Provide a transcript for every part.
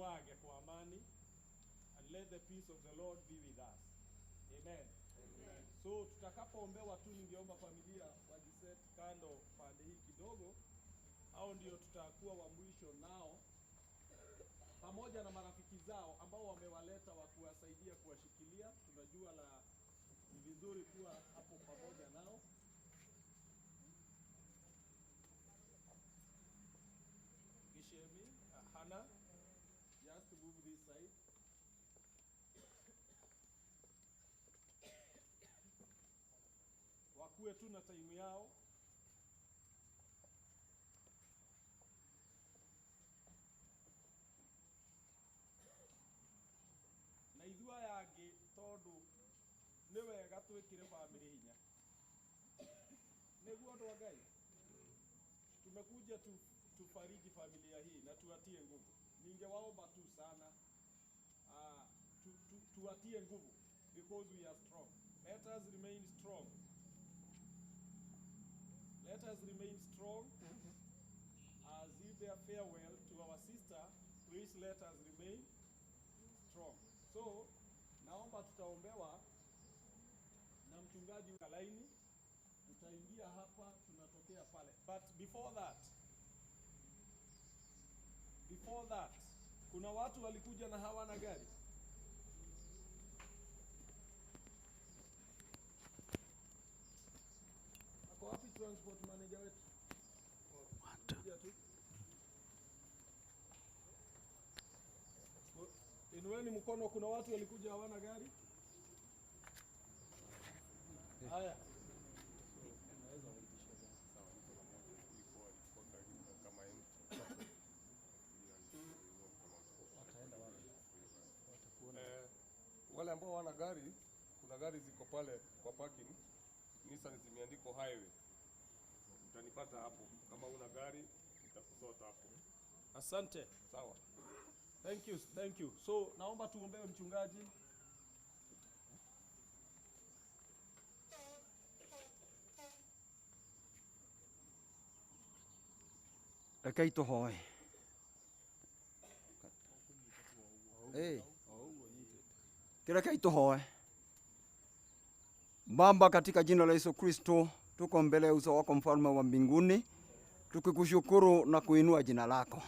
Tuage kwa amani, and let the peace of the Lord be with us. Amen. Amen. So tutakapoombewa tu, ningeomba familia wajiset kando pande hii kidogo, au ndio tutakuwa wa mwisho nao pamoja na marafiki zao ambao wamewaleta wa kuwasaidia kuwashikilia. Tunajua la ni vizuri kuwa hapo pamoja nao. Gishemi, Hannah, just move this side. Wakuwe tu na time yao. Na ithua yangi tondu ni wega twikire family hinya. Niguo andu a Ngai, tumekuja tufariji familia hii na tuatie nguvu. Ningewaomba tu sana tuatie nguvu, because we are strong. Let us remain strong. Let us remain strong as we bear farewell to our sister. Please let us remain strong. So, naomba tutaombewa na mchungaji Kalaini. Tutaingia hapa, tunatokea pale. But before that, kuna watu walikuja na hawana gari. Ako wapi transport manager wetu? Inueni mkono, kuna watu walikuja hawana gari? Haya. Wale ambao wana gari, kuna gari ziko pale kwa parking, Nissan zimeandikwa highway. Utanipata hapo. Kama una gari, nitakusota hapo. Asante. Sawa. Thank you, thank you. So, naomba tuombewe mchungaji. Rekei tũhoe. Rekei tũhoe. Baba, katika jina la Yesu Kristo, tuko mbele ya uso wako mfalme wa mbinguni, tukikushukuru na kuinua jina lako.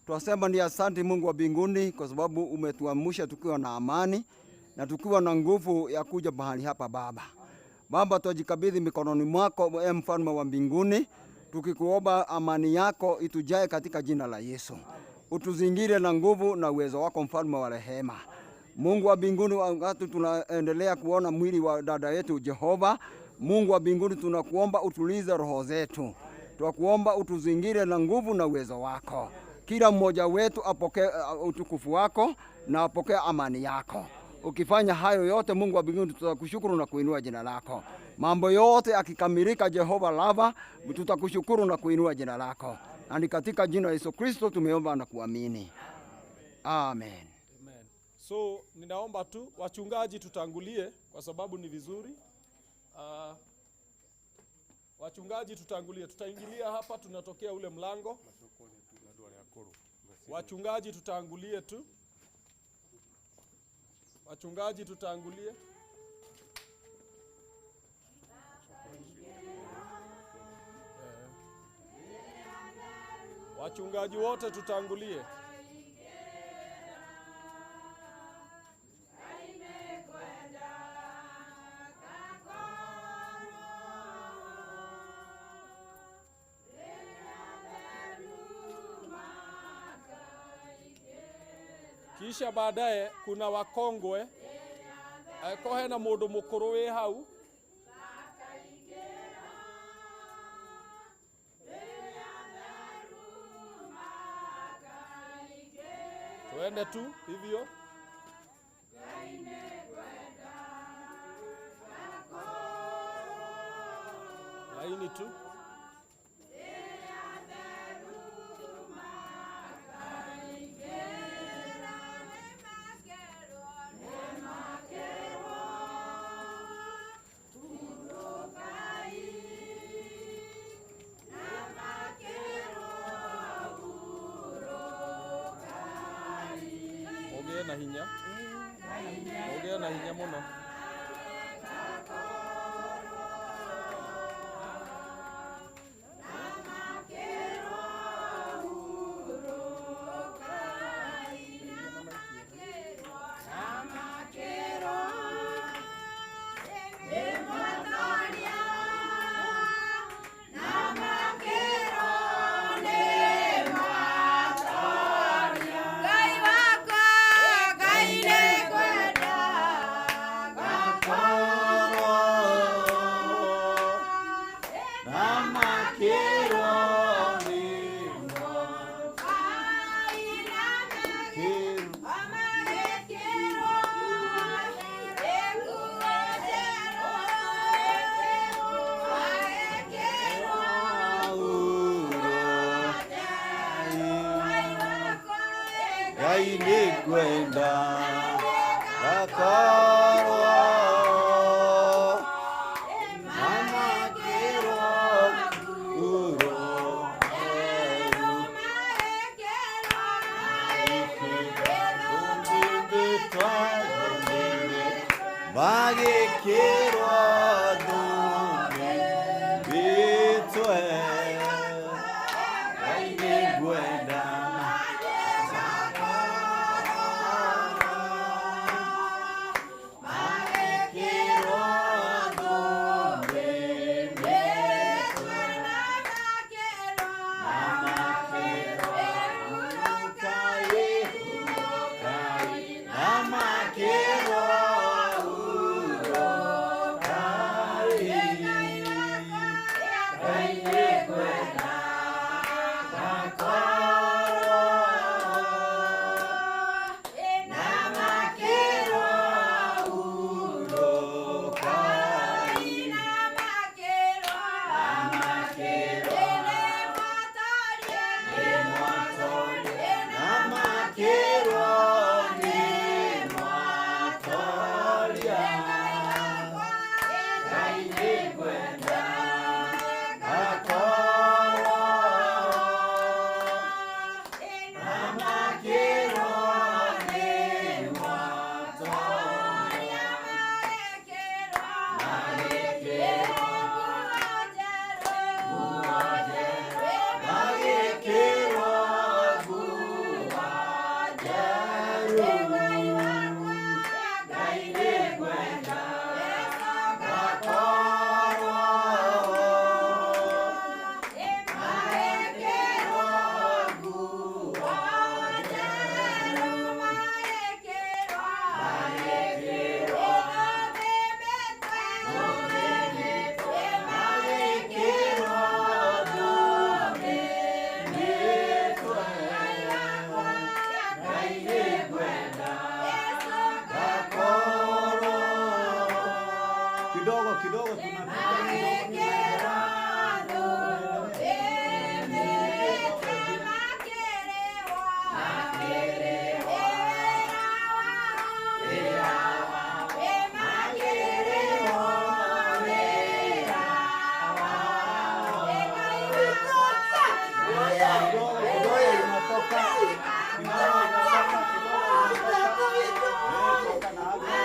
Twasema ni asante Mungu wa mbinguni kwa sababu umetuamsha tukiwa na amani na tukiwa na nguvu ya kuja mahali hapa Baba. Baba, twajikabidhi mikononi mwako e mfalme wa mbinguni, tukikuomba amani yako itujae katika jina la Yesu. Utuzingire na nguvu na uwezo wako mfalme wa rehema. Mungu wa mbinguni, wakati tunaendelea kuona mwili wa dada yetu Jehova, Mungu wa mbinguni, tunakuomba utulize roho zetu. Tunakuomba utuzingire na nguvu na uwezo wako. Kila mmoja wetu apokee utukufu wako na apokee amani yako. Ukifanya hayo yote, Mungu wa mbinguni, tutakushukuru na kuinua jina lako. Mambo yote akikamilika, Jehova Lava, tutakushukuru na kuinua jina lako. Na ni katika jina la Yesu Kristo tumeomba na kuamini. Amen. Amen. So, ninaomba tu wachungaji tutangulie kwa sababu ni vizuri. Wachungaji tutangulie, tutaingilia hapa, tunatokea ule mlango. Wachungaji tutangulie tu. Wachungaji tutangulie. Wachungaji wote tutangulie. Kisha baadaye kuna wakongwe akohe na mundu mukuru wi hau. Tuende tu hivyo. Laini tu. Mũno. Ngai wakwa, Ngai nĩngwenda. Ngai nĩngwenda ngakorwo na makĩrwo uro magĩkĩrwo thũmbĩ mĩtwe. Ngai nĩngwenda. Kidogo kidogo tunapita. Kidogo kidogo inatoka. Kidogo inatoka, kidogo inatoka. Eh, toka na hapo.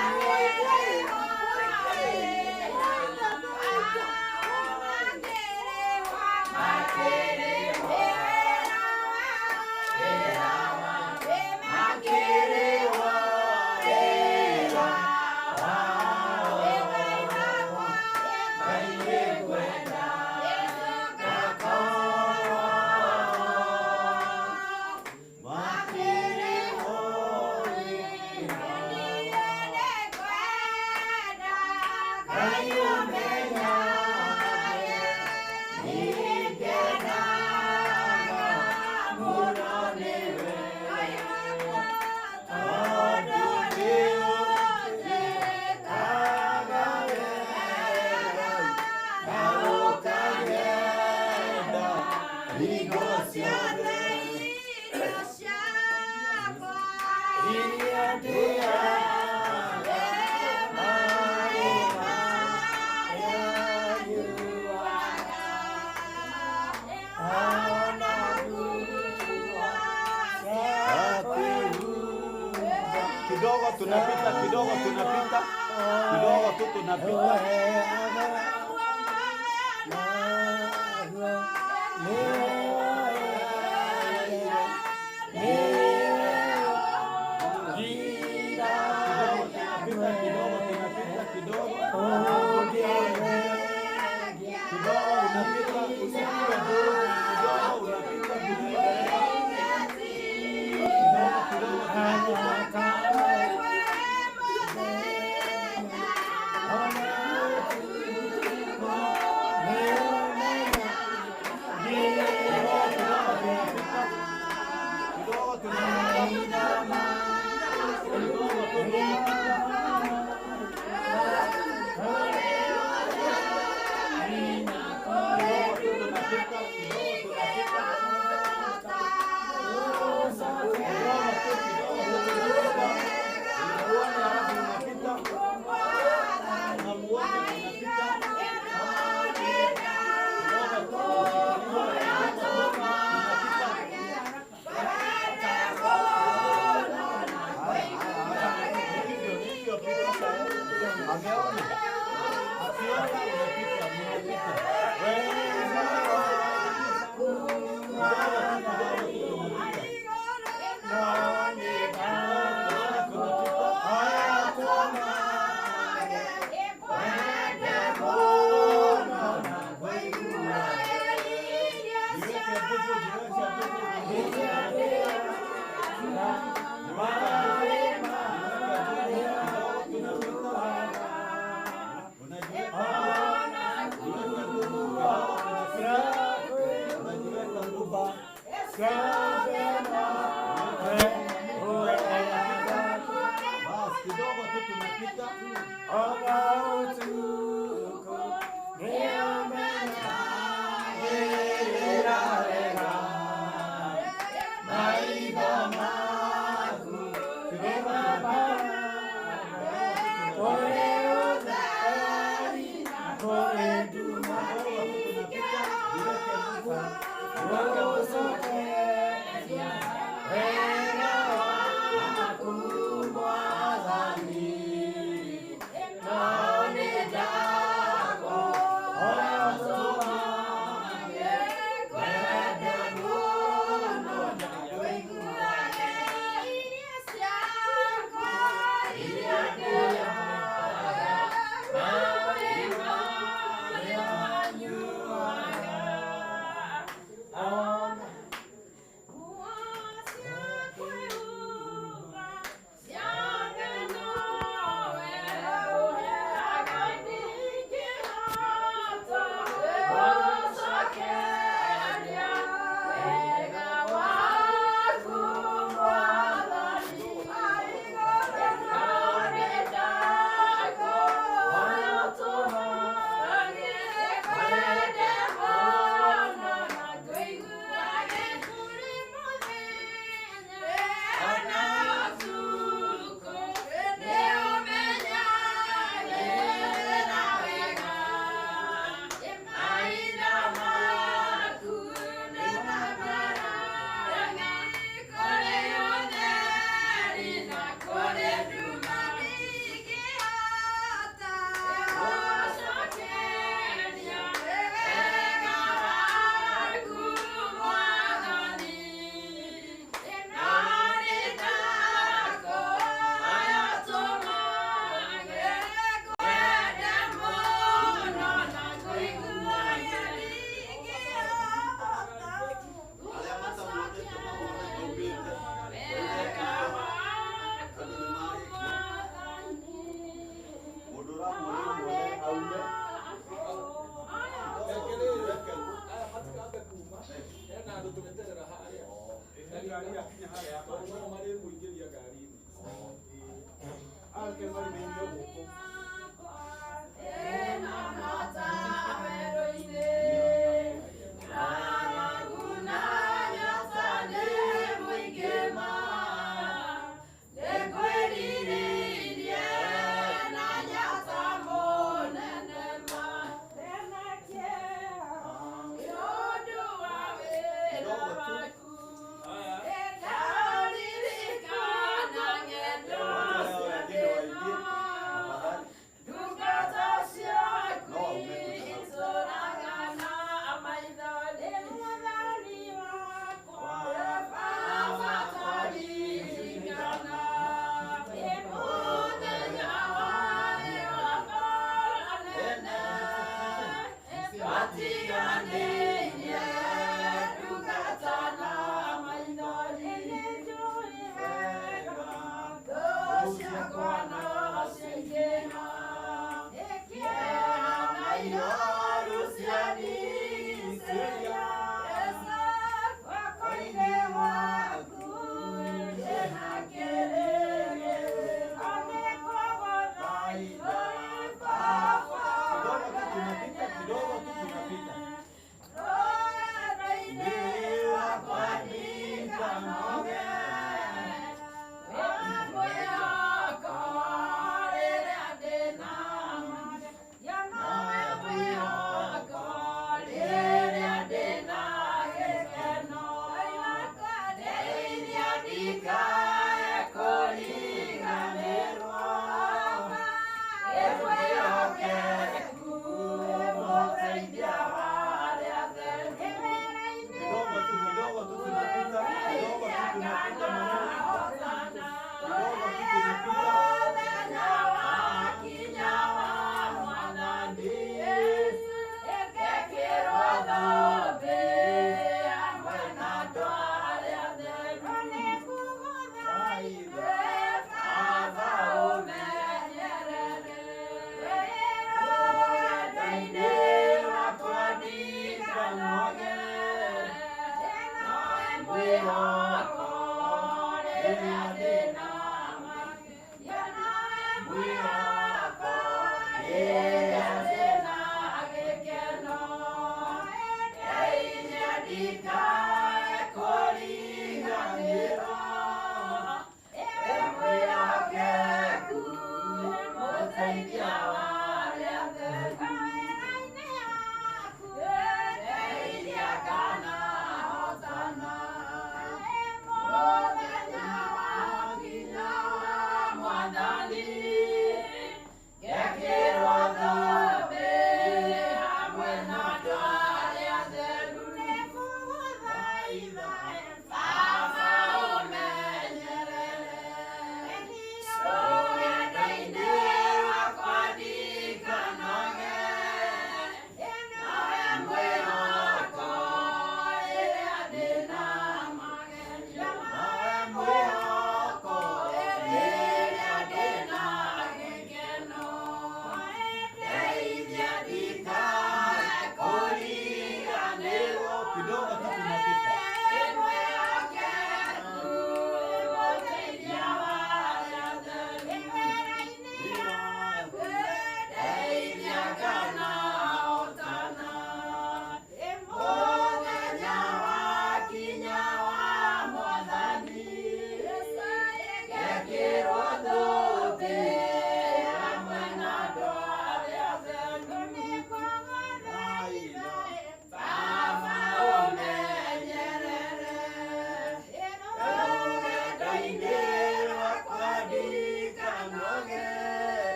Tunapita. Tunapita kidogo, tunapita kidogo. Kidogo unapita, usipige nduru, kidogo unapita kidogo. Kidogo kidogo. Kidogo tunapita. Kidogo tunapita. Kidogo tunapita, kidogo tunapita. Kidogo tu, kidogo tunapita. Unamuona halafu unapita. Unamuona unapita. Kidogo tu, ukimuona, unapita. Hivyo hivyo, pita. Ameona. Akiona unapita, unapita. Basi kidogo tu tunapita. Matiganĩirie ndungata na maithori. Thũ ciakwa no ciaingĩha, kĩeha na ihoru ciandigiicĩria. Guoko-inĩ gwaku ndĩna kĩĩrĩgĩrĩro, nĩngũgũthaitha Baba. Kidogo tu tunapita, kidogo tu tunapita. Rũgendo-inĩ rwakwa ndikanoge, mwĩhoko rĩrĩa ndĩna nowe mwĩhoko rĩrĩa ndĩna gĩkeno. Ndeithia ndikae kũriganĩrwo, wĩ mwĩhokeku mũteithia wa arĩa atheru. Kidogo tu, kidogo tu tunapita, kidogo tu tunapita maneno. Kidogo tu tunapita. Mũthenya wakinya wa Mwathani, ngekĩrwo thũmbĩ hamwe na andũ arĩa atheru. Baba ũmenyerere rũgendo-inĩ rwakwa ndikanoge, nowe mwĩhoko rĩrĩa ndĩna nowe mwĩhoko rĩrĩa ndĩna gĩkeno. Ndeithia ndikae kũriganĩrwo, wĩ mwĩhokeku mũteithia wa arĩa atheru. Ndeithia kana hotana, mũthenya wakinya wa Mwathani, ngekĩrwo thũmbĩ hamwe na andũ arĩa atheru. Baba ũmenyerere rũgendo-inĩ rwakwa ndikanoge, nowe mwĩhoko rĩrĩa ndĩna magerio. Nowe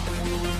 Thank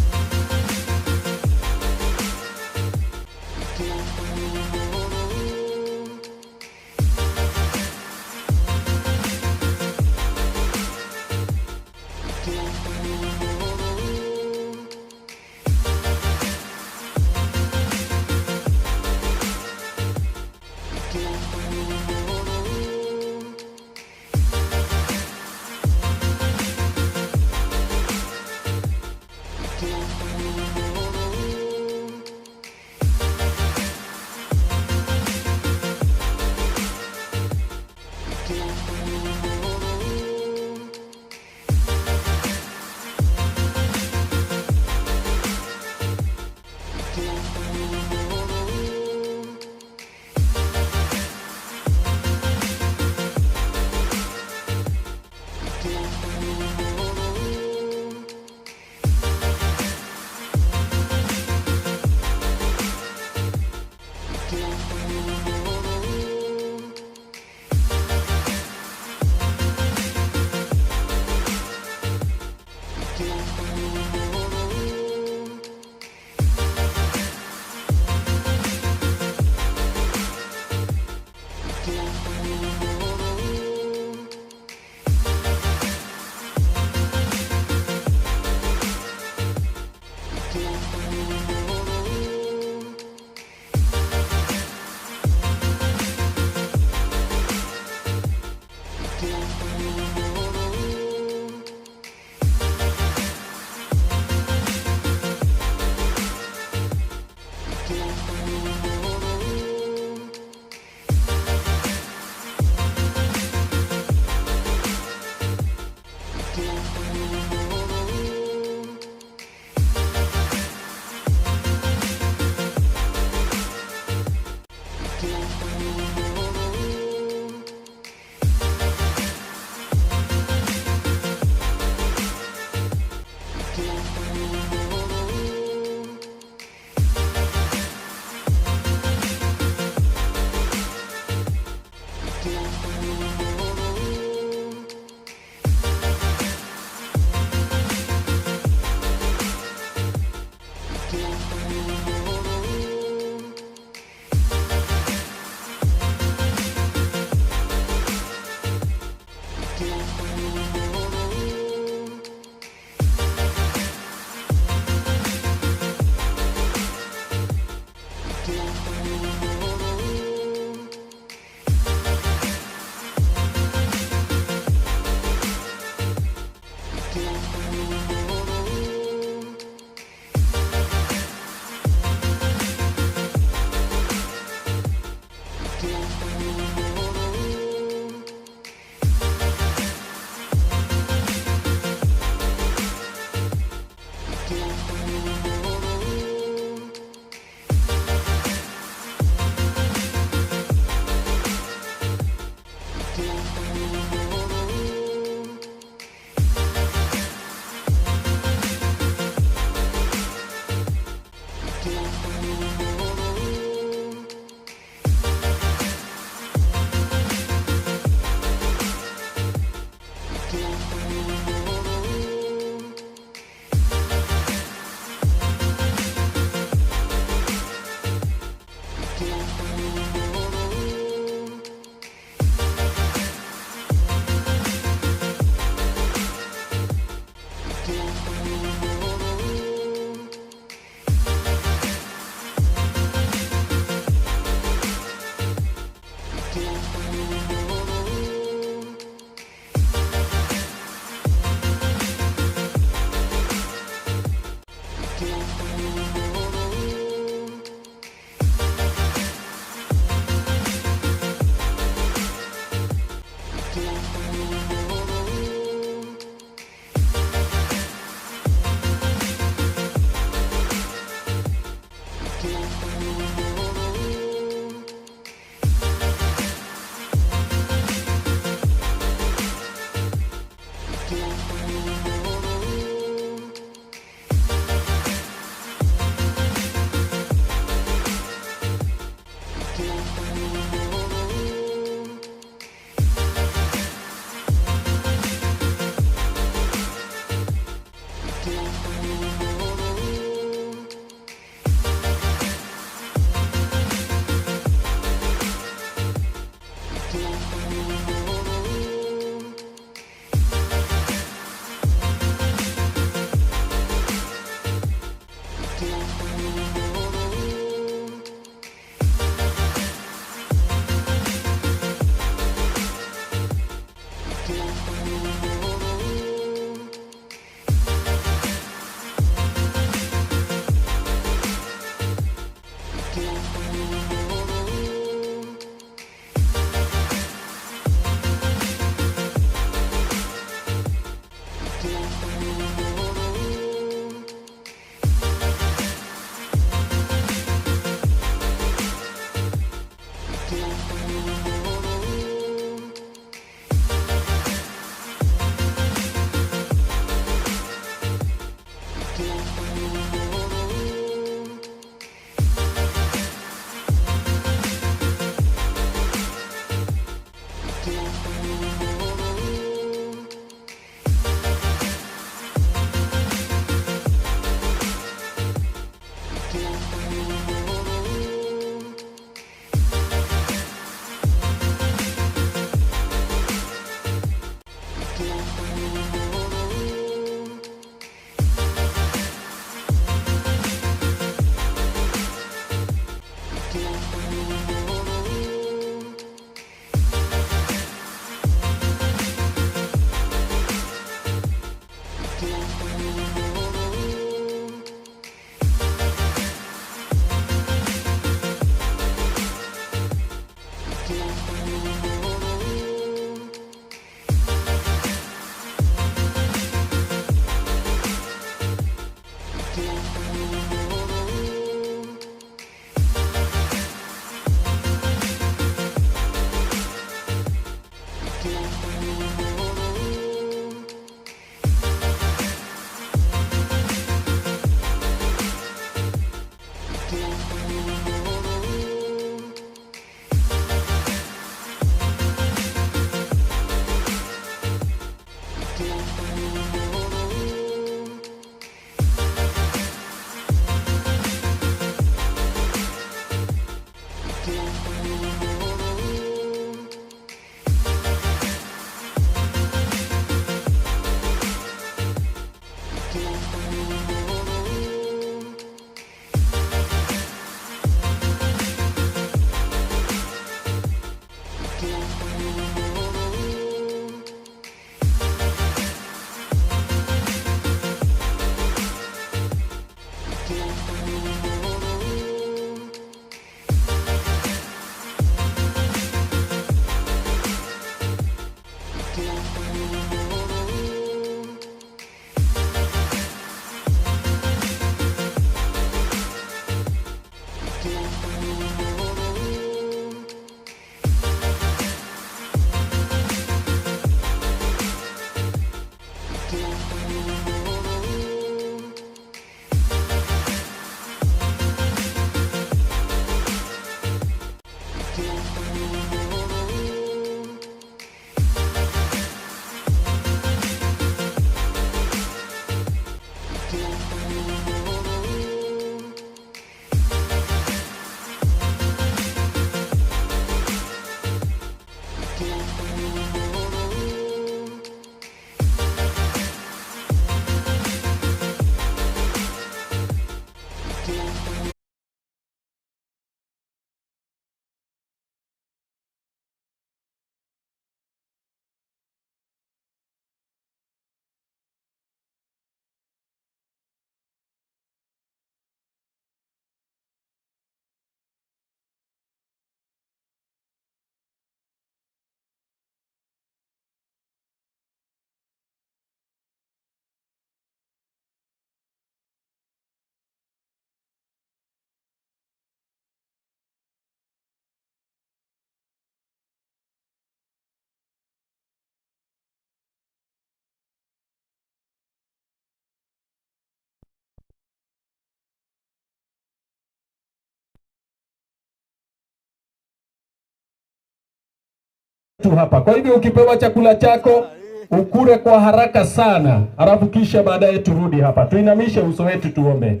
Tu hapa. Kwa hivyo ukipewa chakula chako ukule kwa haraka sana, alafu kisha baadaye turudi hapa. Tuinamishe uso wetu tuombe.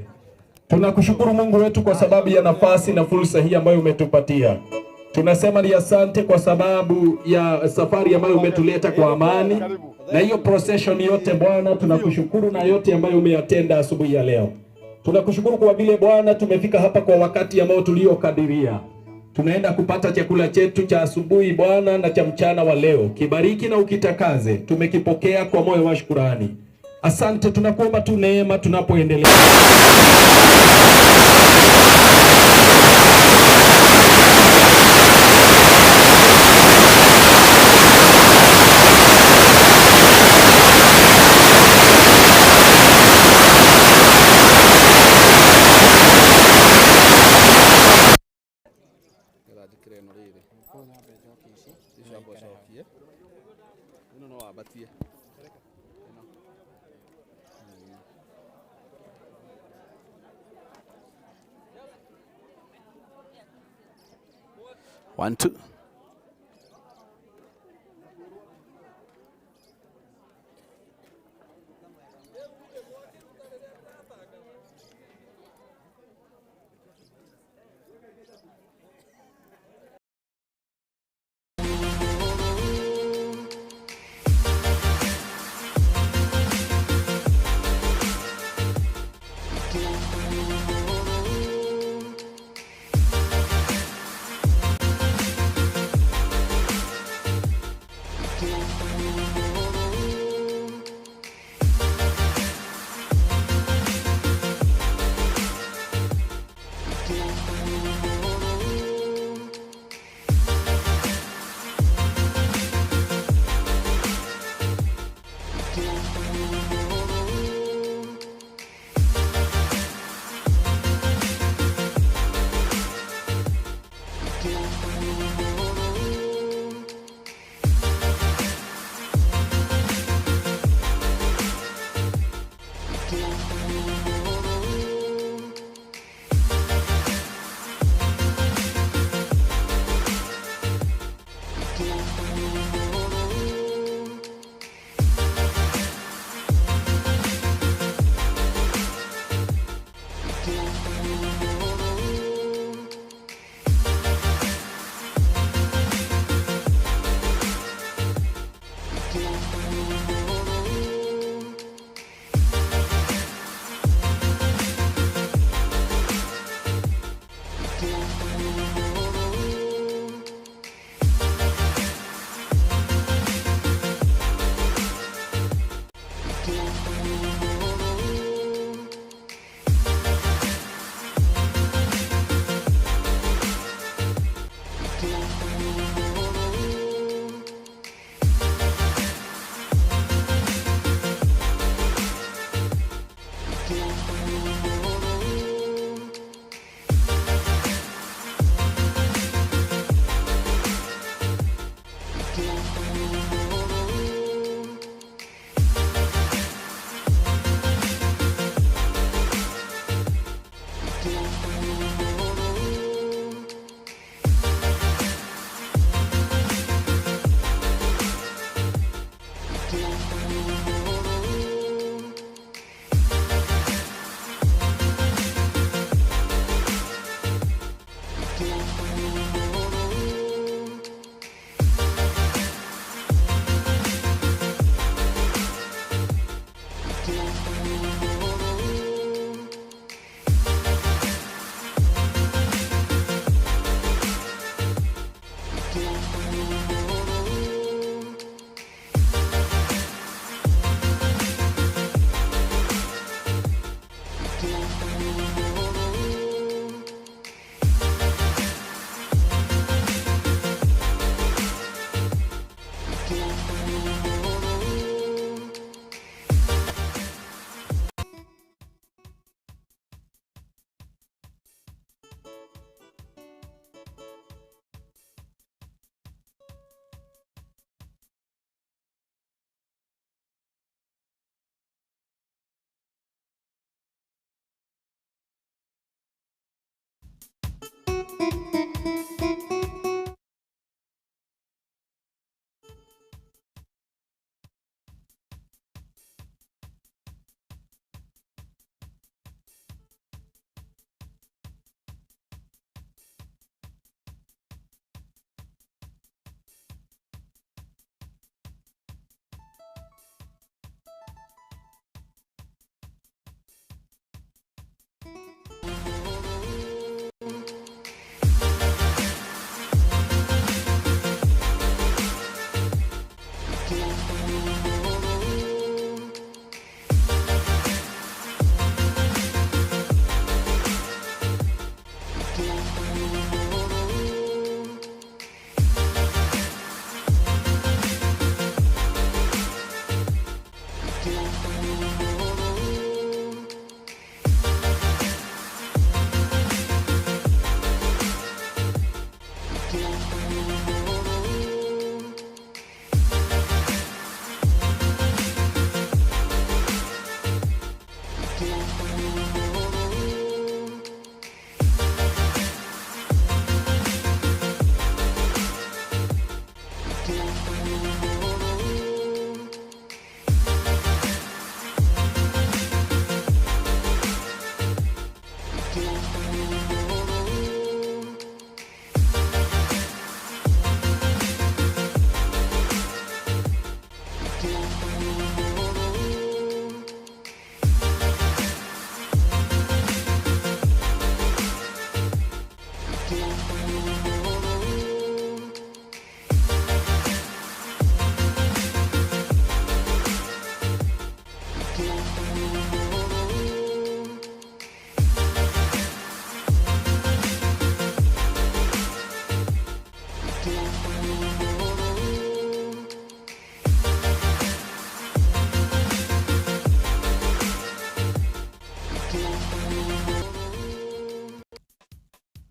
Tunakushukuru Mungu wetu kwa sababu ya nafasi na fursa hii ambayo umetupatia. Tunasema ni asante kwa sababu ya safari ambayo umetuleta kwa amani na hiyo procession yote Bwana, tunakushukuru na yote ambayo umeyatenda asubuhi ya leo. Tunakushukuru kwa vile Bwana tumefika hapa kwa wakati ambao tuliokadiria. Tunaenda kupata chakula chetu cha asubuhi Bwana na cha mchana wa leo. Kibariki na ukitakaze. Tumekipokea kwa moyo wa shukurani. Asante, tunakuomba tu neema tunapoendelea. Njĩkĩre ĩno rĩrĩ icio amba ũcokie ĩno no wambatie ĩno. One, two.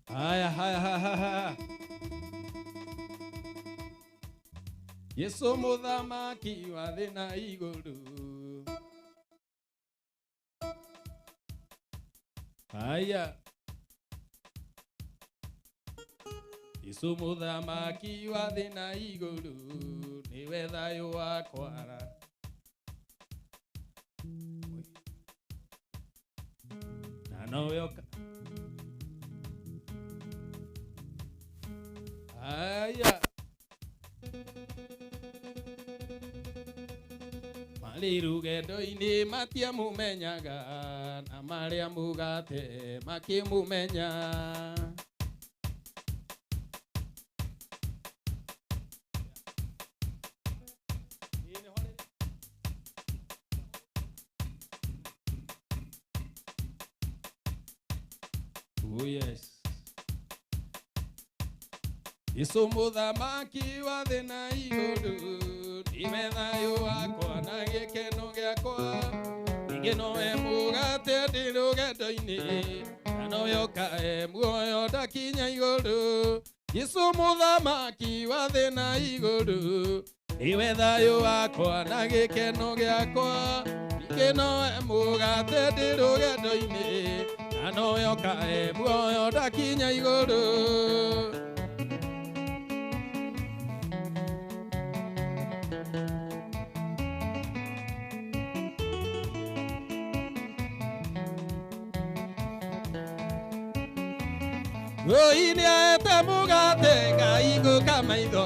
Haya, haya, haya, haya. Yesu mũthamaki wa thĩ na igũrũ. Haya. Yesu mũthamaki wa thĩ na igũrũ nĩwe thayũ wakwa. Na nowe ũka. Haya. Marĩ rũgendo-inĩ matiamũmenyaga na marĩa mũgate makĩmũmenya. Oh yes. Yesu mũthamaki wa thĩ na igũrũ nĩwe thayũ wakwa na gĩkeno gĩakwa. Ningĩ nowe mũgate ndĩ rũgendo-inĩ na nowe ũkahe muoyo ndakinya igũrũ. Yesu mũthamaki wa thĩ na igũrũ nĩwe thayũ wakwa na gĩkeno gĩakwa. Ningĩ nowe mũgate ndĩ rũgendo-inĩ na nowe ũkahe muoyo ndakinya igũrũ. Oi nĩaete mũgate ngaigũka maitho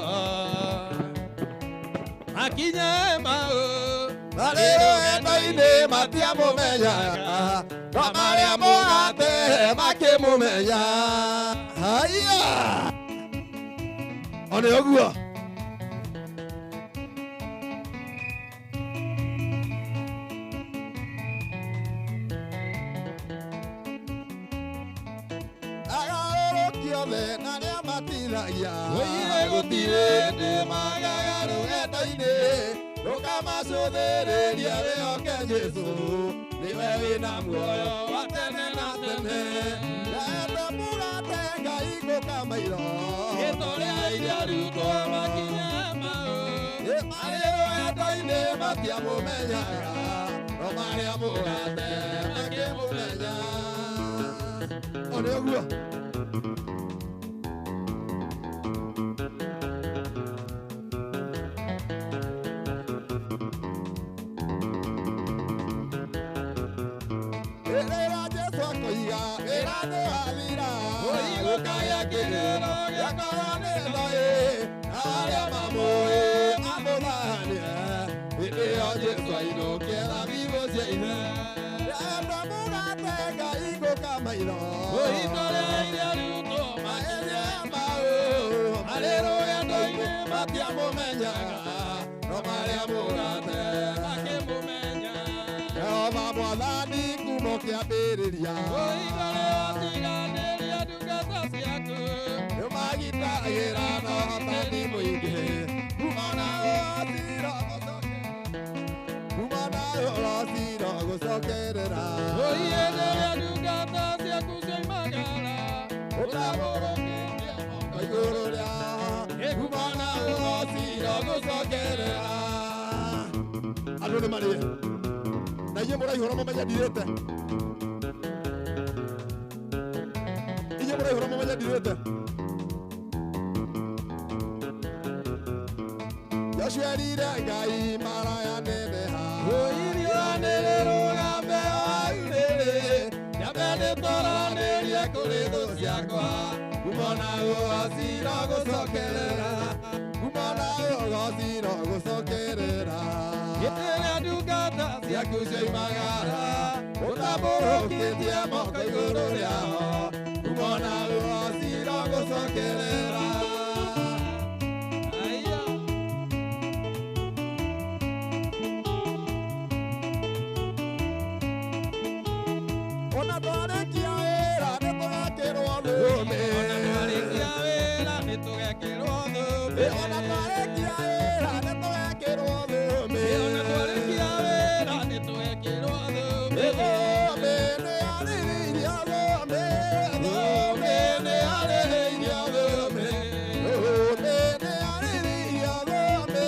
makinya mau Marĩ rũgendo-inĩ matiamũmenyaga no marĩa mũgate makĩmũmenya. Haya. One ũguo. Oire gũtirĩ hĩndĩ magaga rũgendo-inĩ rũkamacũthĩrĩria wĩhoke Jesũ nĩwe wĩna muoyo wa tene na tene. Ndeete mũgate ngaigũka maitho gĩtũrĩa iria arutwo makinya mau marĩ rũgendo-inĩ matiamũmenyaga no marĩa mũgate makĩmũmenya. One ũguo. Andũ nĩ marĩe na inyuĩ mũraihũra mũmenye ndirĩte, inyuĩ mũraihũra mũmenye ndirĩte. Joshua erire Ngai maraya neneha Oirio nĩrĩrũgame hau rĩrĩ nyambe nĩtwaranĩrie Kũrĩ thũ ciakwa Umona ũgociro gũcokerera Umona ũgociro gũcokerera Gĩtĩrĩa ndungata ciaku cioimagara Ũtambũrũkĩtie moko igũrũ rĩao Umona ũgociro gũcokerera Ona twarĩkia wĩra nĩtũgekĩrwo thũmbĩ Ona twarĩkia wĩra nĩtũgekĩrwo thũmbĩ Ona twarĩkia wĩra nĩtũgekĩrwo thũmbĩ Ona twarĩkia wĩra nĩtũgekĩrwo thũmbĩ Thũmbĩ nĩyarĩrĩirio thũmbĩ Thũmbĩ nĩyarĩrĩirio thũmbĩ Thũmbĩ nĩyarĩrĩirio thũmbĩ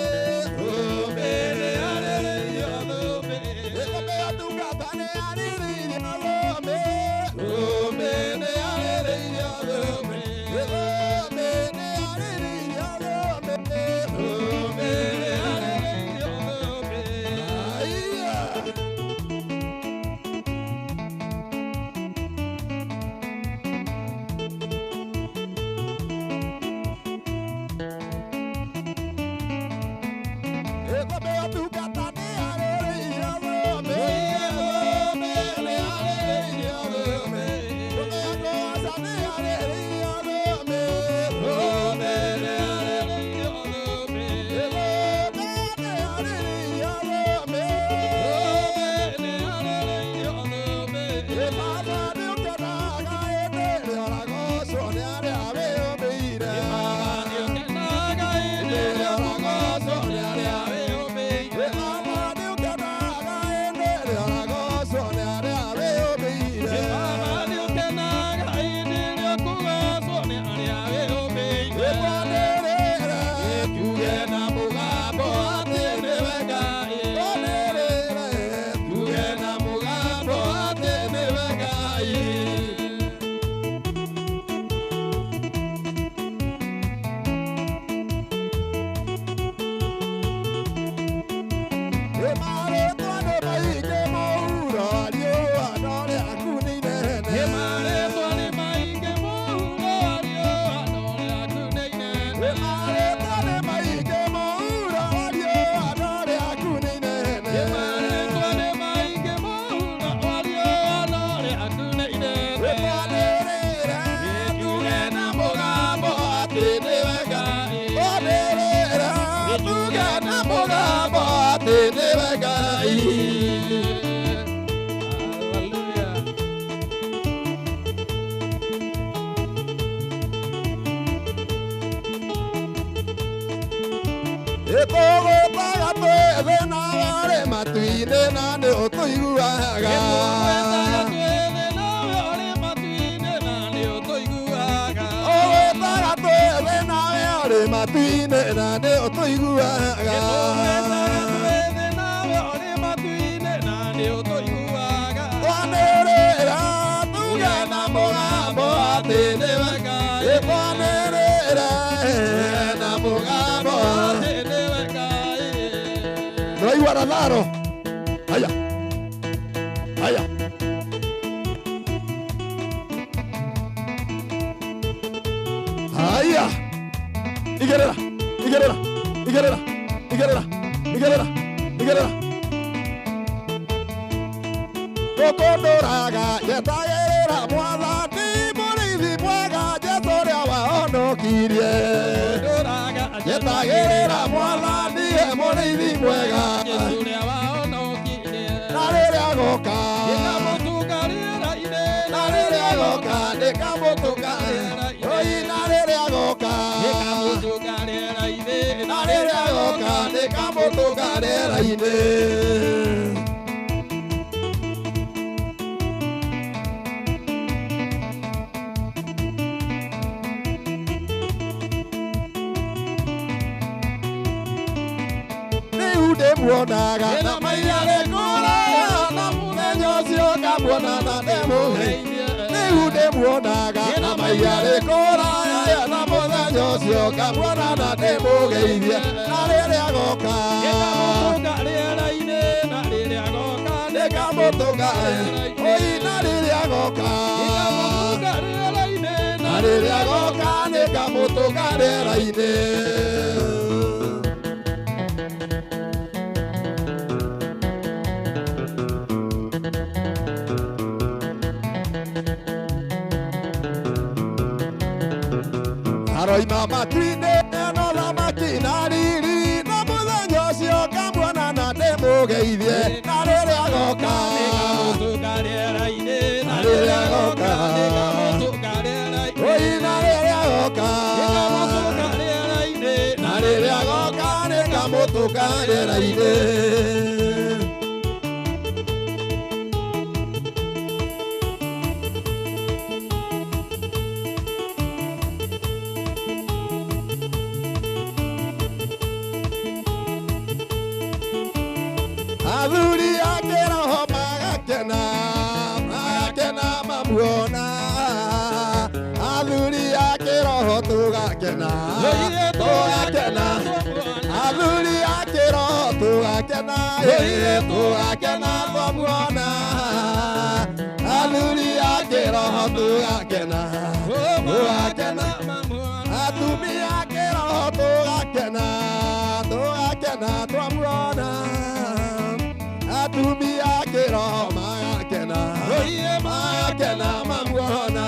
Thũmbĩ nĩyarĩrĩirio thũmbĩ Thũmbĩ ya ndungata nĩyarĩrĩirio thũmbĩ Thũmbĩ nĩyarĩrĩirio thũmbĩ Thũmbĩ nĩyarĩrĩirio thũmbĩ Thũmbĩ nĩyarĩrĩirio thũmbĩ Aiya. Thũmbĩ ya ndungata nĩyarĩrĩirio thũmbĩ Thũmbĩ nĩyarĩrĩirio thũmbĩ Thũmbĩ ya kũgoca nĩyarĩrĩirio thũmbĩ Thũmbĩ nĩyarĩrĩirio thũmbĩ Thũmbĩ nĩyarĩrĩirio thũmbĩ Thũmbĩ nĩyarĩrĩirio thũmbĩ Baba nĩũkenaga hĩndĩ ĩrĩa ũragocwo nĩ arĩa wĩyũmbĩire Baba nĩũkenaga hĩndĩ ĩrĩa ũragocwo nĩ arĩa wĩyũmbĩire Baba nĩũkenaga hĩndĩ ĩrĩa ũragocwo nĩ arĩa wĩyũmbĩire Baba nĩũkenaga hĩndĩ ĩrĩa ũkũgocwo nĩ arĩa wĩyũmbĩire Twanĩrĩre tuge na mũgambo atĩ nĩwe Ngai Twanĩrĩre tuge na mũgambo atĩ nĩwe Ngai. Marĩtwa nĩ maingĩ mũhuro wa riũa no rĩaku nĩ inene Marĩtwa nĩ maingĩ mũhuro wa riũa no rĩaku nĩ inene Marĩtwa nĩ maingĩ mũhuro wa riũa no rĩaku nĩ inene Marĩtwa nĩ maingĩ mũhuro wa riũa no rĩaku nĩ inene Twanĩrĩre tuge na mũgambo atĩ nĩwe Ngai Twanĩrĩre tuge na mũgambo atĩ nĩwe Ngai. Ĩtũgũtaga twĩ thĩ nawe ũrĩ matu-inĩ na nĩ ũtũiguaga Ũgwĩtaga twĩ thĩ nawe ũrĩ matu-inĩ na nĩ ũtũiguaga Twanĩrĩra tuge na mũgambo atĩ nĩwe Ngai Twanĩrĩra na mũgambo atĩ nĩwe Ngai. Nĩwaigua Lazaro? Haya, haya. Haya. Igĩrĩra, igĩrĩra, igĩrĩra, igĩrĩra, igĩrĩra, igĩrĩra. Gũkũndũraga njetagĩrĩra mwathani mũrĩithi mwega Jesũ ũrĩa wahonokirie. Njetagĩrĩra mwathani mũrĩithi mwega Na rĩrĩa agoka Na rĩrĩa agoka ndĩkamũtũnga Oi na rĩrĩa agoka Na rĩrĩa agoka ndĩkamũtũnga rĩera-inĩ. Rĩu ndĩmuonaga na mairia rĩkũraya na mũthenya ũcio ngamuona na ndĩmũgeithie Rĩu ndĩmuonaga na mairia rĩkũraya na mũthenya ũcio ngamuona na ndĩmũgeithie Na rĩrĩa agoka Ndĩkamũtũnga oi na rĩrĩa agoka Nĩkamũtũka rĩera-inĩ. Aroima matu-inĩ ena thamaki na riri, na mũthenya ũcio ngamuona na ndĩmũgeithie, na rĩrĩa agoka, na rĩrĩa agoka, oi na rĩrĩa agoka, na rĩrĩa agoka nĩngamũtũka rĩera-inĩ. Athuri a kĩroho magakena, magakena mamuona. Athuri a kĩroho tũgakena, tũgakena. Athuri a kĩroho tũgakena, tũgakena twamuona. Athuri a kĩroho tũgakena, tũgakena. Atumia a kĩroho tũgakena, tũgakena twamuona. Atumia a kĩroho magakena, magakena mamuona.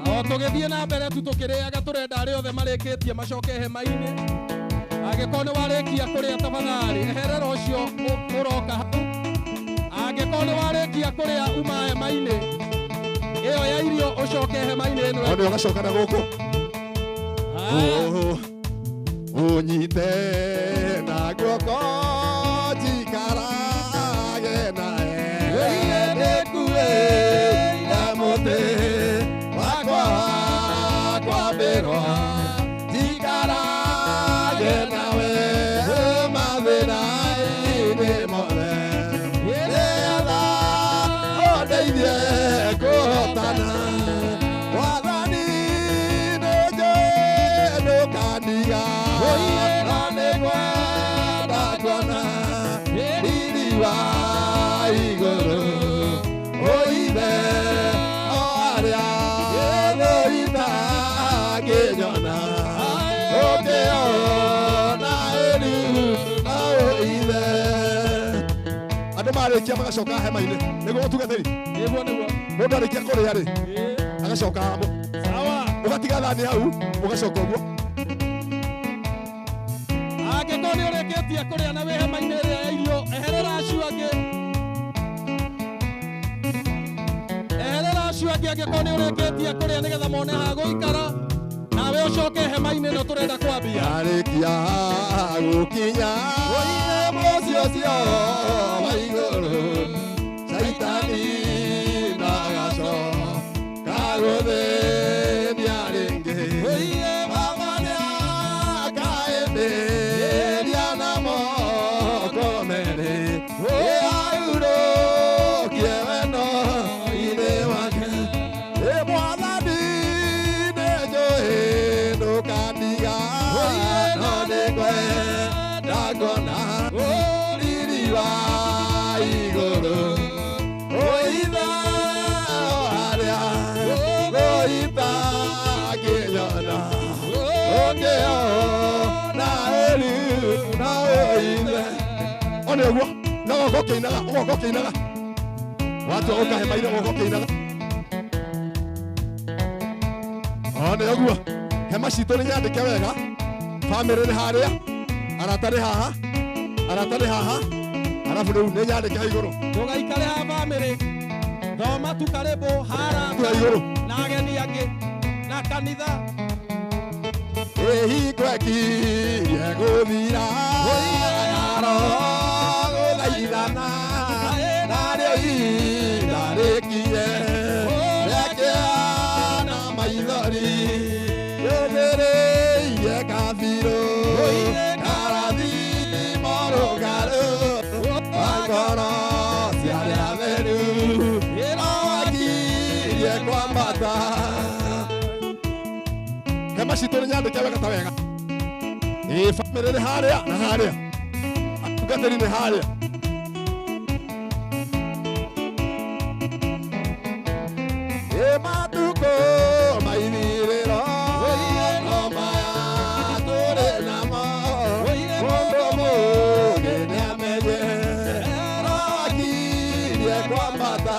O tũgĩthiĩ na mbere tu tũkĩrĩaga, tũrenda arĩa othe marĩkĩtie macoke hema-inĩ. Angĩkorwo nĩ warĩkia kũrĩa tafadhali eherera ũcio ũroka hau. Angĩkorwo nĩ warĩkia kũrĩa uma hema-inĩ ĩyo ya irio ũcoke hema-inĩ ĩno. One ũgacoka na gũkũ. Haya. Ũnyite na guoko njikarage nawe, ndĩkuĩire mũtĩ wakwa kwambĩrwo, njikarage nawe mathĩna-inĩ mothe, nĩgetha ũndeithie kũhotana. Mwathani nĩnjũĩ ndũkandiga, na nĩngwenda kuona riri wa igũrũ. Ũithe o arĩa thũitangĩnyona, ũngĩona ĩru no ũithe. Andũ marĩkia magacoka hema-inĩ nĩguo ũtungatĩri. Nĩguo nĩguo. Mũndũ arĩkia kũrĩa rĩ, agacoka Sawa. ũgatiga thani hau ũgacoka ũguo. Angĩkorwo nĩ ũrĩkĩtie kũrĩa na wĩ hema-inĩ ĩrĩa ya irio, eherera acio angĩ. Eherera acio angĩ angĩkorwo nĩ ũrĩkĩtie kũrĩa nĩgetha mone ha gũikara, nawe ũcoke hema-inĩ ĩno tũrenda kwambia. Yarĩkia gũkinya mũciĩ ũcio wa igũrũ, Caitani ndagacoka gũthĩnia rĩngĩ. Baba nĩakaĩmĩria na moko merĩ, ĩahurũkie wendo-inĩ wake. Ĩ Mwathani nĩnjũĩ ndũkandiga, no nĩngwenda kuona riri wa igũrũ. Ũithe o harĩa gũitangĩnyona, ũngĩona ĩru no ũithe. One ũguo, no ũgoka ũkĩinaga, ũgoka ũkĩinaga. Watua ũka hema-inĩ ũgoka ũkĩinaga. One ũguo, hema citũ nĩ nyandĩke wega, bamĩrĩ nĩ harĩa, arata nĩ haha, arata nĩ haha, arabu rĩu nĩ nyandĩke igũrũ. Tũgaikare ha bamĩrĩ, thoma tu karibu hara Tu igũrũ. na ageni angĩ na kanitha. Ĩhingo ĩkirie gũthira, na roho gũthaithana, narĩo ihinda rĩkinye, rĩakĩa na maithori, rĩũmĩrĩirie kabirũ, karathimo rũgarũ, wa ngoro cia arĩa atheru, no akirie kwambata. Hema citũ nĩ nyandĩke wega ta wega. Ĩ bamĩrĩ nĩ harĩa na harĩa, atungatĩri nĩ harĩa. Ĩ kwambata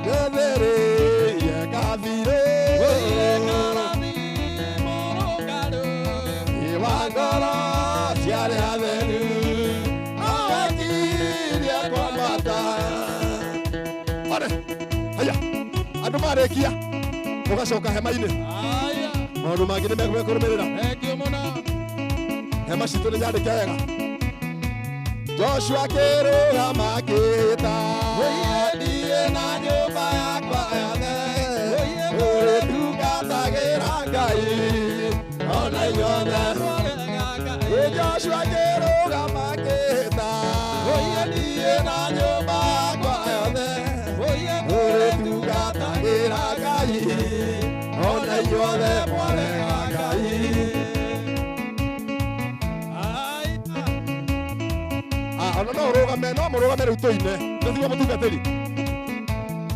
Gethĩrĩirie kabirĩ Iwa ngoro ciarĩ atheru Awekirie kwambata. Ore, haya, andũ marĩkia mũgacoka hema-inĩ maũndũ mangĩ nĩ mekũrũmĩrĩra. Hema citũ nĩ nyandĩke wega. Joshua akĩrũgama akĩĩta, niĩ na nyũmba yakwa yothe tũrĩtungatagĩra Ngai ona inyuothe. Joshua akĩrũgama akĩĩta, niĩ na nyũmba yakwa yothe tũrĩtungatagĩra Ngai ona inyuothe mwarega Ngai. Ona no ũrũgame, no mũrũgame rĩu tũine nĩtiguo mũtungatĩri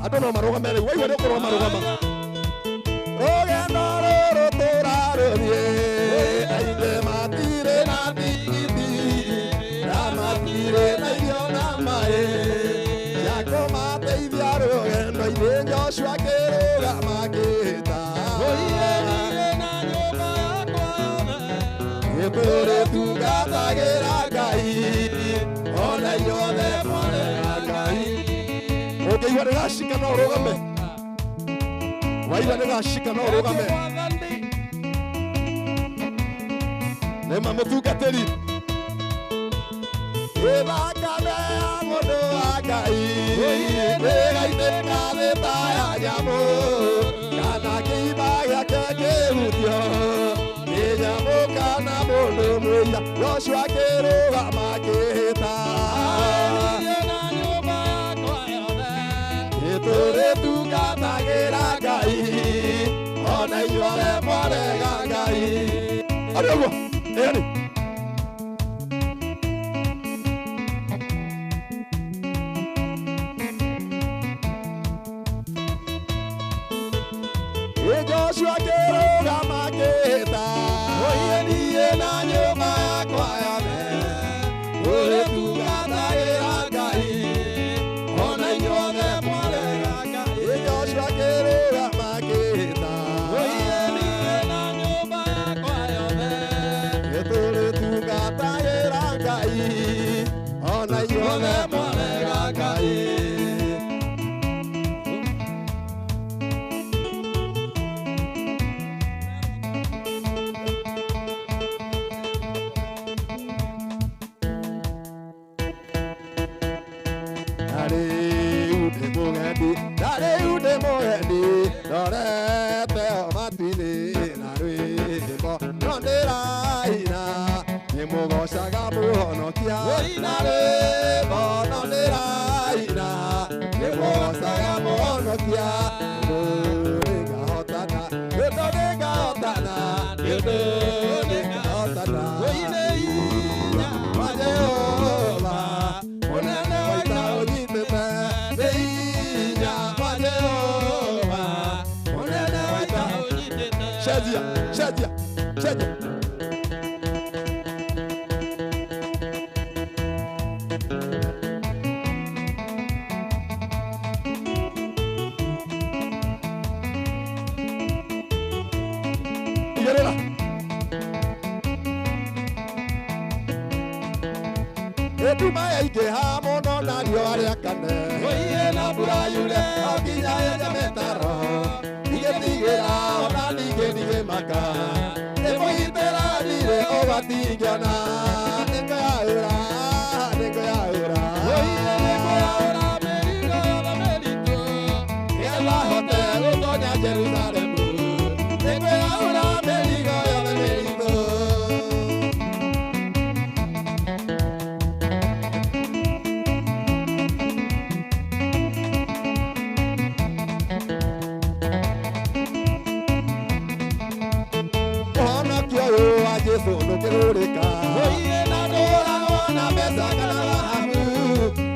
andũ no marũgame rĩu waigua nĩ ũkũrũgama rũgama. Rũgendo rũrũ tũrarũthiĩ aingĩ matirĩ na tigiti na matirĩ na irio na maĩ cia kũmateithia rũgendo-inĩ. Joshua akĩrũgama akĩĩta, nĩtũrĩtungatagĩra Ngai ona inyuothe mwarega Ngai. Ũngĩigua nĩ gacika no ũrũgame, waigua nĩ gacika no ũrũgame. Nĩma mũtungatĩri ĩthakame ya mũndũ wa Ngai ĩgaitĩka thĩ ta ya nyamũ kana kĩimba gĩake kĩhutio nĩ nyamũ kana mũndũ mwĩhia. Joshua akĩrũgama akĩĩta, nĩtũrĩtungatagĩra Ngai ona inyuothe mwarega Ngai. Arĩ ũguo ĩni Joshua akĩrũgama akĩĩta, niĩ na nyũmba yakwa yothe tũrĩtungatagĩra Ngai ona inyuothe mwarega Ngai. Joshua akĩrũgama akĩĩta, nĩtũrĩtungatagĩra Ngai ona inyuothe mwarega Ngai. Rĩu ndĩ mũgendi ndorete o matu-inĩ na rwĩmbo no ndĩraina nĩmũgocaga mũhonokia na rwĩmbo no ndĩraina nĩmũgocaga mũhonokia. Nĩngahotana nĩndũ nĩngahotana nĩndũ nĩngahotana wa Jehova mũnene wa ita ũnyitĩte nĩ hinya wa Jehova mũnene wa ita. Cenjia, cenjia, cenjia. Igĩrĩra. Nduma yaingĩha mũno na riũa rĩakane na mbura yure o nginya yenje mĩtaro igĩtigĩra ona ningĩ ndigĩmaka nĩkũgitĩra ndirĩ ũgwati ingĩona nĩngũyaũra nĩngũyaũra nĩgetha hote gũtonya Jerusalemu nĩngũyaũra mĩrigo yothe mĩritũ. Ũhonokio ũyũ wa Jesũ ndũngĩgũrĩka na ndũgũragwo na mbeca kana thahabu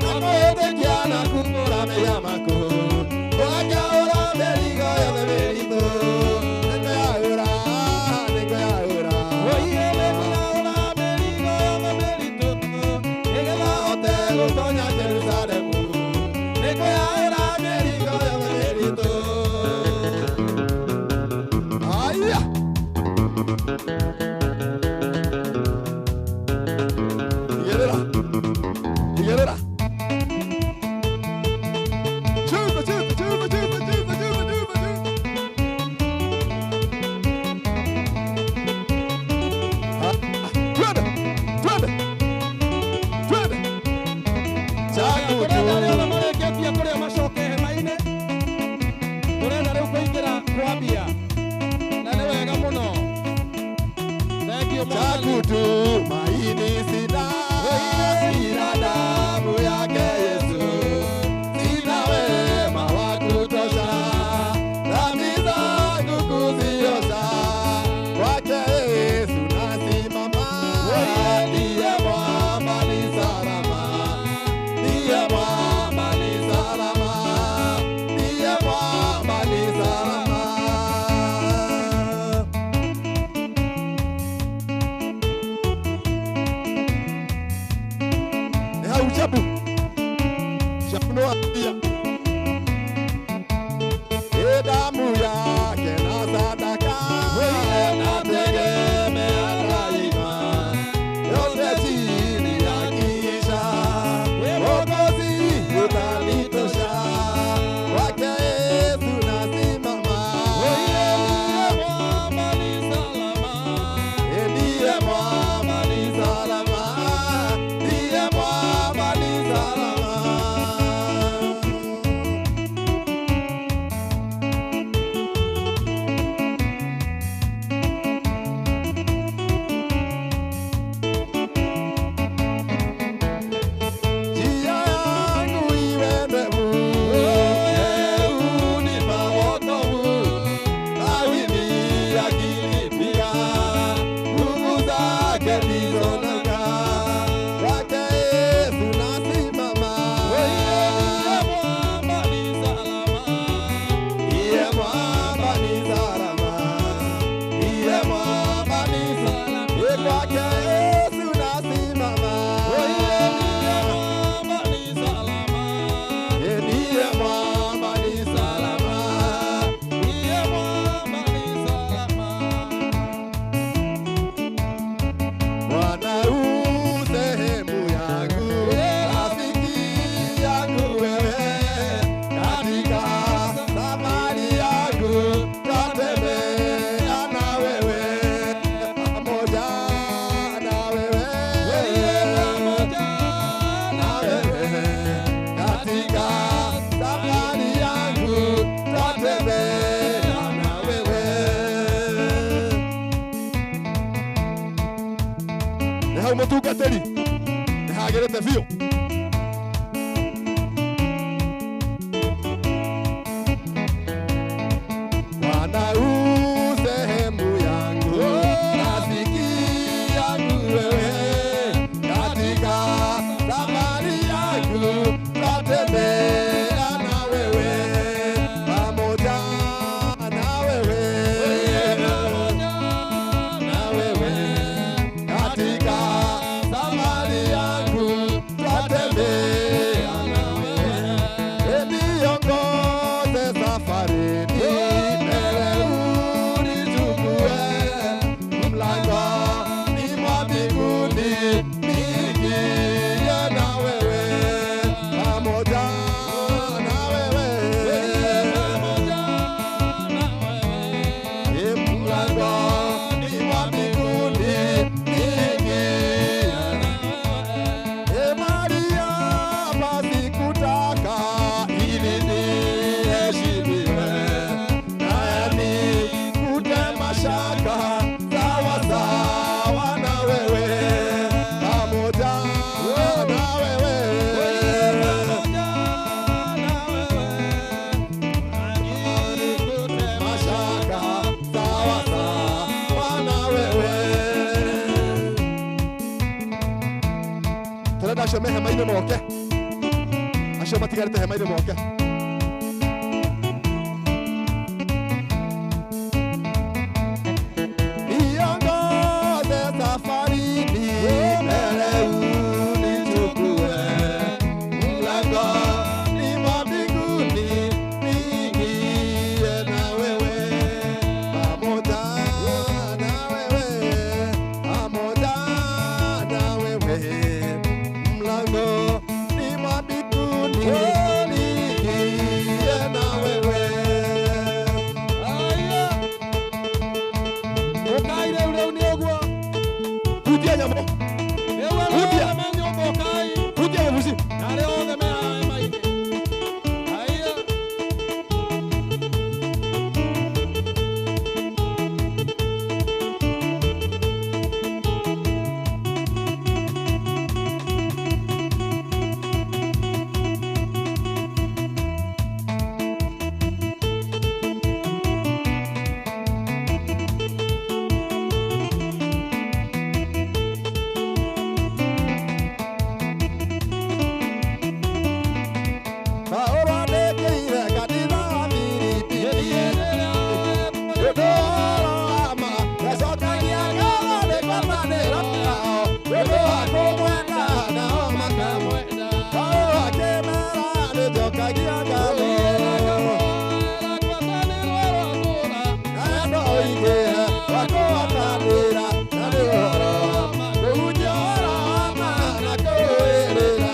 na kwĩtĩkia na kumbũra mehia maku ũgakĩaũra mĩrigo yothe mĩritũ nĩngũyaũra nĩngũyaũra nĩgetha hote gũtonya Jerusalemu nĩngũyaũra Hau mũtungatĩri nĩ hagĩrĩte biũ. Bwana u sehemu yangu, rafiki yangu wewe, katika safari yangu natembea na wewe, pamoja na wewe, na wewe, katika safari yangu natembea na wewe, niongoze safarini, mbele unichukue, mlangoni mwa mbinguni niingie na wewe, pamoja na wewe, mlangoni mwa mbinguni niingie. E Maria, basi kutaka ili niheshimiwe, naye nikute mashaka sawa sawa na wewe, pamoja na wewe, mashaka sawa sawa na wewe. Turenda acio me hema-inĩ moke, acio matigarĩte hema-inĩ moke. Niongoze safarini, mbele unichukue, mlangoni mwa mbinguni niingie na wewe, pamoja na wewe, pamoja na wewe, mlangoni mwa mbinguni niingie na wewe. Aya. Ũkai rĩu rĩu nĩ ũguo. Hutia nyamũ, Rĩu arĩa Hutia. othe me nyũmba ũkai. Hutia gĩbuci. Na arĩa othe me haha hema-inĩ. Aya. Paũlũ andĩkĩire kanitha wa Filipi, ũndũ ũhoro wa ma, ndacokagia ngatho nĩ ngwatanĩro yao, ũndũ wa kũmwenda nao makamwenda. Paũlũ akĩmeera nĩnjokagia ngatho, na ndoigire wa kũgwatanĩra, na nĩ ũhoro wa ma, kũhunjia ũhoro wa ma na kũrũĩrĩra.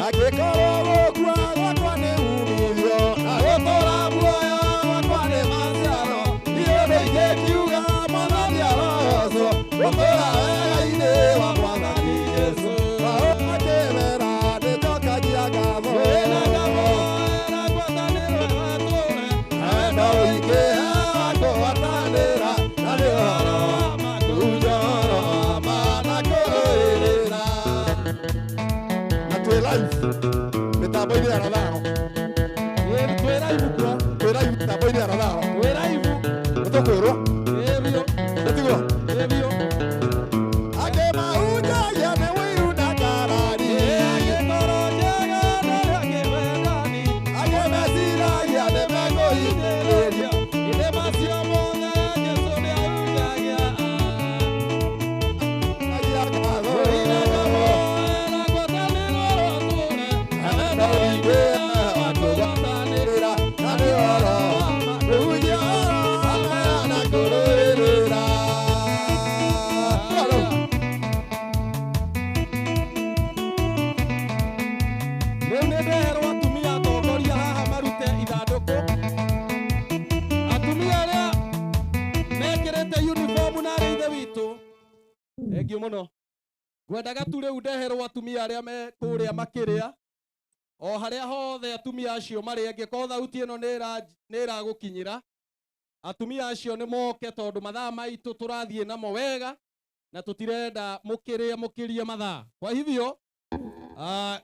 Angĩkorwo gũkua gwakwa nĩ uumithio na gũtũũra muoyo gwakwa nĩ maciaro, niĩ ndingĩkiuga Mwathani arogocwo, gũtũũra wega-inĩ wa Mwathani Jesũ. Paũlũ akĩmeera nĩnjokagia ngatho, na wendo ũingĩ wa kũgwatanĩra, na nĩ ũhoro wa ma, kũhunjia ũhoro wa ma na kũrũĩrĩra. Na twĩ live mĩtambo-inĩ ya Ratharo. Ĩĩ, twĩ live kuo. Twĩ live mĩtambo-inĩ ya Ratharo. Twĩ live. Nĩtũkwĩrwo. Ĩĩ biũ. Nĩtiguo? Ĩĩ biũ. Angĩ mahunjagia nĩ ũiru na ngarari, Angĩkorwo njega ndarĩ akĩwendani. angĩ meciragia nĩ mekũhinyĩrĩrio. Ĩndĩ macio mothe Jesũ nĩahunjagia. Agia ngatho. Ĩna ngwatanĩro rũtũũre. Na wendo ũingĩ wa kũgwatanĩra, na nĩ ũhoro wa ma, kũhunjia ũhoro wa ma na kũrũĩrĩra. Rĩu nĩ ndeherwo atumia atongoria haha marute ithandũkũ. Atumia arĩa mekĩrĩte uniform na arĩ ithe witũ. Thengiũ mũno. Ngwendaga tu rĩu ndeherwo atumia arĩa me kũrĩa makĩrĩa o harĩa hothe atumia acio marĩ, angĩkorwo thauti ĩno nĩ ĩragũkinyĩra, atumia acio nĩ moke tondũ mathaa maitũ tũrathiĩ namo wega na tũtirenda mũkĩrĩe mũkĩrie mathaa. Kwa hivyo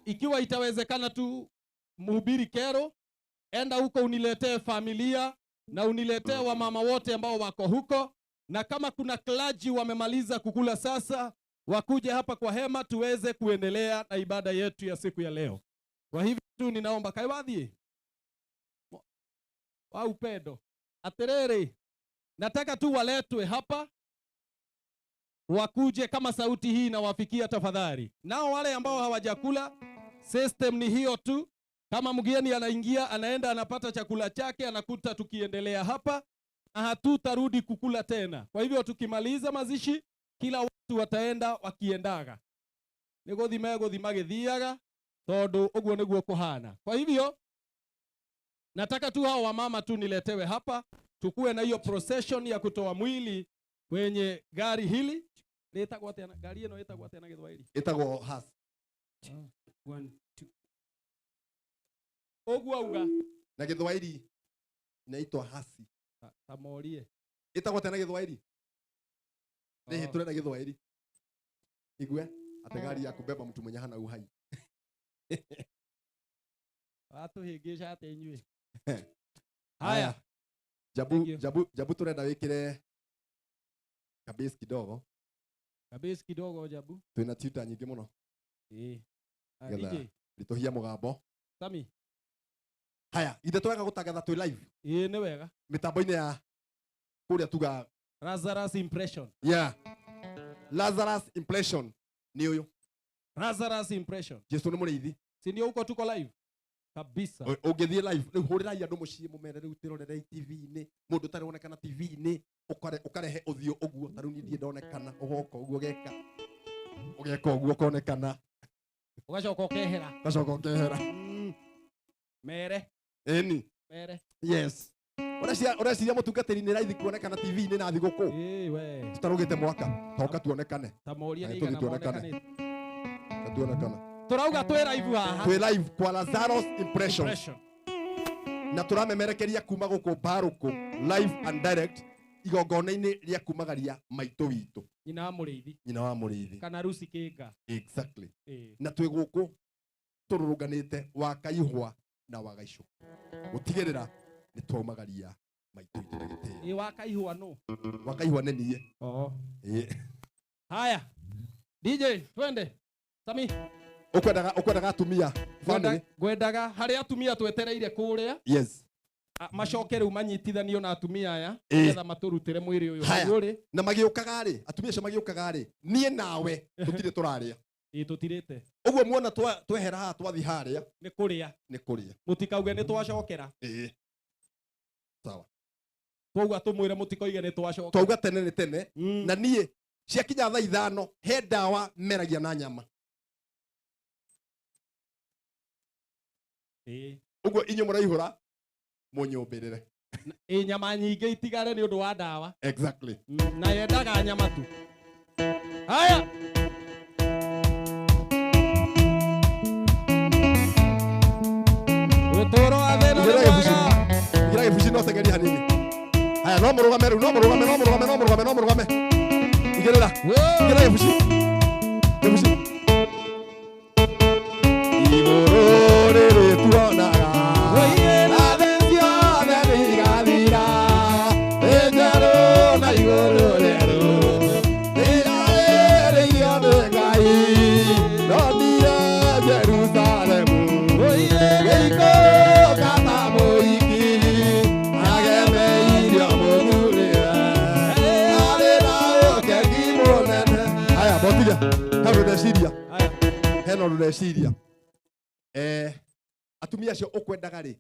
ikiwa itawezekana tu, mhubiri Kero, enda huko uniletee familia na uniletee wamama wote ambao wako huko, na kama kuna clergy wamemaliza kukula sasa, wakuje hapa kwa hema tuweze kuendelea na ibada yetu ya siku ya leo. Kwa hivyo tu ninaomba kaiwathie wa upendo atiriri, nataka tu waletwe hapa wakuje kama sauti hii inawafikia tafadhali. Nao wale ambao hawajakula, system ni hiyo tu. Kama mgeni anaingia, anaenda anapata chakula chake, anakuta tukiendelea hapa na hatutarudi kukula tena. Kwa hivyo tukimaliza mazishi, kila watu wataenda wakiendaga. Nĩgũthi megũthi magĩthiaga tondũ ũguo nĩguo kũhana. Kwa hivyo nataka tu hao wamama tu niletewe hapa, tukue na hiyo procession ya kutoa mwili kwenye gari hili. Rĩtagwo atĩa gari ĩno ĩtagwo atĩa na Gĩthwaĩri? Ĩtagwo hearse. 1 2. Ũguo auga. Na Gĩthwaĩri inaitwa hasi. Tamorie. Ĩtagwo atĩa na Gĩthwaĩri? Nĩ hĩtũre na Gĩthwaĩri. Igue ate gari ya kubeba mtu mwenye hana uhai. Watuhĩngĩca atĩa inyuĩ? Haya. Jabu jabu jabu turenda wikire kabase kidogo. Kabase kidogo jabu. Twina tuta nyingi muno. Eh. DJ. Ritohia mugambo. Sami. Haya, ithe twega gutangatha twi live. Ĩĩ nĩ wega. Mitambo-inĩ ya kũrĩa tuga Lazarus Impression. Yeah. Lazarus Impression ni uyu. Lazarus Impression. Jesu nĩ mũrĩithi. Si ndio huko tuko live? Kabisa. Ũngĩthiĩ live rĩu hũrĩrai andũ mũciĩ mũmere rĩu tĩrorerei TV-inĩ, mũndũ ũtarĩ wonekana TV-inĩ, ũkarehe ũthiũ ũguo, ta rĩu niĩ ndirĩ ndonekana, ũgoka ũguo ũgeka. Ũgeka ũguo ũkonekana. Ũgacoka ũkehera. Ũgacoka ũkehera. Mere. Ĩni. Mere. Yes. Ũreciria mũtungatĩri nĩ raithi kuonekana TV-inĩ na thigũkũ? Ĩĩ we. Tũtarũgĩte mwaka, toka tuonekane. Ta moria nĩ Tũthiĩ igana tuonekane. monekanĩte. Tuonekana. Turauga twĩ live haha. Twĩ live kwa Lazarus Impression. Impression. Na tũramemerekeria kuma gũkũ Mbarũkũ live and direct igongona-inĩ rĩa kumagaria maitũ witũ. Nyina wa mũrĩithi. Nyina wa mũrĩithi. Kana Lucy Kĩnga. Exactly. Ĩĩ. Na twĩ gũkũ tũrũrũnganĩte wa Kaihwa na wa Gaicũ. Gũtigĩrĩra nĩ twaumagaria maitũ witũ na gĩtĩo. Ĩ wa Kaihwa nũ? Wa Kaihwa nĩ niĩ. Oo. Ĩĩ. Haya. DJ, twende. Sami. Ukwendaga atumia family? Ngwendaga harĩa atumia twetereire kũrĩa. Yes. Macoke rĩu manyitithanio na atumia aya nĩgetha matũrutĩre mwĩrĩ ũyũ Haya. hau ũrĩ. Na magĩũkaga rĩ, atumia acio magĩũkaga rĩ, niĩ nawe tũtirĩ tũrarĩa. Ĩĩ tũtirĩte. Ũguo muona twehera haha twathi harĩa. Nĩ kũrĩa. Nĩ kũrĩa. Mũtikauge nĩ twacokera. Ĩĩ. Sawa. Twauga tũmwĩre mũtikoige nĩ twacokera. Twauga tene nĩ tene. Na niĩ ciakinya thaa 5 he ndawa meragia na nyama. Ĩĩ. Ũguo inyuĩ mũraihũra mũnyũmbĩrĩre. Ĩ nyama nyingĩ itigare nĩ ũndũ wa ndawa. Exactly. Na yendaga nyama tu. Haya. Ũtũũro wa thĩna nĩ Igĩra gĩbuci. mwega. Igĩra gĩbuci no cengeria hanini. Haya, no mũrũgame rĩu, no mũrũgame, no mũrũgame, no mũrũgame, no mũrũgame. Igĩrĩra. Igĩra gĩbuci. Gĩbuci. Igũrũ rĩrĩ tuonaga. Na thĩ ciothe nĩigathira. Thĩ njerũ na igũrũ rĩerũ. Rĩrĩa rĩrĩirio nĩ Ngai. Ndonire Jerusalemu. Gĩikũrũka ta mũhiki. Agemeirio mũthuriwe. Arĩ na ũkengi mũnene. Haya, botiga. Hau ndĩreciria. Hena ũndũ ndĩreciria. Atumia acio ũkwendaga rĩ,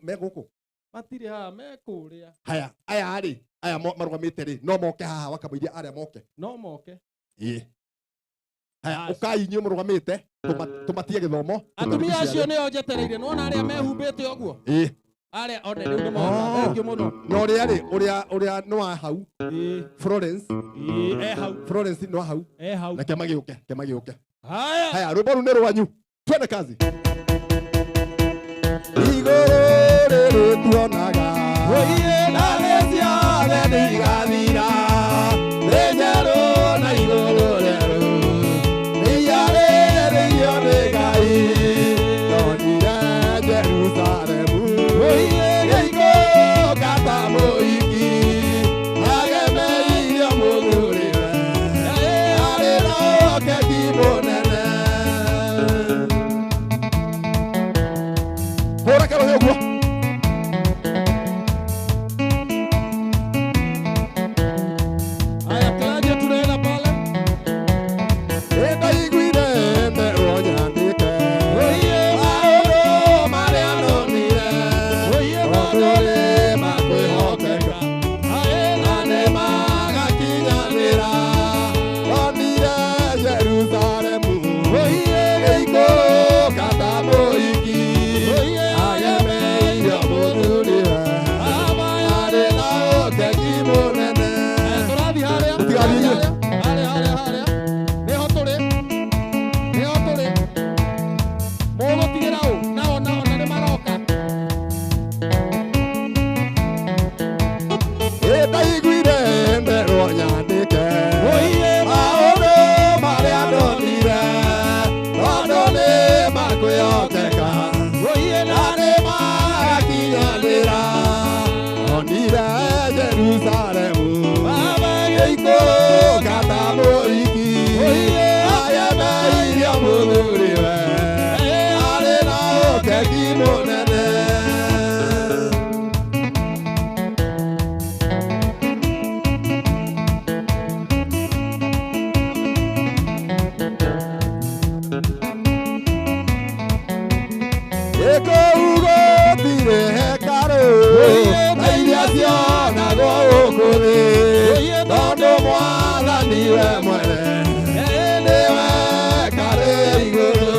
me gũkũ? Matirĩ haha, me kũrĩa. Haya, aya rĩ, aya marũgamĩte rĩ, no moke haha wakamũiria arĩa moke. No moke. Ĩĩ. Haya, Bas. ũkai inyuĩ mũrũgamĩte, tũmatie gĩthomo. Atumia acio nĩo njetereire, nĩwona arĩa mehumbĩte ũguo? Ĩĩ. Arĩa one rĩu nĩ moka. Thank you mũno. Na ũrĩa rĩ, ũrĩa nĩ wa hau. Florence. E hau. Florence nĩ wa hau. E hau. Na kĩama gĩũke, kĩama gĩũke. Haya. Haya, rwĩmbo rũu nĩ rwanyu. Twende kazi. Igũrũ rĩrĩ tuonaga. Na thĩ ciothe nĩ igathira. Thĩ njerũ na igũrũ rĩerũ. Nĩiyarĩrĩirio nĩ Ngai. Ndonire Jerusalemu. Gĩikũrũka ta mũhiki. Agemeirio mũthuriwe. Arĩ na ũkegi mũnene. Hũra karũhĩ ũguo. Haya, Claudia tunaenda pale. Nĩndaiguire nderwo nyandĩke. Maũndũ marĩa ndonire. Tondũ nĩ makwĩhokeka. Na nĩ magakinyanĩra. Ndonire Jerusalemu. Gĩikũrũka ta mũhiki. Agemeirio mũthuriwe. Arĩ na ũkegi mũnene. Tũrathiĩ harĩa. Mũtigathiĩ inyuĩ. Harĩa, harĩa, harĩa. Nĩho tũrĩ. Nĩho tũrĩ. Mũgũtigĩra ũ? Nao, nao, na nĩ maroka. Nĩndaiguire nderwo nyandĩke. Maũndũ marĩa ndonire. Tondũ nĩ makwĩhokeka. Na nĩ magakinyanĩra. Ndonire Jerusalemu. Gĩikũrũka ta mũhiki. Agemeirio mũthuriwe. Arĩ na ũkegi mũnene. Kũu gũtirĩ hekarũ ta iria cionagwo gũkũ thĩ, tondũ Mwathani we mwene nĩwe hekarũ igũrũ.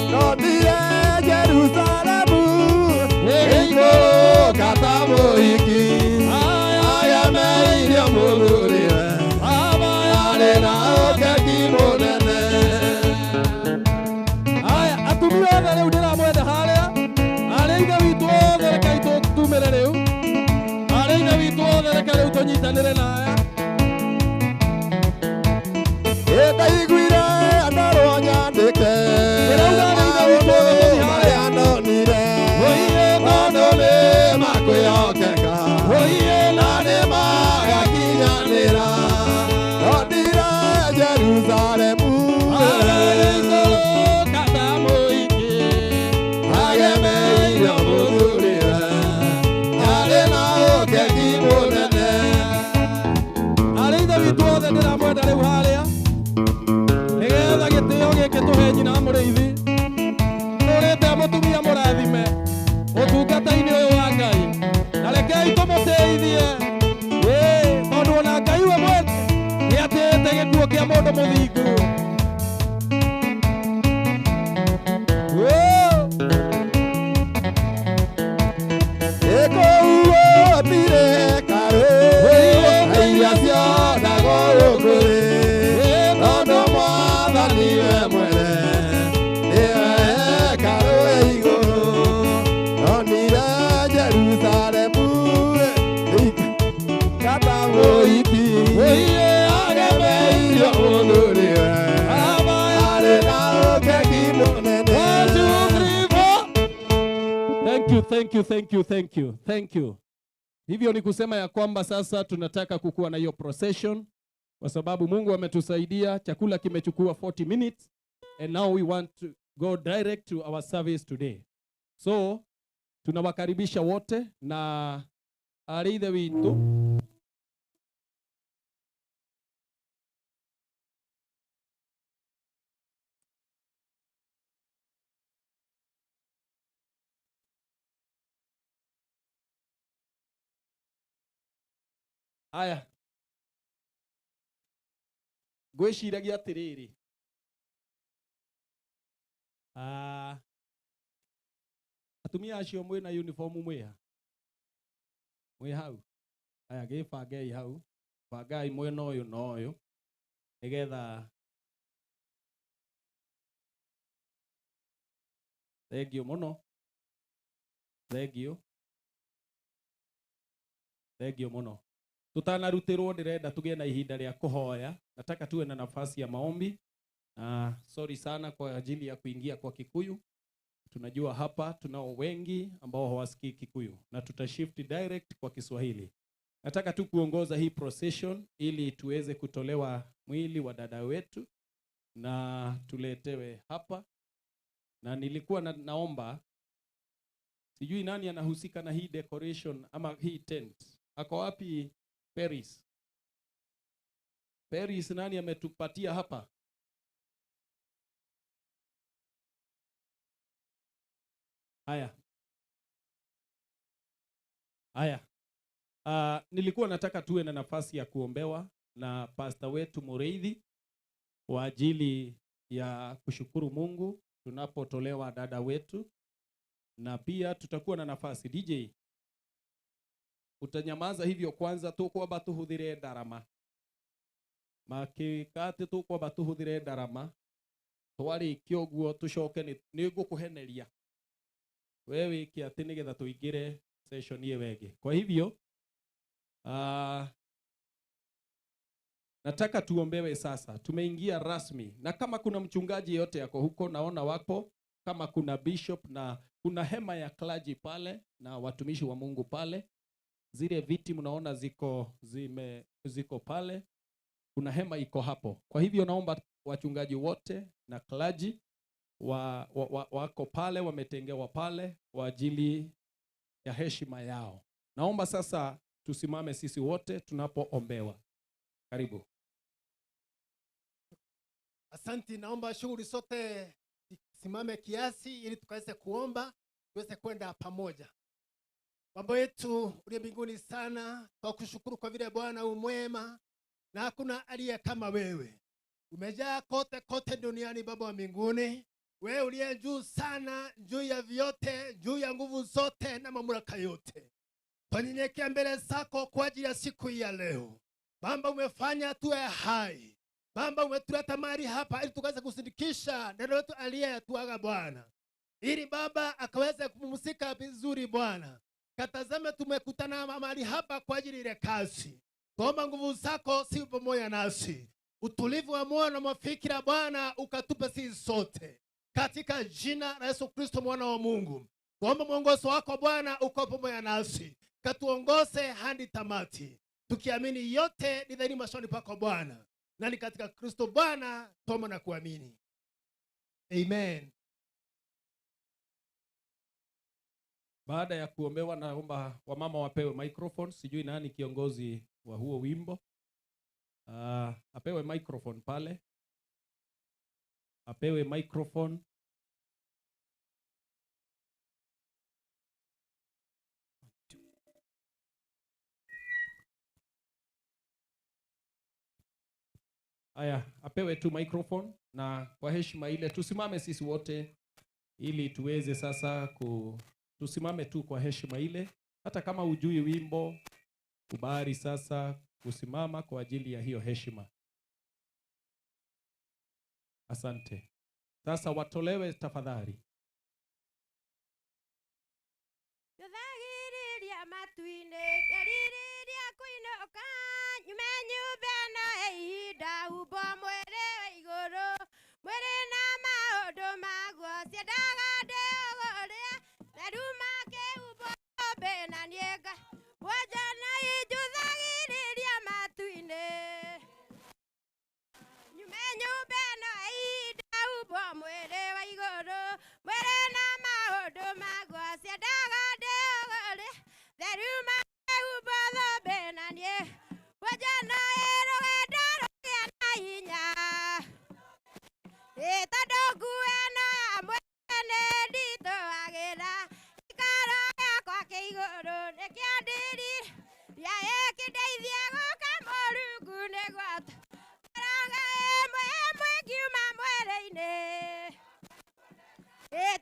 Ndonire Jerusalemu gĩikũrũka ta mũhiki, agemeirio mũthuriwe, arĩ na ũkegi mũnene. Haya, atumia othe rĩu ndĩramwenda harĩa. Arĩa ithe witũ othe rekei tumĩre rĩu. Arĩa ithe witũ othe reke rĩu tũnyitanĩre na aya. Nĩndaiguire nderwo nyandĩke. Ndĩrauga arĩa ithe witũ othe tũthiĩ harĩa. Marĩa ndonire. Tondũ nĩ makwĩhokeka. Na nĩ magakinyanĩra. Ndonire Jerusalemu. Gĩikũrũka ta mũhiki. Agemeirio mũthuriwe. Arĩ na ũkegi mũnene. Arĩa ithe witũ othe ndĩramwenda rĩu harĩa. Nĩgetha gĩtĩo gĩkĩ tũhe nyina mũrĩithi. Tũrĩte mũtumia mũrathime ũtungata-inĩ ũyũ wa Ngai. Na rekei tũmũtĩithie. Tondũ ona Ngai we mwene nĩatĩĩte gĩkuũ kĩa mũndũ mũthingu. Kũu gũtirĩ hekarũ ta iria cionagwo gũkũ thĩ, tondũ Mwathani we mwene nĩwe hekarũ ya igũrũ. Ndonire Jerusalemu gĩikũrũka ta mũhiki, agemeirio mũthuriwe, arĩ na ũkegi mũnene. 1, 2, 3, 4. Thank you, thank you, thank you, thank you, thank you. Hivyo ni kusema ya kwamba sasa tunataka kukuwa na hiyo procession kwa sababu Mungu ametusaidia, chakula kimechukua 40 minutes and now we want to go direct to our service today. So tunawakaribisha wote na arĩ ithe witũ. Aya, ngwĩciragia atĩrĩrĩ, Atumia acio mwina uniform mwiha? Mwi hau? Aya, gĩbangei hau. Bangai mwena ũyũ na ũyũ nĩgetha. Thengiũ mũno, thengiũ, thengiũ mũno. Tutanarutĩrwo ndĩrenda tũgĩe na ihinda rĩa kũhoya. Nataka tuwe na nafasi ya maombi. Na sorry sana kwa ajili ya kuingia kwa Kikuyu. Tunajua hapa tunao wengi ambao hawasikii Kikuyu na tutashift direct kwa Kiswahili. Nataka tu kuongoza hii procession ili tuweze kutolewa mwili wa dada wetu na tuletewe hapa. Na nilikuwa naomba, sijui nani anahusika na hii decoration ama hii tent. Ako wapi Paris? Paris nani ametupatia hapa? Haya. Haya. Nilikuwa nataka tuwe na nafasi ya kuombewa na pastor wetu Mureithi kwa ajili ya kushukuru Mungu tunapotolewa dada wetu, na pia tutakuwa na nafasi. DJ, utanyamaza hivyo kwanza, tukwamba tuhuthire ndarama makikati, tukwamba tuhuthire ndarama twarikia uguo tucoke ni ngukuheneria we wike ati nigetha tuingire session iyo ĩngĩ. Kwa hivyo nataka tuombewe sasa. Tumeingia rasmi, na kama kuna mchungaji yote yako huko, naona wako, kama kuna bishop na kuna hema ya clergy pale na watumishi wa Mungu pale, zile viti mnaona ziko pale, kuna hema iko hapo. Kwa hivyo naomba wachungaji wote na clergy wako pale, wametengewa pale kwa ajili ya heshima yao. Naomba sasa tusimame sisi wote tunapoombewa. Karibu. Asante, naomba shughuli sote simame kiasi ili tukaweze kuomba, tuweze kwenda pamoja. Baba yetu uliye mbinguni sana, tunakushukuru kwa vile Bwana umwema na hakuna aliye kama wewe. Umejaa kote kote duniani Baba wa mbinguni. Wewe uliye juu sana, juu ya vyote, juu ya nguvu zote na mamlaka yote. Tunyenyekea mbele zako kwa ajili ya siku hii ya leo. Baba umefanya tuwe hai. Baba umetuleta mahali hapa ili tukaweze kusindikisha neno letu aliyetuaga Bwana, ili Baba akaweze kupumzika vizuri Bwana. Katazame tumekutana mahali hapa kwa ajili ile kazi. Tuomba nguvu zako si pamoja nasi. Utulivu wa moyo na mafikira Bwana ukatupe sisi sote. Katika jina la Yesu Kristo mwana wa Mungu. Tuomba mwongozo wako Bwana uko pamoja nasi. Katuongoze hadi tamati. Tukiamini yote ni dhahiri machoni pako Bwana. Na ni katika Kristo Bwana tuomba na kuamini. Amen. Baada ya kuombewa, naomba wamama wapewe microphone. Sijui nani kiongozi wa huo wimbo. Apewe microphone pale. Apewe microphone. Aya, apewe tu microphone, na kwa heshima ile tusimame sisi wote ili tuweze sasa tusimame tu kwa heshima ile. Hata kama hujui wimbo, kubali sasa kusimama kwa ajili ya hiyo heshima. Asante. Sasa watolewe tafadhali.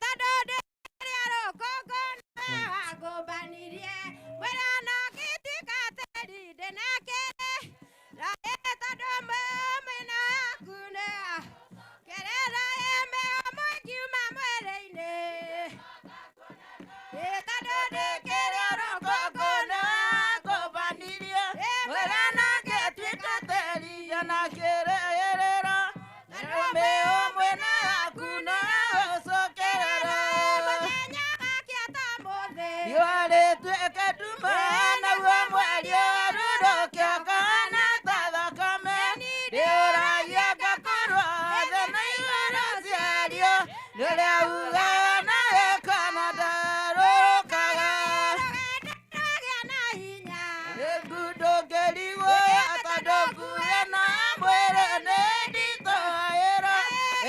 Tondu ndĩrĩa rũkũngũ. Ngũmbanirie mwĩrĩ ona ngĩtuĩka tĩri ndĩnakĩrĩ raĩ tondũ mwĩna yaku nĩ kerera ĩmĩo mũngiuma mwĩrĩ-inĩ ĩ tondũ ndĩkĩrĩ rũkũngũ nĩ Ngũmbanirie mwĩrĩ ona ngĩtuĩka tĩri ndĩnakĩrĩrĩra mĩo mwĩna yaku nĩ ũcokerera mũthenya gakĩa ta mũthĩ riũa rĩtuĩke nduma naguo mweri ũrurũke ũkahana ta thakame ndĩũragia ngakorwo thĩ na igũrũ ciario rĩrĩa ugaga nawe kana ndarũrũkaga rũgendo rwagĩa na hinya rĩngu ndũngĩrigwo tondũ nguo na mwĩrĩ nĩ nditũhĩra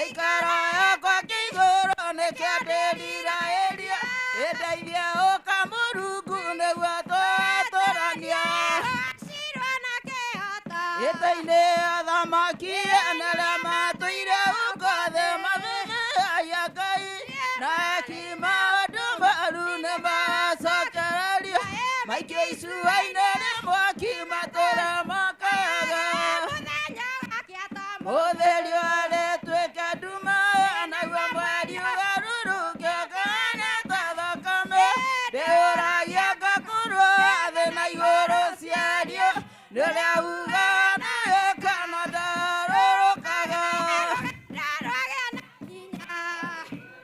ĩikaro yakwa kĩigũrũ nĩkĩo ndĩrirahĩria ĩndeithie ũka Mũrungu nĩguo twatũrania rwacirwo na kĩhoto ĩtĩ-inĩ athamaki arĩa matũire huko thĩ mathĩnagia Ngai na eki maũndũ moru nĩ macokererio maikio icua-inĩ rĩa mwaki matũra makaga mũthenya gakĩa ta mũthĩ riũa rĩtuĩke nduma naguo mweri ũgarũrũke ũkahana ta thakame ndĩũragia ngakorwo thĩ na igũrũ ciario nĩ ũrĩa ugaga nawe kana ndarũrũkaga rũgendo rwagĩa na hinya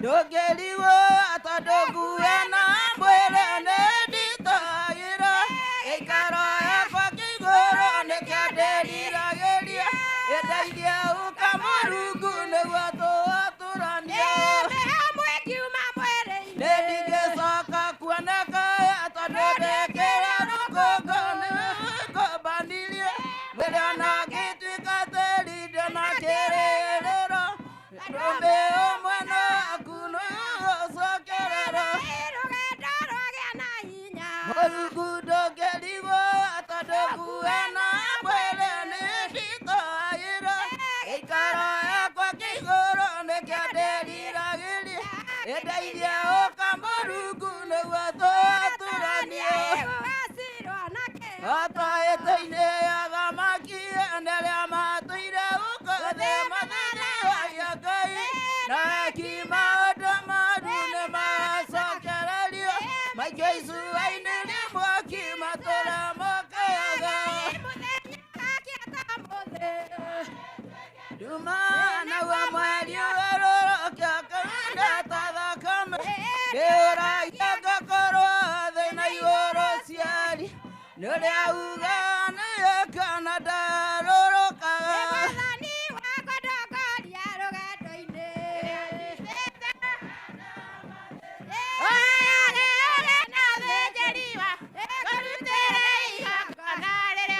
ndũngĩrigwo tondũ nguo na mwĩrĩ nĩ nditũhagĩra ĩikaro yakwa kĩigũrũ nĩkĩo ndĩriragĩria ĩndeithie ũka Mũrungu nĩguo tũatũrania mĩo mwĩngiuma mwĩrĩ-inĩ nĩ ndingĩcoka kuoneka tondũ ndĩkĩra rũkũngũ nĩngũmbanirie mwĩrĩ ona ngĩtuĩka tĩri ndĩnakĩrĩrĩro rũmĩ ũmwe naku nĩũcokerera rũgendo rwagĩa na hinya Mũrungu ndũngĩrigwo tondũ nguo na mwĩrĩ nĩ nditũhagĩra ĩikaro yakwa kĩigũrũ nĩkĩo ndĩriragĩria ĩndeithie ũka Mũrungu nĩguo twatũranie rwacirwo na kĩhoto ata ĩtĩ-inĩ athamaki arĩa matũire huko thĩ mathĩnagia Ngai na eki maũndũ moru nĩ macokererio maikio icua-inĩ rĩa mwaki matũra mokaga mũthenya gakĩa ta mũthĩ nduma naguo mweri ũgarũrũke ũkahana ta thakame ndĩũragia ngakorwo thĩ na igũrũ ciari nĩ ũrĩa ugaga nawe kana ndarũrũkaga mwathani wakwa ndongoria rũgendo-inĩ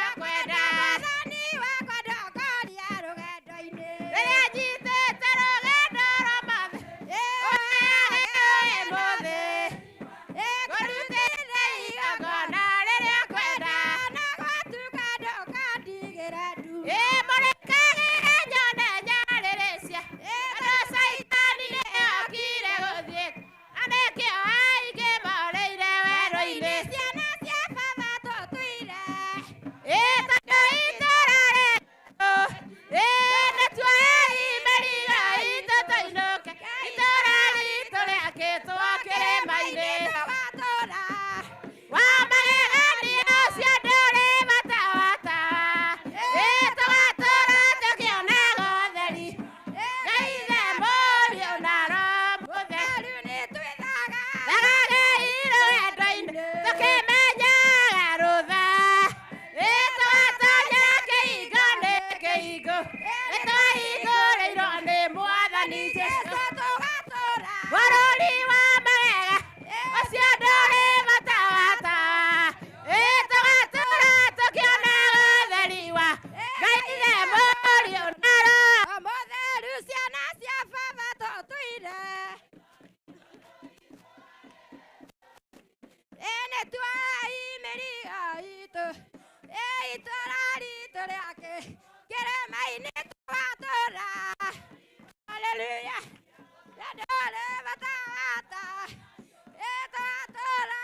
mwathani wakwa ndongoria rũgendo-inĩ na gwatuka ndũkandigĩra ndu ciana cia baba tũtũire tũgatũra Rĩu nĩ twĩthaga Jesũ tũgatũra Bũrũri wa magega ũcio ndũrĩ bata wa tawa ĩ tũgatũra tũkĩonaga ũtheri wa Ngai ithe Mũriũ na Roho Mũtheru ciana cia baba tũtũire ĩ nĩ tuoei mĩrigo itũ ĩ itũra ritũ rĩake kĩrĩma-inĩ tũgatũra Hallelujah. Ndũrĩ bata wa tawa ĩ tũgatũra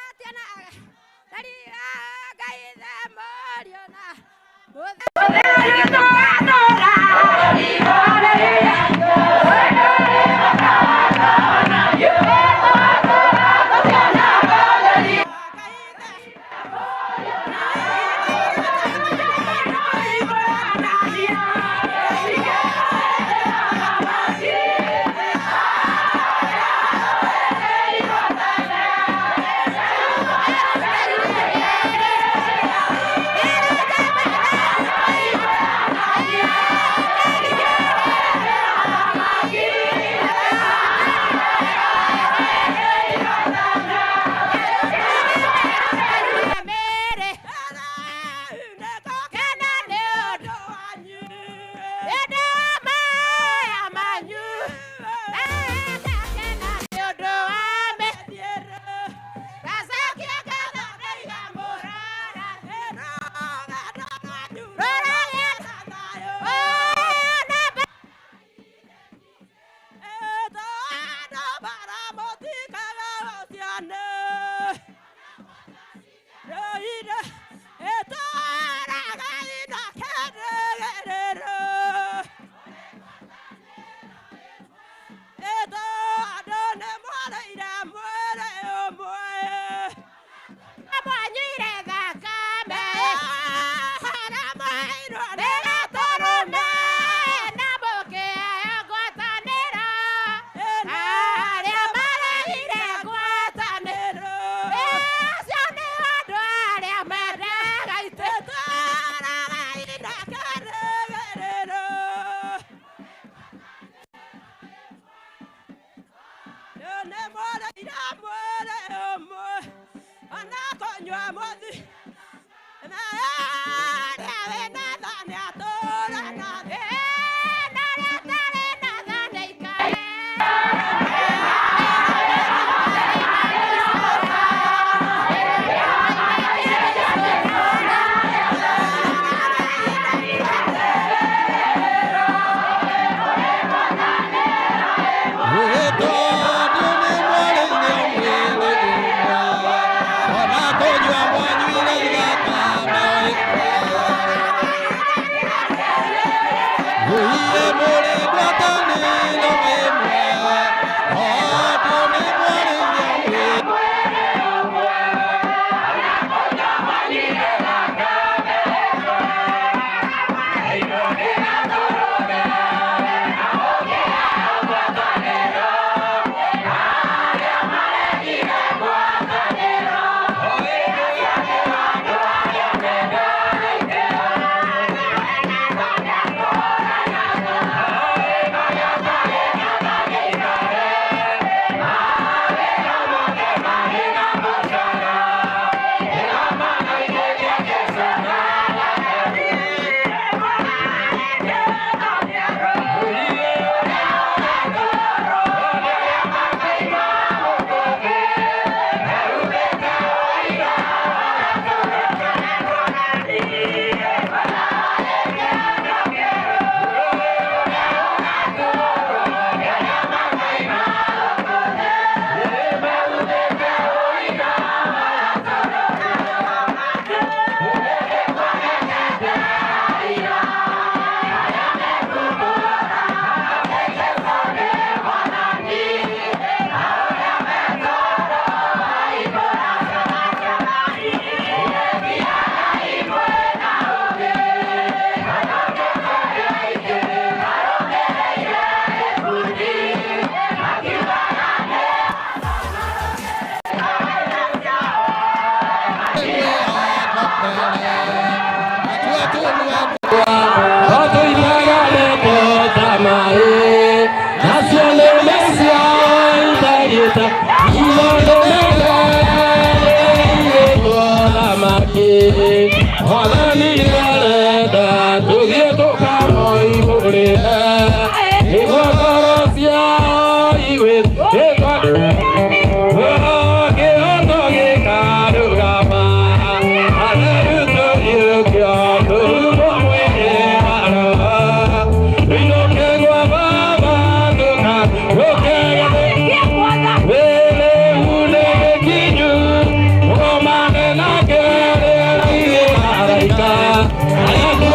I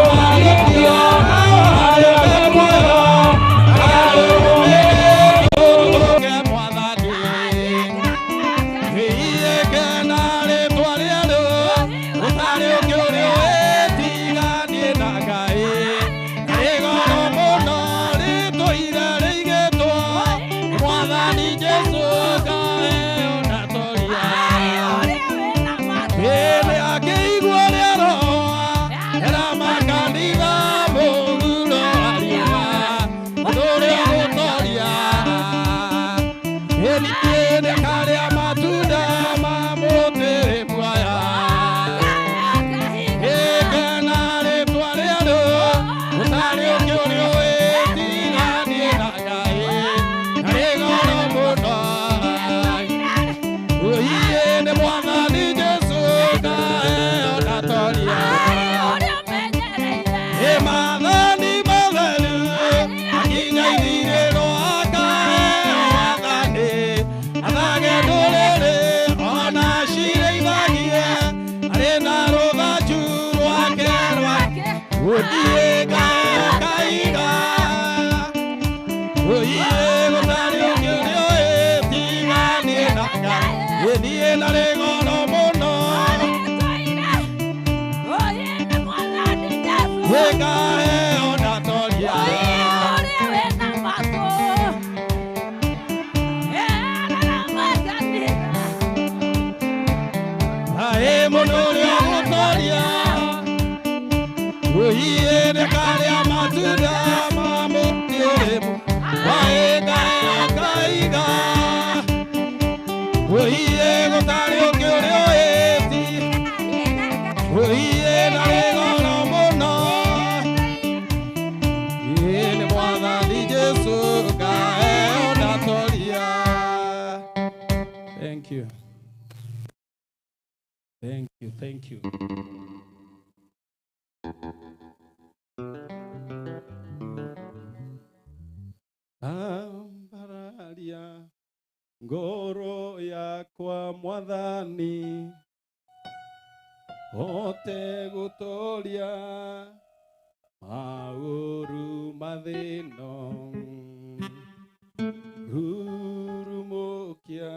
ndatoria. Maathani matheru akinya ithirĩro akaheo wathani, athage ndũrĩrĩ ona cirĩithagie, arĩ na rũthanju rwake rwake gũthiĩ ngaheo kaiga. Oiye gũtarĩ ũngĩ ũrĩa ũĩ tiga niĩ na Ngai, niĩ ndarĩ goro mũno. Ngaheo ndatoria. Aĩ mũndũ ũrĩa ũgũtoria, oiye nĩkarĩa matunda ma mũtĩ ũrĩ waĩ ngaheo kaiga. Oiye gũtarĩ ũngĩ ũrĩa ũĩ oiye ndarĩ goro mũno. Ĩĩ nĩ Mwathani Jesũ ngaheo ndatoria. Thank you. Thank you, thank you. Ambararia ngoro yakwa Mwathani, hote gũtoria maũru mathĩno, rurumũkia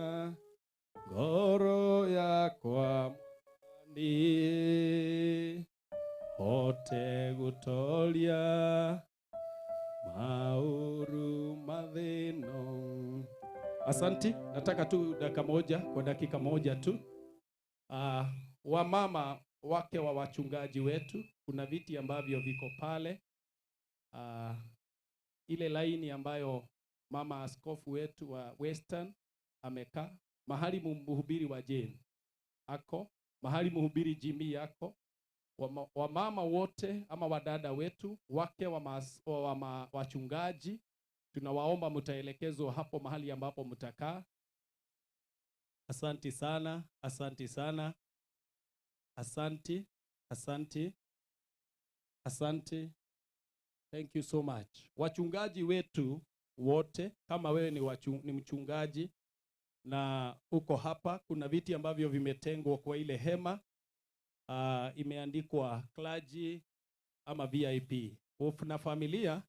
ngoro yakwa Mwathani, hote gũtoria maũru mathĩno. Asanti, nataka tu dakika moja, kwa dakika moja tu. Wamama wake wa wachungaji wetu, kuna viti ambavyo viko pale. Ile laini ambayo mama askofu wetu wa Western amekaa, mahali mhubiri wa Jane ako, mahali mhubiri Jimmy yako, wamama wote ama wadada wetu wake wa wachungaji, tunawaomba mtaelekezwa hapo mahali ambapo mtakaa. Asanti sana, asanti sana, asanti, asanti, asanti. Thank you so much. Wachungaji wetu wote, kama wewe ni mchungaji na uko hapa, kuna viti ambavyo vimetengwa kwa ile hema, imeandikwa clergy ama VIP. Na familia,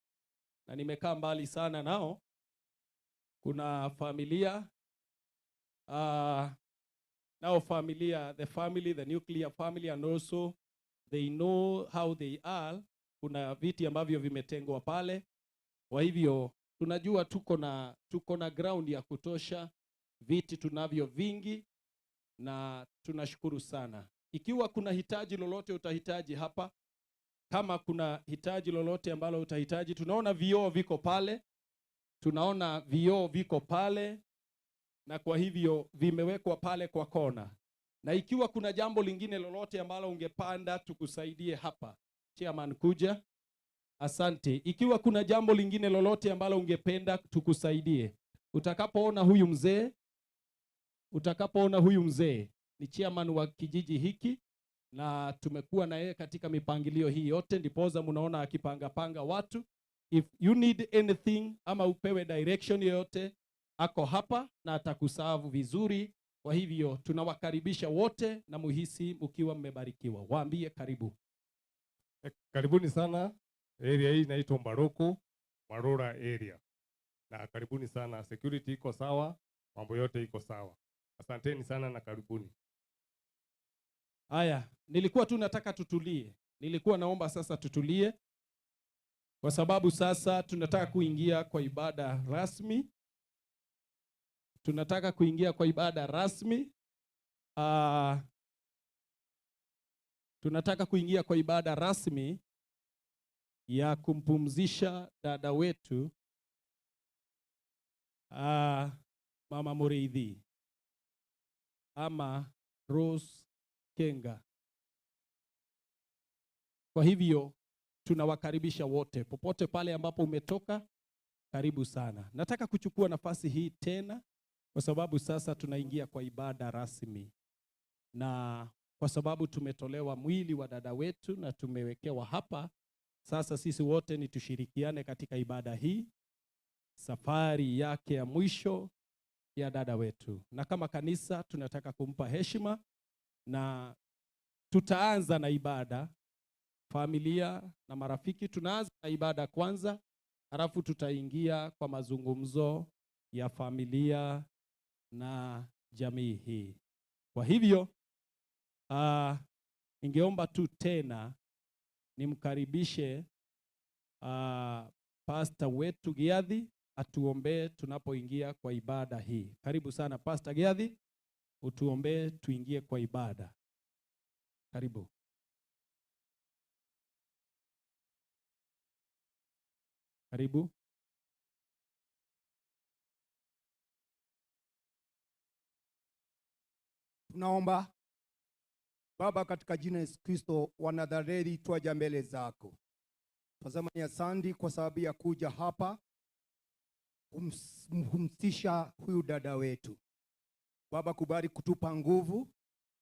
na nimekaa mbali sana nao, kuna familia, now familia, the family, the nuclear family, and also they know how they are. Kuna viti ambavyo vimetengwa pale. Kwa hivyo tunajua tuko na ground ya kutosha, viti tunavyo vingi, na tunashukuru sana. Ikiwa kuna hitaji lolote utahitaji hapa, kama kuna hitaji lolote ambalo utahitaji, tunaona vioo viko pale, tunaona vioo viko pale, na kwa hivyo vimewekwa pale kwa kona. Na ikiwa kuna jambo lingine lolote ambalo ungepanda tukusaidie hapa, chairman kuja. Asante. Ikiwa kuna jambo lingine lolote ambalo ungependa tukusaidie, utakapoona huyu mzee, ni chairman wa kijiji hiki, na tumekuwa na yeye katika mipangilio hii yote, ndiposa mnaona akipanga panga watu. If you need anything ama upewe direction yoyote, ako hapa na atakusavu vizuri. Kwa hivyo tunawakaribisha wote na muhisi mkiwa mmebarikiwa. Waambie karibu. Karibuni sana. Area hii inaitwa Mbaroko, Marura area. Na karibuni sana. Security iko sawa, mambo yote iko sawa. Asanteni sana na karibuni. Haya, nilikuwa tu nataka tutulie. Nilikuwa naomba sasa tutulie, kwa sababu sasa tunataka kuingia kwa ibada rasmi. Tunataka kuingia kwa ibada rasmi. Tunataka kuingia kwa ibada rasmi ya kumpumzisha dada wetu, Mama Mureithi ama Rose Kenga. Kwa hivyo tunawakaribisha wote popote pale ambapo umetoka, karibu sana. Nataka kuchukua nafasi hii tena kwa sababu sasa tunaingia kwa ibada rasmi, na kwa sababu tumetolewa mwili wa dada wetu na tumewekewa hapa. Sasa sisi wote ni tushirikiane katika ibada hii, safari yake ya mwisho ya dada wetu. Na kama kanisa tunataka kumpa heshima, na tutaanza na ibada. Familia na marafiki tunaanza na ibada kwanza, halafu tutaingia kwa mazungumzo ya familia na jamii hii. Kwa hivyo ningeomba tu tena nimkaribishe pastor wetu Giathi atuombee tunapoingia kwa ibada hii. Karibu sana Pastor Giathi, utuombee tuingie kwa ibada. Karibu. Karibu. Tunaomba. Baba, katika jina Yesu Kristo wa Nazareti, twaja mbele zako. Tazama ni asante kwa sababu ya kuja hapa kumsisha huyu dada wetu. Baba, kubali kutupa nguvu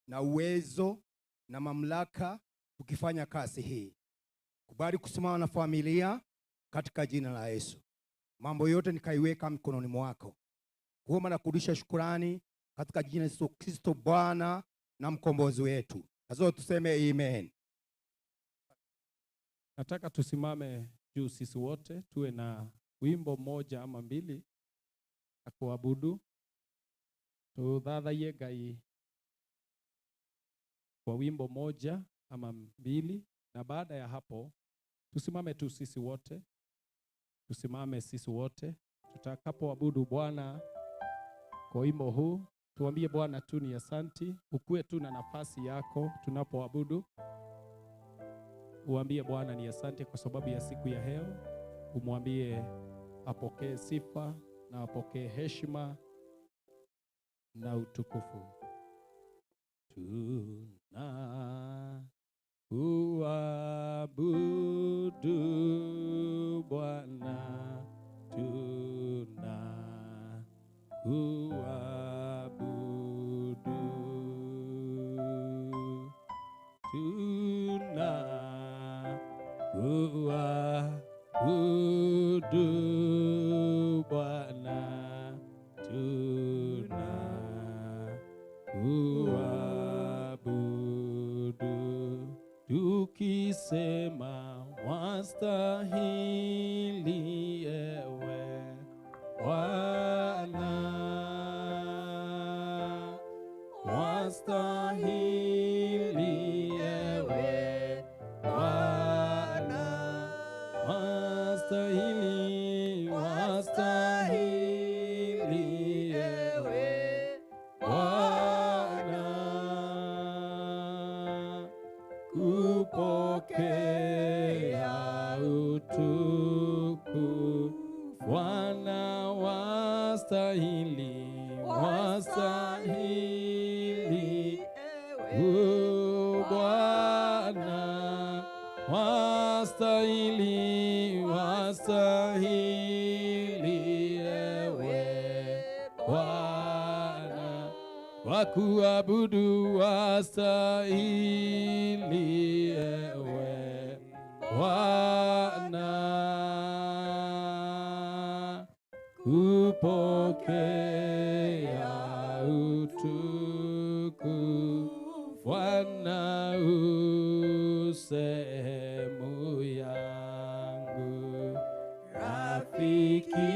na uwezo na mamlaka tukifanya kazi hii. Kubali kusimama na familia katika jina la Yesu. Mambo yote nikaiweka mkononi mwako. Kuomba na kurudisha shukrani katika jina Yesu Kristo Bwana na mkombozi wetu. Na zote tuseme amen. Nataka tusimame juu sisi wote, tuwe na wimbo moja ama mbili ya kuabudu. Tuthathaie Ngai kwa wimbo moja ama mbili, na baada ya hapo tusimame tu sisi wote. Tusimame sisi wote tutakapoabudu Bwana kwa wimbo huu. Tuambie Bwana tu ni asanti. Ukue tu na nafasi yako tunapoabudu. Uambie Bwana ni asante kwa sababu ya siku ya leo. Umwambie apokee sifa na apokee heshima na utukufu. Tuna kuabudu Bwana, tuna kuabudu, tuna kuabudu Bwana, tuna kuabudu, tukisema wastahili ewe Bwana, wastahili ewe Bwana, wastahili, wastahili ewe Bwana, kupokea utukufu. Bwana wastahili, wastahili ewe Bwana, wastahili, wastahili ewe Bwana, wa kuabudu wastahili ewe Bwana, kupokea utukufu. Bwana u sehemu yangu, rafiki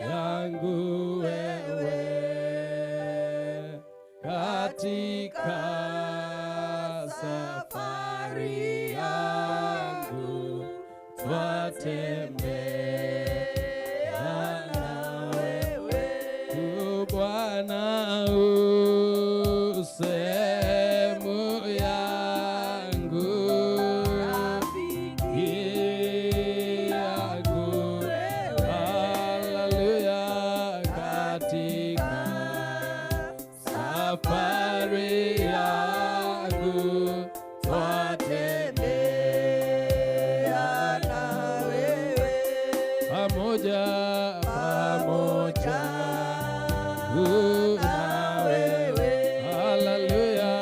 yangu wewe, katika safari yangu twatembea na wewe. Bwana u sehemu yangu, rafiki yangu, haleluya, katika safari yangu twatembea na wewe, pamoja, pamoja na wewe, haleluya,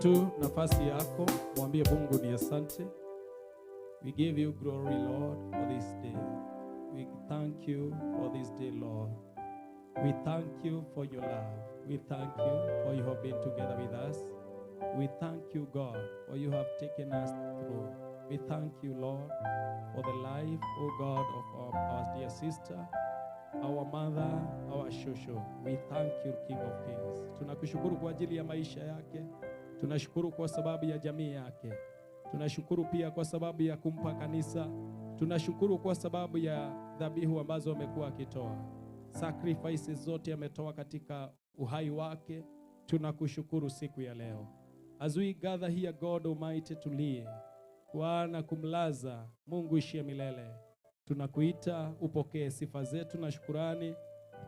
tu nafasi yako, mwambie Mungu ni asante. We give you glory, Lord, for this day. We thank you for this day, Lord. We thank you for your love. We thank you for you have been together with us. We thank you, God, for you have taken us through. We thank you, Lord, for the life, O God, of our dear sister, our mother, our shosho. We thank you, King of Kings. Tunakushukuru kwa ajili ya maisha yake. Tunashukuru kwa sababu ya jamii yake. Tunashukuru pia kwa sababu ya kumpa kanisa. Tunashukuru kwa sababu ya dhabihu ambazo amekuwa akitoa. Sacrifices zote ametoa katika uhai wake. Tunakushukuru siku ya leo. As we gather here, God Almighty, tulie Bwana kumlaza Mungu ishie milele. Tunakuita upokee sifa zetu na shukurani.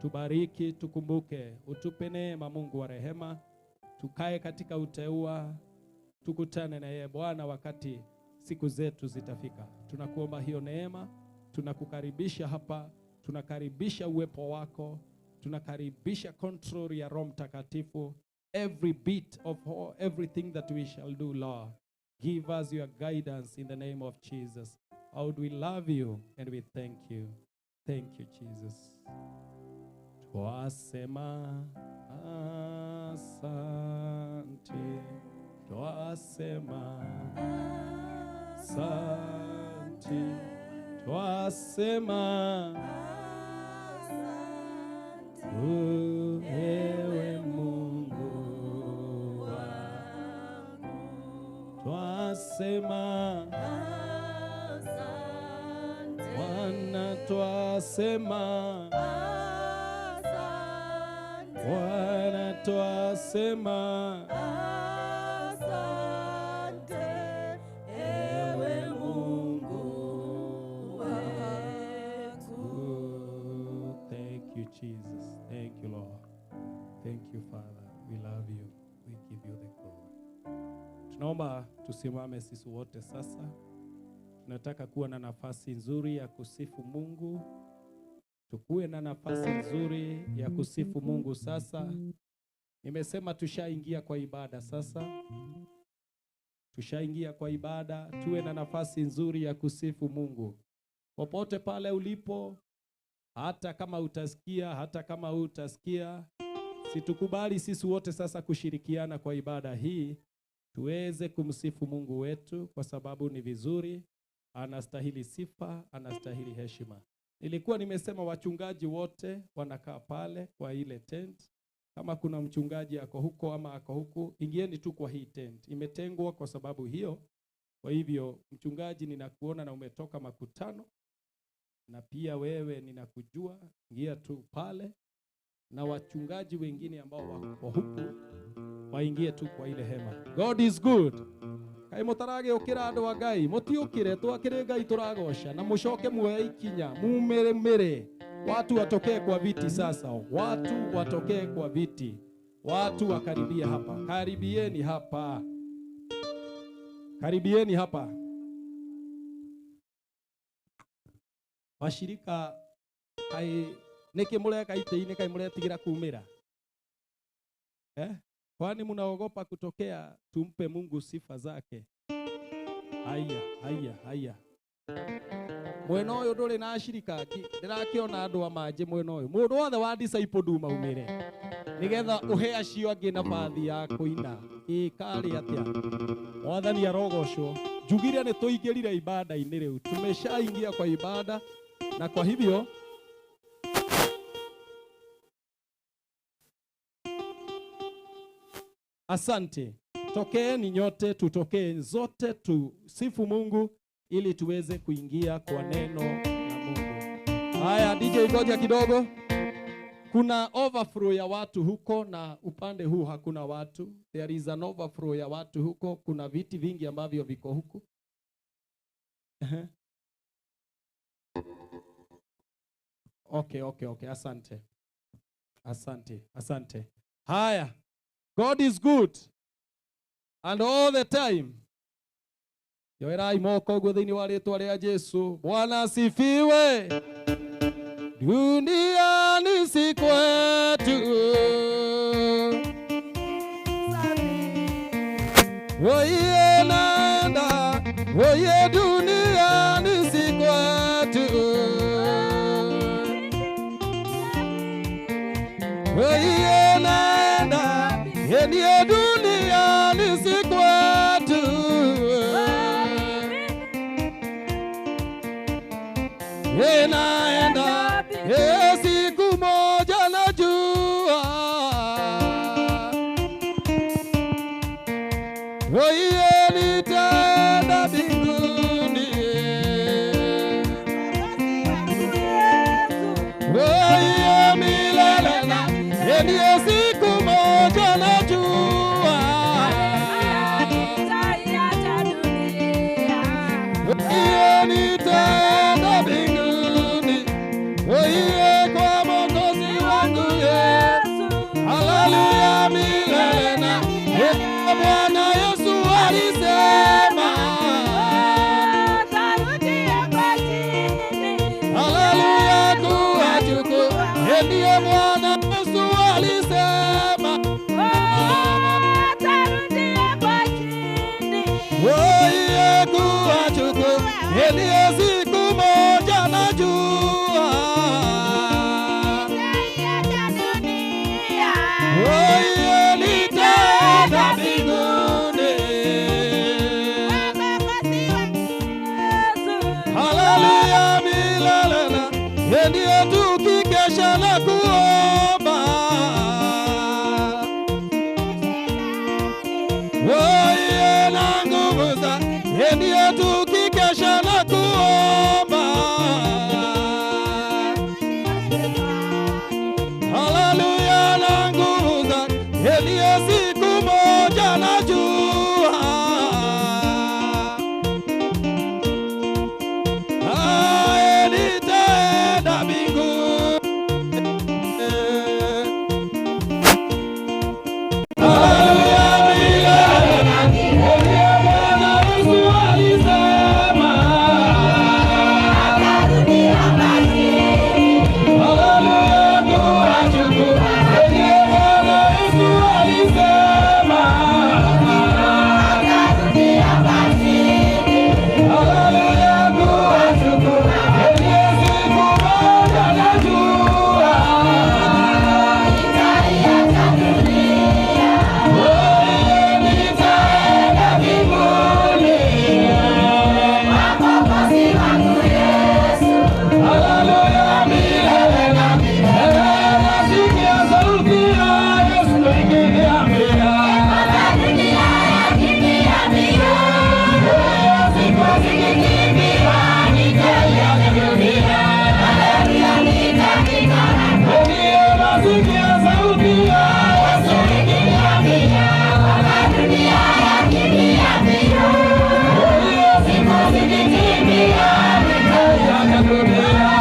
Tubariki, tukumbuke, utupe neema Mungu wa rehema. Tukae katika uteua, tukutane na yeye Bwana wakati siku zetu zitafika. Tunakuomba hiyo neema, tunakukaribisha hapa, tunakaribisha uwepo wako, tunakaribisha control ya Roho Mtakatifu. Every bit of all, everything that we shall do, Lord, give us your guidance in the name of Jesus. How do we love you and we thank you. Thank you, Jesus. Twasema asante, twasema asante, twasema asante, ewe Mungu wangu, twasema asante, Bwana twasema asante, Bwana twasema asante, ewe Mungu wetu. Thank you, Jesus. Thank you, Lord. Thank you, Father. We love you. We give you the glory. Tunaomba tusimame sisi wote sasa. Tunataka kuwa na nafasi nzuri ya kusifu Mungu. Tukuwe na nafasi nzuri ya kusifu Mungu sasa. Nimesema tushaingia kwa ibada sasa. Tushaingia kwa ibada, tuwe na nafasi nzuri ya kusifu Mungu. Popote pale ulipo, hata kama utasikia, hata kama utasikia, situkubali sisi wote sasa kushirikiana kwa ibada hii, tuweze kumsifu Mungu wetu kwa sababu ni vizuri, anastahili sifa, anastahili heshima. Nilikuwa nimesema wachungaji wote wanakaa pale kwa ile tent. Kama kuna mchungaji ako huko ama ako huku, ingieni tu kwa hii tent. Imetengwa kwa sababu hiyo. Kwa hivyo mchungaji, ninakuona na umetoka makutano, na pia wewe ninakujua, ingia tu pale, na wachungaji wengine ambao wako huku waingie tu kwa ile hema. God is good. Kai mutaragĩũkĩra andũ a Ngai, mũtiũkĩre, twakĩrĩ Ngai tũragoca, na mũcoke muoe ikinya, mumĩrĩmĩre. Watu watokee kwa viti sasa, watu watokee kwa viti, watu wakaribie hapa, karibieni hapa, karibieni hapa. Washirika kai nĩkĩ mũreka itĩ-inĩ kai mũretigĩra kumĩra? Kwani mnaogopa kutokea? Tumpe Mungu sifa zake. Haya, haya, haya. Mwena ũyũ ndũrĩ na ashirika ndĩrakĩona andũ a manjĩ mwena ũyũ. Mũndũ wothe wa disciple nduma umĩre nĩgetha ũhe acio angĩ nabathi ya kũina. Ĩ karĩ atĩa? Mwathani arogocwo. Njugire nĩ tũingĩrire ibada-inĩ rĩu. Tumeshaingia kwa ibada, na kwa hivyo asante. Tokeeni nyote, tutokee zote, tusifu Mungu ili tuweze kuingia kwa neno la Mungu. Haya, DJ ngoja kidogo. Kuna overflow ya watu huko na upande huu hakuna watu. There is an overflow ya watu huko. Kuna viti vingi ambavyo viko huku. Okay, okay, okay. Asante. Asante, asante. Haya. God is good and all the time. Yoerai moko uguo thiini wa ritwa ria Jesu. Bwana asifiwe. Duniani si kwetu, Oiye naenda ndiye duniani si kwetu. Naenda siku moja najua. Oiye nitaenda mbinguni. Oiye milele na ndiye siku moja najua. Oiye nitaenda mbinguni. Oiye kwa Mwokozi wangu Yesu. Haleluya milele na Bwana Yesu alisema. Haleluya kuwachukua. Ndiye Bwana Yesu alisema. Oiye kuwachukua. Ndiye siku moja najua. Oiye nitaenda mbinguni. Haleluya milele na ndiye tukikesha na kuomba. Oiye na nguvu za ndiye tukikesha na kuomba. Haleluya na nguvu za ndiye siku moja najua. Ae nitaenda mbinguni. Haleluya milele na ndiye Bwana Yesu alisema. Haleluya kuwachukua. Ndiye Bwana Yesu alisema. Haleluya kuwachukua. Ndiye siku moja najua. Oiye nitaenda mbinguni. Haleluya milele na milele. Nasikia sauti ya Yesu ikiniambia. Siku zikikimbia, nitaiacha dunia. Ndiye nasikia sauti ya Yesu ikiniambia. Siku zikikimbia, nitaiacha dunia.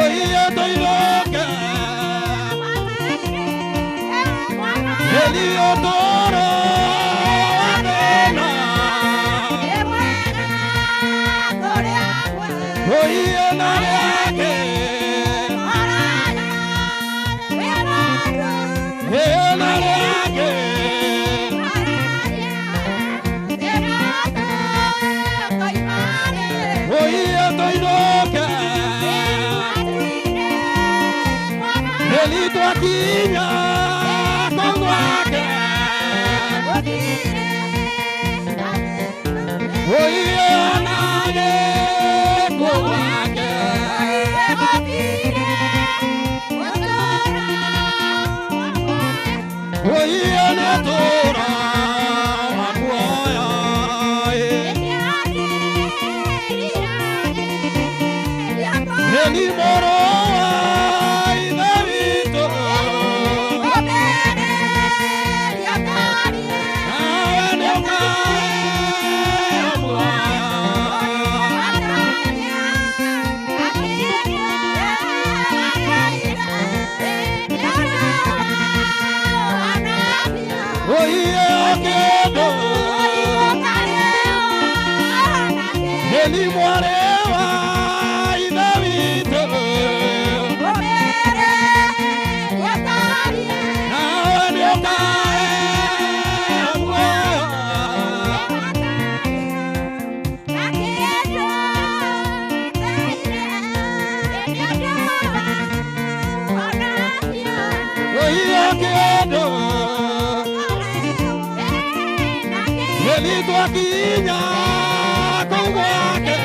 Oiye toiroke Eliotoro anena Oiye nariake Nariake Oiye toiroke Elito akinya kongwake Oiye anage kongwake Oiye netora wakuoya Eli moro ithe witũ Nawe nĩũkahe muoyo Oiye okendo Eli mwarĩ wa ithe witũ Nawe nĩũkahe muoyo Oiye okendo Eli twakinya kũu gwake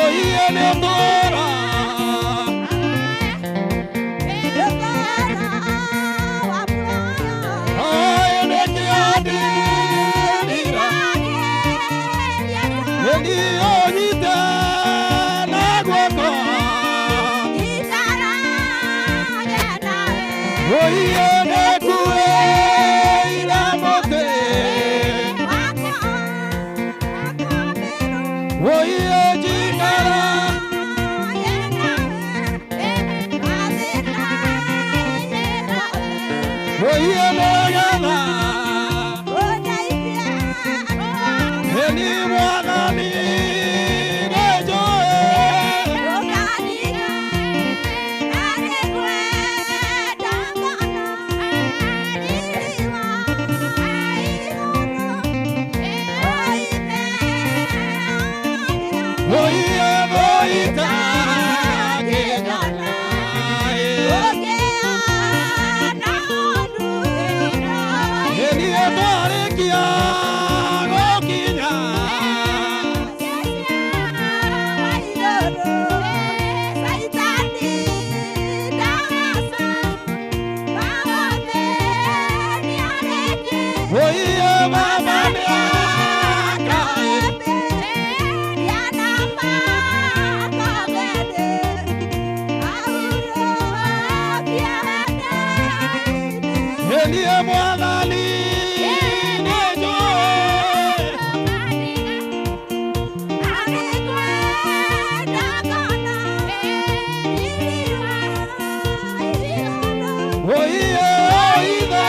Oiye nĩũtũũra Oye nĩkĩandirira Nĩniũnyite na guoko Oiye nĩkuĩire mũtĩ Oiye njikara Oiye nĩgetha Eni mwathani nĩnjũĩ Oiye boita Eni twarĩkia gũkinya Oiye baba nĩakaĩ Eni mwathani nĩnjũĩ Oiye oithe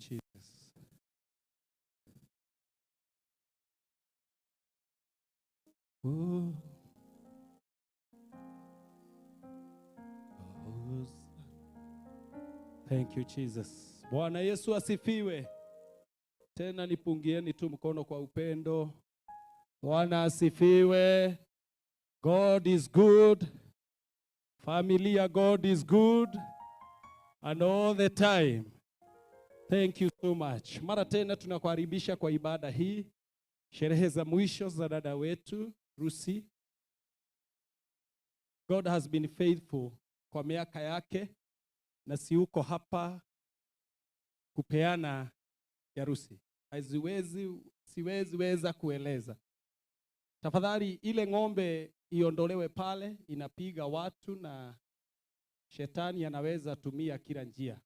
Jesus. Oh. Thank you, Jesus. Bwana Yesu asifiwe. Tena nipungieni tu mkono kwa upendo. Bwana asifiwe. God is good. Familia, God is good. And all the time. Thank you so much. Mara tena tunakukaribisha kwa ibada hii. Sherehe za mwisho za dada wetu Rusi. God has been faithful kwa miaka yake, na si uko hapa kupeana ya Rusi. Siwezi weza kueleza. Tafadhali ile ng'ombe iondolewe pale, inapiga watu na shetani anaweza tumia kila njia.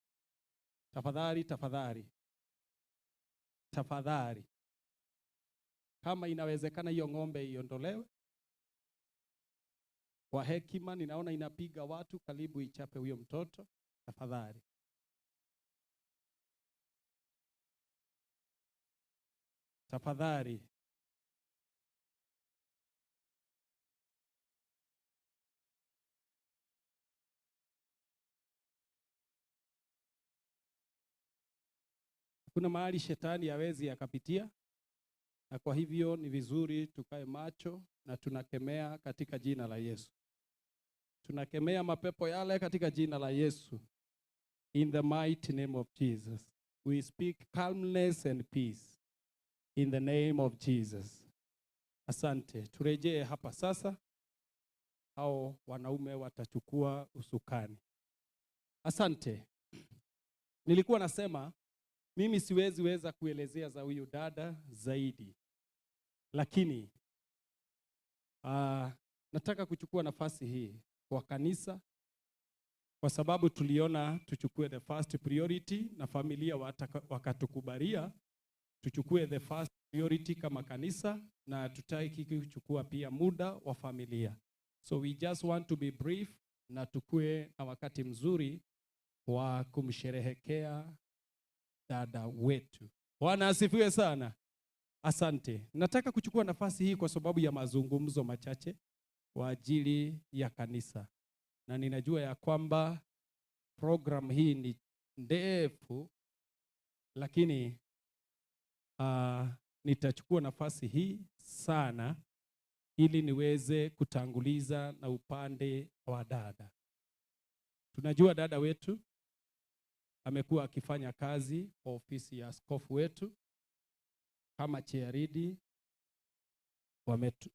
Tafadhali, tafadhali. Tafadhali. Kama inawezekana hiyo ng'ombe iondolewe. Kwa hekima ninaona inapiga watu, karibu ichape huyo mtoto. Tafadhali. Tafadhali. Kuna mahali shetani hawezi akapitia, na kwa hivyo ni vizuri tukae macho na tunakemea katika jina la Yesu. Tunakemea mapepo yale katika jina la Yesu. In the mighty name of Jesus. We speak calmness and peace. In the name of Jesus. Asante. Turejee hapa sasa. Hao wanaume watachukua usukani. Asante. Nilikuwa nasema mimi siwezi weza kuelezea za huyu dada zaidi. Lakini nataka kuchukua nafasi hii kwa kanisa, kwa sababu tuliona tuchukue the first priority na familia wakatukubalia tuchukue the first priority kama kanisa, na tutaki kuchukua pia muda wa familia. So we just want to be brief na tukue na wakati mzuri wa kumsherehekea dada wetu. Bwana asifiwe sana. Asante. Nataka kuchukua nafasi hii kwa sababu ya mazungumzo machache kwa ajili ya kanisa. Na ninajua ya kwamba program hii ni ndefu, lakini nitachukua nafasi hii sana ili niweze kutanguliza na upande wa dada. Tunajua dada wetu amekuwa akifanya kazi kwa ofisi ya askofu wetu kama chairidi,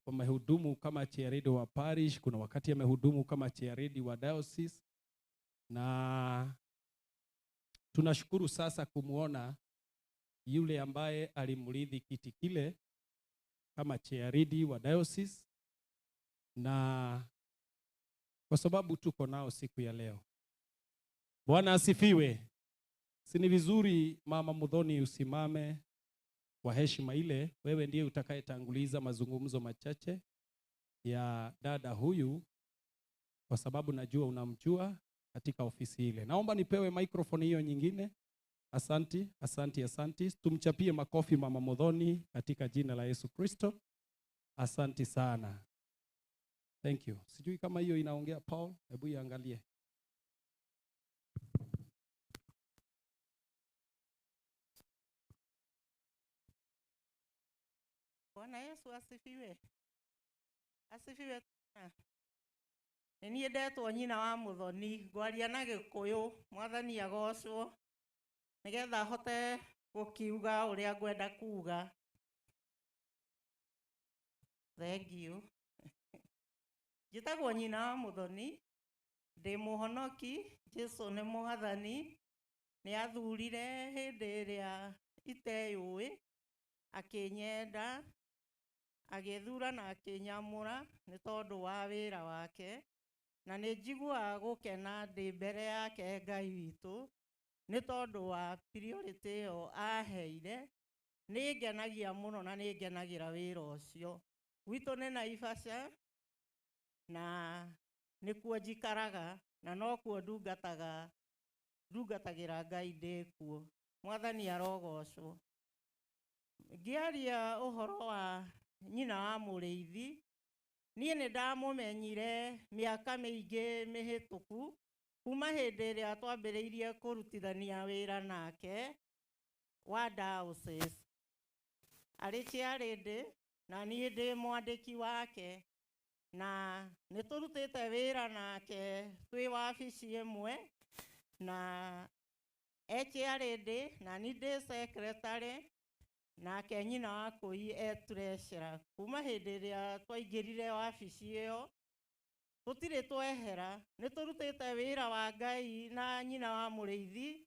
wamehudumu kama chairidi wa parish, kuna wakati amehudumu kama chairidi wa diocese, na tunashukuru sasa kumuona yule ambaye alimrithi kiti kile kama chairidi wa diocese, na kwa sababu tuko nao siku ya leo. Bwana asifiwe. Si ni vizuri Mama Muthoni usimame kwa heshima ile, wewe ndiye utakayetanguliza mazungumzo machache ya dada huyu, kwa sababu najua unamjua katika ofisi ile. Naomba nipewe microphone hiyo nyingine. Asanti, asanti, asanti. Tumchapie makofi Mama Muthoni katika jina la Yesu Kristo. Asanti sana. Thank you. Sijui kama hiyo inaongea Paul, hebu iangalie. Bwana Yesu asifiwe. Asifiwe tena. Nĩ niĩ ndetwo nyina wa Muthoni, ngwaria na Gĩkũyũ, Mwathani agocwo, nĩgetha hote gũkiuga ũrĩa ngwenda kuga. Thank you. Njĩtagwo nyina wa Muthoni, ndĩ mũhonoki, Jesu nĩ mwathani, nĩ athurire hĩndĩ ĩrĩa iteyũĩ, akĩnyenda, agĩthura na akĩnyamũra nĩ tondũ wa wĩra wake, na nĩ njiguaga gũkena ndĩ mbere yake Ngai witũ nĩ tondũ wa priority ĩyo aheire. Nĩ ngenagia mũno na nĩ ngenagĩra wĩra ũcio. Gwitũ nĩ Naivasha na nĩkuo njikaraga na nokuo ndungatagĩra Ngai ndĩ kuo. Mwathani arogocwo. Ngĩaria ũhoro wa nyina wa mũrĩithi, niĩ nĩ ndamũmenyire mĩaka mĩingĩ mĩhĩtũku kuma hĩndĩ ĩrĩa twambĩrĩirie kũrutithania wĩra nake wa diocese. Arĩ chairlady na niĩ ndĩ mwandĩki wake, na nĩ tũrutĩte wĩra nake twĩ wabici ĩmwe, na e chairlady na niĩ ndĩ secretary, nake nyina wa Kũi e treasurer. Kuma hĩndĩ ĩrĩa twaingĩrire wabici ĩyo tũtirĩ twehera, nĩ tũrutĩte wĩra wa Ngai na nyina wa mũrĩithi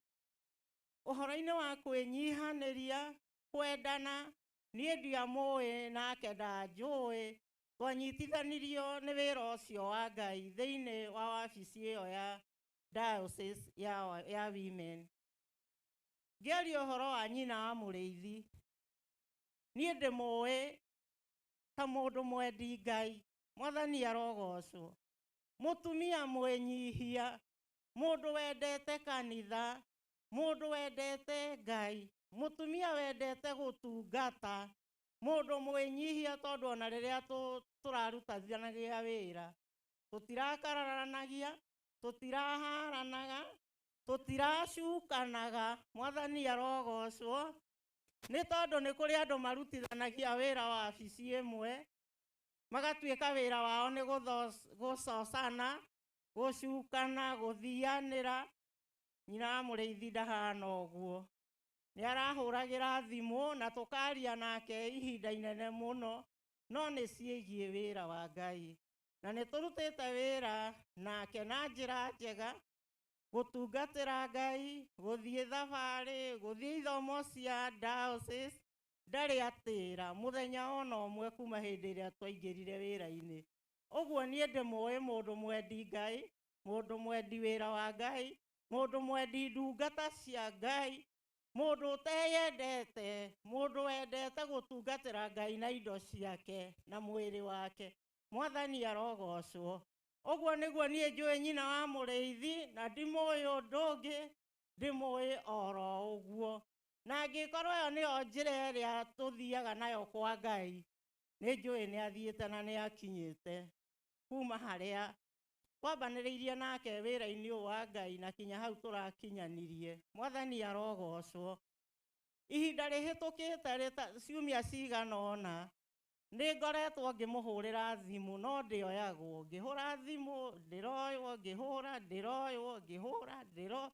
ũhoro-inĩ wa kwĩnyihanĩria, kwendana. Niĩ ndiamũĩ nake ndanjũĩ, twanyitithanirio nĩ wĩra ũcio wa Ngai thĩinĩ wa wabici ĩyo ya diocese ya women. Ngĩaria ũhoro wa nyina wa mũrĩithi, niĩ ndĩmũĩ ta mũndũ mwendi Ngai. Mwathani arogocwo. Mũtumia mwĩnyihia, mũndũ wendete kanitha, mũndũ wendete Ngai, mũtumia wendete gũtungata, mũndũ mwĩnyihia, tondũ ona rĩrĩa tũrarutithanagia wĩra tũtirakararanagia, tũtiraharanaga, tũtiracukanaga. Mwathani arogocwo. Nĩ tondũ nĩ kũrĩ andũ marutithanagia wĩra wabici ĩmwe, magatuĩka wĩra wao nĩ gũcocana, gũcukana, gũthianĩra. Nyina wa mũrĩithi ndahana ũguo, nĩ arahũragĩra thimũ na tũkaria nake ihinda inene mũno, no nĩ ciĩgiĩ wĩra wa Ngai, na nĩ tũrutĩte wĩra nake na njĩra njega, gũtungatĩra Ngai, gũthiĩ thabarĩ, gũthiĩ ithomo cia diocese. Ndarĩ atĩra mũthenya ona ũmwe kuma hĩndĩ ĩrĩa twaingĩrire wĩra-inĩ. Ũguo niĩ ndĩmũĩ mũndũ mwendi Ngai, mũndũ mwendi wĩra wa Ngai, mũndũ mwendi ndungata cia Ngai, mũndũ ũteyendete, mũndũ wendete gũtungatĩra Ngai na indo ciake na mwĩrĩ wake. Mwathani arogocwo. Ũguo nĩguo niĩ njũĩ nyina wa mũrĩithi, na ndimũĩ ũndũ ũngĩ, ndĩmũĩ oro ũguo. Na angĩkorwo ĩyo nĩyo njĩra ĩrĩa tũthiaga nayo kwa Ngai, nĩ njũĩ nĩ athiĩte na nĩ akinyĩte kuma harĩa twambanĩrĩirie nake wĩra-inĩ ũyũ wa Ngai na kinya hau tũrakinyanirie. Mwathani arogocwo. Ihinda rĩhĩtũkĩte ciumia cigana ũna nĩ ngoretwo ngĩmũhũrĩra thimũ, no ndĩoyagwo. Ngĩhũra thimũ ndĩroywo, ngĩhũra ndĩroywo, ngĩhũra ndĩro,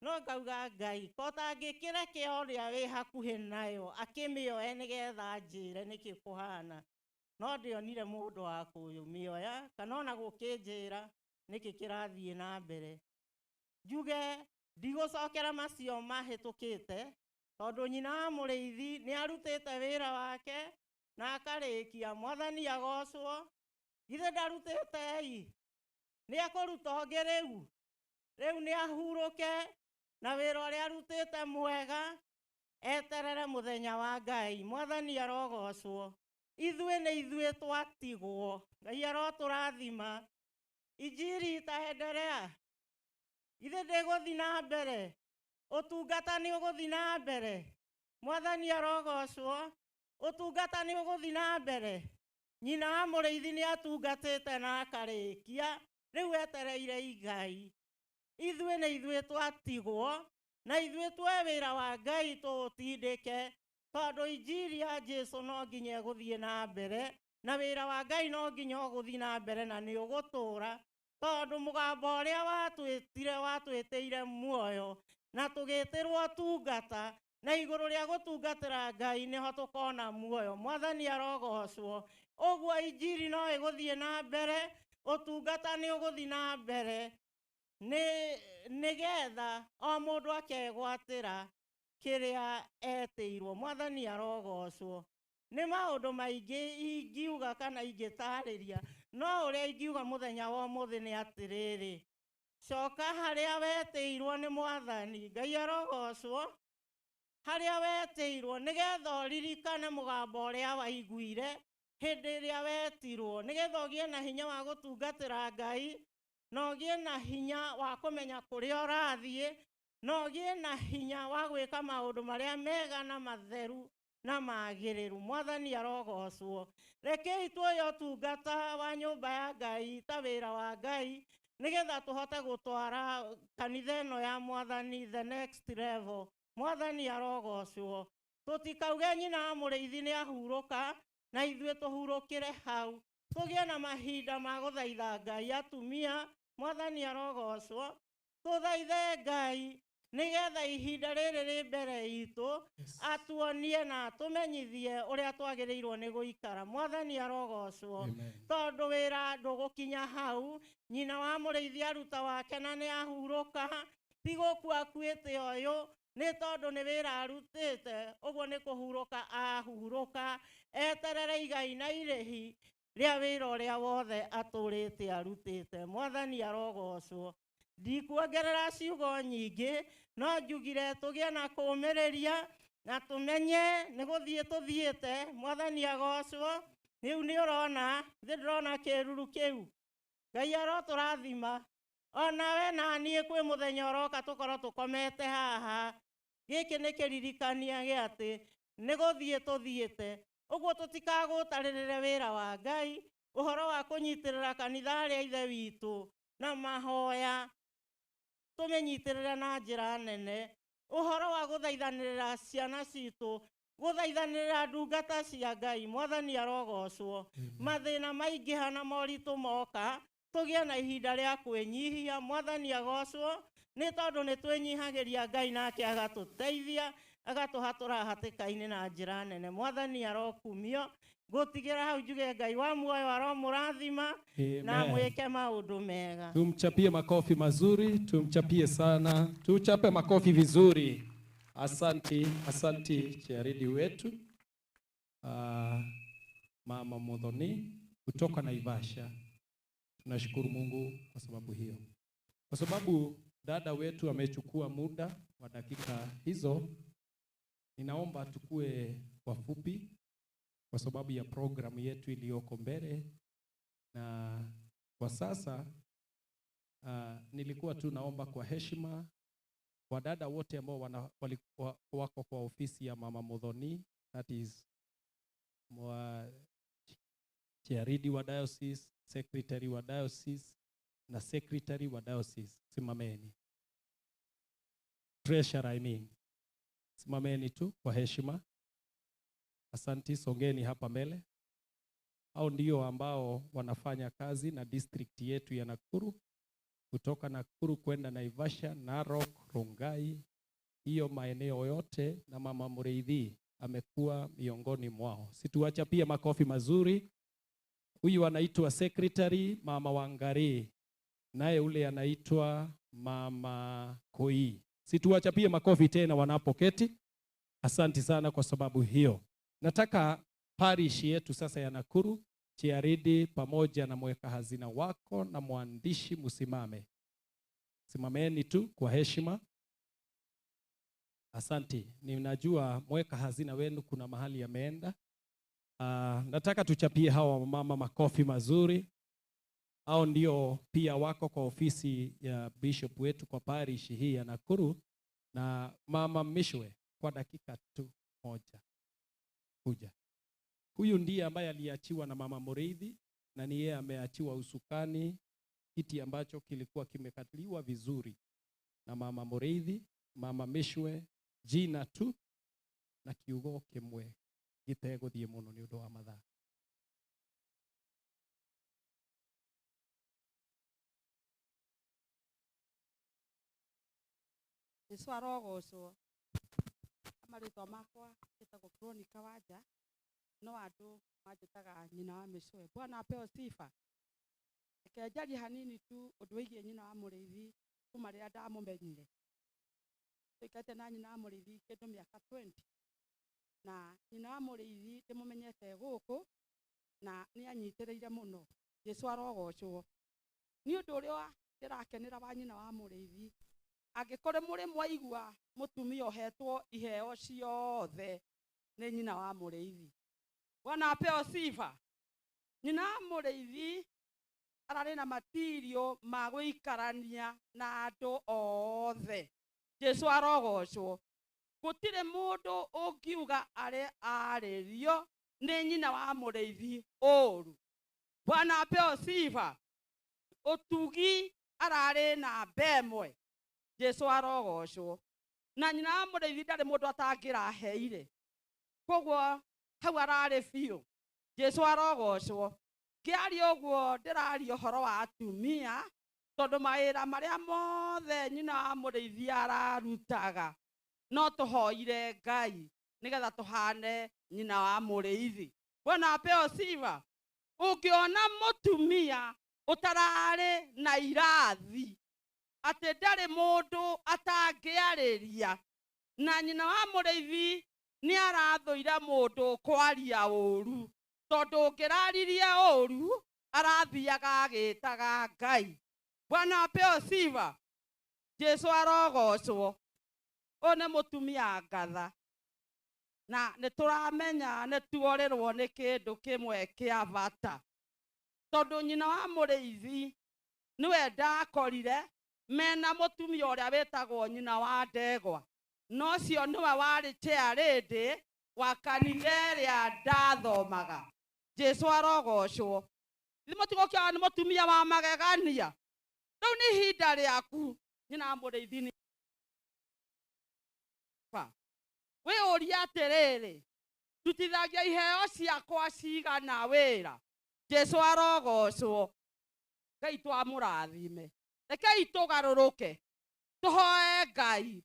no ngauga Ngai ko tangĩkĩreke ũrĩa wĩ hakuhĩ nayo akĩmĩoe nĩgetha njĩre nĩkĩ kũhana. No ndĩonire mũndũ wa kũmĩoya kana ona gũkĩnjĩra nĩkĩ kĩrathiĩ na mbere. Njuge ndigũcokera macio mahĩtũkĩte, tondũ nyina wa mũrĩithi nĩ arutĩte wĩra wake na akarĩkia. Mwathani agocwo. Githĩ ndarutĩte ĩ? Nĩ ekũruta ũngĩ rĩu? Rĩu nĩ ahurũke na wĩra ũrĩa arutĩte mwega, eterere mũthenya wa Ngai. Mwathani arogocwo. Ithuĩ nĩ ithuĩ twatigwo. Ngai arotũrathima. Injiri itaendelea. Githĩ ndĩgũthiĩ na mbere? Ũtungata nĩ ũgũthiĩ na mbere. Mwathani arogocwo. Ũtungata nĩ ũgũthiĩ na mbere. Nyina wa mũrĩithi nĩ atungatĩte na akarĩkia, rĩu etereire Ngai. Ithuĩ nĩ ithuĩ twatigwo, na ithuĩ twoe wĩra wa Ngai tũũtindĩke, tondũ injiri ya Jesũ no nginya ĩgũthiĩ na mbere, na wĩra wa Ngai no nginya ũgũthiĩ na mbere na nĩ ũgũtũũra, tondũ mũgambo ũrĩa watwĩtire watwĩtĩire muoyo, na tũgĩtĩrwo tungata, na igũrũ rĩa gũtungatĩra Ngai nĩho tũkona muoyo. Mwathani arogocwo. Ũguo injiri no ĩgũthiĩ na mbere, ũtungata nĩ ũgũthiĩ na mbere, nĩgetha o mũndũ akegwatĩra kĩrĩa etĩirwo. Mwathani arogocwo. Nĩ maũndũ maingĩ ingiuga kana ingĩtarĩria, no ũrĩa ingiuga mũthenya wa ũmũthĩ nĩ atĩrĩrĩ, coka harĩa wetĩirwo nĩ Mwathani. Ngai arogocwo. Harĩa wetĩirwo nĩgetha ũririkane mũgambo ũrĩa waiguire hĩndĩ ĩrĩa wetirwo, nĩgetha ũgĩe na hinya wa gũtungatĩra Ngai, na ũgĩe na hinya wa kũmenya kũrĩa ũrathiĩ, Na ũgĩe na hinya wa gwĩka maũndũ marĩa mega na matheru na magĩrĩru. Mwathani arogocwo. Rekei tuoye ũtungata wa nyũmba ya Ngai ta wĩra wa Ngai nĩgetha tũhote gũtwara kanitha ĩno ya Mwathani the next level. Mwathani arogocwo. Tũtikauge nyina wa mũrĩithi nĩ ahurũka na ithuĩ tũhurũkĩre hau. Tũgĩe na mahinda ma gũthaitha Ngai atumia. Mwathani arogocwo. Tũthaithe Ngai nĩgetha ihinda rĩrĩ rĩ mbere itũ atuonie na atũmenyithie ũrĩa twagĩrĩirwo nĩ gũikara. Mwathani arogocwo. Tondũ wĩra ndũgũkinya hau. Nyina wa mũrĩithi aruta wake na nĩ ahurũka, ti gũkua akuĩte ũyũ nĩ tondũ nĩ wĩra arutĩte, ũguo nĩ kũhurũka ahurũka, eterere igai na irĩhi rĩa wĩra ũrĩa wothe atũrĩte arutĩte. Mwathani arogocwo. Ndikuongerera ciugo nyingĩ, no njugire tũgĩe na kũũmĩrĩria na tũmenye nĩ gũthiĩ tũthiĩte. Mwathani agocwo. Rĩu nĩ ũrona, thĩ ndĩrona kĩruru kĩu. Ngai arotũrathima. Ona we na niĩ kwĩ mũthenya ũroka tũkorwo tũkomete haha. Gĩkĩ nĩ kĩririkania gĩa atĩ nĩ gũthiĩ tũthiĩte. Ũguo tũtikagũtarĩrĩre wĩra wa Ngai, ũhoro wa kũnyitĩrĩra kanitha harĩa Ithe witũ na mahoya tũmĩnyitĩrĩre na njĩra nene. Ũhoro wa gũthaithanĩrĩra ciana citũ, gũthaithanĩrĩra ndungata cia Ngai. Mwathani arogocwo. Mathĩna maingĩha na moritũ moka, tũgĩe na ihinda rĩa kwĩnyihia. Mwathani agocwo nĩ tondũ nĩ twĩnyihagĩria Ngai nake agatũteithia, agatũhatũra hatĩka-inĩ na njĩra nene. Mwathani arokumio. Gũtigĩra hau njuge Ngai wa muoyo aromũrathima na mwĩke maũndũ mega. Tumchapie makofi mazuri, tumchapie sana, tuchape makofi vizuri. Asanti, asanti chiaridi wetu Mama Muthoni kutoka Naivasha. Tunashukuru Mungu kwa sababu hiyo. Kwa sababu dada wetu amechukua muda wa dakika hizo, ninaomba tukue wafupi kwa sababu ya programu yetu iliyoko mbele. Na kwa sasa nilikuwa tu naomba kwa heshima wadada wote ambao wako kwa ofisi ya Mama Muthoni, that is chiaridi wa diocese, secretary wa diocese na secretary wa diocese, simameni. Treasurer I mean. Simameni tu kwa heshima. Asanti, songeni hapa mbele. Hao ndio ambao wanafanya kazi na district yetu ya Nakuru, kutoka Nakuru kwenda Naivasha, Narok, Rongai, hiyo maeneo yote, na Mama Mureithi amekuwa miongoni mwao. Situachapie makofi mazuri. Huyu anaitwa secretary Mama Wangari, naye ule anaitwa Mama Koi. Situachapie makofi tena wanapoketi. Asanti sana kwa sababu hiyo. Nataka parish yetu sasa ya Nakuru, chiaridi pamoja na mweka hazina wako na mwandishi musimame. Simameni tu kwa heshima. Asanti. Ninajua mweka hazina wenu kuna mahali ameenda. Nataka tuchapie hawa mama makofi mazuri. Hao ndio pia wako kwa ofisi ya bishop wetu kwa parish hii ya Nakuru. Na Mama Mishwe kwa dakika tu moja kuja. Huyu ndiye ambaye aliachiwa na Mama Mureithi, na ni yeye ameachiwa usukani, kiti ambacho kilikuwa kimekatiliwa vizuri na Mama Mureithi. Mama Mishwe jina tu na kiugo kimwe giteguthie muno ni undu wa mathaa. Jesu arogocwo. Marĩtwa makwa njĩtagwo Veronica Wanja, no andũ manjĩtaga nyina wa Mĩcwe. Bwana apewe sifa. Reke njarie hanini tu ũndũ wĩgiĩ nyina wa Mũrĩithi kuma rĩrĩa ndamũmenyire. Tũikarĩte na nyina wa Mũrĩithi kĩndũ mĩaka 20, na nyina wa Mũrĩithi ndĩmũmenyete gũkũ na nĩ anyitĩrĩire mũno. Jesu arogocwo. Nĩ ũndũ ũrĩa ndĩrakenera wa nyina wa Mũrĩithi, angĩkorwo mũrĩ mwaigua mũtumia ũhetwo iheo ciothe nĩ nyina wa Mũrĩithi. Bwana apewe sifa. Nyina wa Mũrĩithi ararĩ na matirio ma gũikarania na andũ othe. Jesu arogocwo. Gũtirĩ mũndũ ũngiuga arĩ arĩrio nĩ nyina wa mũrĩithi ũru. Bwana apewe sifa. Ũtugi ararĩ namba ĩmwe. Jesu arogocwo. Na nyina wa mũrĩithi ndarĩ mũndũ atangĩraheire. Koguo hau ararĩ biũ. Jesu arogocwo. Ngĩaria ũguo ndĩraria ũhoro wa atumia tondũ mawĩra marĩa mothe nyina wa mũrĩithi ararutaga no tũhoire Ngai nĩgetha tũhane nyina wa mũrĩithi. Bwana apewe sifa. Ũngĩona mũtumia ũtararĩ na irathi atĩ ndarĩ mũndũ atangĩarĩria, na nyina wa mũrĩithi nĩ arathũire mũndũ kwaria ũru, tondũ ũngĩraririe ũru arathiaga agĩtaga Ngai. Bwana apewe sifa. Jesu arogocwo. Ũyũ nĩ mũtumia ngatha, na nĩ tũramenya nĩ tuorĩrwo nĩ kĩndũ kĩmwe kĩa bata, tondũ nyina wa mũrĩithi nĩwe ndakorire mena mũtumia ũrĩa wĩtagwo nyina wa ndegwa, na ũcio nĩwe warĩ chairlady wa kanitha ĩrĩa ndathomaga. Jesu arogocwo. Mũtigũkĩona nĩ mũtumia wa magegania. Rĩu nĩ ihinda rĩaku nyina wa mũrĩithi nĩ wĩyũrie atĩrĩrĩ, ndutithagia iheo ciakwa cigana wĩra. Jesu arogocwo. Ngai twamũrathime. Rekei tũgarũrũke, tũhoe Ngai,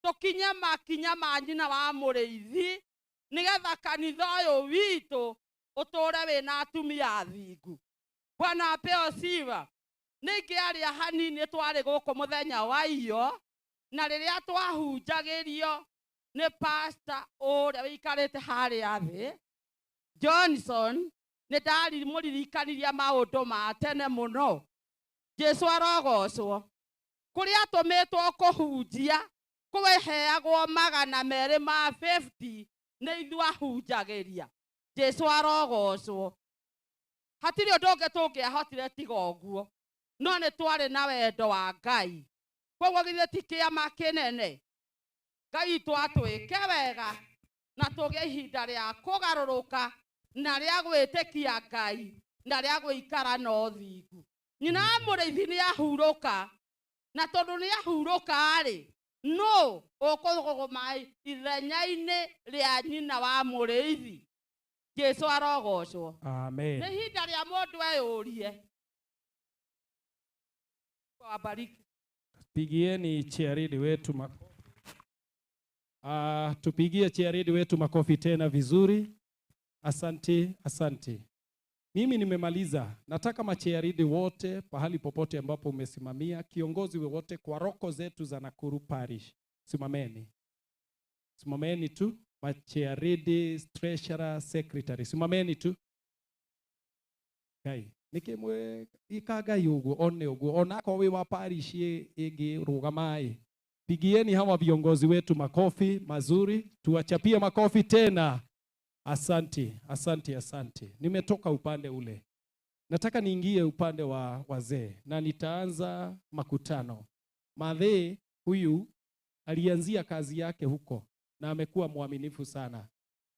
tũkinye makinya ma nyina wa mũrĩithi nĩgetha kanitha ũyũ witũ ũtũre wĩna atumia athingu. Bwana apewe sifa. Ningĩ arĩa hanini twarĩ gũkũ mũthenya wa iyo, na rĩrĩa twahunjagĩrio nĩ pastor ũrĩa wĩikarĩte harĩa thĩ Johnson, nĩ ndarimũririkanirie maũndũ ma tene mũno. Jesu arogocwo. Kũrĩa atũmĩtwo kũhunjia kũheagwo 250 nĩ ithuĩ ahunjagĩria. Jesu arogocwo. Hatirĩ ũndũ ũngĩ tũngĩahotire tiga ũguo, no nĩ twarĩ na wendo wa Ngai. Koguo githĩ ti kĩama kĩnene? Ngai twatwĩke wega na tũgĩe ihinda rĩa kũgarũrũka na rĩa gwĩtĩkia Ngai na rĩa gũikara na ũthingu. Nyina wa mũrĩithi nĩ ahurũka, na tondũ nĩ ahurũka-rĩ, nũ ũkũrũgama ithenya-inĩ rĩa nyina wa mũrĩithi? Jesu arogocwo. Amen. Nĩ ihinda rĩa mũndũ eyũrie. Wabariki. Pigieni chairlady wetu makofi. Tupigie chairlady wetu makofi tena vizuri. Asante, asante. Mimi nimemaliza. Nataka machairlady wote pahali popote ambapo umesimamia, kiongozi wote kwa roko zetu za Nakuru Parish, simameni. Simameni tu, machairlady, treasurer, secretary. Simameni tu. Ngai, nikimwe ikaga yugo one ugo onako wi wa parish igi rugamai. Pigieni hawa viongozi wetu makofi mazuri, tuwachapie makofi tena. Asante, asante, asante. Nimetoka upande ule. Nataka niingie upande wa wazee na nitaanza makutano. Madhe huyu alianzia kazi yake huko na amekuwa mwaminifu sana.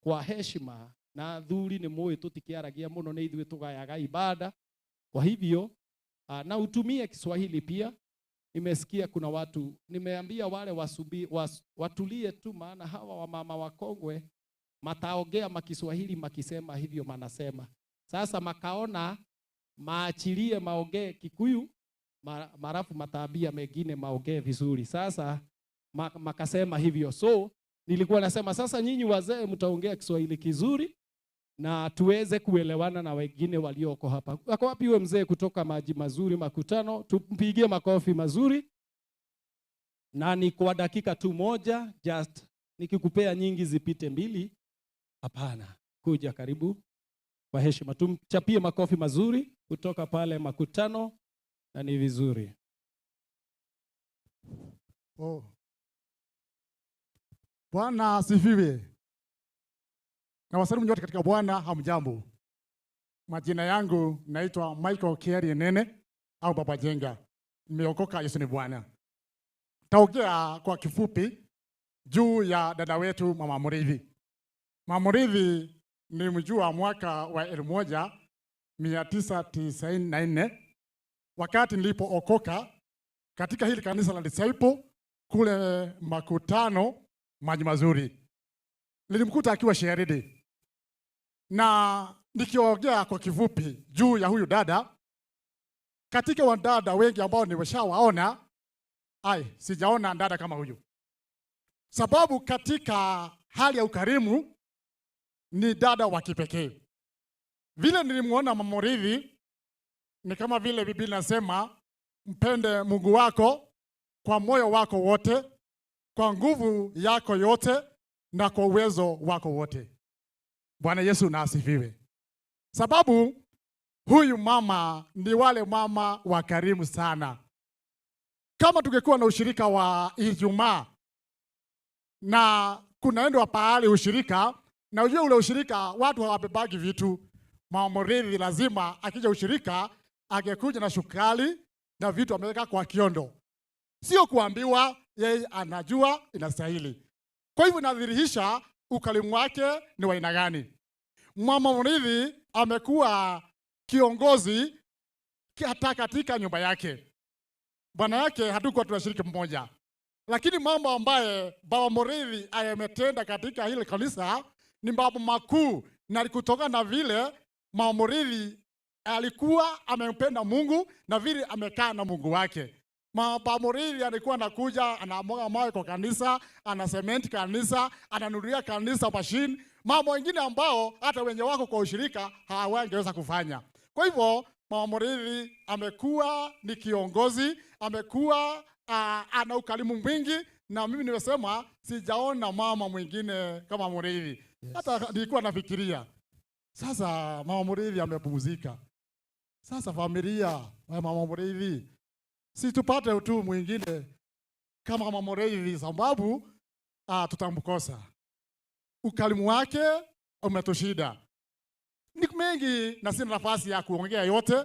Kwa heshima na thuri ni muĩ tũtikĩaragia mũno nĩ ithuĩ tũgayaga ibada. Kwa hivyo na utumie Kiswahili pia. Nimesikia kuna watu, nimeambia wale watulie tu, maana hawa wamama wakongwe mataongea makiswahili makisema hivyo manasema. Sasa makaona maachilie maongee Kikuyu, marafu mataambia mengine maongee vizuri. Sasa makasema hivyo. So nilikuwa nasema sasa nyinyi wazee mtaongea Kiswahili kizuri na tuweze kuelewana na wengine walioko hapa. Wako wapi yule mzee kutoka Maji Mazuri Makutano? Tumpigie makofi mazuri. Na ni kwa dakika tu moja, just nikikupea nyingi zipite mbili. Hapana, kuja karibu kwa heshima. Tumchapie makofi mazuri kutoka pale Makutano, na ni vizuri. Oh. Bwana asifiwe. Na wasalimu nyote katika Bwana, hamjambo. Majina yangu naitwa Michael Kieri Nene au Baba Jenga. Nimeokoka, Yesu ni Bwana. Taongea kwa kifupi juu ya dada wetu Mama Muriithi. Mama Muriithi ni mjua mwaka wa 1994 wakati nilipookoka katika hili kanisa la Disciple kule Makutano Maji Mazuri. Nilimkuta akiwa sheridi. Na nikiongea kwa kifupi juu ya huyu dada, katika wadada wengi ambao nimeshawaona, sijaona dada kama huyu. Sababu katika hali ya ukarimu ni dada wa kipekee. Vile nilimuona Mama Muriithi ni kama vile Biblia inasema mpende Mungu wako kwa moyo wako wote, kwa nguvu yako yote na kwa uwezo wako wote. Bwana Yesu na asifiwe. Sababu huyu mama ni wale mama wakarimu sana. Kama tungekuwa na ushirika wa Ijumaa na kunaendwa pahali ushirika, na ujue ule ushirika watu hawabebagi vitu. Mama Muriithi lazima akija ushirika angekuja na shukali na vitu ameweka kwa kiondo. Sio kuambiwa, yeye anajua inastahili. Kwa hivyo inadhihirisha ukarimu wake ni wa aina gani. Mama Muriithi amekuwa kiongozi hata katika nyumba yake. Bwana yake hatukuwa tunashiriki mmoja. Lakini mambo ambaye Baba Muriithi ametenda katika hili kanisa ni mambo makuu, na kutoka na vile Mama Muriithi alikuwa amempenda Mungu na vile amekaa na Mungu wake. Baba Muriithi alikuwa anakuja, anamwaga mawe kwa kanisa, ana cement kanisa, ananunulia kanisa machine, mambo mengine ambao hata wenye wako kwa ushirika hawangeweza kufanya. Kwa hivyo Mama Muriithi amekuwa ni kiongozi, amekuwa ana ukarimu mwingi, na mimi nimesema sijaona mama mwingine kama Muriithi. Yes. Hata nilikuwa nafikiria sasa Mama Muriithi amepumzika. Sasa familia ya Mama Muriithi, si tupate tu mwingine kama Mama Muriithi, sababu tutamkosa. Ukarimu wake umetushida. Ni mengi na sina nafasi ya kuongea yote,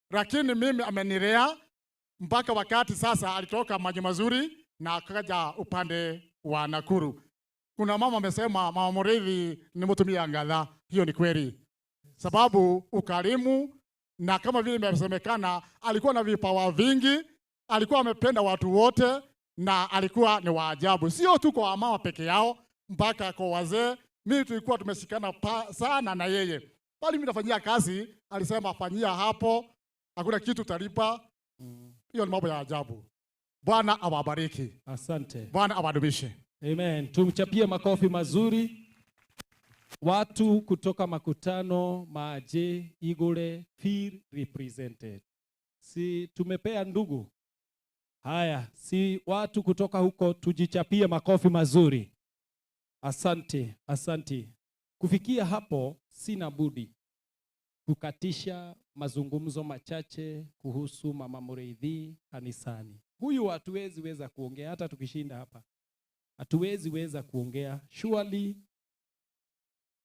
lakini mimi amenilea mpaka wakati sasa alitoka Maji Mazuri na akaja upande wa Nakuru. Kuna mama amesema Mama Muriithi ni mtumia ngadha. Hiyo ni kweli. Sababu ukarimu, na kama vile imesemekana alikuwa na vipawa vingi, alikuwa amependa watu wote na alikuwa ni waajabu. Sio tu kwa mama peke yao, mpaka kwa wazee. Mimi tulikuwa tumeshikana sana na yeye. Bali mimi nafanyia kazi, alisema fanyia hapo, hakuna kitu utalipa. Hiyo ni mambo ya ajabu. Bwana awabariki. Asante. Bwana awadumishe. Amen. Tumchapie makofi mazuri. Watu kutoka Makutano, Maje, Igore feel represented. Si tumepea ndugu. Haya, si watu kutoka huko tujichapie makofi mazuri. Asante, asante. Kufikia hapo sina budi kukatisha mazungumzo machache kuhusu Mama Muriithi kanisani. Huyu hatuwezi weza kuongea hata tukishinda hapa. Hatuwezi weza kuongea. Surely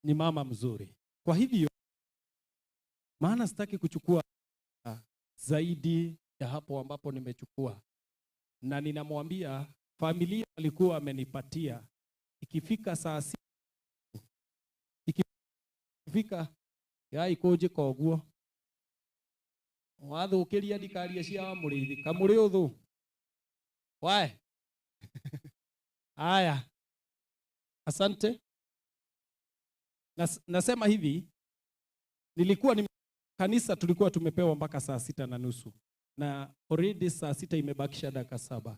ni mama mzuri. Kwa hivyo maana sitaki kuchukua zaidi ya hapo ambapo nimechukua. Na ninamwambia familia alikuwa amenipatia ikifika saa 6, ikifika ya ikoje koguo wathukiria ndikaria cia Muriithi kamuri uthu wae. Haya, asante. Nasema hivi, nilikuwa ni kanisa tulikuwa tumepewa mpaka saa 6:30 na already saa 6 imebakisha dakika 7.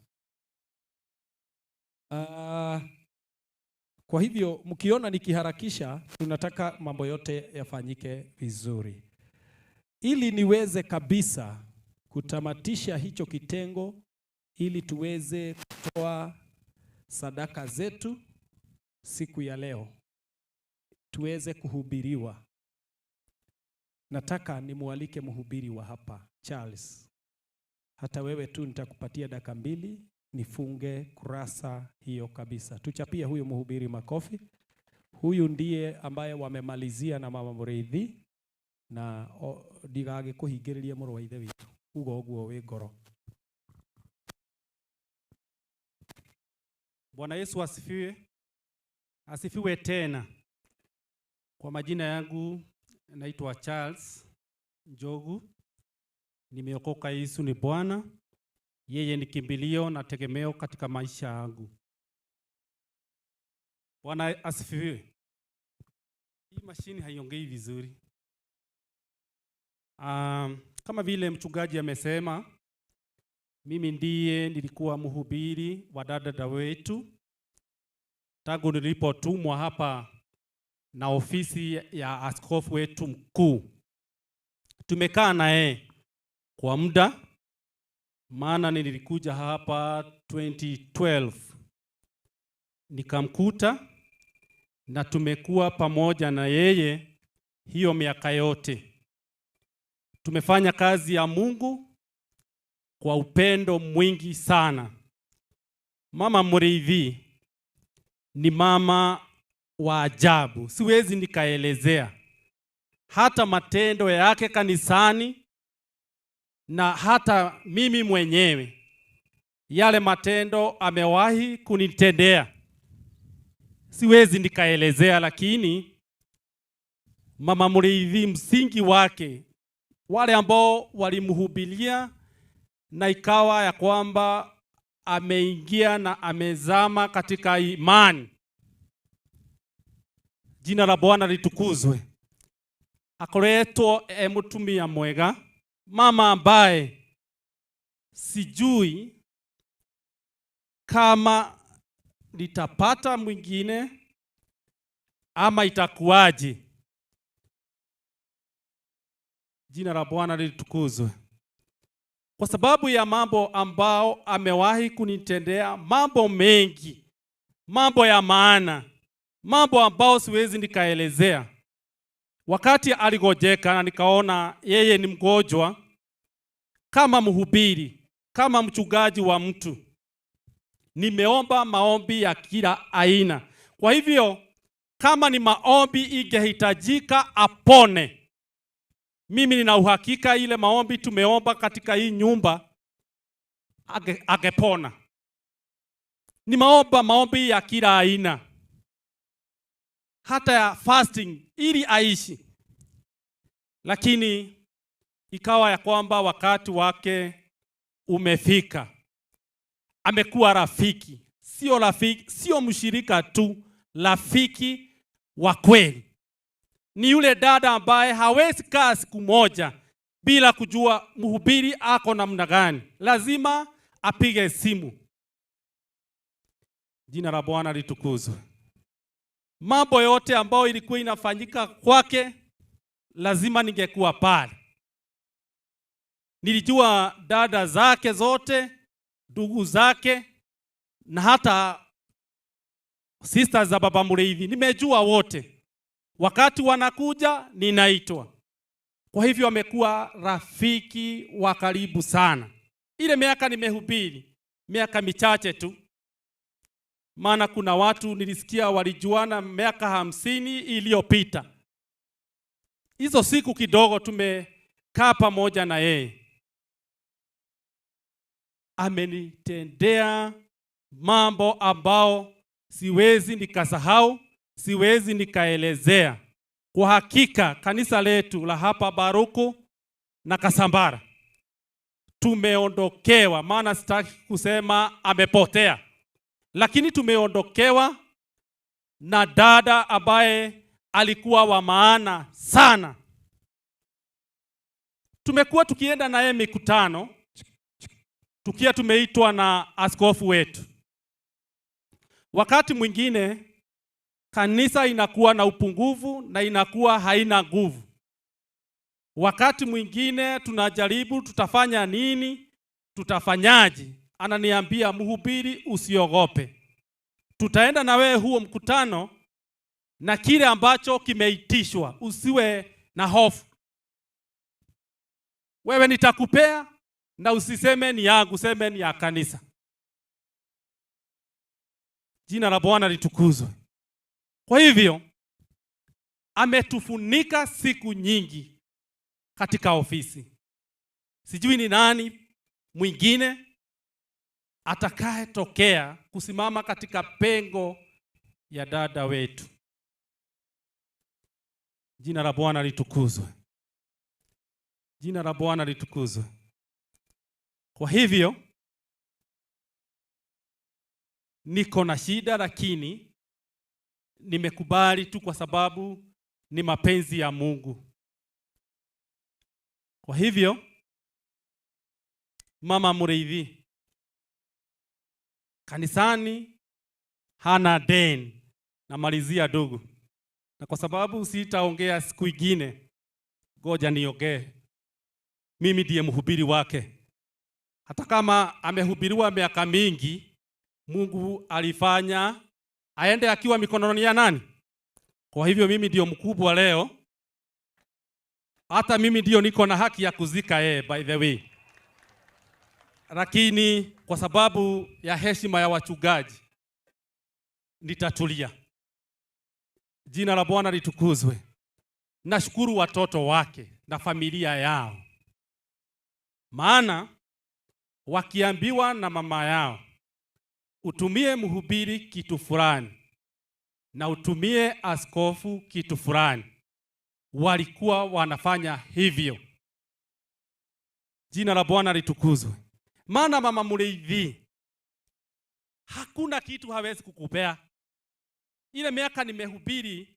Kwa hivyo mkiona nikiharakisha, tunataka mambo yote yafanyike vizuri. Ili niweze kabisa kutamatisha hicho kitengo, ili tuweze kutoa sadaka zetu siku ya leo, tuweze kuhubiriwa. Nataka nimualike mhubiri wa hapa, Charles. Hata wewe tu nitakupatia dakika 2 nifunge kurasa hiyo kabisa. Tuchapie huyu mhubiri makofi. Huyu ndiye ambaye wamemalizia na Mama Muriithi na ndigagĩkũhingĩrĩria mũrũ wa ithe witũ. Uga ũguo wĩ ngoro. Bwana Yesu asifiwe. Asifiwe tena. Kwa majina yangu naitwa Charles Njogu. Nimeokoka, Yesu ni Bwana. Yeye ni kimbilio na tegemeo katika maisha yangu. Bwana asifiwe. Hii mashini haiongei vizuri. Kama vile mchungaji amesema, mimi ndiye nilikuwa mhubiri wa dada wetu tangu nilipotumwa hapa na ofisi ya askofu wetu mkuu. Tumekaa naye kwa muda, maana nilikuja hapa 2012 nikamkuta, na tumekuwa pamoja na yeye hiyo miaka yote. Tumefanya kazi ya Mungu kwa upendo mwingi sana. Mama Muriithi ni mama wa ajabu, siwezi nikaelezea hata matendo yake kanisani na hata mimi mwenyewe yale matendo amewahi kunitendea siwezi nikaelezea, lakini Mama Muriithi msingi wake, wale ambao walimhubiria na ikawa ya kwamba ameingia na amezama katika imani. Jina la Bwana litukuzwe. Akoretwo e mutumia mwega, mama ambaye sijui kama nitapata mwingine ama itakuwaje. Jina la Bwana litukuzwe. Kwa sababu ya mambo ambao amewahi kunitendea, mambo mengi, mambo ya maana, mambo ambao siwezi nikaelezea. Wakati aligojeka na nikaona yeye ni mgonjwa, kama mhubiri, kama mchungaji wa mtu, nimeomba maombi ya kila aina. Kwa hivyo kama ni maombi ingehitajika apone, mimi nina uhakika ile maombi tumeomba katika hii nyumba angepona. Nimeomba maombi ya kila aina, hata ya fasting ili aishi, lakini ikawa ya kwamba wakati wake umefika. Amekuwa rafiki, sio rafiki, sio mshirika tu, rafiki wa kweli. Ni yule dada ambaye hawezi kaa siku moja bila kujua mhubiri ako namna gani. Lazima apige simu. Jina la Bwana litukuzwe. Mambo yote ambayo ilikuwa inafanyika kwake lazima ningekuwa pale. Nilijua dada zake zote, ndugu zake, na hata sisters za Baba Muriithi. Nimejua wote. Wakati wanakuja ninaitwa. Kwa hivyo amekuwa rafiki wa karibu sana. Ile miaka nimehubiri, miaka michache tu, maana kuna watu nilisikia walijuana miaka 50 iliyopita. Hizo siku kidogo tumekaa pamoja na yeye. Amenitendea mambo ambao siwezi nikasahau, siwezi nikaelezea. Kwa hakika kanisa letu la hapa Baruku na Kasambara tumeondokewa, maana sitaki kusema amepotea, lakini tumeondokewa na dada ambaye alikuwa wa maana sana. Tumekuwa tukienda naye mikutano tukia tumeitwa na askofu wetu. Wakati mwingine kanisa inakuwa na upungufu na inakuwa haina nguvu. Wakati mwingine tunajaribu, tutafanya nini, tutafanyaje? Ananiambia, mhubiri, usiogope, tutaenda na wewe huo mkutano na kile ambacho kimeitishwa, usiwe na hofu. Wewe nitakupea, na usiseme ni yangu, seme ni ya kanisa. Jina la Bwana litukuzwe. Kwa hivyo ametufunika siku nyingi katika ofisi. Sijui ni nani mwingine atakayetokea kusimama katika pengo ya dada wetu. Jina la Bwana litukuzwe. Jina la Bwana litukuzwe. Kwa hivyo niko na shida, lakini nimekubali tu kwa sababu ni mapenzi ya Mungu. Kwa hivyo Mama Muriithi kanisani hana deni. Namalizia ndugu, na kwa sababu sitaongea siku ingine, ngoja niongee. Mimi ndiye mhubiri wake. Hata kama amehubiriwa miaka mingi, Mungu alifanya aende akiwa mikononi ya nani? Kwa hivyo mimi ndio mkubwa leo. Hata mimi ndio niko na haki ya kuzika yeye, by the way. Lakini kwa sababu ya heshima ya wachungaji nitatulia. Jina la Bwana litukuzwe. Nashukuru watoto wake na familia yao. Maana wakiambiwa na mama yao utumie mhubiri kitu fulani na utumie askofu kitu fulani, walikuwa wanafanya hivyo. Jina la Bwana litukuzwe. Maana Mama Muriithi hakuna kitu hawezi kukupea. Ile miaka nimehubiri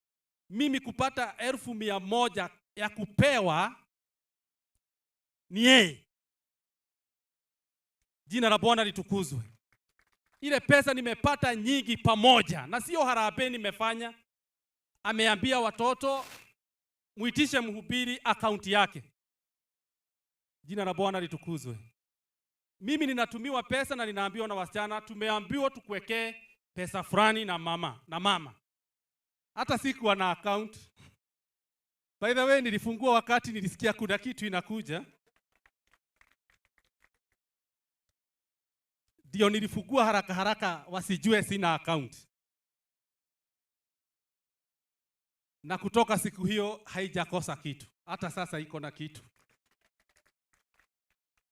mimi kupata 100,000 ya kupewa ni yeye. Jina la Bwana litukuzwe. Ile pesa nimepata nyingi pamoja na sio harambee nimefanya. Ameambia watoto muitishe mhubiri akaunti yake. Jina la Bwana litukuzwe. Mimi ninatumiwa pesa na ninaambiwa na wasichana tumeambiwa tukuwekee pesa fulani na mama. Hata sikuwa na account. By the way, nilifungua wakati nilisikia kuna kitu inakuja. Ndio nilifungua haraka haraka wasijue sina account. Na kutoka siku hiyo haijakosa kitu. Hata sasa iko na kitu.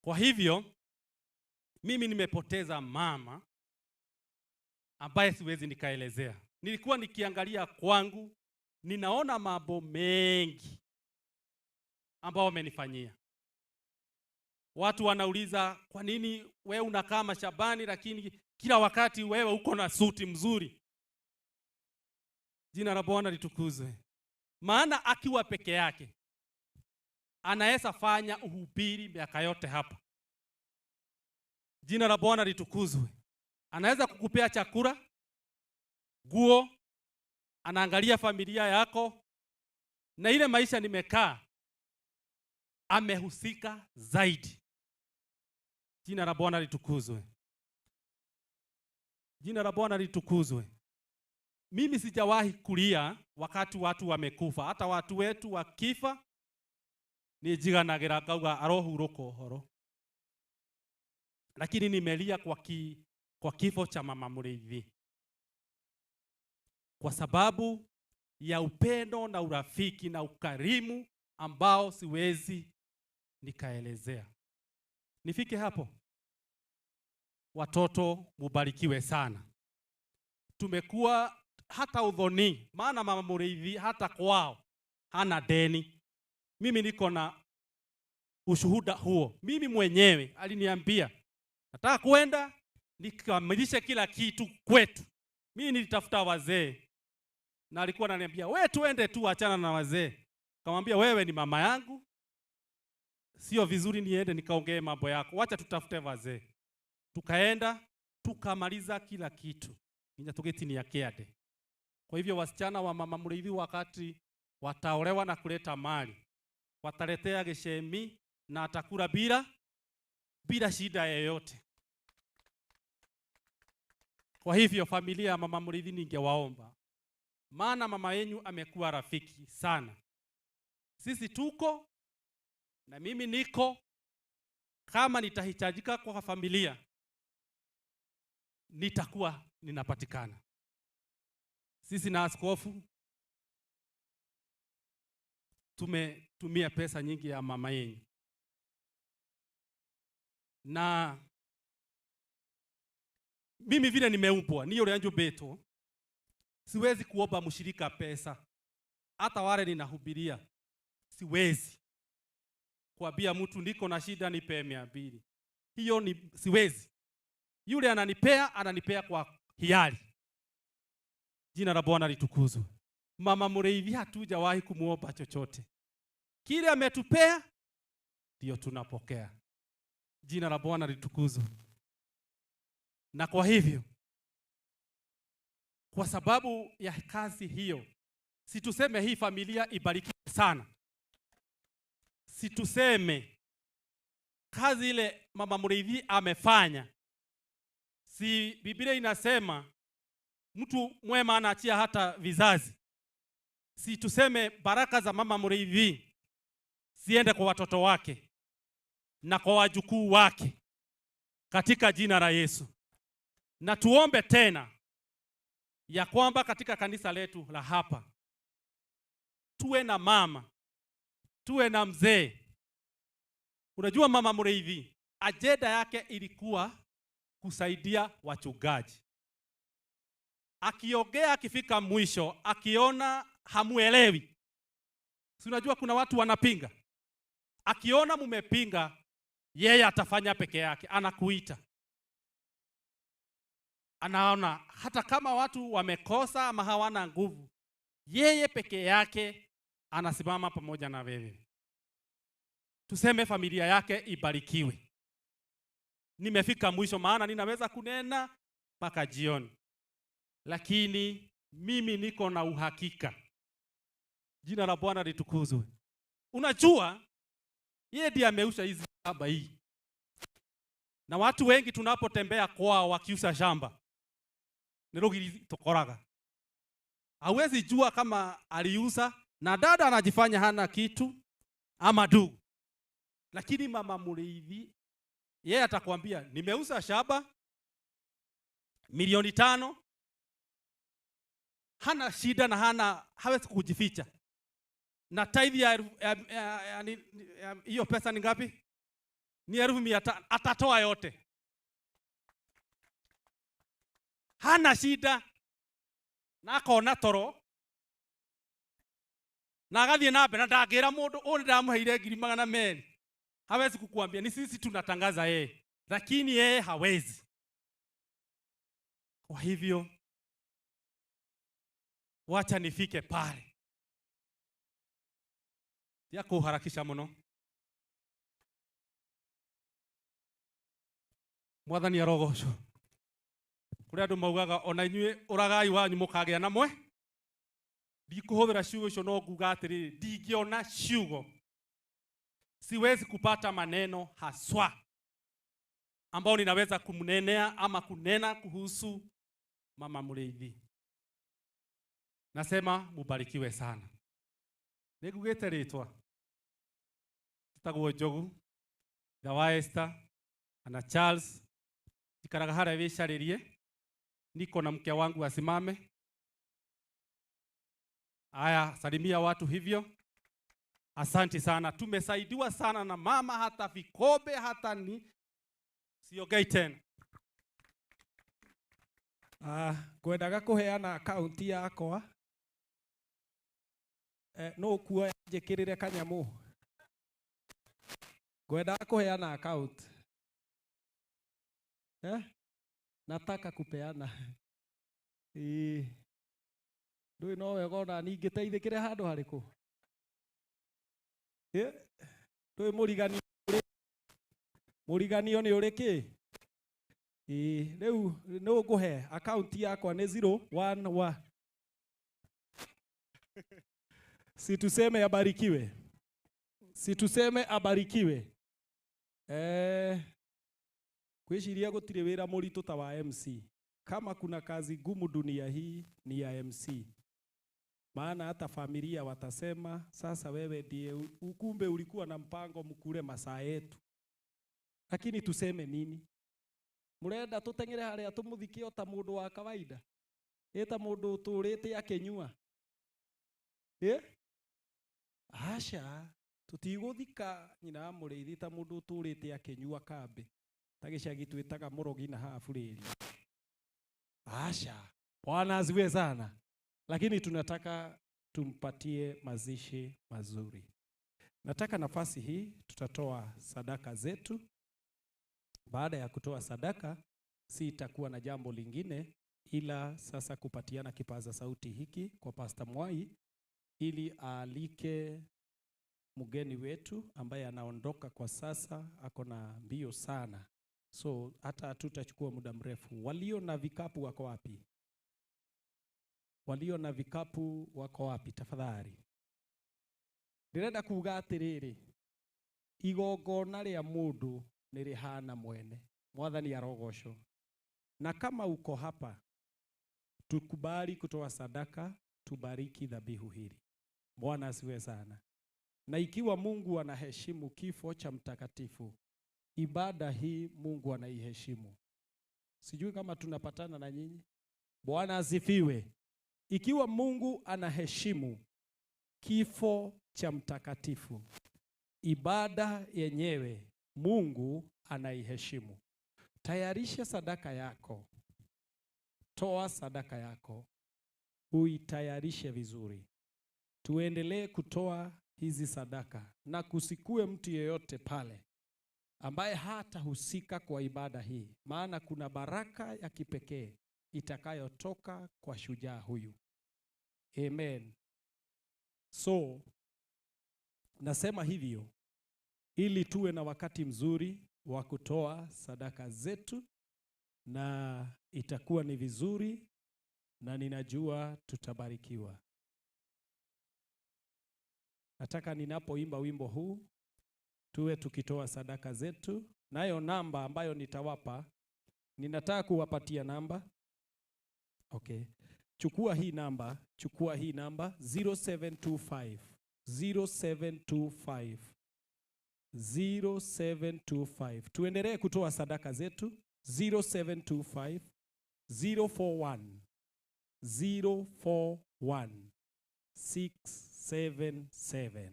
Kwa hivyo mimi nimepoteza mama ambaye siwezi nikaelezea. Nilikuwa nikiangalia kwangu, ninaona mambo mengi ambao wamenifanyia. Watu wanauliza kwa nini wewe unakaa mashabani lakini kila wakati wewe uko na suti mzuri. Jina la Bwana litukuzwe. Maana akiwa peke yake anaweza fanya uhubiri miaka yote hapa. Jina la Bwana litukuzwe. Anaweza kukupea chakula, nguo, anaangalia familia yako, na ile maisha nimekaa amehusika zaidi. Jina la Bwana litukuzwe. Jina la Bwana litukuzwe. Mimi sijawahi kulia wakati watu wamekufa. Hata watu wetu wakifa nijiganagira ngauga arohuruka uhoro. Lakini nimelia kwa kifo cha Mama Muriithi, kwa sababu ya upendo na urafiki na ukarimu ambao siwezi nikaelezea. Nifike hapo. Watoto mubarikiwe sana. Tumekuwa hata udhoni, maana Mama Muriithi hata kwao hana deni. Mimi niko na ushuhuda huo. Mimi mwenyewe aliniambia nataka kwenda nikamilishe kila kitu kwetu. Mimi nilitafuta wazee na alikuwa ananiambia wewe tuende tu, achana na wazee. Nikamwambia wewe ni mama yangu, sio vizuri niende nikaongee mambo yako, wacha tutafute wazee. Tukaenda tukamaliza kila kitu. Ninatoketi ya kiade. Kwa hivyo wasichana wa Mama Muriithi wakati wataolewa na kuleta mali, wataletea geshemi na atakula bila shida yoyote. Kwa hivyo familia ya Mama Muriithi ningewaomba, maana mama yenu amekuwa rafiki sana. Sisi tuko na mimi niko, kama nitahitajika kwa familia nitakuwa ninapatikana. Sisi na askofu tumetumia pesa nyingi ya mama yenu, na Mimi vile nimeumbwa, ni ũrĩa njũmbĩtwo, siwezi kuomba mshirika pesa. Hata wale ninahubiria, siwezi kuambia mtu niko na shida nipe 200. Hiyo ni siwezi. Yule ananipea, ananipea kwa hiari. Jina la Bwana litukuzwe. Mama Mureithi hatujawahi kumuomba chochote. Kile ametupea ndio tunapokea. Jina la Bwana litukuzwe. Na kwa hivyo, kwa sababu ya kazi hiyo, situseme hii familia ibarikiwe sana. Situseme kazi ile Mama Mureithi amefanya. Si Biblia inasema mtu mwema anaachia hata vizazi. Si tuseme baraka za Mama Mureithi ziende kwa watoto wake na kwa wajukuu wake katika jina la Yesu. Na tuombe tena ya kwamba katika kanisa letu la hapa tuwe na mama, tuwe na mzee. Unajua Mama Mureithi ajenda yake ilikuwa kusaidia wachungaji. Akiongea akifika mwisho, akiona hamuelewi. Si unajua kuna watu wanapinga. Akiona mumepinga, yeye atafanya peke yake, anakuita. Anaona hata kama watu wamekosa ama hawana nguvu, yeye peke yake anasimama pamoja na wewe. Tuseme familia yake ibarikiwe. Nimefika mwisho, maana ninaweza kunena mpaka jioni. Lakini mimi niko na uhakika. Jina la Bwana litukuzwe. Unajua yeye ndiye ameusha hizi shamba hii. Na watu wengi tunapotembea kwao wakiusa shamba, ni rugiri tukoraga. Hawezi jua kama aliuza, na dada anajifanya hana kitu ama ndugu. Lakini Mama Mureithi yeye atakwambia nimeuza shamba milioni 5. Hana shida na hawezi kujificha. Na tithe ya hiyo pesa ni ngapi? Ni 500,000. Atatoa yote. Hana shida. Na akona toro. Na agathie na mbere na ndangĩra mũndũ ũyũ nĩndamũheire 200,000. Hawezi kukuambia, ni sisi tunatangaza yeye. Lakini yeye hawezi. Kwa hivyo wacha nifike pale. Ya kuharakisha muno. Mwathani arogocwo. Kuri andu maugaga ona inyuĩ ũragai wanyu mũkagĩa na mwe. Ndikũhũthĩra ciugo icio no nguga atĩrĩrĩ, ndingĩona ciugo. Siwezi kupata maneno haswa ambao ninaweza kumnenea ama kunena kuhusu Mama Mureithi. Nasema mubarikiwe sana. Nĩngugĩte rĩtwa. Njĩtagwo Njogu, ithe wa Esther na Charles. Njikaraga harĩa wĩcarĩrie. Niko na mke wangu asimame. Aya, salimia watu hivyo. Asante sana. Tumesaidiwa sana na mama, hata vikombe, hata ni siongei tena. Ngwendaga kuheana akaunti yakwa. No kuoya njikirire kanyamu. Ngwendaga kuheana account. Nataka kupeana. Ndũĩ no wega ona ningĩteithĩkĩre handũ harĩkũ? Ndũĩ mũriganio nĩ ũrĩ kĩ? Rĩu nĩ ngũhe account yakwa nĩ 011. Si tuseme abarikiwe. Si tuseme abarikiwe. Kwĩciria gũtirĩ wĩra mũritũ ta wa MC. Kama kuna kazi gumu dunia hii ni ya MC. Maana hata familia watasema sasa wewe ndiye ukumbe ulikuwa na mpango mkule masaa yetu. Lakini tuseme nini? Murenda tutengere haria tumuthike ota mundu wa kawaida. Eta mundu uturite akinyua. Aca, tutiguthika nyina wa Mũrĩithi ta mundu uturite akinyua kambi. Ta gĩcagi twĩtaga mũrogi na haha burĩri. Asha. Bwana asifiwe sana. Lakini tunataka tumpatie mazishi mazuri. Nataka nafasi hii tutatoa sadaka zetu. Baada ya kutoa sadaka, si itakuwa na jambo lingine ila sasa kupatiana kipaza sauti hiki kwa Pastor Mwai ili aalike mgeni wetu ambaye anaondoka kwa sasa, ako na mbio sana. So hata hatutachukua muda mrefu. Walio na vikapu wako wapi? Walio na vikapu wako wapi tafadhali? Ndĩrenda kuga atĩrĩrĩ, igongona rĩa mũndũ nĩ rĩhana mwene. Mwathani arogocwo. Na kama uko hapa, tukubali kutoa sadaka, tubariki dhabihu hili. Bwana asiwe sana. Na ikiwa Mungu anaheshimu kifo cha mtakatifu, ibada hii Mungu anaiheshimu. Sijui kama tunapatana na nyinyi. Bwana asifiwe. Ikiwa Mungu anaheshimu kifo cha mtakatifu, ibada yenyewe Mungu anaiheshimu. Tayarisha sadaka yako. Toa sadaka yako. Uitayarishe vizuri. Tuendelee kutoa hizi sadaka na kusikue mtu yeyote pale ambaye hatahusika kwa ibada hii, maana kuna baraka ya kipekee itakayotoka kwa shujaa huyu. Amen. So nasema hivyo ili tuwe na wakati mzuri wa kutoa sadaka zetu, na itakuwa ni vizuri na ninajua tutabarikiwa. Nataka ninapoimba wimbo huu tuwe tukitoa sadaka zetu. Nayo namba ambayo nitawapa, ninataka kuwapatia namba. Okay. Chukua hii namba, chukua hii namba 0725 0725 0725. Tuendelee kutoa sadaka zetu 0725 041 041 677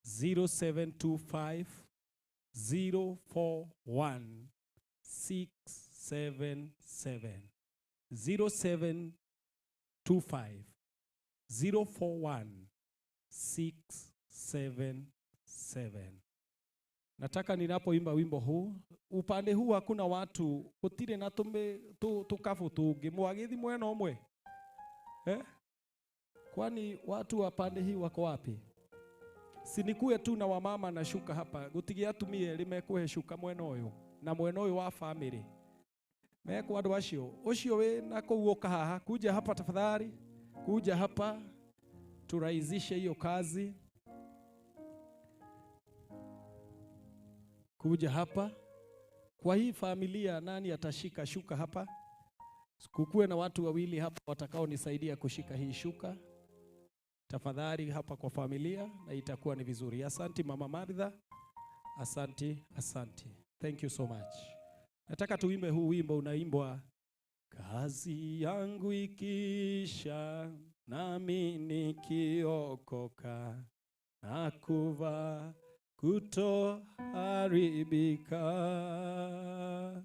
0725 041 677 0725 041 677. Nataka ninapoimba wimbo huu, upande huu hakuna watu, gutire na tukafu tungi mwagithi mwena umwe. Kwani watu wa pande hii wako wapi? Sinikue tu na wamama na shuka hapa, gutigia atumie rimekuhe shuka mwena uyu na mwena uyu wa family. Meko andu acio, ucio we na kuu uka haha, kuja hapa tafadhali, kuja hapa turahisishe hiyo kazi. Kuja hapa kwa hii familia, nani atashika shuka hapa? Kukuwe na watu wawili hapa watakao nisaidia kushika hii shuka tafadhali hapa kwa familia, na itakuwa ni vizuri. Asanti Mama Martha, asanti, asanti. Thank you so much. Nataka tuimbe huu wimbo unaimbwa, kazi yangu ikisha nami nikiokoka na kuva kutoharibika,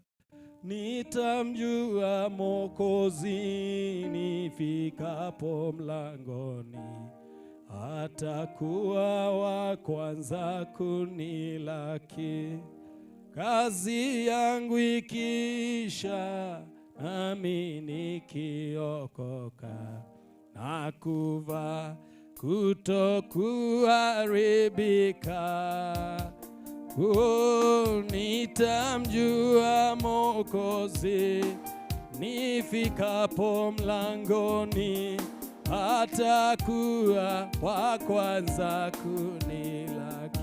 nitamjua Mwokozi nifikapo mlangoni, atakuwa wa kwanza kunilaki. Kazi yangu ikisha nami nikiokoka na kuva kutokuharibika, oh, nitamjua Mwokozi nifikapo mlangoni, atakuwa wa kwanza kunilaki.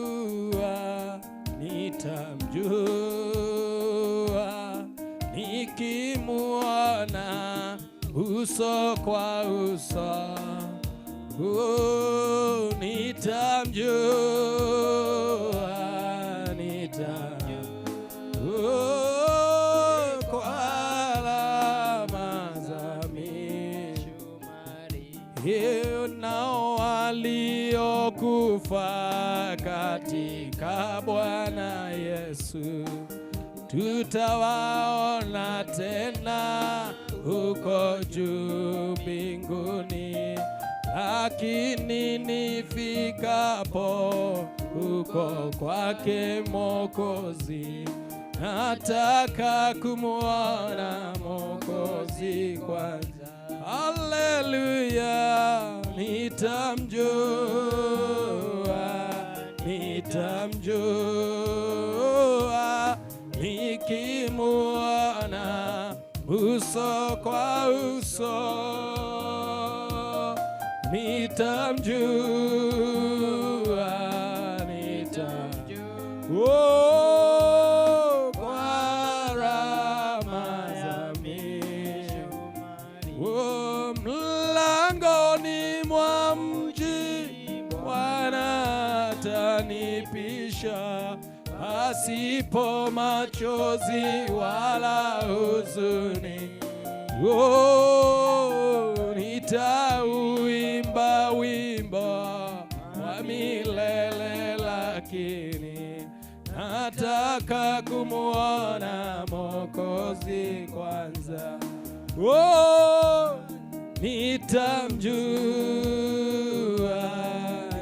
Nitamjua, nitamjua nikimuona uso kwa uso. Oh, nitamjua, nitamjua kwa alama za mishumari. Nao waliokufa katika Bwana Yesu Tutawaona tena huko juu mbinguni, lakini nifikapo huko kwake Mwokozi, nataka kumuona Mwokozi kwanza. Haleluya, nitamjua, nitamjua, nikimuona uso kwa uso, nitamjua, nitamjua, oh, kwa rama za misumari. Oh, mlangoni mwa mji Bwana atanipisha, pasipo machozi wala huzuni. Oh, nitauimba wimbo wa milele, lakini nataka kumuona Mwokozi kwanza. Oh, nitamjua,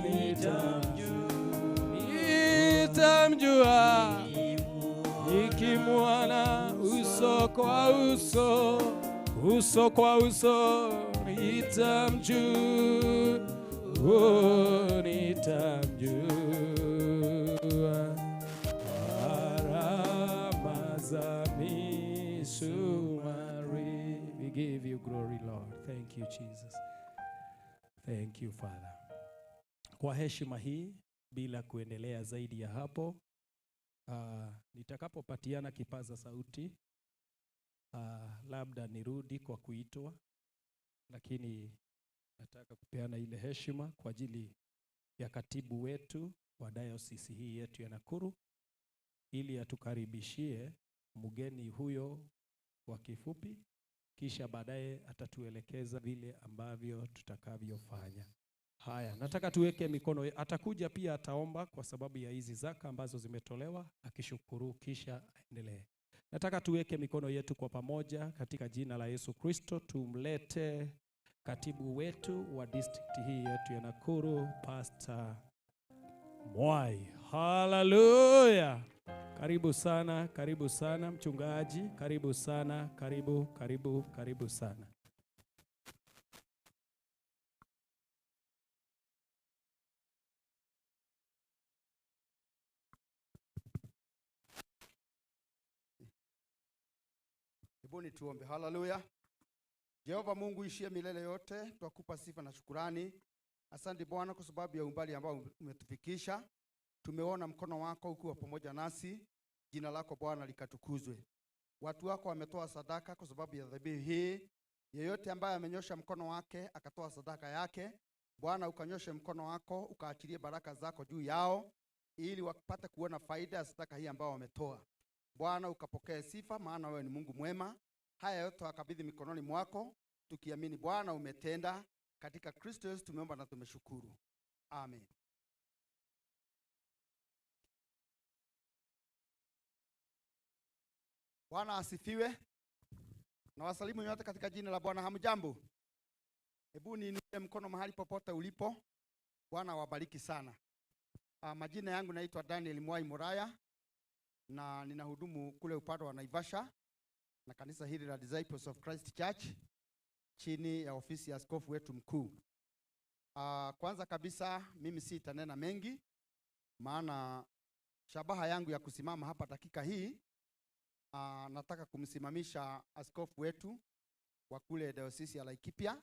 nitamjua, nitamjua, nikimuona uso kwa uso, uso kwa uso, nitamjua, oh, nitamjua. Gharama za misumari. We give you glory, Lord. Thank you, Jesus. Thank you, Father. Kwa heshima hii, bila kuendelea zaidi ya hapo, nitakapopatiana kipaza sauti, labda nirudi kwa kuitwa, lakini nataka kupeana ile heshima kwa ajili ya katibu wetu wa diocese hii yetu ya Nakuru, ili atukaribishie mgeni huyo kwa kifupi, kisha baadaye atatuelekeza vile ambavyo tutakavyofanya. Haya, nataka tuweke mikono. Atakuja pia ataomba kwa sababu ya hizi zaka ambazo zimetolewa, akishukuru kisha aendelee. Nataka tuweke mikono yetu kwa pamoja katika jina la Yesu Kristo, tumlete katibu wetu wa district hii yetu ya Nakuru, Pastor Mwai. Hallelujah. Karibu sana, karibu sana mchungaji, karibu sana, karibu, karibu, karibu sana. Hebuni tuombe. Haleluya. Jehova Mungu ishie milele yote, twakupa sifa na shukurani. Asante Bwana kwa sababu ya umbali ambao umetufikisha. Tumeona mkono wako ukiwa pamoja nasi. Jina lako Bwana likatukuzwe. Watu wako wametoa sadaka kwa sababu ya dhabihu hii. Yeyote ambaye amenyosha mkono wake akatoa sadaka yake, Bwana ukanyoshe mkono wako ukaachilie baraka zako juu yao, ili wapate kuona faida ya sadaka hii ambayo wametoa. Bwana ukapokee sifa, maana wewe ni Mungu mwema. Haya yote wakabidhi mikononi mwako, tukiamini Bwana umetenda. Katika Kristo Yesu tumeomba na tumeshukuru. Amen. Bwana asifiwe. Na wasalimu nyote katika jina la Bwana. Hamjambo? Hebu niinue mkono mahali popote ulipo. Bwana awabariki sana. Majina yangu naitwa Daniel Mwai Muraya na ninahudumu kule upande wa Naivasha na kanisa hili la Disciples of Christ Church chini ya ofisi ya askofu wetu mkuu. Kwanza kabisa mimi sitanena mengi, maana shabaha yangu ya kusimama hapa dakika hii, nataka kumsimamisha askofu wetu wa kule diocese ya Laikipia,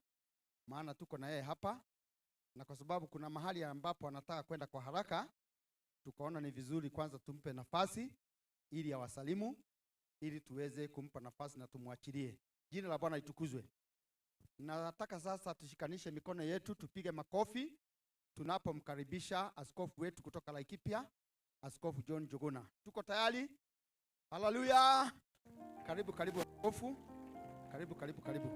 maana tuko na yeye hapa, na kwa sababu kuna mahali ambapo anataka kwenda kwa haraka, tukaona ni vizuri kwanza tumpe nafasi ili awasalimu, ili tuweze kumpa nafasi na tumwachilie. Jina la Bwana litukuzwe. Nataka sasa tushikanishe mikono yetu, tupige makofi tunapomkaribisha askofu wetu kutoka Laikipia, Askofu John Njuguna. Tuko tayari? Haleluya! Karibu, karibu askofu. Karibu, karibu, karibu.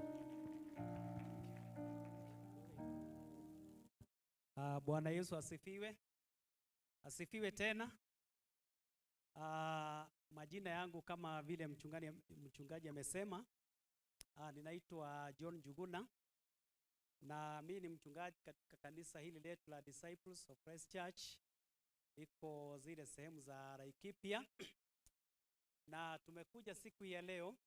Bwana Yesu asifiwe. Asifiwe tena. Majina yangu kama vile mchungaji amesema, ninaitwa John Njuguna na mimi ni mchungaji katika kanisa hili letu la Disciples of Christ Church, iko zile sehemu za Laikipia. Na tumekuja siku ya leo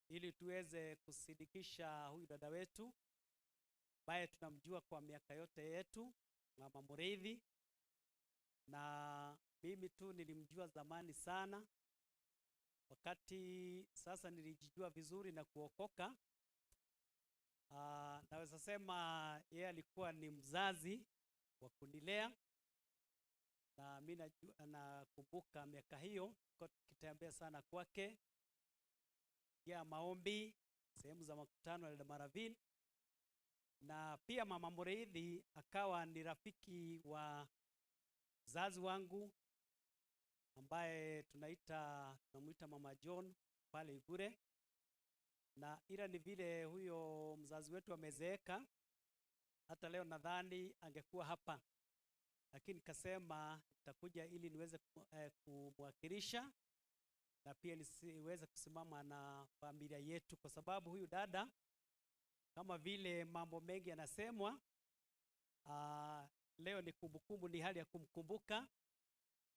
ili tuweze kusidikisha huyu dada wetu ambaye tunamjua kwa miaka yote yetu, Mama Mureithi. Na mimi tu nilimjua zamani sana, wakati sasa nilijijua vizuri na kuokoka. Naweza sema yeye alikuwa ni mzazi wa kunilea, na mimi nakumbuka miaka hiyo tulikuwa tukitembea sana kwake ya maombi sehemu za makutano ya Maravini. Na pia Mama Mureithi akawa ni rafiki wa mzazi wangu ambaye tunamuita Mama John pale Igure. Na ila ni vile huyo mzazi wetu amezeeka, hata leo nadhani angekuwa hapa, lakini kasema nitakuja ili niweze kumwakilisha na pia nisiweze kusimama na familia yetu, kwa sababu huyu dada kama vile mambo mengi yanasemwa, leo ni kumbukumbu, ni hali ya kumkumbuka,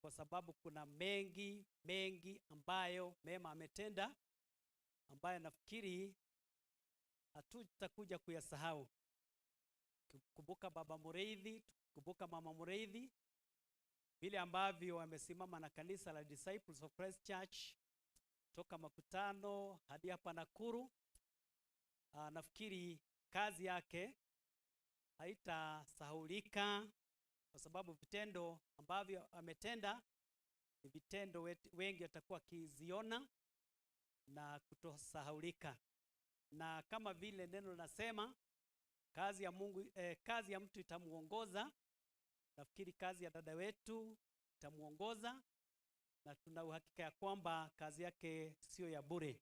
kwa sababu kuna mengi mengi ambayo mema ametenda ambayo nafikiri hatutakuja kuyasahau. Kumbuka Baba Mureithi, kumbuka Mama Mureithi, vile ambavyo wamesimama na kanisa la Disciples of Christ Church toka makutano hadi hapa Nakuru. Nafikiri kazi yake haitasahulika, kwa sababu vitendo ambavyo ametenda ni vitendo wengi watakuwa kiziona na kutosahulika. Na kama vile neno linasema, kazi ya Mungu, kazi ya mtu itamuongoza. Nafikiri kazi ya dada wetu itamuongoza, na tuna uhakika ya kwamba kazi yake sio ya bure.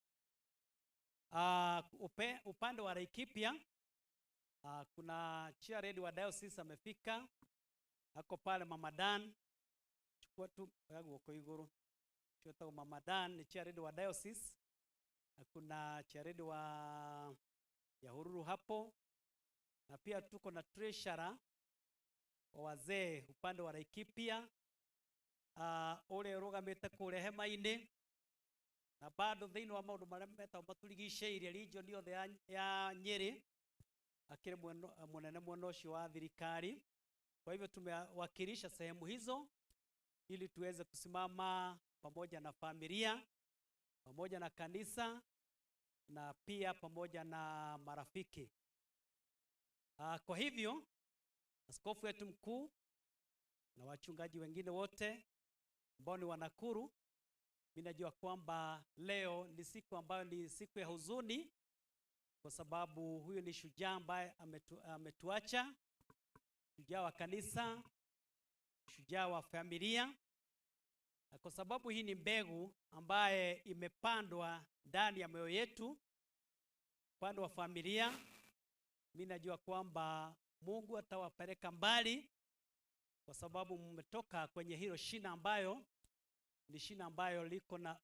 Upande wa Laikipia, kuna chair wa diocese amefika, ako pale Mama Dan. Chukua tu guoko iguru. Chukua Mama Dan ni chair wa diocese, na kuna chair wa Nyahururu hapo, na pia tuko na treasurer wa wazee upande wa Laikipia, ule urugamite kule hema-ini, na bado thiini wa maundu maria metagwo maturigicĩirie region yothe ya Nyeri, akiri munene mwena ũcio wa thirikari. Kwa hivyo tumewakilisha sehemu hizo ili tuweze kusimama pamoja na familia, pamoja na kanisa, na pia pamoja na marafiki. Kwa hivyo askofu wetu mkuu na wachungaji wengine wote ambao ni wa Nakuru, mimi najua kwamba leo ni siku ambayo ni siku ya huzuni, kwa sababu huyu ni shujaa ambaye ametuacha, shujaa wa kanisa, shujaa wa familia. Na kwa sababu hii ni mbegu ambaye imepandwa ndani ya mioyo yetu, upande wa familia, mimi najua kwamba Mungu atawapeleka mbali, kwa sababu mmetoka kwenye hilo shina ambayo ni shina ambayo liko na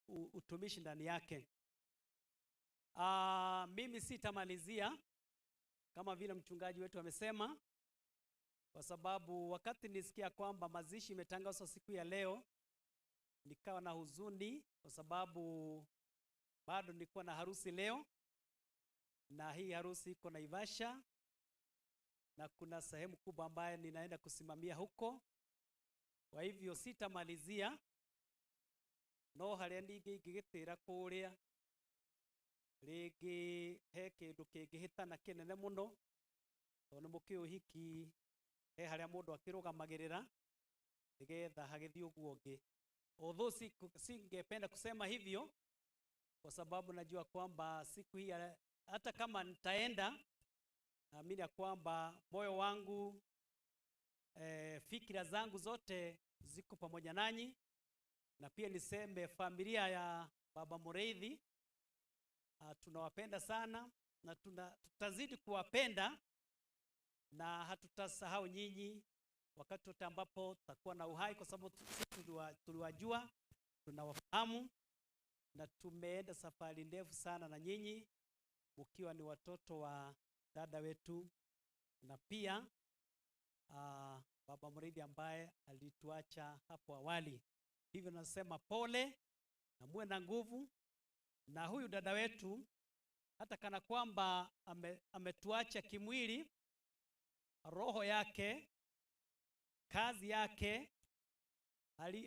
utumishi ndani yake. Mimi sitamalizia kama vile mchungaji wetu amesema, kwa sababu wakati nisikia kwamba mazishi imetangazwa siku ya leo, nikawa na huzuni, kwa sababu bado nilikuwa na harusi leo, na hii harusi iko Naivasha, na kuna sehemu kubwa ambayo ninaenda kusimamia huko. Kwa hivyo sitamalizia, no haria ningĩ ingĩgĩtĩra kũrĩa rĩngĩ he kĩndũ kĩngĩhĩtana kĩnene mũno, tondũ nĩ mũkĩũĩ ũhiki he harĩa mũndũ akĩrũgamagĩrĩra nĩgetha hagĩthiĩ ũguo ũngĩ. Although singependa kusema hivyo, kwa sababu najua kwamba siku hii hata kama nitaenda, naamini ya kwamba moyo wangu, fikira zangu zote ziko pamoja nanyi. Na pia niseme familia ya Baba Mureithi, tunawapenda sana na tutazidi kuwapenda, na hatutasahau nyinyi, wakati wote ambapo tutakuwa na uhai, kwa sababu sisi tuliwajua, tunawafahamu na tumeenda safari ndefu sana na nyinyi mkiwa ni watoto wa dada wetu na pia Baba Mridhi ambaye alituacha hapo awali. Hivyo nasema pole na muwe na nguvu. Na huyu dada wetu hata kana kwamba ametuacha kimwili, roho yake, kazi yake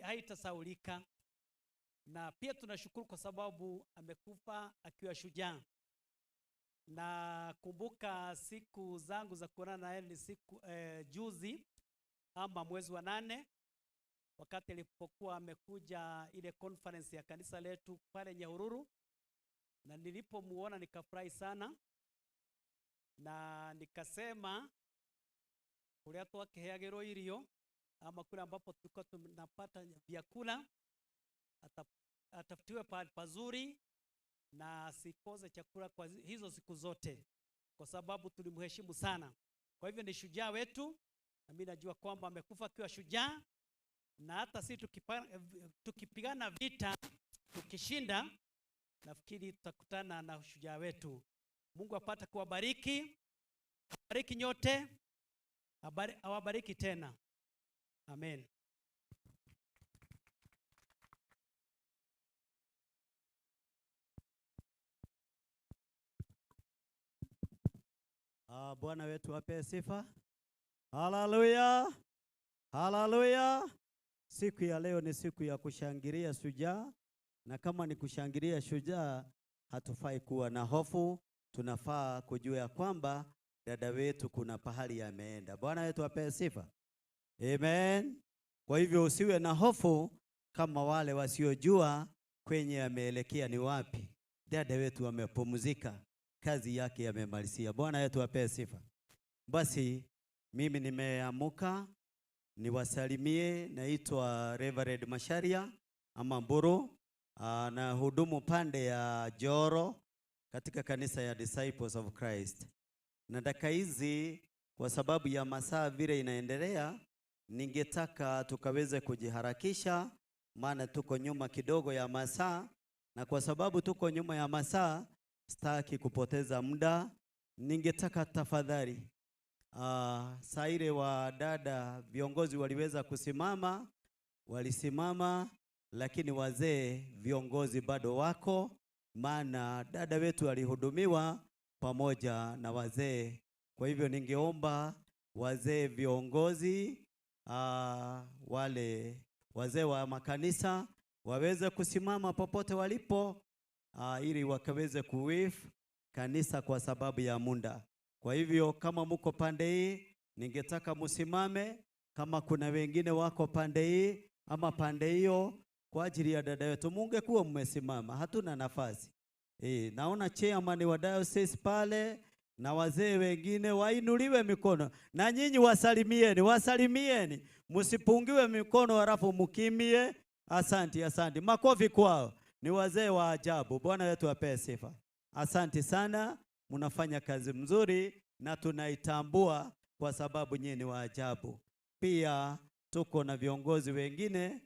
haitasaulika. Na pia tunashukuru kwa sababu amekufa akiwa shujaa. Na kumbuka siku zangu za kuonana naye ni siku juzi ama mwezi wa 8, wakati alipokuwa amekuja ile conference ya kanisa letu pale Nyahururu, na nilipomuona nikafurahi sana na nikasema kulia twakiheagirwo irio ama kule ambapo tulikuwa tunapata vyakula atafutiwe pahali pazuri na asikose chakula kwa hizo siku zote, kwa sababu tulimheshimu sana. Kwa hivyo ni shujaa wetu, na mimi najua kwamba amekufa akiwa shujaa, na hata sisi tukipigana vita tukishinda, nafikiri tutakutana na shujaa wetu. Mungu apate kuwabariki, abariki nyote, awabariki tena. Amen. Bwana wetu apewe sifa. Haleluya. Haleluya. Siku ya leo ni siku ya kushangilia shujaa, na kama ni kushangilia shujaa, hatufai kuwa na hofu. Tunafaa kujua ya kwamba dada wetu kuna pahali ameenda. Bwana wetu apewe sifa. Amen. Kwa hivyo usiwe na hofu kama wale wasiojua kwenye ameelekea ni wapi. Dada wetu amepumzika, kazi yake amemalizia. Bwana wetu apewe sifa. Basi mimi nimeamuka niwasalimie. Naitwa Reverend Masharia ama Mburu, na hudumu pande ya Joro katika kanisa ya Disciples of Christ. Na dakika hizi kwa sababu ya masaa vile inaendelea, ningetaka tukaweze kujiharakisha, maana tuko nyuma kidogo ya masaa, na kwa sababu tuko nyuma ya masaa sitaki kupoteza muda. Ningetaka tafadhali saire wa dada viongozi waliweza kusimama, walisimama, lakini wazee viongozi bado wako, maana dada wetu alihudumiwa pamoja na wazee. Kwa hivyo ningeomba wazee viongozi, wale wazee wa makanisa waweze kusimama popote walipo, ili wakaweze kuwif kanisa kwa sababu ya muda. Kwa hivyo kama muko pande hii, ningetaka musimame. Kama kuna wengine wako pande hii ama pande hiyo, kwa ajili ya dada yetu mungekuwa mmesimama, hatuna nafasi. Naona chairman wa diocese pale na wazee wengine wainuliwe mikono, na nyinyi wasalimieni, wasalimieni, msipungiwe mikono halafu mkimie. Asante, asante. Makofi kwao. Ni wazee wa ajabu. Bwana wetu apewe sifa. Asante sana, mnafanya kazi mzuri na tunaitambua kwa sababu nyinyi ni wa ajabu. Pia tuko na viongozi wengine,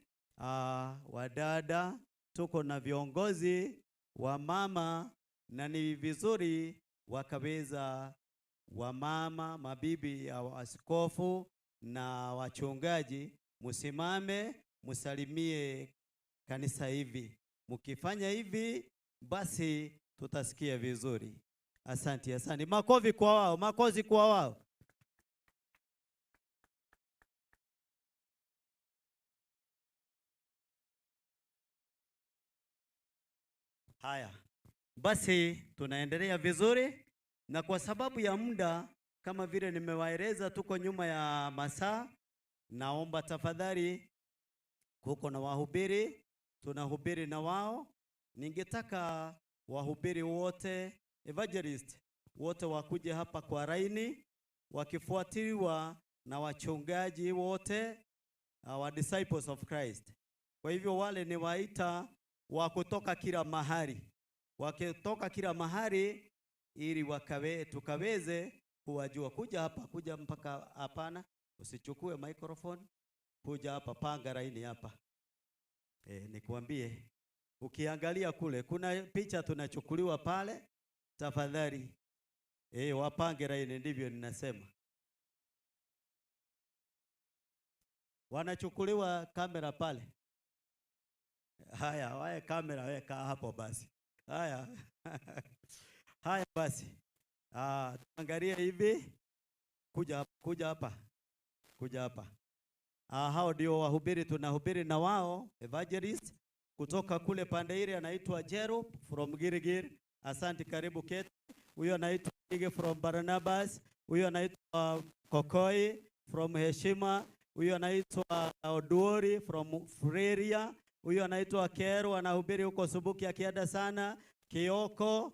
wadada, tuko na viongozi wa mama, na ni vizuri wakaweza wamama, mabibi ya askofu na wachungaji, musimame musalimie kanisa hivi. Mkifanya hivi basi tutasikia vizuri. Asante, asante. Makofi kwa wao, makofi kwa wao. Haya, basi tunaendelea vizuri, na kwa sababu ya muda kama vile nimewaeleza tuko nyuma ya masaa, naomba tafadhali, kuko na wahubiri, tunahubiri na wao. Ningetaka wahubiri wote, evangelist wote wakuje hapa kwa raini, wakifuatiliwa na wachungaji wote wa Disciples of Christ. Kwa hivyo wale ni waita wa kutoka kila mahali, wakitoka kila mahali ili tukaweze kuwajua. Kuja hapa, kuja mpaka hapana, Usichukue microphone, kuja hapa, panga laini hapa. Nikuambie, ukiangalia kule kuna picha tunachukuliwa pale, tafadhali wapange laini, ndivyo ninasema. Wanachukuliwa kamera pale. Haya, wae kamera weka hapo basi. Haya. Haya basi. Tuangalie hivi. Kuja hapa. Kuja hapa. Hao ndio wahubiri tunahubiri na wao, evangelist kutoka kule pande ile, anaitwa Jero from Girigir. Asante, karibu keti. Huyo anaitwa Ige from Barnabas, huyo anaitwa Kokoi from Heshima, huyo anaitwa Oduori from Freria, huyo anaitwa Kero anahubiri huko Subuki akienda sana, Kioko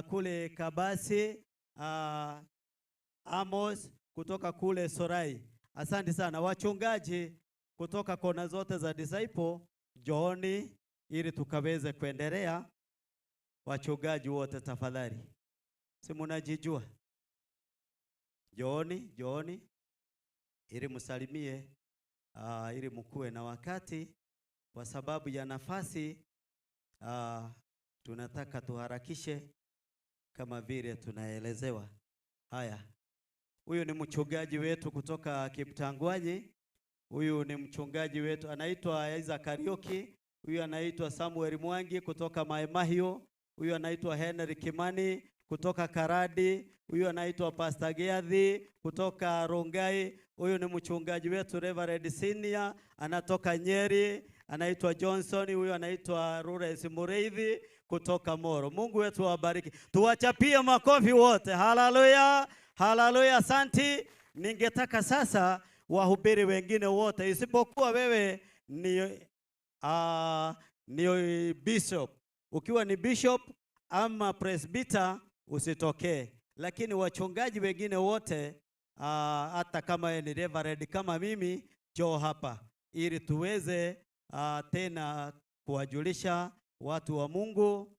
kule Kabasi, Amos kutoka kule Sorai. Asante sana wachungaji kutoka kona zote za Disciple, jooni ili tukaweze kuendelea. Wachungaji wote tafadhali, si mnajijua? Jooni, jooni ili msalimie, ili mkuwe na wakati, kwa sababu ya nafasi. Tunataka tuharakishe kama vile tunaelezewa. Haya, huyu ni mchungaji wetu kutoka Kiptangwanyi. Huyu ni mchungaji wetu anaitwa Isaac Kariuki. Huyu anaitwa Samuel Mwangi kutoka Maemahio. Huyu anaitwa Henry Kimani kutoka Karadi. Huyu anaitwa Pastor Geathi kutoka Rongai. Huyu ni mchungaji wetu Reverend Senior anatoka Nyeri, anaitwa Johnson. Huyu anaitwa Rures Mureithi kutoka Moro. Mungu wetu awabariki. Tuwachapie makofi wote. Haleluya. Haleluya, asanti. Ningetaka sasa wahubiri wengine wote, isipokuwa wewe ni bishop. Ukiwa ni bishop ama presbyter usitokee, lakini wachungaji wengine wote, hata kama ni reverend kama mimi, njoo hapa ili tuweze tena kuwajulisha watu wa Mungu.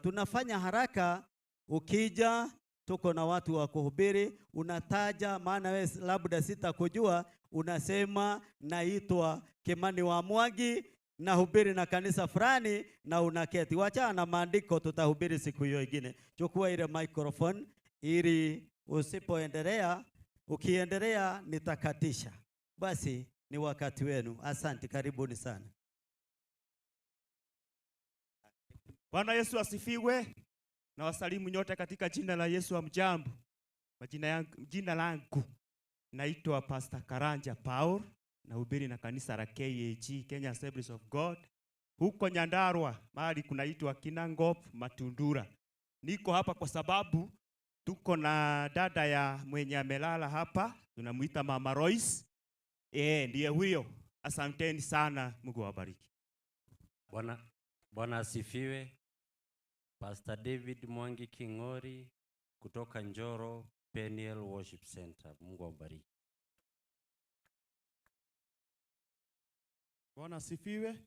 Tunafanya haraka. Ukija tuko na watu wa kuhubiri, unataja, maana wewe labda sitakujua, unasema naitwa Kimani wa Mwangi, nahubiri na kanisa fulani, na unaketi. Wacha na maandiko, tutahubiri siku hiyo nyingine. Chukua ile microphone ili usipoendelea, ukiendelea nitakatisha. Basi ni wakati wenu. Asante, karibuni sana. Bwana Yesu asifiwe. Na wasalimu nyote katika jina la Yesu. Hamjambo. Majina yangu, jina langu naitwa Pastor Karanja Paul, nahubiri na kanisa la KAG, Kenya Assemblies of God, huko Nyandarua, mahali kunaitwa Kinangop Matundura. Niko hapa kwa sababu tuko na dada ya mwenye amelala hapa, tunamuita Mama Royce. Ndiye huyo. Asanteni sana, Mungu awabariki. Bwana asifiwe. Pastor David Mwangi Kingori kutoka Njoro Peniel Worship Center. Mungu awabariki. Bwana asifiwe.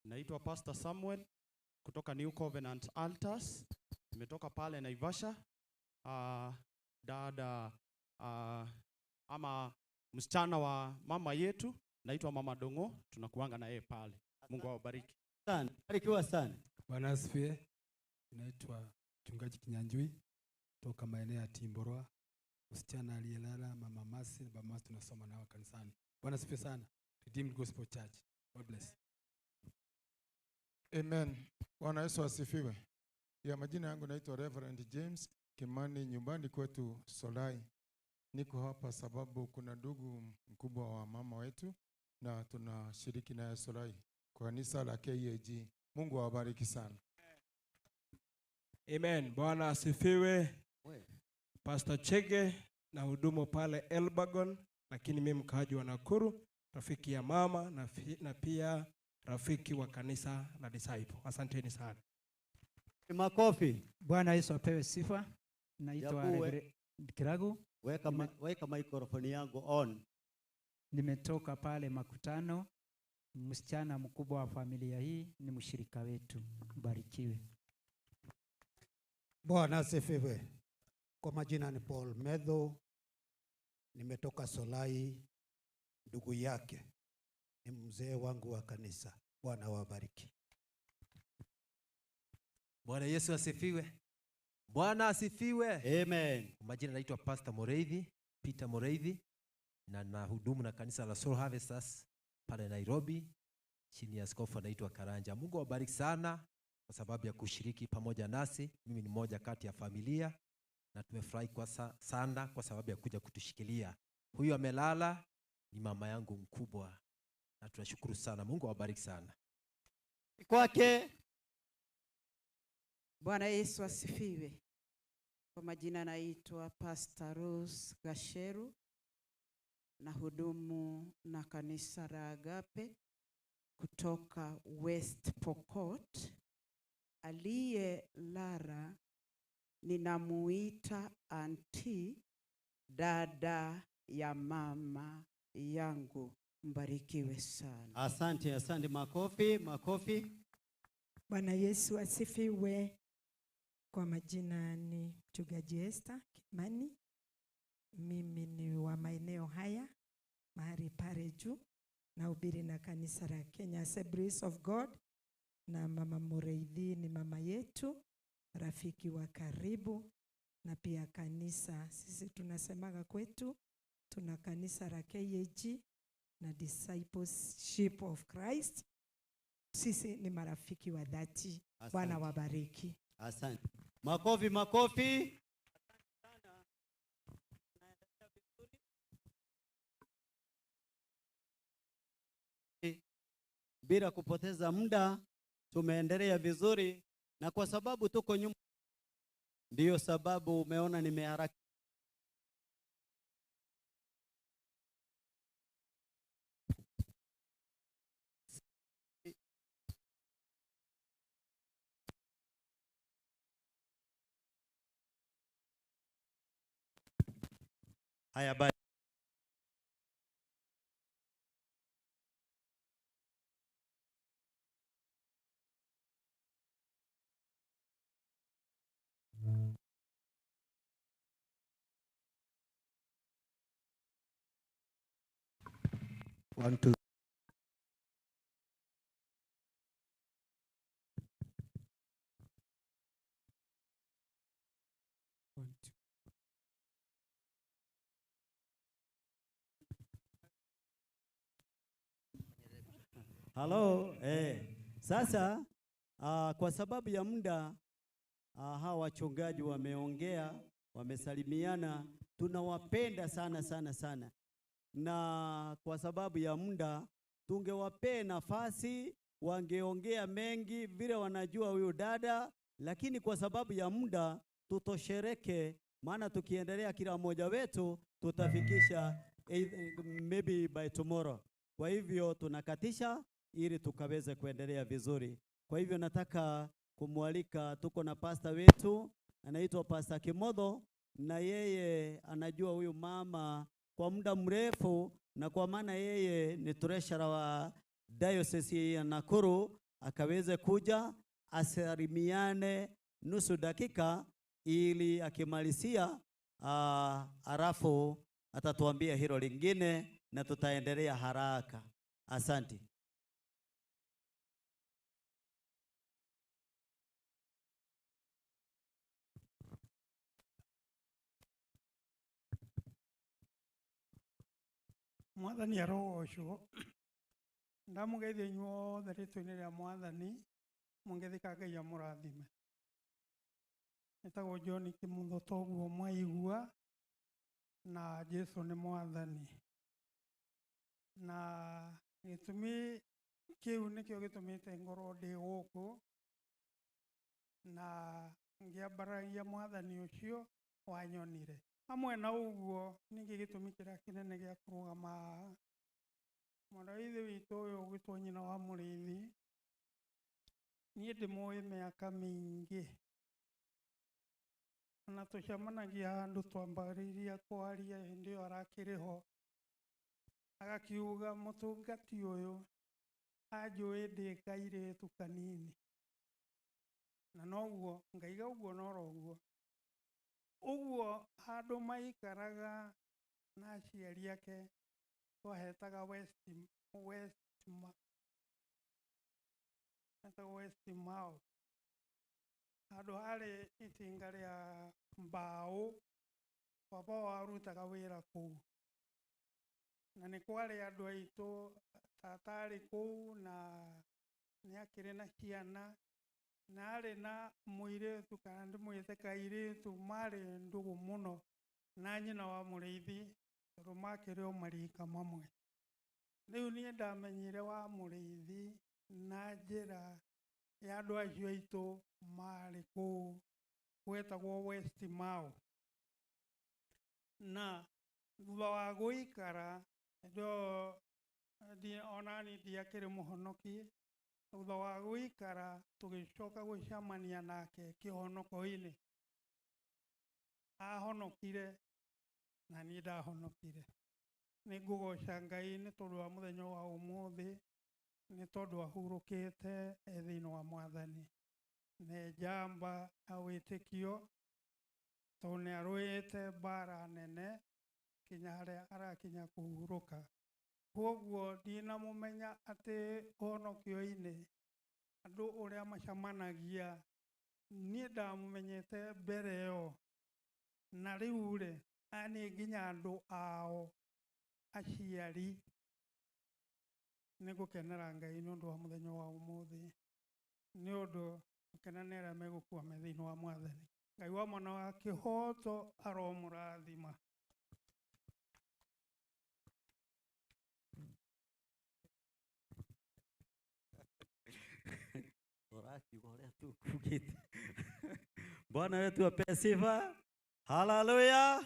Naitwa Pastor Samuel kutoka New Covenant Altars. Nimetoka pale Naivasha. Dada ama msichana wa mama yetu naitwa Mama Dongo, tunakuanga na yeye pale. Mungu awabariki. Sana. Barikiwa sana. Bwana asifiwe. Naitwa Mchungaji Kinyanjui toka maeneo ya Timborwa. Msichana aliyelala Mama Masi na Baba Masi tunasoma nao kanisani. Bwana asifiwe sana. Redeemed Gospel Church. God bless. Amen. Bwana Yesu asifiwe. Ya majina yangu naitwa Reverend James Kimani, nyumbani kwetu Solai. Niko hapa sababu kuna ndugu mkubwa wa mama wetu na tunashiriki naye Solai kwa kanisa la KAG. Mungu awabariki sana. Amen. Bwana asifiwe. Pastor Chege na hudumu pale Elbagon, lakini mimi mkaaji wa Nakuru, rafiki ya mama na pia rafiki wa kanisa la Disciple. Asanteni sana. Makofi. Bwana Yesu apewe sifa. Naitwa Reverend Kiragu. Weka microphone yangu on. Nimetoka pale makutano. Msichana mkubwa wa familia hii ni mshirika wetu. Barikiwe. Bwana asifiwe. Kwa majina ni Paul Medho, Nimetoka Solai, ndugu yake ni mzee wangu wa kanisa. Bwana wabariki. Bwana Yesu asifiwe. Bwana asifiwe. Amen. Majina naitwa Pastor Moreithi, Peter Moreithi, na nahudumu na kanisa la Soul Harvesters pale Nairobi chini ya askofu anaitwa Karanja. Mungu awabariki sana kwa sababu ya kushiriki pamoja nasi. Mimi ni mmoja kati ya familia na tumefurahi kwa sana kwa sababu ya kuja kutushikilia. Huyu amelala ni mama yangu mkubwa na tunashukuru sana. Mungu awabariki sana. Kwake. Bwana Yesu asifiwe. Kwa majina naitwa Pastor Rose Gasheru, na hudumu na kanisa la Agape kutoka West Pokot. Aliye Lara ninamuita anti, dada ya mama yangu. Mbarikiwe sana. Asante, asante. Makofi, makofi. Bwana Yesu asifiwe. Kwa majina ni Mchungaji Esther Kimani. Mimi ni wa maeneo haya mahali pale juu, nahubiri na kanisa la Kenya Assemblies of God, na Mama Mureithi ni mama yetu, rafiki wa karibu, na pia kanisa sisi tunasemaga kwetu tuna kanisa la KAG na Discipleship of Christ. Sisi ni marafiki wa dhati. Bwana wabariki. Asante. Makofi, makofi. Bila kupoteza muda tumeendelea vizuri, na kwa sababu tuko nyuma ndiyo sababu umeona nimeharaka. Haya, bye. One, two. One, two. Hello, Sasa kwa sababu ya muda hawa wachungaji wameongea, wamesalimiana, tunawapenda sana sana sana. Na kwa sababu ya muda tungewapea nafasi wangeongea mengi vile wanajua huyu dada, lakini kwa sababu ya muda tutoshereke, maana tukiendelea kila mmoja wetu tutafikisha maybe by tomorrow. Kwa hivyo tunakatisha ili tukaweze kuendelea vizuri. Kwa hivyo nataka kumwalika, tuko na pastor wetu anaitwa Pastor Kimotho, na yeye anajua huyu mama kwa muda mrefu, na kwa maana yeye ni treasurer wa diocese ya Nakuru, akaweze kuja asalimiane nusu dakika ili akimalizia alafu atatuambia hilo lingine na tutaendelea haraka. Asante. Mwathani arogocwo. Ndamugeithia inyuothe rĩtwa-inĩ rĩa Mwathani, mũngĩthika Ngai amũrathime. Nĩtagwo John Kimutho toguo mwaigua, na Jesu nĩ Mwathani. Na gĩtũmi kĩu nĩkĩo gĩtũmĩte ngorwo ndĩ gũkũ, na ngĩambaragia Mwathani ũcio wanyonire. Hamwe na ũguo ningĩ gĩtũmi kĩrĩa kĩnene gĩa kũrũgama haha, mwana wa ithe witũ ũyũ ũgwĩtwo nyina wa Mũrĩithi, niĩ ndĩmũĩ mĩaka mĩingĩ, na tũcemanagia handũ twambĩrĩria kwaria hĩndĩ ĩyo arakĩrĩ ho, agakiuga mũtungati ũyũ anjũĩ ndĩ kairĩtu kanini, na noguo ngaiga ũguo noro ũguo ũguo handũ maikaraga na aciari ake twahetaga West West Mao handũ harĩ itinga rĩa mbaũ baba warutaga wĩra kũu na nĩ kwarĩ andũ aitũ tata arĩ kũu na nĩ akĩrĩ na ciana na arĩ na mũirĩtu kana ndĩmwĩte kairĩtu marĩ ndũgũ mũno na nyina wa mũrĩithi tondũ makĩrĩ o marika mamwe. Rĩu niĩ ndamenyire wa mũrĩithi na njĩra ya andũ acio aitũ marĩ kũu gwetagwo West Mao. Na thutha wa gũikara onani ndiakĩrĩ mũhonokie thutha wa gũikara tũgĩcoka gũcemania nake kĩhonoko-inĩ. Ahonokire na niĩ ndahonokire. Nĩ ngũgoca Ngai nĩ tondũ wa mũthenya wa ũmũthĩ nĩ tondũ ahurũkĩte e thĩinĩ wa Mwathani. Nĩ njamba ya wĩtĩkio tondũ nĩ arũĩte mbara nene kinya harĩa arakinya kũhurũka. Koguo ndinamũmenya atĩ ũhonokio-inĩ andũ ũrĩa macemanagia niĩ ndamũmenyete mbere ĩyo na rĩu rĩ aya nĩ nginya andũ ao aciari. Nĩ ngũkenera Ngai nĩ ũndũ wa mũthenya wa ũmũthĩ nĩ ũndũ gũkena nĩ arĩa megũkua me thĩinĩ wa Mwathani. Ngai wa mwana wa kĩhooto aromũrathima. Ũrakiuga ũrĩa tu kugĩte. Bwana wetu apewe sifa. Haleluya.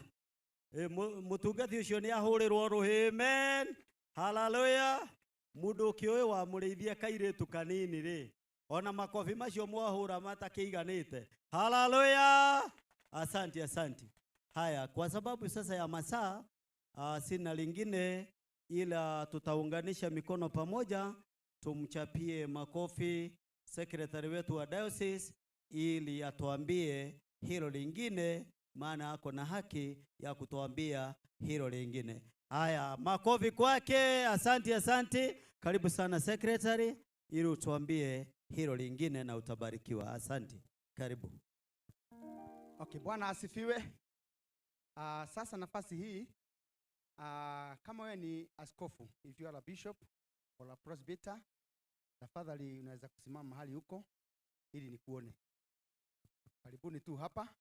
Mũtungati ũcio nĩ ahũrĩrwo rũhĩ. Amen. Haleluya. Mũndũ ũkĩũĩ wa mũrĩithia kairĩtu kanini rĩ ona makobi macio mwahũra matakĩiganĩte. Haleluya. Asante, asante. Haya, kwa sababu sasa ya masaa sina lingine ila tutaunganisha mikono pamoja tumchapie makofi sekretari wetu wa diocese ili atuambie hilo lingine, maana ako na haki ya kutuambia hilo lingine. Haya, makofi kwake. Asante, asante. Karibu sana secretary ili utuambie hilo lingine na utabarikiwa. Asante. Karibu. Okay, Bwana asifiwe. Sasa nafasi hii kama wewe ni askofu, if you are a bishop or a presbyter, tafadhali unaweza kusimama mahali huko ili nikuone. Karibuni tu hapa.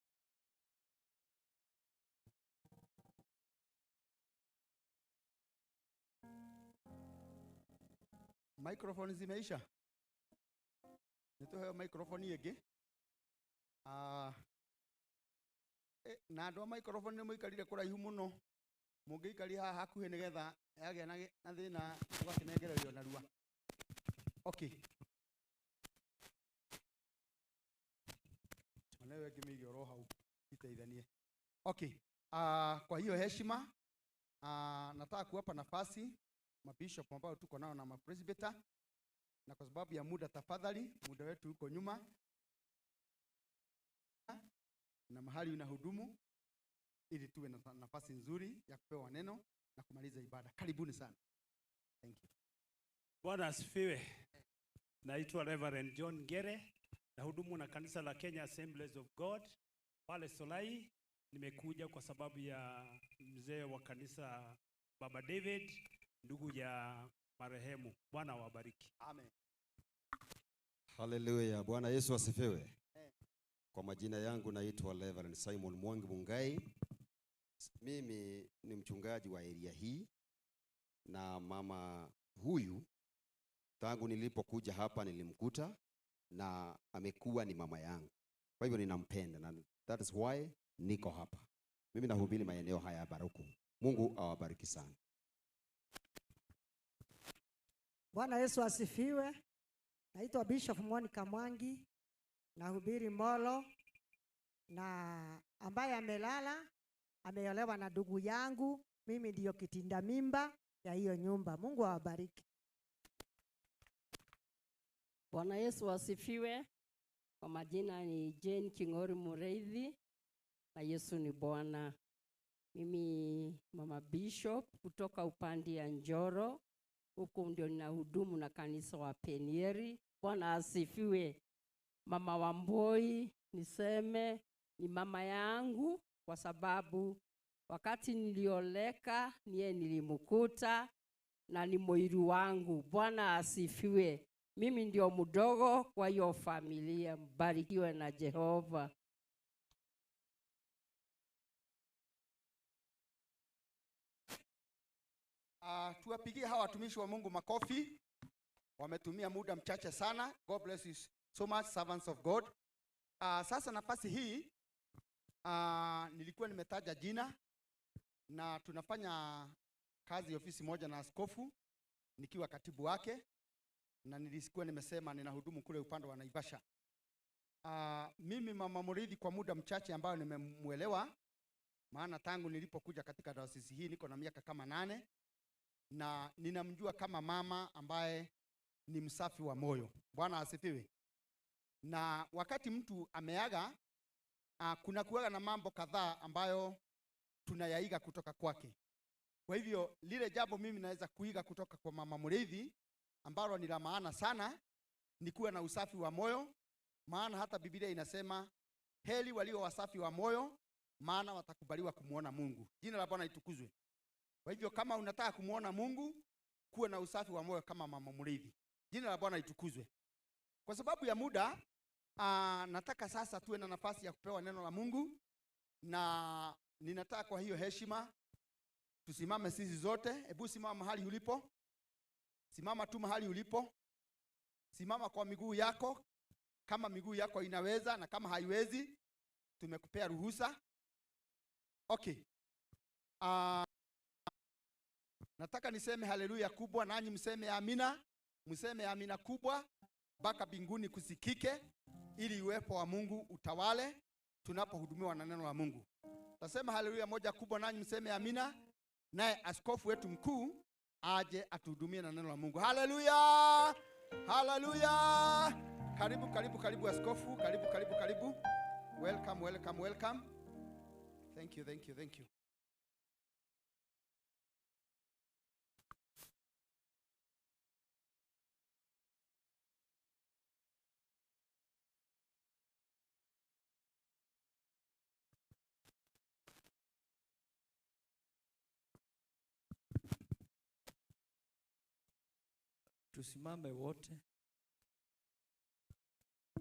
Microphone zimeisha. Nitoe microphone yege. Na andũ a microphone nĩ mũikarire kũraihu mũno. Mũngĩikaria haha hakuhĩ nĩgetha yagĩa na thĩna ũgakĩnengererio narua. Okay. Onawe ngĩmĩige oro hau iteithanie. Okay. Kwa hiyo heshima nataka kuwapa nafasi mabishop ambao tuko nao na mapresbyter, na kwa sababu ya muda tafadhali, muda wetu uko nyuma na mahali unahudumu, ili tuwe na nafasi nzuri ya kupewa neno na kumaliza ibada. Karibuni sana. Thank you. Bwana asifiwe. Naitwa Reverend John Ngere, nahudumu na kanisa la Kenya Assemblies of God pale Solai. Nimekuja kwa sababu ya mzee wa kanisa Baba David, ndugu ya marehemu. Bwana awabariki. Amen. Haleluya. Bwana Yesu asifiwe. Kwa majina yangu naitwa Reverend Simon Mwangi Mungai. Mimi ni mchungaji wa area hii, na mama huyu tangu nilipokuja hapa nilimkuta na amekuwa ni mama yangu. Kwa hivyo ninampenda na that is why niko hapa. Mimi nahubiri maeneo haya ya Baruku. Mungu awabariki sana. Bwana Yesu asifiwe. Naitwa Bishop Monica Mwangi, nahubiri Molo, na ambaye amelala ameolewa na ndugu yangu. Mimi ndiyo kitinda mimba ya hiyo nyumba. Mungu awabariki. Bwana Yesu asifiwe. Kwa majina ni Jane Kingori Mureithi, na Yesu ni Bwana. Mimi Mama Bishop kutoka upande ya Njoro, huko ndio ninahudumu na kanisa wa Penieri. Bwana asifiwe. Mama Wamboi niseme ni mama yangu kwa sababu wakati nilioleka niye nilimkuta na ni moiru wangu. Bwana asifiwe. Mimi ndio mdogo kwa hiyo familia. Mbarikiwe na Jehova. Tuwapigie hawa watumishi wa Mungu makofi. Wametumia muda mchache sana. God bless you so much, servants of God. Sasa nafasi hii nilikuwa nimetaja jina na tunafanya kazi ofisi moja na askofu nikiwa katibu wake, na nilikuwa nimesema ninahudumu kule upande wa Naivasha. Mimi Mama Muriithi kwa muda mchache ambao nimemuelewa, maana tangu nilipokuja katika dayosisi hii niko na miaka kama 8, na ninamjua kama mama ambaye ni msafi wa moyo. Bwana asifiwe. Na wakati mtu ameaga, kuna kuaga na mambo kadhaa ambayo tunayaiga kutoka kwake. Kwa hivyo lile jambo mimi naweza kuiga kutoka kwa Mama Muriithi ambalo ni la maana sana ni kuwa na usafi wa moyo, maana hata Biblia inasema heri walio wasafi wa moyo, maana watakubaliwa kumuona Mungu. Jina la Bwana litukuzwe. Kwa hivyo kama unataka kumuona Mungu, kuwa na usafi wa moyo kama Mama Muriithi. Jina la Bwana litukuzwe. Kwa sababu ya muda, nataka sasa tuwe na nafasi ya kupewa neno la Mungu, na ninataka kwa hiyo heshima tusimame sisi zote. Hebu simama mahali ulipo. Simama tu mahali ulipo. Simama kwa miguu yako, kama miguu yako inaweza, na kama haiwezi tumekupea ruhusa. Okay. Nataka niseme haleluya kubwa, nanyi mseme amina. Mseme amina kubwa mpaka mbinguni kusikike, ili uwepo wa Mungu utawale tunapohudumiwa na neno la Mungu. Tasema haleluya moja kubwa, nanyi mseme amina, naye askofu wetu mkuu aje atuhudumie na neno la Mungu. Haleluya! Haleluya! Karibu, karibu, karibu askofu, karibu, karibu, karibu. Welcome, welcome, welcome. Thank you, thank you, thank you. Tusimame wote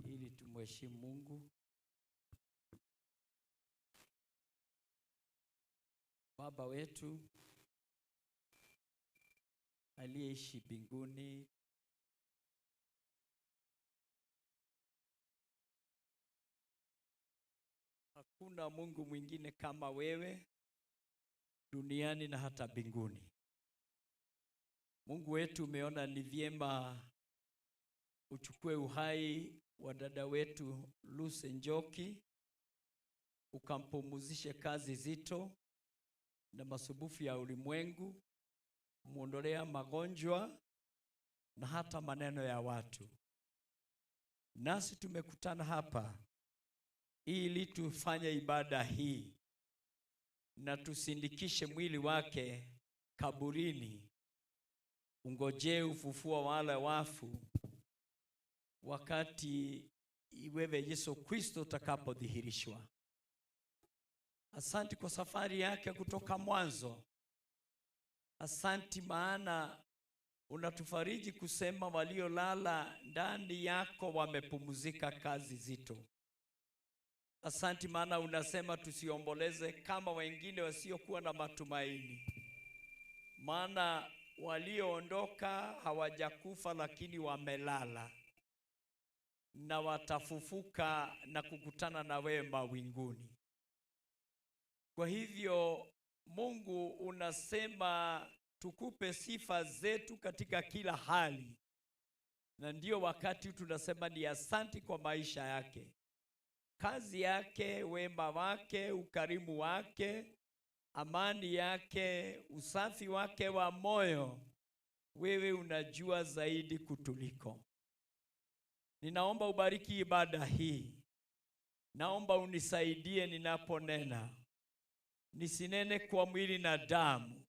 ili tumheshimu Mungu. Baba wetu aliyeishi mbinguni, hakuna Mungu mwingine kama wewe duniani na hata mbinguni. Mungu wetu, umeona ni vyema uchukue uhai wa dada wetu Lucy Njoki, ukampumzishe kazi zito na masumbufu ya ulimwengu, muondolea magonjwa na hata maneno ya watu. Nasi tumekutana hapa ili tufanye ibada hii na tusindikishe mwili wake kaburini, ungojee ufufuo wale wafu wakati wewe Yesu Kristo utakapodhihirishwa. Asanti kwa safari yake kutoka mwanzo. Asanti maana unatufariji kusema waliolala ndani yako wamepumzika kazi zito. Asanti maana unasema tusiomboleze kama wengine wasiokuwa na matumaini. Maana walioondoka hawajakufa lakini wamelala, na watafufuka na kukutana na wewe mawinguni. Kwa hivyo Mungu unasema tukupe sifa zetu katika kila hali. Na ndio wakati tunasema ni asanti kwa maisha yake, kazi yake, wema wake, ukarimu wake, amani yake, usafi wake wa moyo. Wewe unajua zaidi kutuliko. Ninaomba ubariki ibada hii. Naomba unisaidie ninaponena. Nisinene kwa mwili na damu,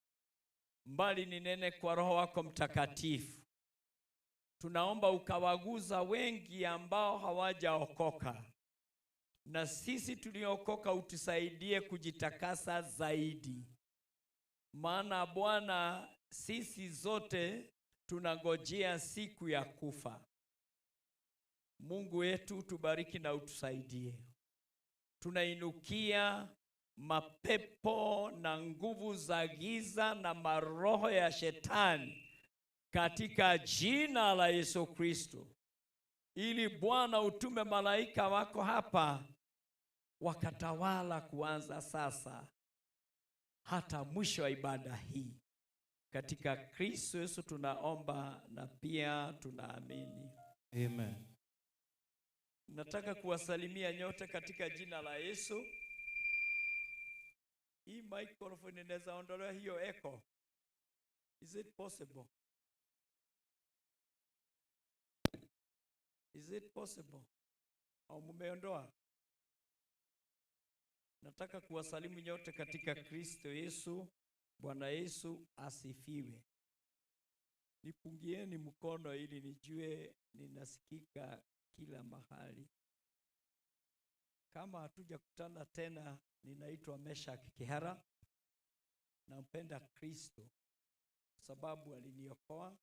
mbali ninene kwa Roho wako Mtakatifu. Tunaomba ukawaguza wengi ambao hawajaokoka, na sisi tuliokoka utusaidie kujitakasa zaidi. Maana Bwana, sisi zote tunangojea siku ya kufa. Mungu wetu, tubariki na utusaidie. Tunainukia mapepo na nguvu za giza na maroho ya shetani katika jina la Yesu Kristo, ili Bwana utume malaika wako hapa wakatawala kuanza sasa hata mwisho wa ibada hii. Katika Kristo Yesu tunaomba na pia tunaamini. Amen. Nataka kuwasalimia nyote katika jina la Yesu. Hii microphone inaweza ondolewa hiyo echo. Is it possible? Is it possible? Au mumeondoa? Nataka kuwasalimu nyote katika Kristo Yesu. Bwana Yesu asifiwe. Nipungieni mkono ili nijue ninasikika kila mahali. Kama hatujakutana tena, ninaitwa Meshak Kihara. Nampenda Kristo kwa sababu aliniokoa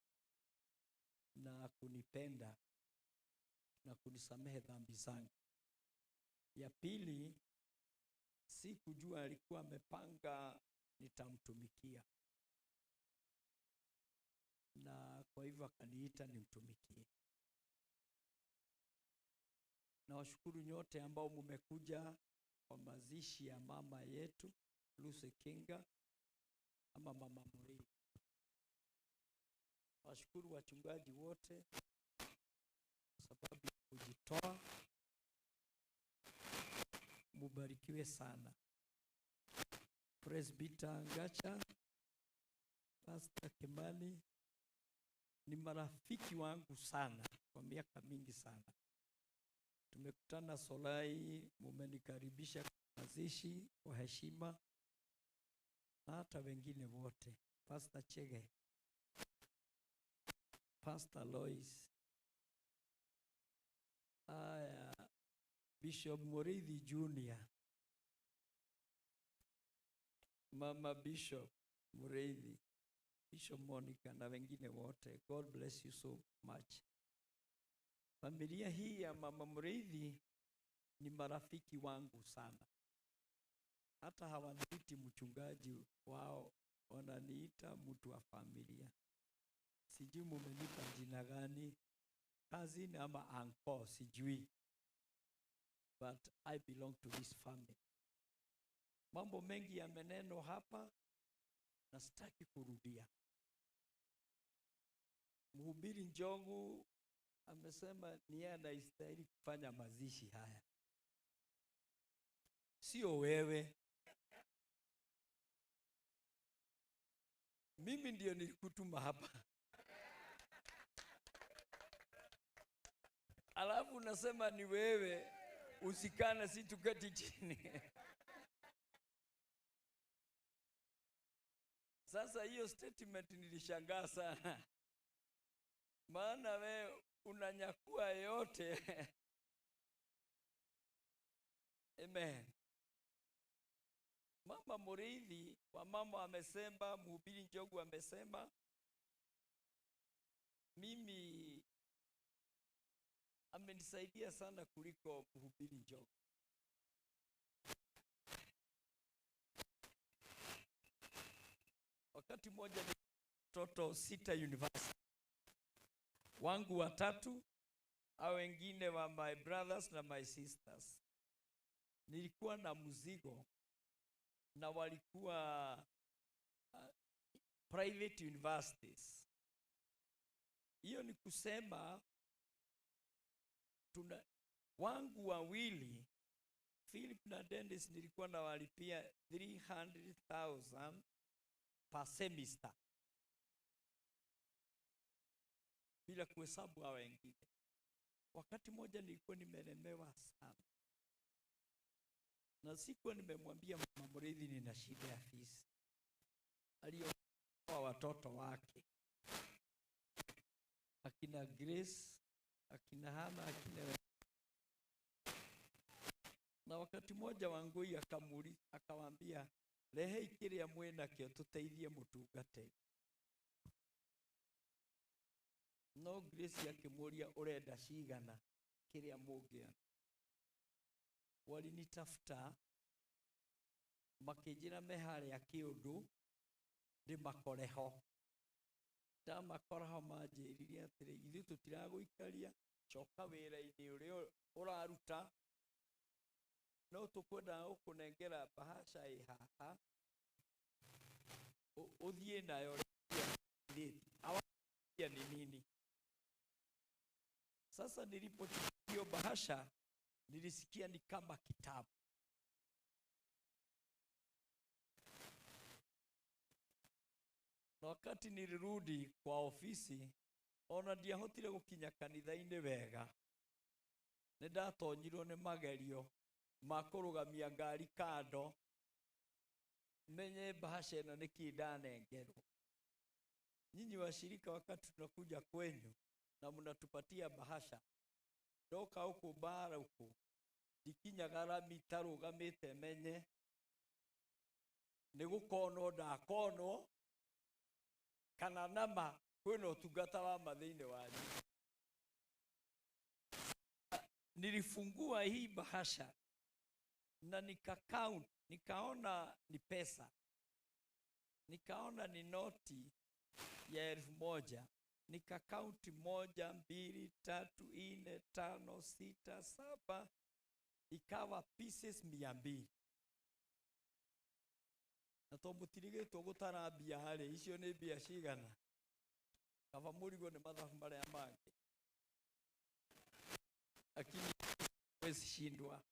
na kunipenda na kunisamehe dhambi zangu. Ya pili, sikujua alikuwa amepanga nitamtumikia, na kwa hivyo akaniita nimtumikie. Nawashukuru nyote ambao mmekuja kwa mazishi ya mama yetu Lucy Kinga ama Mama Muriithi. Nawashukuru wachungaji wote kwa sababu ya kujitoa. Mubarikiwe sana. Presbyter Ngacha, Pastor Kimani ni marafiki wangu sana kwa miaka mingi sana. Tumekutana Solai, mumenikaribisha kwa mazishi kwa heshima, na hata wengine wote, Pastor Chege, Pastor Lois, aya, Bishop Muriithi Jr., Mama Bishop Muriithi, Bishop Monica na wengine wote. God bless you so much. Familia hii ya Mama Muriithi ni marafiki wangu sana. Hata hawaniiti mchungaji wao, wananiita mtu wa familia. Sijui mumenipa jina gani, cousin ama uncle, sijui. But I belong to this family. Mambo mengi yamenenwa hapa na sitaki kurudia. Mhubiri Njogu amesema ni yeye anastahili kufanya mazishi haya, sio wewe. Mimi ndio nilikutuma hapa. Alafu unasema ni wewe, usikane, si tuketi chini. Sasa hiyo statement nilishangaa sana. Maana wewe unanyakua yote. Amen. Mama Muriithi, wamama amesema, mhubiri Njogu amesema, mimi amenisaidia sana kuliko mhubiri Njogu. Wakati mmoja ni mtoto 6 university, wangu watatu au wengine wa my brothers na my sisters. Nilikuwa na mzigo na walikuwa private universities. Hiyo ni kusema tuna wangu wawili Philip na Dennis nilikuwa nawalipia 300,000 per semester, bila kuhesabu hao wengine. Wakati mmoja nilikuwa nimelemewa sana. Na sikuwa nimemwambia Mama Muriithi nina shida ya fees. Alioa watoto wake, akina Grace, akina Hana, akina na wakati mmoja Wangui akamuuliza, akawaambia, rehei kiria mwinakio tuteithie mutungatĩri. No Grace akĩmũria ũrenda cigana kĩrĩa mũngĩona. Walinitafuta makĩnjĩra me harĩa kĩũndũ ndĩmakore ho. Ndamakora ho manjĩrire atĩrĩ, ithuĩ tũtiragũikaria, coka wĩra-inĩ ũrĩa ũraruta, no tũkwendaga gũkũnengera bahasha ĩ haha, ũthiĩ nayo rĩu ni nini. Sasa nilipochukua hiyo bahasha nilisikia ni kama kitabu. Na wakati nilirudi kwa ofisi, ona ndiahotire gukinya kanitha-inĩ wega. Nĩ ndatonyirwo nĩ magerio ma kũrũgamia ngari kando, menye bahasha ĩno nĩkĩ ndanengerwo. Nyinyi washirika, wakati tunakuja kwenyu na mnatupatia bahasha, ndoka huku bara huku ndikinyaga rami tarũgamĩte menye nĩ gũkonwo ndakonwo kana nama kwĩna ũtungata wa ma thĩinĩ wanyu. Nilifungua hii bahasha na nika count, nikaona ni pesa, nikaona ni noti ya 1000. Nika count 1, 2, 3, 4, 5, 6, 7, ikawa pieces 200. Na to mutirigĩtwo gũtara mbia harĩ icio nĩ mbia cigana, kaba mũrigwo nĩ mathabu marĩa mangĩ, lakini huwezi shindwa.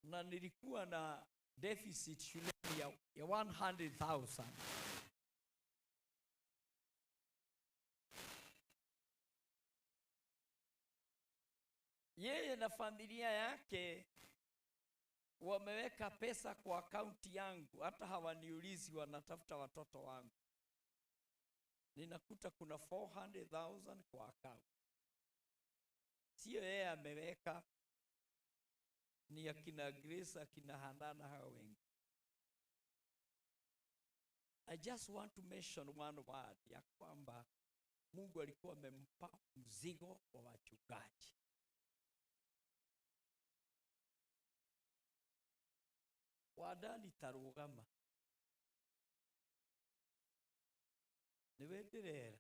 Na nilikuwa na deficit shuleni ya 100,000. Yeye na familia yake wameweka pesa kwa akaunti yangu, hata hawaniulizi, wanatafuta watoto wangu. Ninakuta kuna 400,000 kwa akaunti. Sio yeye ameweka, ni akina Grace, akina Hanana, hao wengi. I just want to mention one word ya kwamba Mungu alikuwa amempa mzigo wa wachungaji. Wadani tarugama niwe ndirera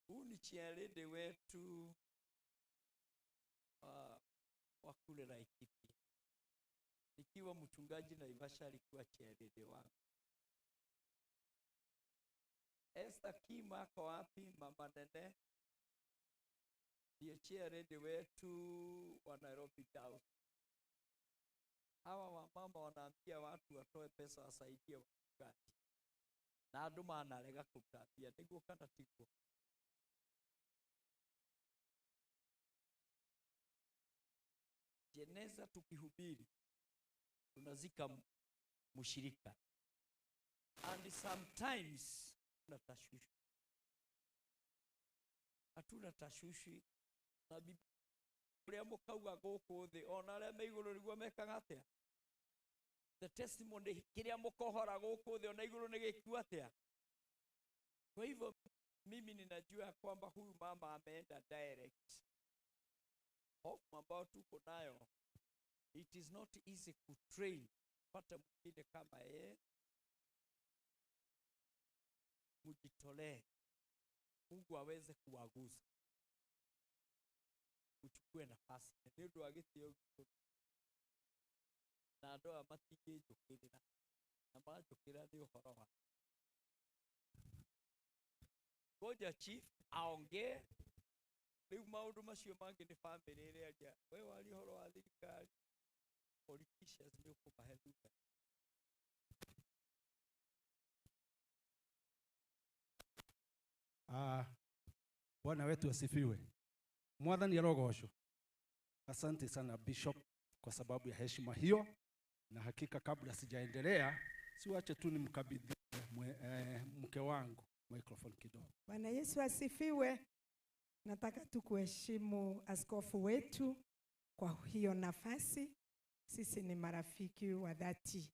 huu ni chiarede wetu wa kule Laikipia. Nikiwa mchungaji Naivasha alikuwa chiarede wangu. Esther Kima ako wapi? Mama Nene ndiye chiarede wetu wa Nairobi Town. Hawa wamama wanaambia watu watoe pesa wasaidie wachungaji, na andu manarega kũruta mbia, nĩguo kana tiguo? Jeneza tukihubiri tunazika mshirika, and sometimes hatuna tashwishi, hatuna tashwishi na Biblia mũkauga gũkũ thĩ ona arĩa me igũrũ nĩguo mekaga atĩa? The testimony kĩrĩa mũkohora gũkũ thĩ ona igũrũ nĩ gĩkua atĩa? Kwa hivyo mimi ninajua kwamba huyu mama ameenda direct. Hofu ambayo tuko nayo, it is not easy to train pata mwingine kama yeye. Mujitolee, Mungu aweze kuwagusa, uchukue nafasi. Nĩ ũndũ wa gĩtĩo gitũ na andũ aya matingĩnjũkĩrĩra, na manjũkĩrĩra nĩ ũhoro wa ngoja chief aongee. Rĩu maũndũ macio mangĩ nĩ family ĩrĩa we waria ũhoro wa thirikari, politicians nĩ ũkũmahe thutha. Bwana wetu asifiwe. Mwathani arogocwo. Asante sana Bishop kwa sababu ya heshima hiyo, na hakika kabla sijaendelea, siwache tu nimkabidhi mke wangu microphone kidogo. Bwana Yesu asifiwe. Nataka tu kuheshimu askofu wetu kwa hiyo nafasi. Sisi ni marafiki wa dhati.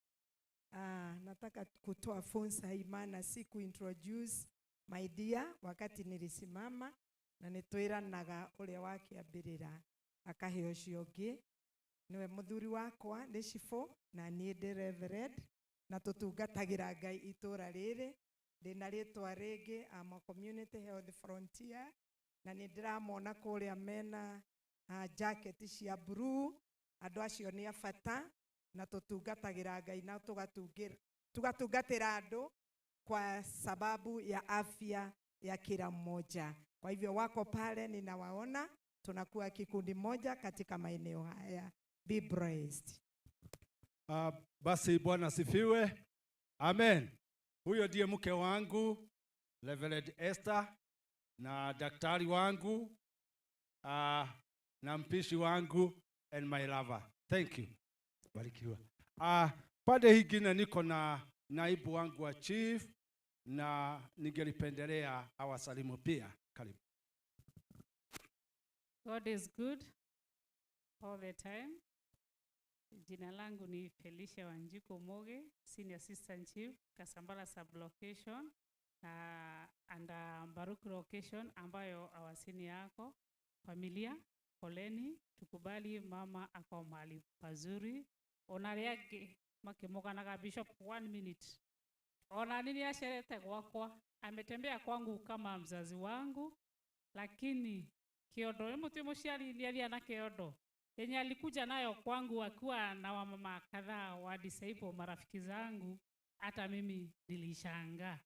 Nataka kutoa funza hii, maana si kuintroduce my dear wakati nilisimama na nitwiranaga uria wakiambirira akahe ucio ungi niwe muthuri wakwa ni cibũ na niĩ ndĩ reverend na tũtungatagĩra Ngai itũra rĩrĩ. Ndĩna rĩtwa rĩngĩ, I'm a community health frontier, na nĩ ndĩramona kũrĩa mena jacket cia blue. Andũ acio nĩ a bata na tũtungatagĩra Ngai na tugatungatĩra andũ kwa sababu ya afya ya kila mmoja. Kwa hivyo wako pale, ninawaona, tunakuwa kikundi moja katika maeneo haya. Be blessed. Basi Bwana asifiwe. Amen. Huyo ndiye mke wangu Reverend Esther, na daktari wangu, na mpishi wangu, and my lover. Thank you. Barikiwa. Pande hingine niko na naibu wangu wa chief, na ningelipendelea awasalimu pia. Karibu. God is good all the time. Jina langu ni Felicia Wanjiku Moge, Senior Assistant Chief, Kasambala Sublocation, and Mbaruk Location, ambayo awasini yako. Familia, poleni, tukubali mama ako mahali pazuri. Onariage makimoganaga Bishop 1 minute. Ona nini asherete gwakwa, ametembea kwangu kama mzazi wangu, lakini kiondo emu ti muciari ni athia na kiondo yenye alikuja nayo kwangu akiwa na wamama kadhaa wa disciple marafiki zangu, hata mimi nilishangaa.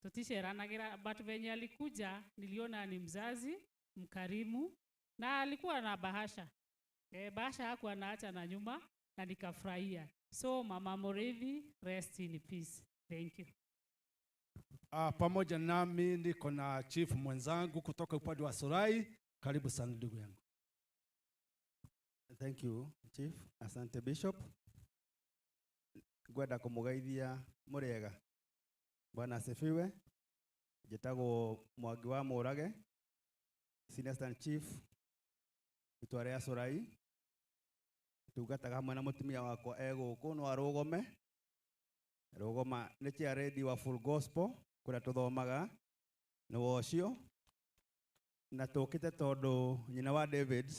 Tutisheranagira, but venye alikuja niliona ni mzazi mkarimu na alikuwa na bahasha. Bahasha hakuwa anaacha na nyuma, na nikafurahia. So Mama Mureithi, rest in peace. Thank you. Pamoja nami niko na chief mwenzangu kutoka upande wa Solai. Karibu sana ndugu yangu. Thank you, Chief. Asante Bishop. Ngwenda kumugeithia muriega. Bwana asifiwe. Njĩtagwo Mwangi wa Mũrage, Senior Assistant Chief itũra rĩa Solai. Tungataga hamwe na mũtumia wakwa e gũkũ no arũgome. Rũgoma nĩ chair lady wa Full Gospel kũrĩa tũthomaga nĩ wocio, na tũkĩte tondũ nyina wa David,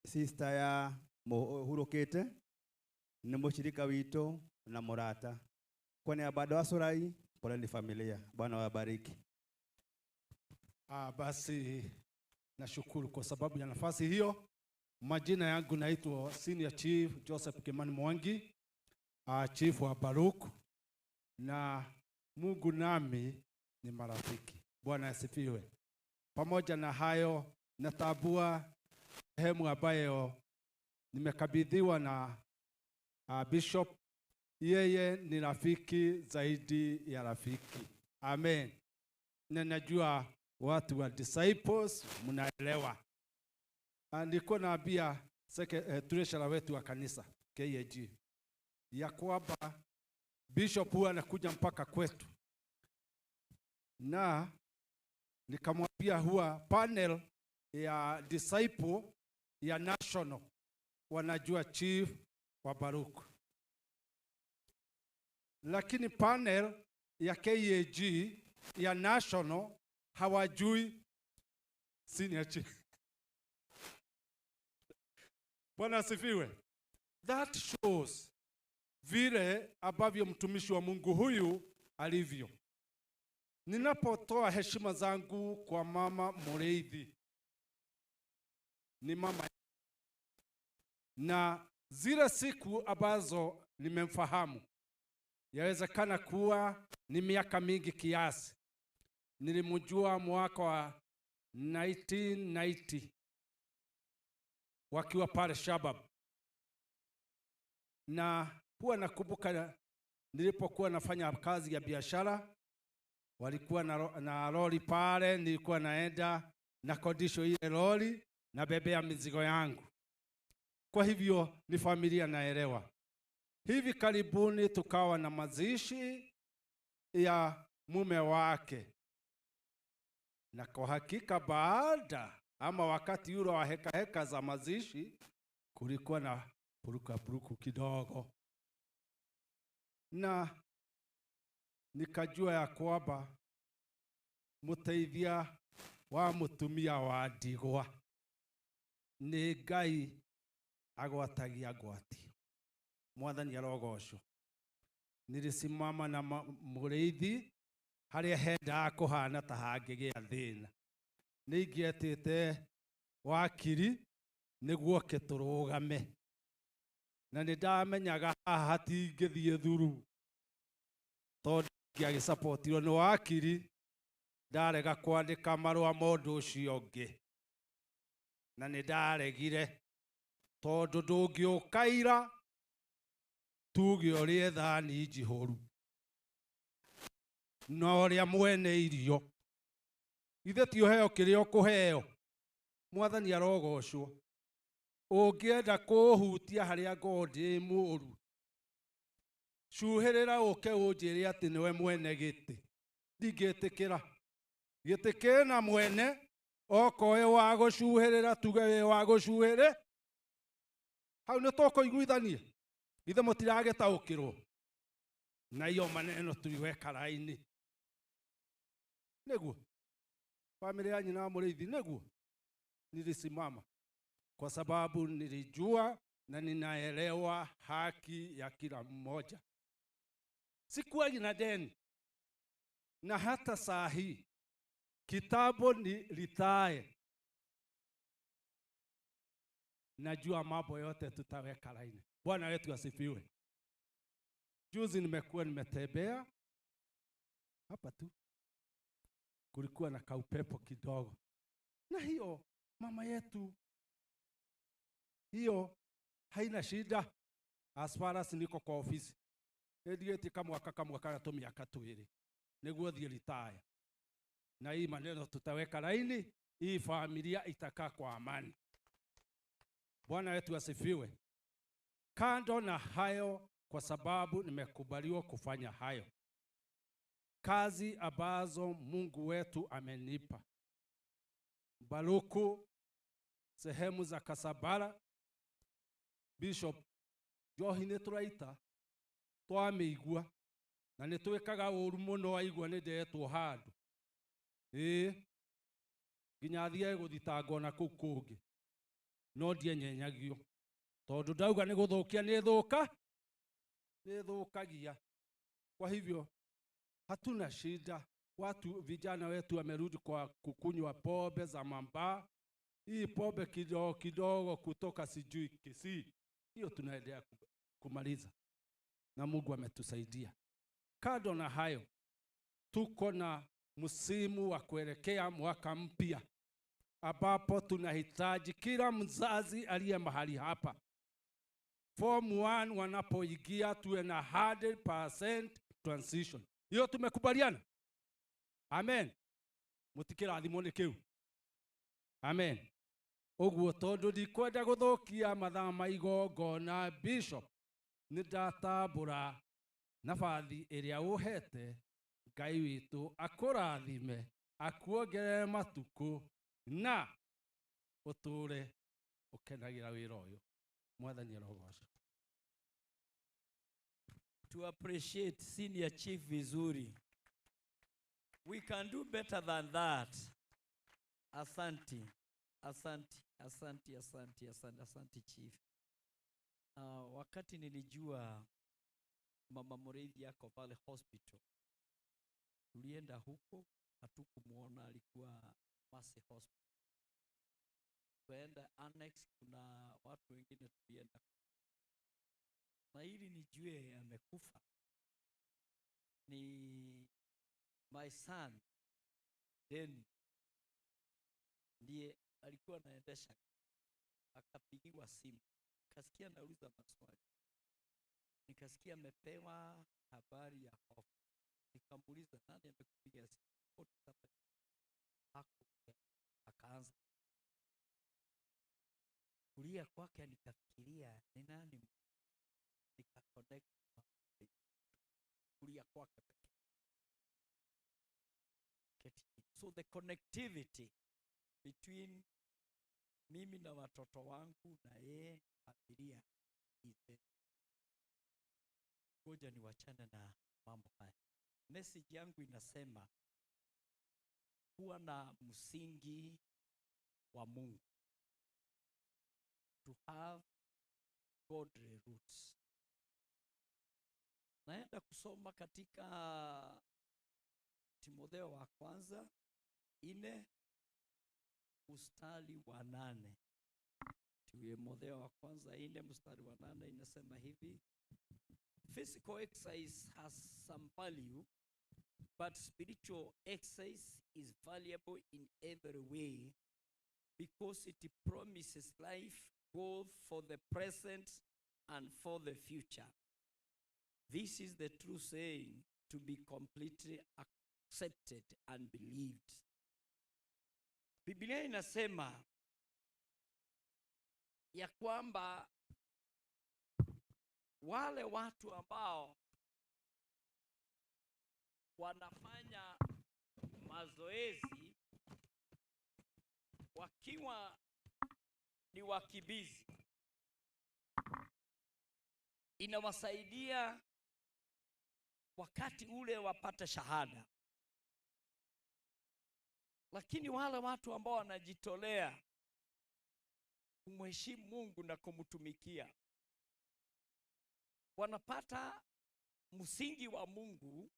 sister ya mũhurũkĩte, nĩ mũshirika witũ na mũrata. Kwa niaba ya andũ a Solai, poleni familia. Bwana wabariki. Basi nashukuru kwa sababu ya nafasi hiyo. Majina yangu naitwa Senior Chief Joseph Kimani Mwangi, Chief wa Baruk, na Mungu nami ni marafiki. Bwana asifiwe. Pamoja na hayo, natambua sehemu ambayo nimekabidhiwa na Bishop. Yeye ni rafiki zaidi ya rafiki. Amen. Na najua watu wa disciples mnaelewa. Nilikuwa naambia treasurer wetu wa kanisa KAG ya kwamba Bishop huwa anakuja mpaka kwetu, na nikamwambia huwa panel ya disciple ya national wanajua chief wa Baruk, lakini panel ya KAG ya national hawajui senior chief. Bwana asifiwe. That shows vile ambavyo mtumishi wa Mungu huyu alivyo. Ninapotoa heshima zangu kwa Mama Mureithi, ni mama, na zile siku ambazo nimemfahamu, yawezekana kuwa ni miaka mingi kiasi. Nilimjua mwaka wa 1990 wakiwa pale Shabab. Na huwa nakumbuka nilipokuwa nafanya kazi ya biashara, walikuwa na lori pale, nilikuwa naenda na kodisho ile lori na bebea mizigo yangu. Kwa hivyo ni familia naelewa. Hivi karibuni tukawa na mazishi ya mume wake. Na kwa hakika baada ama wakati yule wa heka heka za mazishi kulikuwa na puruka puruku kidogo. Na nikajua ya kwamba muteithia wa mutumia wa ndigwa ni Ngai agwatagia ngwati. Mwathani arogocwo. Nilisimama na Mũrĩithi harĩa hendaga kũhana ta hangĩgĩa thĩna. Nĩ ingĩetĩte wakiri nĩguo oke tũrũgame. Na nĩ ndamenyaga haha hatingĩthiĩ thuru, tondũ ingĩagĩcapotirwo nĩ wakiri ndarega kwandĩka marũa ma ũndũ ũcio ũngĩ. Na nĩ ndaregire tondũ ndũngĩũkaira tuge ũrĩe thani njihũru na ũrĩa mwene irio. Ithe ti ũheo kĩrĩa ũkũheo. Mwathani arogocwo. Ũngĩenda kũhutia harĩa ngorwo ndĩ mũũru, cuhĩrĩra ũke ũnjĩre atĩ nĩwe mwene gĩtĩ. Ndingĩtĩkĩra. Gĩtĩ kĩna mwene, okorwo wĩ wa gũcuhĩrĩra tuge wĩ wa gũcuhĩrĩ. Hau nĩ tũkũiguithania. Ithe mũtiragĩtaũkĩrwo. Na hiyo maneno tuliweka laini. Nĩguo familia ya nyina wa Mũrĩithi, nĩguo nilisimama kwa sababu nilijua na ninaelewa haki ya kila mmoja. Sikuwa na deni. Na hata saa hii kitambo nilitae, najua mambo yote tutaweka laini. Bwana wetu asifiwe. Juzi nimekuwa nimetembea hapa tu, kulikuwa na kaupepo kidogo. Na hiyo mama yetu, hiyo haina shida as far as niko kwa ofisi. Ndigĩtie kamwaka kamwe kana tũmĩaka twĩrĩ nĩguo thiĩ retire. Na hii maneno tutaweka laini, hii familia itakaa kwa amani. Bwana wetu asifiwe. Kando na hayo, kwa sababu nimekubaliwa kufanya hayo, kazi ambazo Mungu wetu amenipa, Baluku, sehemu za Kasabara, Bishop Njohi nĩ tũraita twamĩigua na nĩ twĩkaga ũru mũno waigua nĩ ndetwo handũ. Ĩĩ, nginya thiage gũthitangwo na kũu kũngĩ, no ndienyenyagio tondũ ndauga nĩ gũthũkia nĩ thũka, nĩ thũkagia. Kwa hivyo hatuna shida. Watu vijana wetu wamerudi kwa kukunywa pombe za mamba. Hii pombe kidogo kidogo kutoka sijui Kisii, hiyo tunaendelea kumaliza, na Mungu ametusaidia. Kando na hayo, tuko na msimu wa kuelekea mwaka mpya ambapo tunahitaji kila mzazi aliye mahali hapa, Form 1 wanapoingia tuwe na 100% transition. Hiyo tumekubaliana? Amen. Mutikirathimwo nĩ kĩu. Amen. Ũguo tondũ ndikwenda gũthũkia mathaa ma igongona, Bishop, nĩ ndatambũra nabathi ĩrĩa ũhete. Ngai witũ akũrathime, akuongerere matukũ na ũtũre ũkenagĩra wĩra ũyũ. Mwathani arogocwo. To appreciate senior chief vizuri. We can do better than that. Asante, asante, asante, asante, asante, asante chief. Wakati nilijua Mama Mũrĩithi yako pale hospital, tulienda huko, hatukumuona, alikuwa Mercy Hospital. Tukaenda annex, kuna watu wengine tulienda. Na ili nijue amekufa ni my son Denny ndiye alikuwa anaendesha, akapigiwa simu, nikasikia nauliza maswali, nikasikia amepewa habari ya hofu. Nikamuuliza nani amekupigia simu? Hakuongea, akaanza. Kulia kwake nikafikiria ni nani, nikaconnect kulia kwake pekee. Keti chini. So the connectivity between mimi na watoto wangu na yeye na familia is there. Ngoja niwachane na mambo haya. Message yangu inasema kuwa na msingi wa Mungu. To have godly roots. Naenda kusoma katika Timotheo wa kwanza 4 mstari wa 8. Timotheo wa kwanza 4 mstari wa 8 inasema hivi: physical exercise has some value, but spiritual exercise is valuable in every way because it promises life both for the present and for the future. This is the true saying to be completely accepted and believed. Biblia inasema ya kwamba wale watu ambao wanafanya mazoezi wakiwa ni wakimbizi, inawasaidia wakati ule wapate shahada. Lakini wale watu ambao wanajitolea kumheshimu Mungu na kumtumikia, wanapata msingi wa Mungu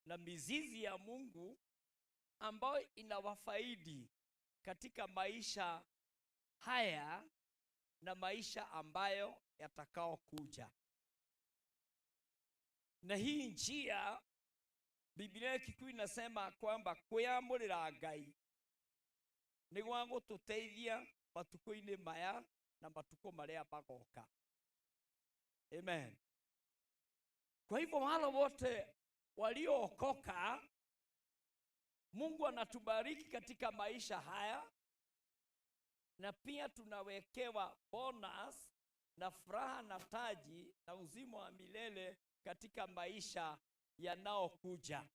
na mizizi ya Mungu ambayo inawafaidi katika maisha haya na maisha ambayo yatakao kuja. Na hii njia Biblia Kikuyu inasema kwamba kwĩyamũrĩra Ngai nĩ gwa gũtũteithia matukũ-inĩ maya na matukũ marĩa magoka. Amen. Kwa hivyo wale wote waliookoka, Mungu anatubariki katika maisha haya, na pia tunawekewa bonus na furaha na taji na uzima wa milele katika maisha yanayokuja.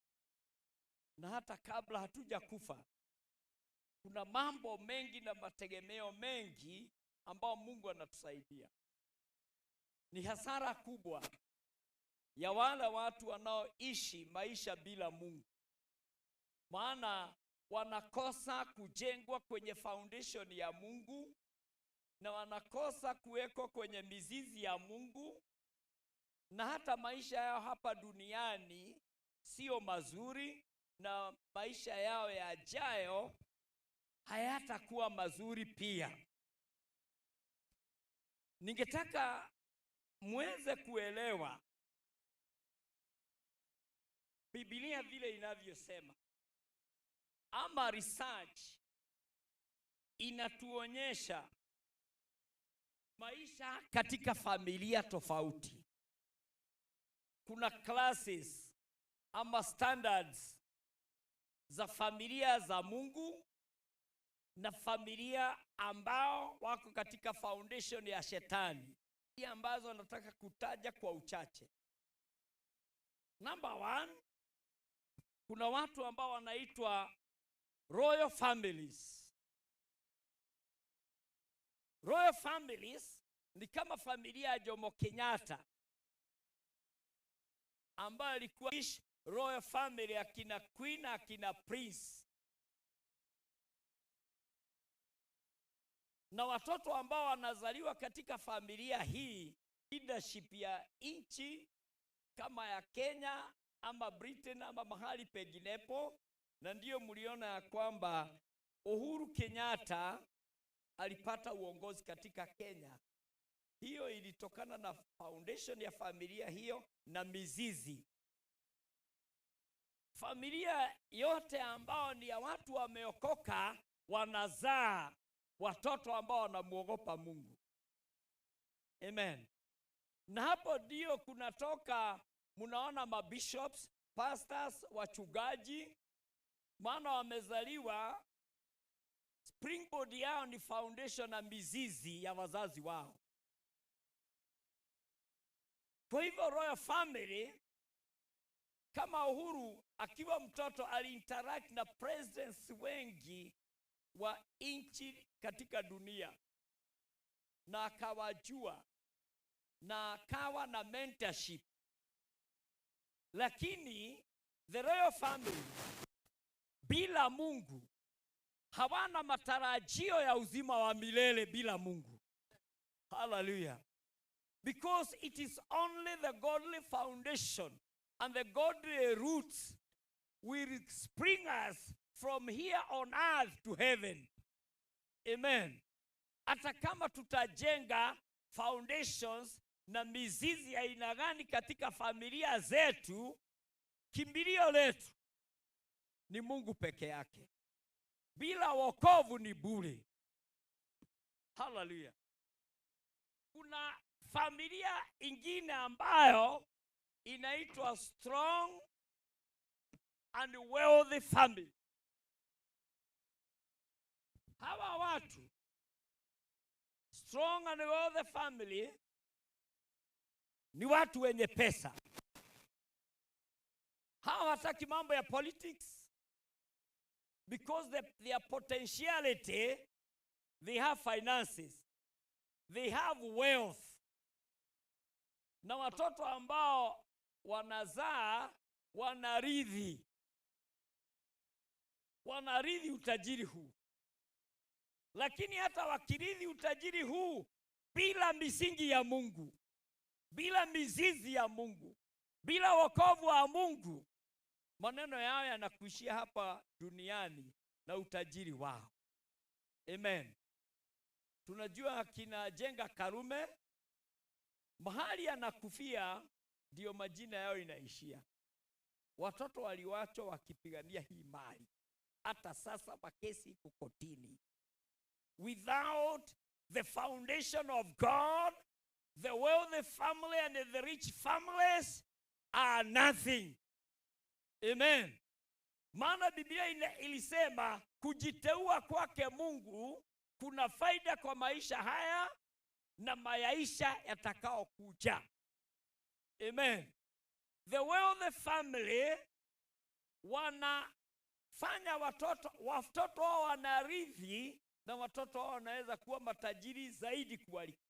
Na hata kabla hatuja kufa, kuna mambo mengi na mategemeo mengi ambao Mungu anatusaidia. Ni hasara kubwa ya wale watu wanaoishi maisha bila Mungu, maana wanakosa kujengwa kwenye foundation ya Mungu na wanakosa kuwekwa kwenye mizizi ya Mungu, na hata maisha yao hapa duniani sio mazuri, na maisha yao yajayo hayatakuwa mazuri pia. Ningetaka muweze kuelewa Biblia vile inavyosema, ama research inatuonyesha maisha katika familia tofauti. Kuna classes ama standards za familia za Mungu na familia ambao wako katika foundation ya shetani, ambazo nataka kutaja kwa uchache. Number 1, kuna watu ambao wanaitwa royal families. Royal families ni kama familia ya Jomo Kenyatta ambayo ilikuwa royal family, akina queen, akina prince. Na watoto ambao wanazaliwa katika familia hii, leadership ya nchi kama ya Kenya ama Britain ama mahali penginepo. Na ndiyo mliona ya kwamba Uhuru Kenyatta alipata uongozi katika Kenya. Hiyo ilitokana na foundation ya familia hiyo na mizizi. Familia yote ambao ni ya watu wameokoka wanazaa watoto ambao wanamuogopa Mungu. Amen. Na hapo ndio kunatoka, mnaona mabishops, pastors, wachungaji, maana wamezaliwa Springboard yao ni foundation na mizizi ya wazazi wao. Kwa hivyo royal family, kama Uhuru akiwa mtoto aliinteract na presidents wengi wa nchi katika dunia, na akawajua na akawa na mentorship. Lakini the royal family bila Mungu hawana matarajio ya uzima wa milele bila Mungu. Hallelujah. Because it is only the godly foundation and the godly roots will spring us from here on earth to heaven. Amen. Hata kama tutajenga foundations na mizizi ya aina gani katika familia zetu, kimbilio letu ni Mungu peke yake. Bila wokovu ni bure. Hallelujah. Kuna familia ingine ambayo inaitwa strong and wealthy family. Hawa watu, strong and wealthy family, ni watu wenye pesa. Hawa hawataki mambo ya politics, because their potentiality, they have finances, they have wealth. Na watoto ambao wanazaa wanarithi utajiri huu. Lakini hata wakirithi utajiri huu bila misingi ya Mungu, bila mizizi ya Mungu, bila wokovu wa Mungu, maneno yao yanakuishia hapa duniani na utajiri wao. Amen. Tunajua kina Jenga Karume, mahali anakufia ndio majina yao inaishia. Watoto waliwachwa wakipigania hii mali. Hata sasa makesi iko kotini. Without the foundation of God, the wealthy family and the rich families are nothing. Amen. Maana Biblia ilisema kujiteua kwake Mungu kuna faida kwa maisha haya na maisha yatakao kuja. Amen. The wealthy family wanafanya watoto wao wanarithi, na watoto wao wanaweza kuwa matajiri zaidi kuwaliko.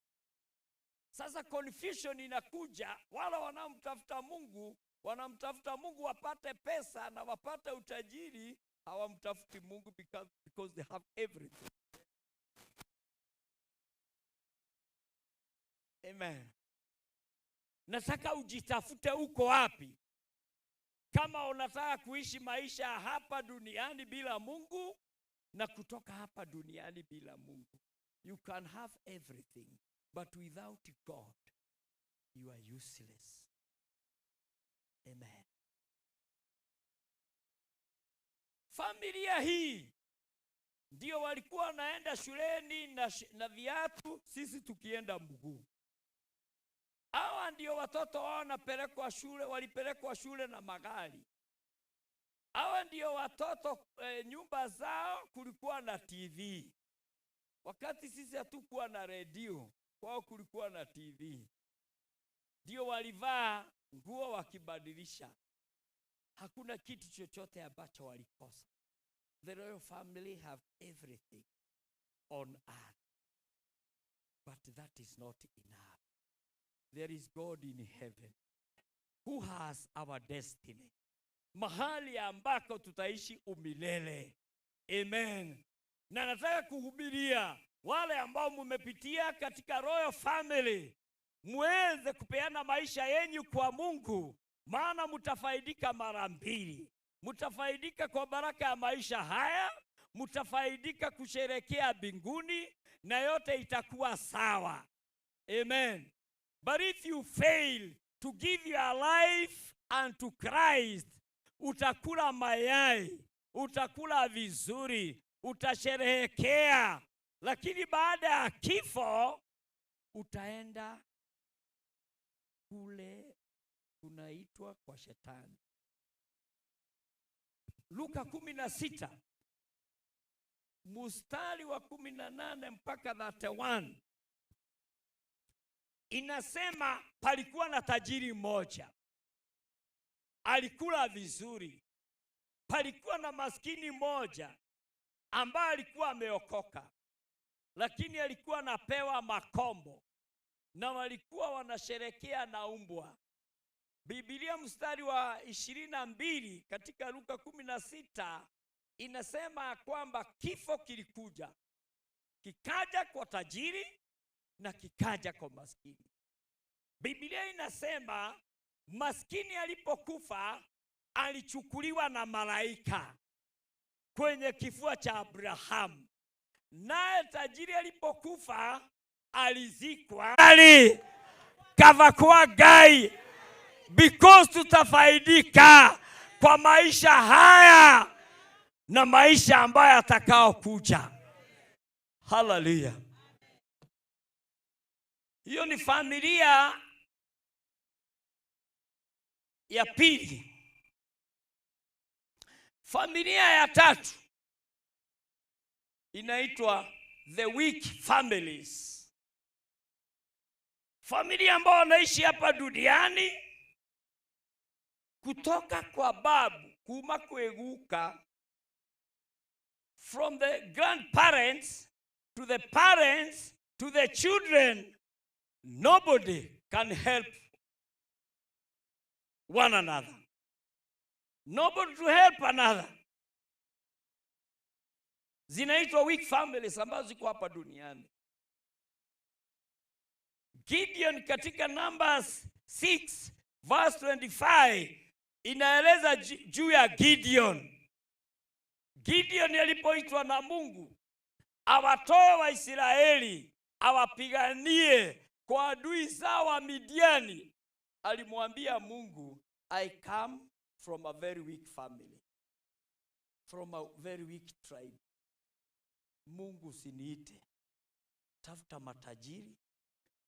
Sasa confusion inakuja, wala wanaomtafuta Mungu, wanamtafuta Mungu wapate pesa na wapate utajiri, hawamtafuti Mungu because they have everything. Amen. Nataka ujitafute uko wapi. Kama unataka kuishi maisha hapa duniani bila Mungu na kutoka hapa duniani bila Mungu. You can have everything, but without God, you are useless. Amen. Familia hii ndio walikuwa wanaenda shuleni na viatu, sisi tukienda mguu. Hawa ndio watoto wao wanapelekwa shule, walipelekwa shule na magari. Hawa ndio watoto nyumba zao kulikuwa na TV. Wakati sisi hatukuwa na radio, kwao kulikuwa na TV. Ndio walivaa nguo wakibadilisha. Hakuna kitu chochote ambacho walikosa. The royal family have everything on earth. But that is not enough. There is God in heaven who has our destiny. Mahali ambako tutaishi umilele. Amen. Na nataka kuhubiria wale ambao mumepitia katika royal family, muweze kupeana maisha yenu kwa Mungu, maana mtafaidika mara mbili. Mtafaidika kwa baraka ya maisha haya, mtafaidika kusherekea mbinguni, na yote itakuwa sawa. Amen. But if you fail to give your life unto Christ, utakula mayai, utakula vizuri, utasherehekea, lakini baada ya kifo utaenda kule kunaitwa kwa shetani. Luka 16 mstari wa 18 mpaka 31 inasema palikuwa na tajiri mmoja, alikula vizuri. Palikuwa na maskini mmoja ambaye alikuwa ameokoka, lakini alikuwa anapewa makombo na walikuwa wanasherekea na umbwa. Biblia mstari wa 22 katika Luka 16 inasema kwamba kifo kilikuja, kikaja kwa tajiri na kikaja kwa maskini. Biblia inasema maskini alipokufa alichukuliwa na malaika kwenye kifua cha Abrahamu, naye tajiri alipokufa alizikwa. Ali kavakua gai, because tutafaidika kwa maisha haya na maisha ambayo atakao kuja. Haleluya! Hiyo ni familia ya pili. Familia ya tatu inaitwa the weak families, familia ambao wanaishi hapa duniani kutoka kwa babu kuma kweguka, from the grandparents to the parents to the children, nobody can help one another, nobody to help another. Zinaitwa weak families ambazo ziko hapa duniani. Gideon katika Numbers 6 verse 25 inaeleza juu ya Gideon. Gideon alipoitwa na Mungu awatoe Waisraeli awapiganie kwa adui zao wa Midiani, alimwambia Mungu, I come from a very weak family, from a very weak tribe. Mungu usiniite, tafuta matajiri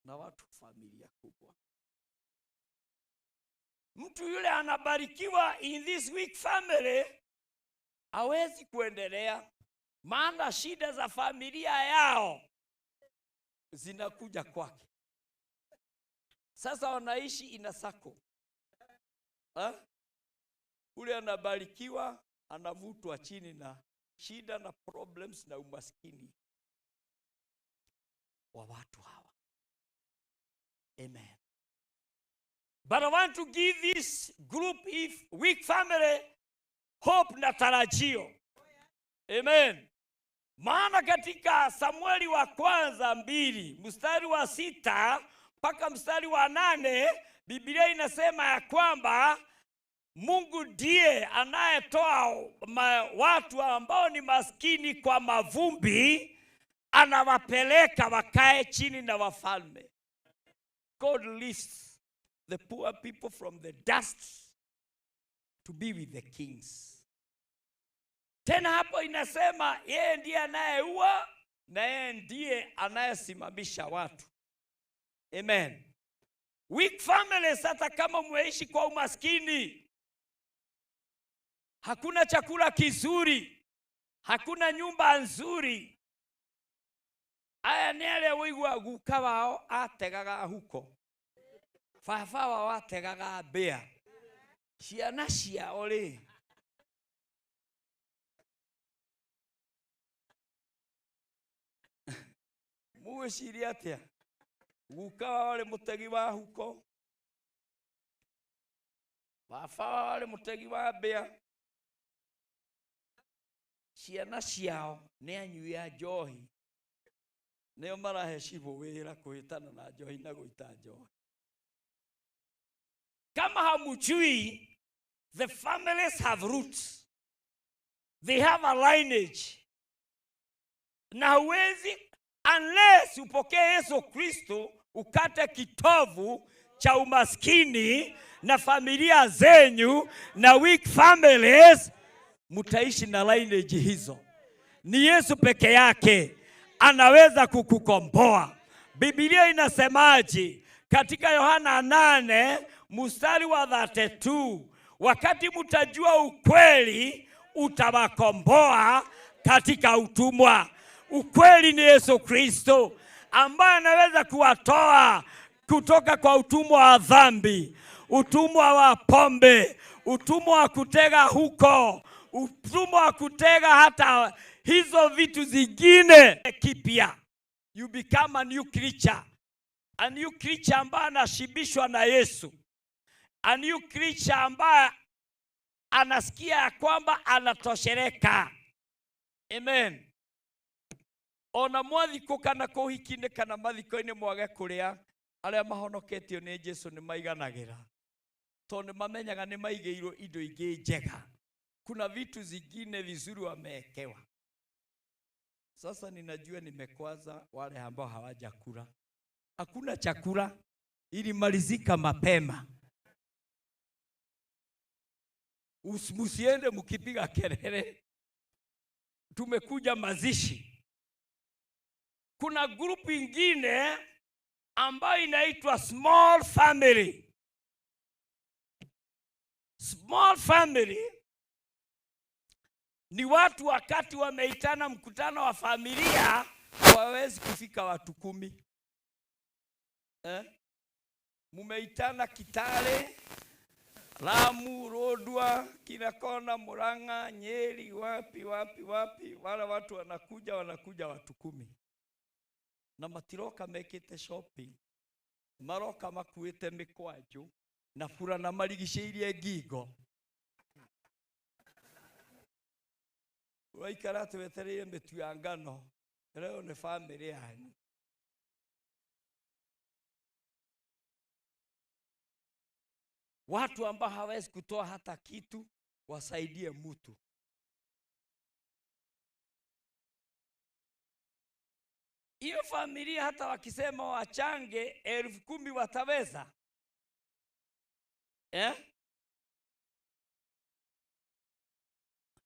na watu familia kubwa. Mtu yule anabarikiwa in this weak family hawezi kuendelea, maana shida za familia yao zinakuja kwake. Sasa wanaishi ina sako. Ule anabarikiwa anavutwa chini na shida na problems na umaskini wa watu hawa. Amen. But I want to give this group, if weak family, hope na tarajio. Amen. Maana katika Samueli wa kwanza 2 mstari wa 6 mpaka mstari wa 8, Biblia inasema ya kwamba Mungu ndiye anayetoa watu ambao ni maskini kwa mavumbi, anawapeleka wakae chini na wafalme. God lifts the poor people from the dust to be with the kings. Tena hapo inasema yeye ndiye anayeua na yeye ndiye anayesimamisha watu. Amen. Weak families, hata kama umeishi kwa umaskini, hakuna chakula kizuri, hakuna nyumba nzuri, aya nĩ arĩa ũiguaga guka wao ategaga huko, baba wao ategaga mbĩa, ciana ciao rĩ mũgwĩciria atĩa? Guka wao arĩ mũtegi wa huko, baba wao arĩ mũtegi wa mbĩa, ciana ciao nĩ anyui a njohi, nĩo marahe cibũ wĩra kũhĩtana na njohi na gũita njohi. Kama hamujui, the families have roots, they have a lineage, na huwezi unless upokee Yesu Kristo ukate kitovu cha umaskini na familia zenyu na weak families, mutaishi na lineage hizo. Ni Yesu peke yake anaweza kukukomboa. Biblia inasemaje katika Yohana 8 mstari wa 32? Wakati mtajua ukweli utawakomboa katika utumwa. Ukweli ni Yesu Kristo ambaye anaweza kuwatoa kutoka kwa utumwa wa dhambi, utumwa wa pombe, utumwa wa kutega huko, utumwa wa kutega hata hizo vitu zingine kipya. You become a new creature. A new creature ambaye anashibishwa na Yesu. A new creature ambaye anasikia kwamba anatoshereka. Amen. Ona mwathiko kana kũhiki-inĩ kana mathiko-inĩ mwage kũrĩa, arĩa mahonoketio nĩ Jesu nĩ maiganagĩra, tondũ nĩ mamenyaga nĩ maigĩirwo indo ingĩ njega. Kuna vitu zingine vizuri wamewekewa. Sasa ninajua nimekwaza wale ambao hawajakula. Hakuna chakula, ilimalizika mapema. Musiende mkipiga kelele. Tumekuja mazishi. Kuna grupu ingine ambayo inaitwa small family. Small family ni watu wakati wameitana mkutano wa familia hawawezi kufika watu 10. Mumeitana Kitale, Lamu, Lodwar, kila kona, Murang'a, Nyeri, wapi wapi wapi, wala watu wanakuja watu 10. Na matiroka mekite shopping, maroka makuite mikwaju na furana marigicĩirie ngingo. Waikara twetereire mĩtu ya ngano, leo nĩ family yanyu. Watu ambao hawezi kutoa hata kitu wasaidie mtu. Hiyo familia hata wakisema wachange 10,000 wataweza?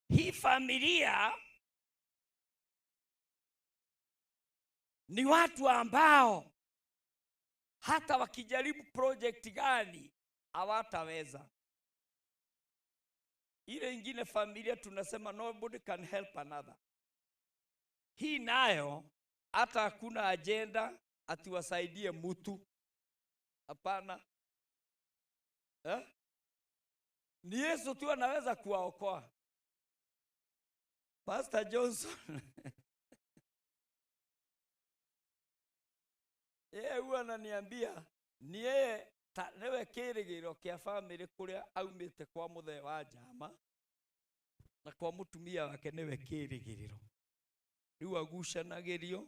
Hii familia ni watu ambao hata wakijaribu project gani hawataweza. Ile ingine familia tunasema nobody can help another. Hii nayo hata hakuna agenda ati wasaidie mtu. Hapana. Ni Yesu tu anaweza kuwaokoa. Pastor Johnson yeye huwa ananiambia ni yeye niwe kĩĩrĩgĩrĩro kĩa family kũrĩa aumĩte kwa mũthee wa njama na kwa mũtumia wake niwe kĩĩrĩgĩrĩro. Rĩu agucanagĩrio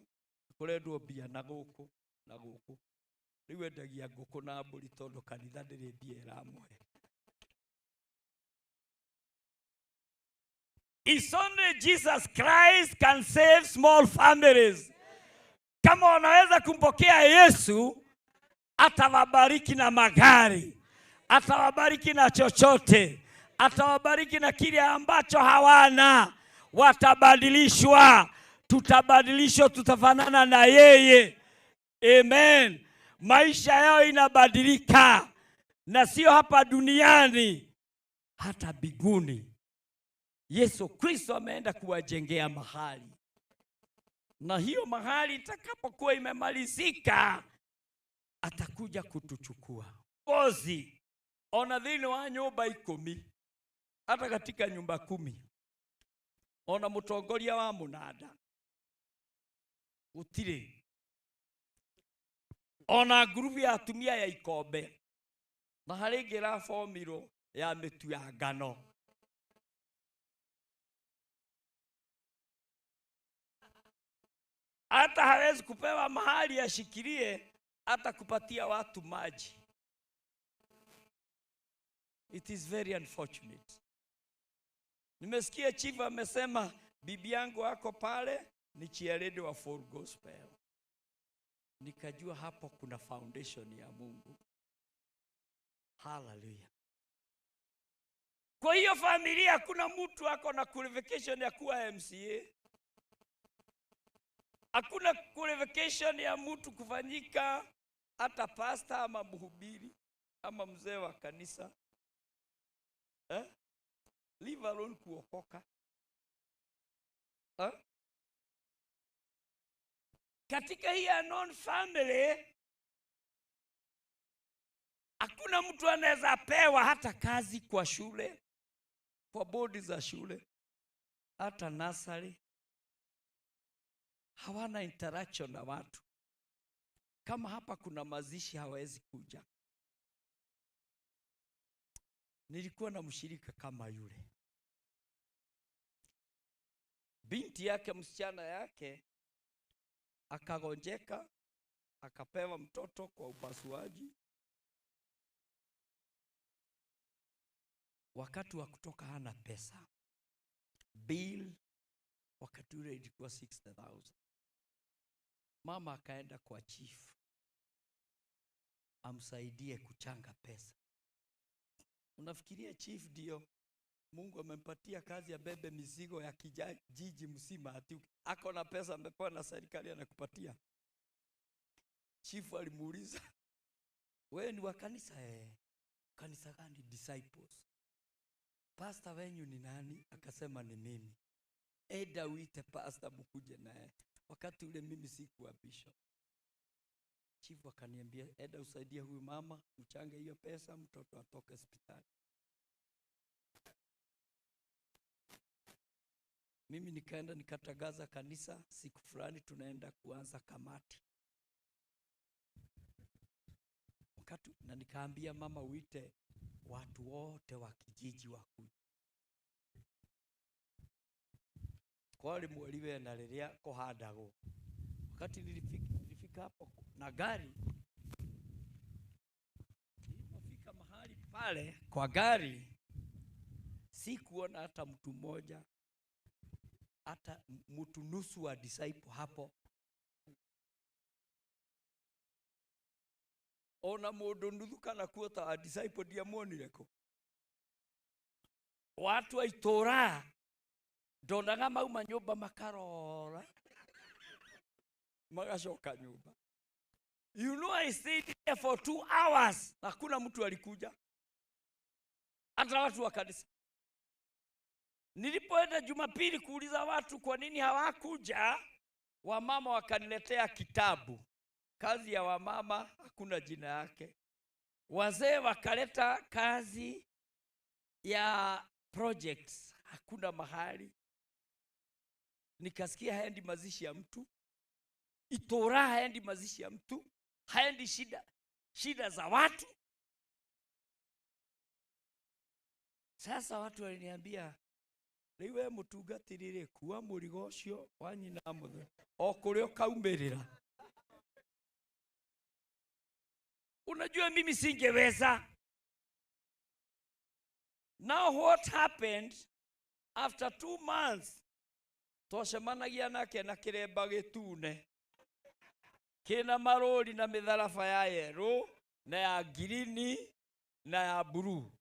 kũrendwo mbia na gũkũ na gũkũ. Rĩu endagia ngũkũ na mbũri tondũ kanitha ndĩrĩ mbia ĩramũhe. It's only Jesus Christ can save small families. Kama wanaweza kumpokea Yesu, atawabariki na magari, atawabariki na chochote, atawabariki na kile ambacho hawana. Watabadilishwa, tutabadilishwa, tutafanana na yeye. Amen. Maisha yao inabadilika, na sio hapa duniani, hata mbinguni. Yesu Kristo ameenda kuwajengea mahali, na hiyo mahali itakapokuwa imemalizika atakuja kutuchukua. Kozi ona thĩinĩ wa nyũmba 10, hata katika nyumba 10, ona mũtongoria wa mũnanda gũtirĩ, ona ngurubu ya atumia ya ikombe, na harĩ ĩngĩ ĩrabomirwo ya mĩtu ya ngano. Hata hawezi kupewa mahali ashikilie, hata kupatia watu maji. It is very unfortunate. Nimesikia chief amesema bibi yangu ako pale ni cheerleader wa Full Gospel. Nikajua hapo kuna foundation ya Mungu. Hallelujah. Kwa hiyo familia kuna mtu ako na qualification ya kuwa MCA. Hakuna qualification ya mtu kufanyika hata pastor ama mhubiri ama mzee wa kanisa. Leave alone kuokoka. Ha? Katika hii unknown family hakuna mtu anaweza pewa hata kazi kwa shule, kwa bodi za shule, hata nursery. Hawana interaction na watu. Kama hapa kuna mazishi hawawezi kuja. Nilikuwa na mshirika kama yule. Binti yake, msichana yake, akagonjeka, akapewa mtoto kwa upasuaji. Wakati wa kutoka hana pesa. Bill wakati ule ilikuwa 60,000. Mama akaenda kwa chief amsaidie kuchanga pesa. Unafikiria chief ndio Mungu amempatia kazi ya bebe mizigo ya kijiji mzima, ati ako na pesa amepewa na serikali anakupatia? Chief alimuuliza, wewe ni wa kanisa? Kanisa gani? Disciples. Pastor wenyu ni nani? Akasema ni mimi. Eda uite pastor mkuje naye. Wakati ule mimi sikuwa bishop. Chief akaniambia, eda usaidie huyu mama, mchange hiyo pesa, mtoto atoke hospitali. Mimi nikaenda nikatangaza kanisa, siku fulani tunaenda kuanza kamati. Wakati, na nikaambia mama uite watu wote wa kijiji wakuje. Kwali mwaliwe na liria kuhandagwo. Wakati nilifika hapo na gari, nilipofika mahali pale kwa gari, sikuona hata mtu mmoja, hata mtu nusu wa disciple hapo. Ona mundu nuthu kana kuota a disciple ndiamuonire ku. Watu a itura ndonaga mauma nyumba makarora magacoka nyumba. You know, I stayed there for 2 hours. Hakuna mtu alikuja, hata watu wa kanisa. Nilipoenda Jumapili kuuliza watu kwa nini hawakuja, wamama wakaniletea kitabu. Kazi ya wamama hakuna jina yake. Wazee wakaleta kazi ya projects, hakuna mahali. Nikasikia haendi mazishi ya mtu, itora haendi mazishi ya mtu, haendi shida za watu. Sasa watu waliniambia, riu we mutungatiri kuwa murigo ucio wa nyina muthe o kuria ukaumirira. Unajua mimi singeweza. Now what happened after 2 months, twacemanagia nake na kiremba gitune kina marori na mitharaba ya yero na ya girini na ya blue.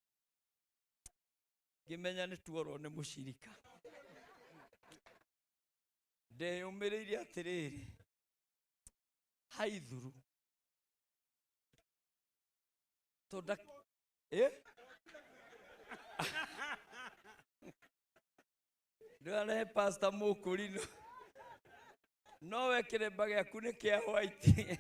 Ngimenya ni tuorwo ni mushirika. Ndeyumiririe atiriri, haithuru tonda ndware pastor Mukurino nowe kiremba giaku ni kia white.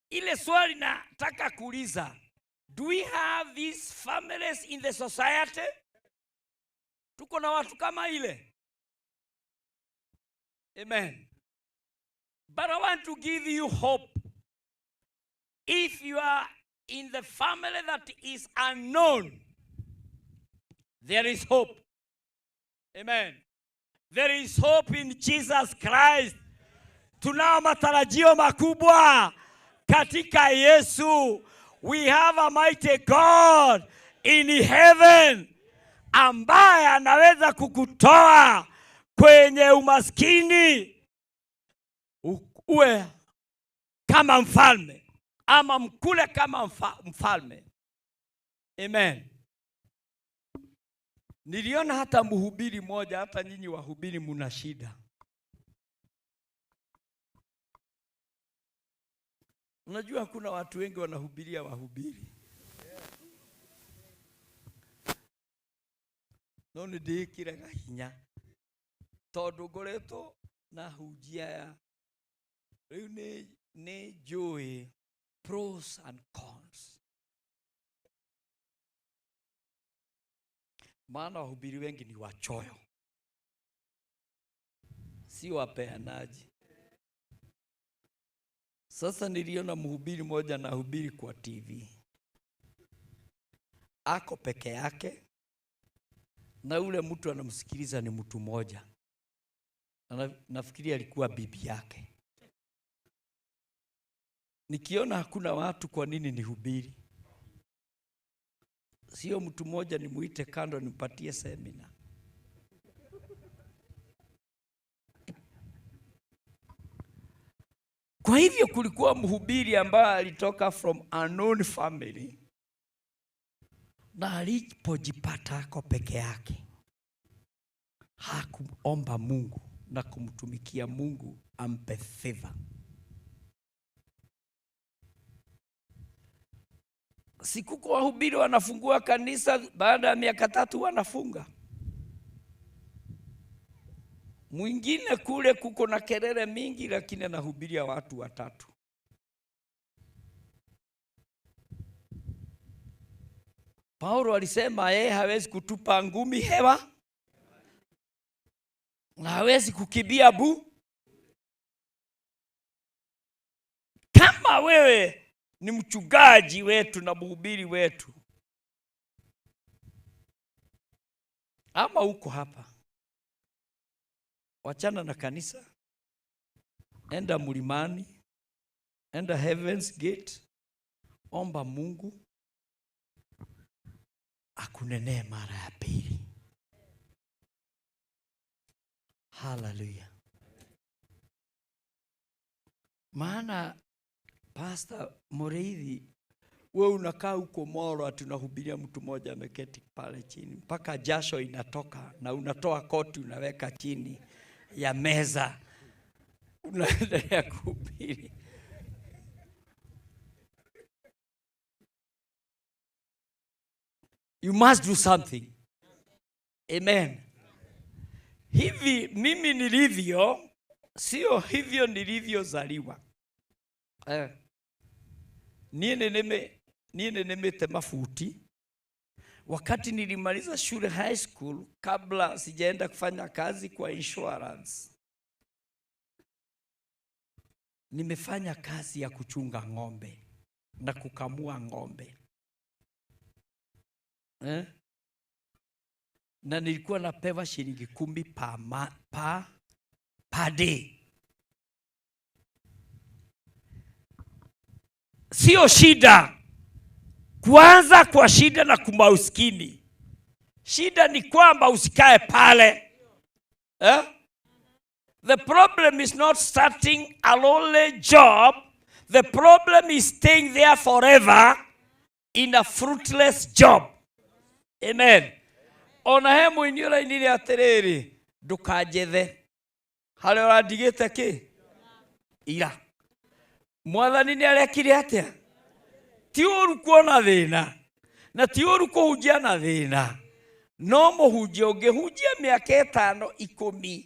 Ile swali nataka kuuliza, do we have these families in the society? Tuko na watu kama ile? Amen. But I want to give you hope. If you are in the family that is unknown, there is hope. Amen. There is hope in Jesus Christ. Tunao matarajio makubwa katika Yesu. We have a mighty God in heaven ambaye anaweza kukutoa kwenye umaskini uwe kama mfalme ama mkule kama mfalme. Amen. Niliona hata mhubiri mmoja, hata nyinyi wahubiri mna shida. Unajua kuna watu wengi wanahubiria wahubiri. No nĩ ndĩĩkĩraga hinya tondũ ngoretwo na hunjia ya rĩu nĩ njũĩ pros and cons. Maana wahubiri wengi ni wachoyo, si wapeanaji. Sasa niliona mhubiri mmoja anahubiri kwa TV, ako peke yake na ule mtu anamsikiliza ni mtu mmoja. Nafikiri alikuwa bibi yake. Nikiona hakuna watu, kwa nini nihubiri? Sio mtu mmoja nimuite kando nimpatie semina. Kwa hivyo kulikuwa mhubiri ambaye alitoka from unknown family, na alipojipata ako peke yake hakuomba Mungu na kumtumikia Mungu ampe favor. Siku kwa wahubiri wanafungua kanisa, baada ya miaka 3 wanafunga. Mwingine kule kuko na kelele mingi, lakini anahubiria watu 3. Paulo alisema yeye hawezi kutupa ngumi hewa na hawezi kukimbia bu. Kama wewe ni mchungaji wetu na mhubiri wetu, ama uko hapa, wachana na kanisa, enda mlimani, enda Heaven's Gate, omba Mungu akunenee mara ya pili. Hallelujah. Maana Pastor Mureithi, wewe unakaa huko Moro ati unahubiria mtu mmoja ameketi pale chini mpaka jasho inatoka, na unatoa koti unaweka chini ya meza, unaendelea kuhubiri. You must do something. Amen. Hivi mimi nilivyo, sio hivyo nilivyozaliwa. Niĩ nĩnĩmĩte mabuti. Wakati nilimaliza shule high school, kabla sijaenda kufanya kazi kwa insurance, nimefanya kazi ya kuchunga ng'ombe na kukamua ng'ombe. Na nilikuwa napewa shilingi 10 per day. Sio shida kuanza kwa shida na kumauskini. Shida ni kwamba usikae pale. The problem is not starting a lonely job. The problem is staying there forever in a fruitless job. Amen. Ona he mũini ũrainire atĩrĩrĩ, ndũkanjethe harĩa ũrandigĩte kĩ ira. Mwathani nĩ arekire atĩa? Ti ũru kuona thĩna na ti ũru kũhunjia na thĩna, no mũhunjia ũngĩhunjia mĩaka 5 10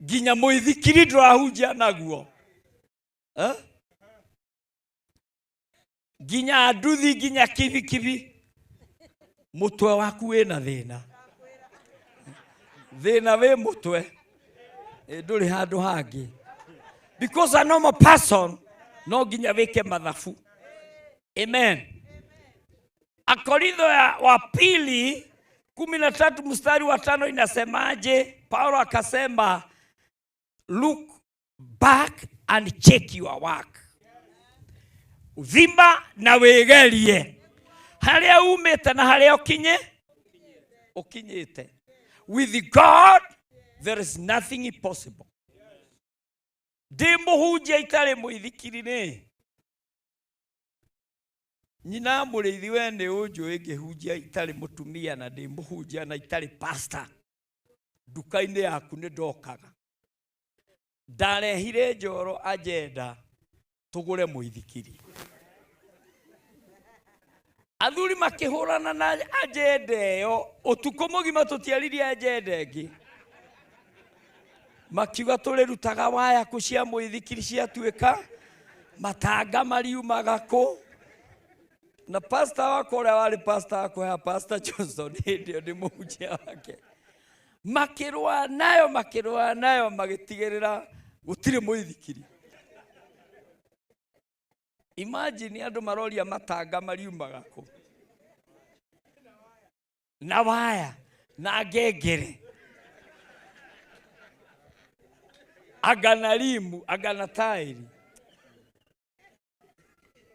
nginya mũithikiri ndũrahunjia naguo, nginya nduthi nginya kibikibi, mũtwe waku wĩna thĩna. Thĩna wĩ mũtwe, ndũrĩ handũ hangĩ. Because a normal person no nginya wĩke mathabu. Amen. Akorintho wa pili 13 mstari wa 5 inasemaje? Paulo akasema, look back and check your work. Uthima na wĩgerie harĩa umĩte na harĩa ũkinyĩte. With God there is nothing impossible. Ndĩ mũhunjia itarĩ mũithikiri nĩ nyina mũrĩithi, we nĩ ũnjũĩ ngĩhunjia itarĩ mũtumia na ndĩ mũhunjia na itarĩ pastor, nduka-inĩ yaku nĩ ndokaga. Ndarehire Njoro agenda tugure muithikiri. Athuri makihurana na agenda iyo utuku mugima tutiaririe agenda ingi. Makiuga turirutaga waya ku cia muithikiri ciatuika matanga mariumaga ku. Na pastor wakwa uria wari pastor wakwa ya Pastor Johnson hindi iyo ndi muhunjia wake. Makirua nayo magitigirira gutiri muithikiri. Imagine andu maroria matanga mariumaga ku na waya na ngengere anga na rimu anga na tairi.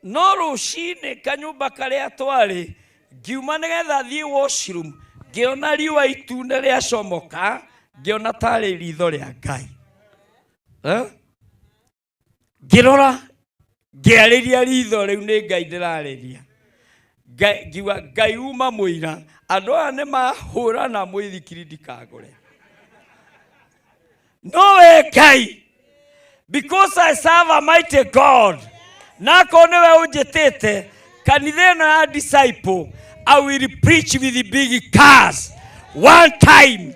No rucini kanyumba karia twari ngiuma nigetha thiĩ washroom ngiona riũa itune rĩacomoka ngiona tarĩ ritho rĩa Ngai. Ngĩrora ngĩarĩria ritho rĩu nĩ Ngai ndĩrarĩria. Ngiuga Ngai uma mũira andũ aya nĩ mahũrana mũithikiri ndikagũre. No we Ngai, because I serve a mighty God, nako niwe unjĩtĩte kanitha ĩno ya disciple, I will preach with the big cars one time.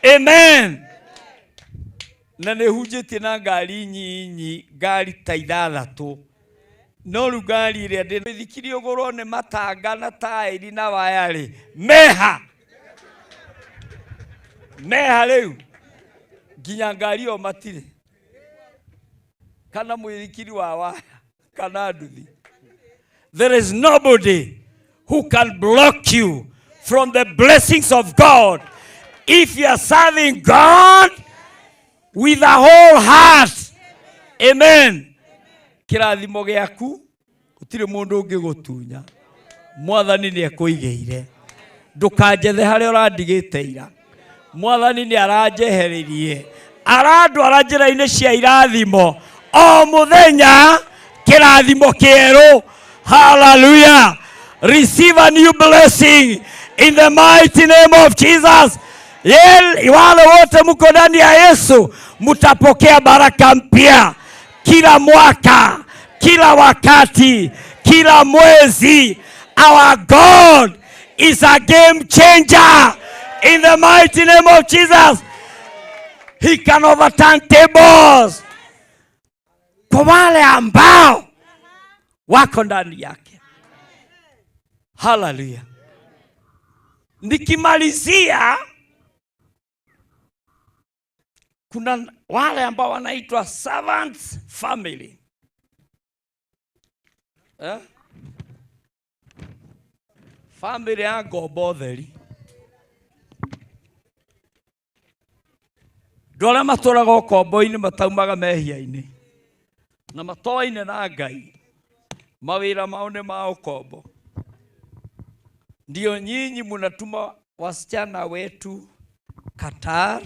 Amen. Na nĩ hunjĩtie na ngari nyinyi, ngari ta ithathatũ. No rĩu ngari ĩrĩa ndĩ mĩthikiri ũgũrwo nĩ matanga na taĩri na waya rĩ, meha. Meha rĩu. Nginya ngari ĩyo matirĩ. Kana mũithikiri wa waya, kana nduthi. There is nobody who can block you from the blessings of God if you are serving God with a whole heart. Amen. Kirathimo gĩaku gũtirĩ mũndũ ũngĩgũtunya. Mwathani nĩ ekũigĩire. Ndũkanjethe harĩa ũrandigĩte ira. Mwathani nĩ aranjehereirie. Arandwara njĩra-inĩ cia irathimo. O mũthenya kĩrathimo kĩerũ. Hallelujah. Receive a new blessing in the mighty name of Jesus. Wale wote mko ndani ya Yesu mtapokea baraka mpya kila mwaka, kila wakati, kila mwezi. Our God is a game changer in the mighty name of Jesus. He can overturn tables kwa wale ambao wako ndani yake. Hallelujah. Nikimalizia, kuna wale ambao wanaitwa servants family. Family ya ngombo theri. Andũ arĩa matũraga ũkombo-inĩ mataumaga mehia-inĩ na matoaine na Ngai, mawĩra mao nĩ ma ũkombo. Ndio nyinyi mnatuma wasichana wetu Qatar,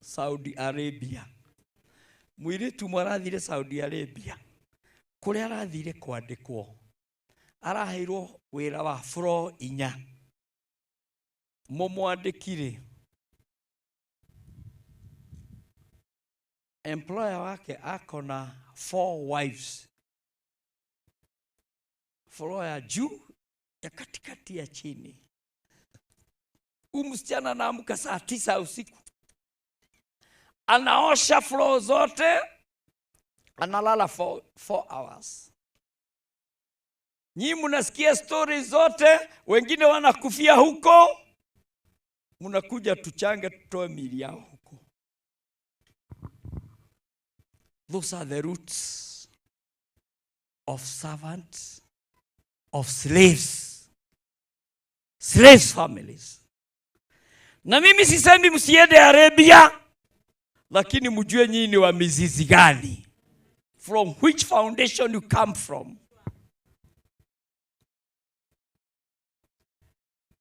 Saudi Arabia. Mwiritu mwarathire Saudi Arabia kuria arathire kwandikwo araheirwo wira wa floor 4. Mumwandikire employer wake ako na 4 wives. Floor ya juu, ya katikati, ya chini. Huyu msichana anaamka saa 9 usiku, anaosha floor zote, analala 4 hours. Nyinyi mnasikia stories zote, wengine wanakufia huko, mnakuja tuchange tutoe miili yao huko. Those are the roots of servants, of slaves. Slaves families. Na mimi sisemi msiende Arabia, lakini mjue nyinyi ni wa mizizi gani. From which foundation you come from.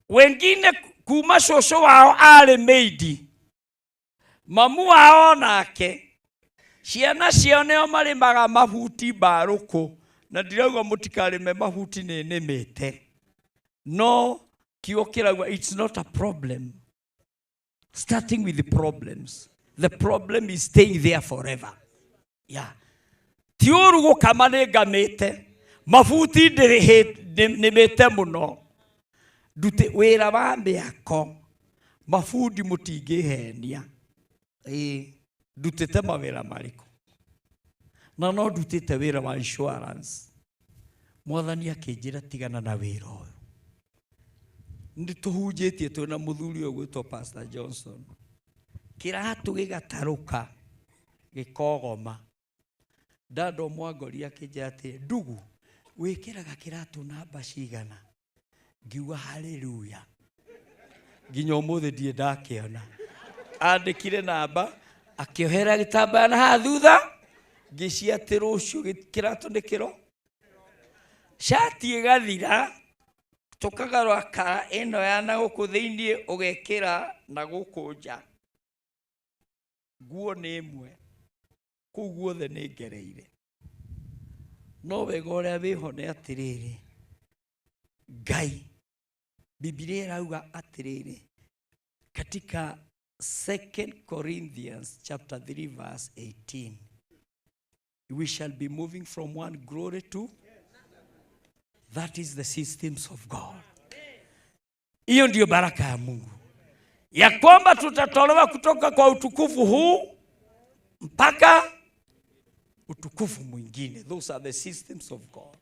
Wengine kuma shosho wao ale maidi, mamu wao nake, ciana ciao nĩo marĩmaga mahuti mbarũkũ, na ndirauga mũtikarĩme mahuti nĩ nĩmĩte. No kiugo kĩrauga it's not a problem. Starting with the problems. The problem is staying there forever. Yeah. Ti ũru gũkama nĩ ngamĩte mabuti nĩmĩte mũno ndute wĩra wa mĩako mabundi mũtingĩhenia. Ĩĩ, ndutĩte mawĩra marĩkũ? Na no ndutĩte wĩra wa insurance. Mwathani akĩnjĩra tigana na wĩra ũyũ. Nĩ tũhunjĩtie twĩna mũthuri ũyũ gwĩtwo Pastor Johnson. Kĩratũ gĩgatarũka gĩkogoma. Dada Mwangori akĩnjĩra atĩrĩ, ndugu, wĩkĩraga kĩratũ namba cigana? Ngiuga haleluya. Nginya ũmũthĩ ndirĩ ndakĩona. Andĩkire namba, akĩohera gĩtambaya na haha thutha, ngĩcia atĩ rũciũ kĩratũ nĩ kĩro. Cati ĩgathira, tũkagarũra kara ĩno ya na gũkũ thĩiniĩ ũgekĩra na gũkũ nja. Nguo nĩ ĩmwe, kũu guothe nĩ ngereire. No wega ũrĩa wĩho nĩ atĩrĩrĩ, Ngai, Biblia ĩrauga atĩrĩrĩ, katika 2 Corinthians chapter 3 verse 18, we shall be moving from one glory to that is the systems of God. Hiyo ndiyo baraka ya Mungu, ya kwamba tutatolewa kutoka kwa utukufu huu mpaka utukufu mwingine. Those are the systems of God.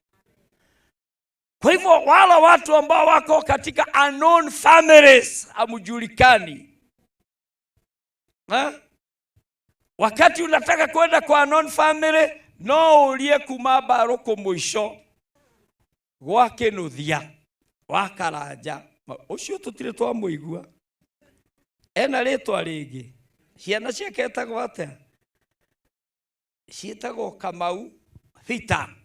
Kwa hivyo wala watu ambao wako katika unknown families, hamujulikani. Ha? Wakati unataka kwenda kwa unknown family, no ulie kuma baruku mwisho gwa Kinuthia wa Karanja. Ucio tutire twamũigua. Ena rĩtwa rĩngĩ. Ciana ciake etagwo atĩa? Ciĩtagwo Kamau Peter.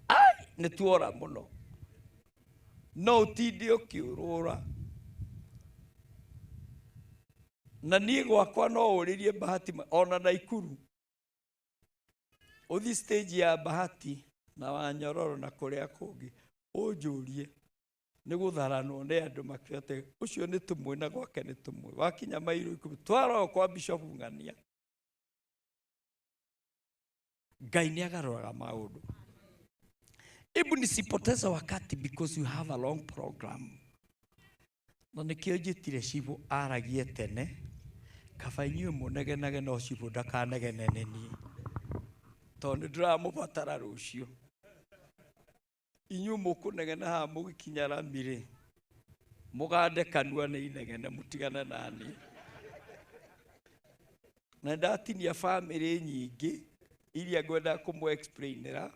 Ai, nĩ tuora mũno. No ũtinde ũkĩũrũra. Na niĩ gwakwa no ũrĩrie Bahati ona Naikuru. Ũthiĩ stage ya Bahati na Wanyororo na kũrĩa kũngĩ, ũnjũrie nĩ gũtharanwo nĩ andũ makiuga atĩ ũcio nĩ tũmwe na gwake nĩ tũmwe. Wakinya mairo 10 twara kwa Bishop Ng'ania. Ngai nĩ agarũraga maũndũ. Hebu nisipoteze wakati because you have a long program. Na nĩkĩo njĩtire cibũ aragie tene, kaba inyuĩ mũnegenage no cibũ ndakanegene nĩ niĩ. Tondũ nĩndĩramũbatara rũciũ. Inyuĩ mũkũnegena haha mũgĩkinya rami-rĩ, mũgande kanua nĩ inegene mũtigane na niĩ. Na ndatinia bamĩrĩ nyingĩ iria ngwendaga kũmũ-explainĩra,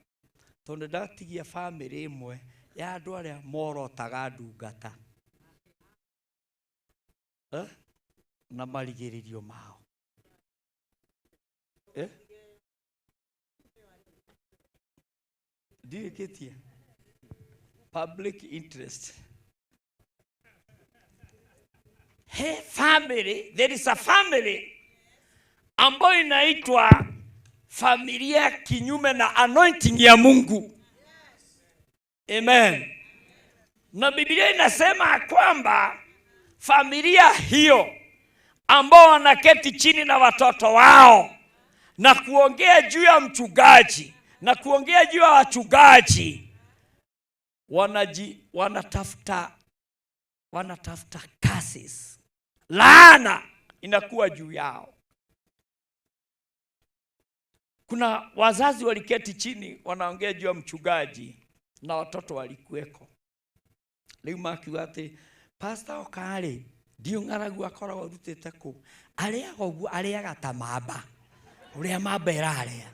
tondũ ndatigia bamĩrĩ ĩmwe ya andũ arĩa morotaga ndungata. Na marigĩrĩrio mao. Ndirĩkĩtie. Public interest. Hey, family, there is a family ambayo inaitwa familia kinyume na anointing ya Mungu. Amen. Na Biblia inasema kwamba familia hiyo ambao wanaketi chini na watoto wao na kuongea juu ya mchungaji na kuongea juu ya wachungaji, wanatafuta curses. Laana inakuwa juu yao. Kuna wazazi waliketi chini wanaongea juu ya mchungaji na watoto walikuweko. Rĩu makiuga atĩ pastor oka-rĩ, ndiũ ng'aragu akoragwo arutĩte kũ? Arĩaga ũguo, arĩaga ta mamba, ũrĩa mamba ĩrarĩa.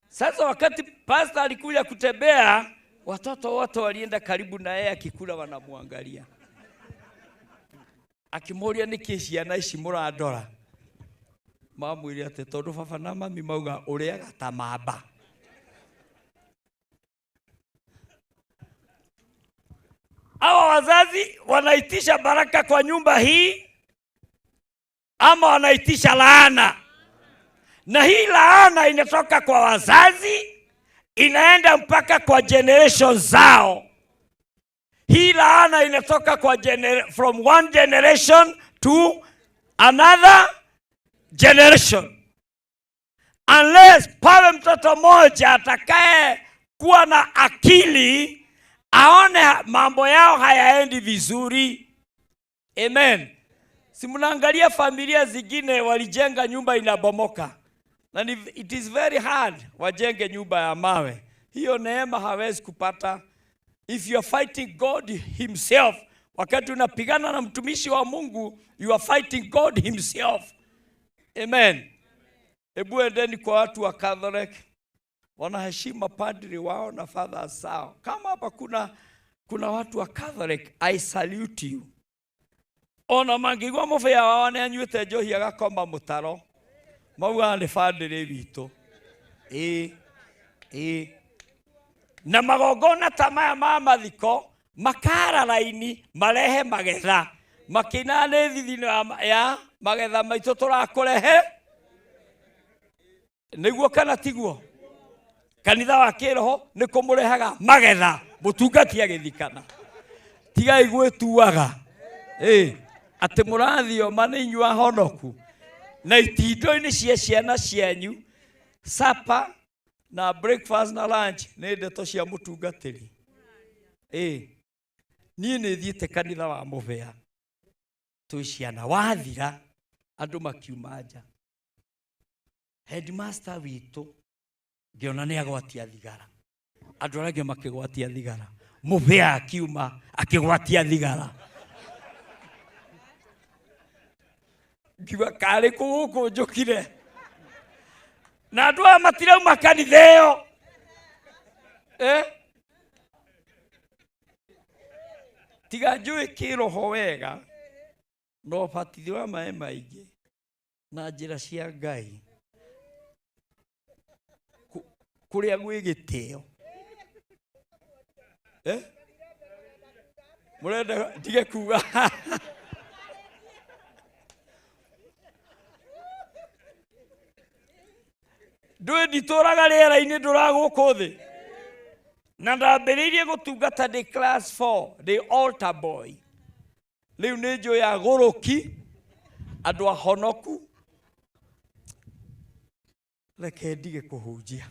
Sasa wakati pastor alikuja kutembea, watoto wote walienda karibu na yeye akikula wanamwangalia. Akimũria nĩkĩ ciana ici mũrandora? Mamwĩre atĩ tondũ baba na mami mauga ũrĩaga ta mamba. Hawa wazazi wanaitisha baraka kwa nyumba hii ama wanaitisha laana? Na hii laana inatoka kwa wazazi, inaenda mpaka kwa generation zao. Hii laana inatoka kwa from one generation to Another generation. Unless pawe mtoto mmoja atakaye kuwa na akili aone mambo yao hayaendi vizuri. Amen. Si mnaangalia familia zingine walijenga nyumba inabomoka. Na it is very hard wajenge nyumba ya mawe. Hiyo neema hawezi kupata. If you are fighting God himself, wakati unapigana na mtumishi wa Mungu, you are fighting God himself. Amen. Hebu endeni kwa watu wa Catholic, wanaheshima padri wao na fathers zao. Kama hapa kuna watu wa Catholic, I salute you. Ona mangĩigua mũbĩa wao nĩ anyuĩte njohi agakoma mũtaro, maugaga nĩ padri witũ. Ĩĩ, ĩĩ. Na magongona ta maya ma mathiko makara raini marehe magetha, makĩinaga nĩ thithino ya magetha maitũ tũrakũrehe. Nĩguo kana tiguo? Kanitha wa kĩroho nĩ kũmũrehaga magetha, mũtungati agĩthikana. Tigai gwĩtuaga. Ĩĩ, atĩ mũrathioma nĩ inyuĩ ahonoku. Na itindo-inĩ cia ciana cianyu, supper na breakfast na lunch nĩ ndeto cia mũtungatĩri. Ĩĩ, niĩ nĩ thiĩte kanitha wa Mũbĩa twĩ ciana, wathira andũ makiuma nja. Headmaster witũ ngĩona nĩ agwatia thigara, andũ arĩa angĩ makĩgwatia thigara, Mũbĩa akiuma akĩgwatia thigara. Ngiuga karĩ kũ gũkũ njũkire, na andũ aya matirauma kanitha ĩyo. Tiga njũĩ kĩroho wega na ũbatithio wa maĩ maingĩ na njĩra cia Ngai kũrĩa gwĩ gĩtĩo. Mũrenda ndige kuga? Ndũĩ nditũraga rĩera-inĩ, ndũraga gũkũ thĩ. Na ndambĩrĩirie gũtungata ndĩ class 4, ndĩ altar boy. Rĩu nĩ njũĩ agũrũki, andũ ahonoku. Reke ndige kũhunjia.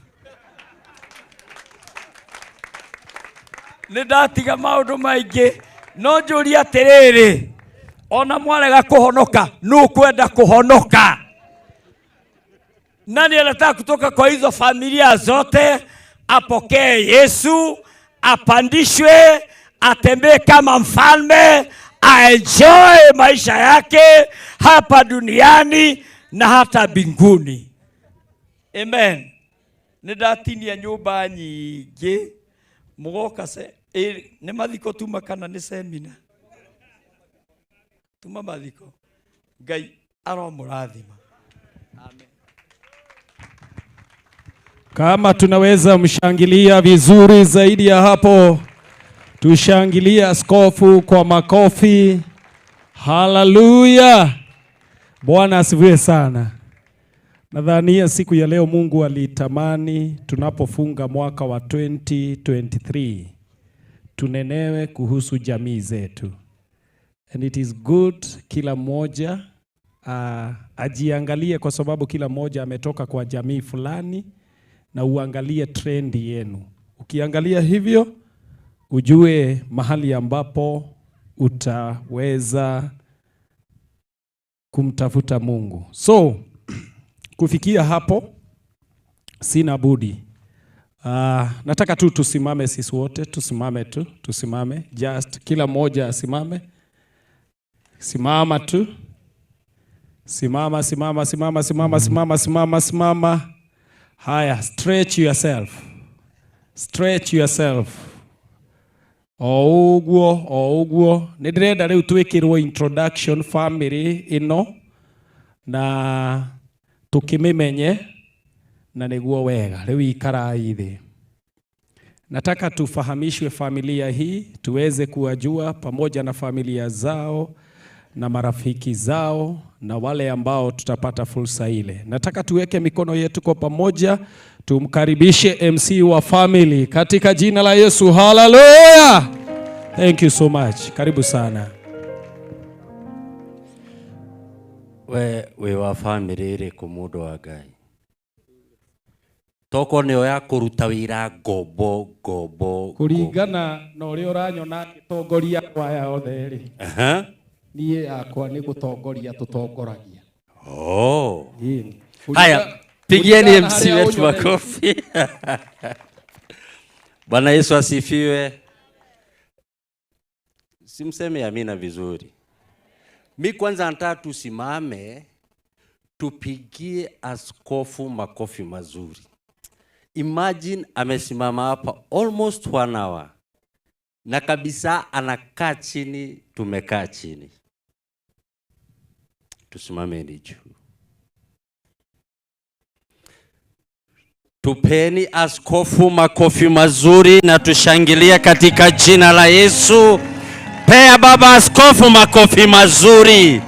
Nĩ ndatiga maũndũ maingĩ, no njũrie atĩrĩrĩ, ona mwarega kũhonoka, nũ ũkwenda kũhonoka? Nani anataka kutoka kwa hizo familia zote apokee Yesu, apandishwe, atembee kama mfalme, aenjoy maisha yake hapa duniani na hata mbinguni? Amen. Nĩ ndatinia nyũmba nyingĩ, mũgoka se, nĩ mathiko tuma kana nĩ semina? Tuma mathiko. Ngai aromũrathima. Amen. Kama tunaweza mshangilia vizuri zaidi ya hapo, tushangilie askofu kwa makofi. Haleluya! Bwana asifiwe sana. Nadhania siku ya leo Mungu alitamani tunapofunga mwaka wa 2023 tunenewe kuhusu jamii zetu. And it is good kila mmoja ajiangalie, kwa sababu kila mmoja ametoka kwa jamii fulani, na uangalie trend yenu. Ukiangalia hivyo, ujue mahali ambapo utaweza kumtafuta Mungu. So, kufikia hapo, sina budi. Nataka tu tusimame sisi wote, tusimame tu, tusimame. Just kila mmoja asimame. Simama tu. Simama, simama, simama, simama, simama, simama, simama. Haya, stretch yourself. Stretch yourself. O ũguo, o ũguo. Nĩ ndĩrenda rĩu twĩkĩrwo introduction family ĩno na tũkĩmĩmenye na nĩguo wega. Rĩu ikarai thĩ. Nataka tufahamishwe familia hii, tuweze kuwajua pamoja na familia zao na marafiki zao na wale ambao tutapata fursa ile. Nataka tuweke mikono yetu kwa pamoja, tumkaribishe MC wa family katika jina la Yesu. Hallelujah! Thank you so much. Karibu sana. We wĩ wa bamĩrĩ ĩrĩkũ mũndũ wa Ngai? Toko nĩyo ya kũruta wĩra ngombo ngombo. Kũringana na ũrĩa ũranyona ngĩtongoria andũ aya othe rĩ, Aha. niĩ yakwa nĩ gũtongoria tũtongoragia. Oh. Ĩĩ. Haya, pigieni Kulingana MC harĩa wetu ũnyonete. makofi. Bwana Yesu asifiwe. Simseme amina vizuri. Mi kwanza nataka tusimame tupigie askofu makofi mazuri. Imagine amesimama hapa almost 1 hour na kabisa anakaa chini, tumekaa chini. Tusimameni juu. Tupeni askofu makofi mazuri na tushangilie katika jina la Yesu. Pea baba askofu makofi mazuri.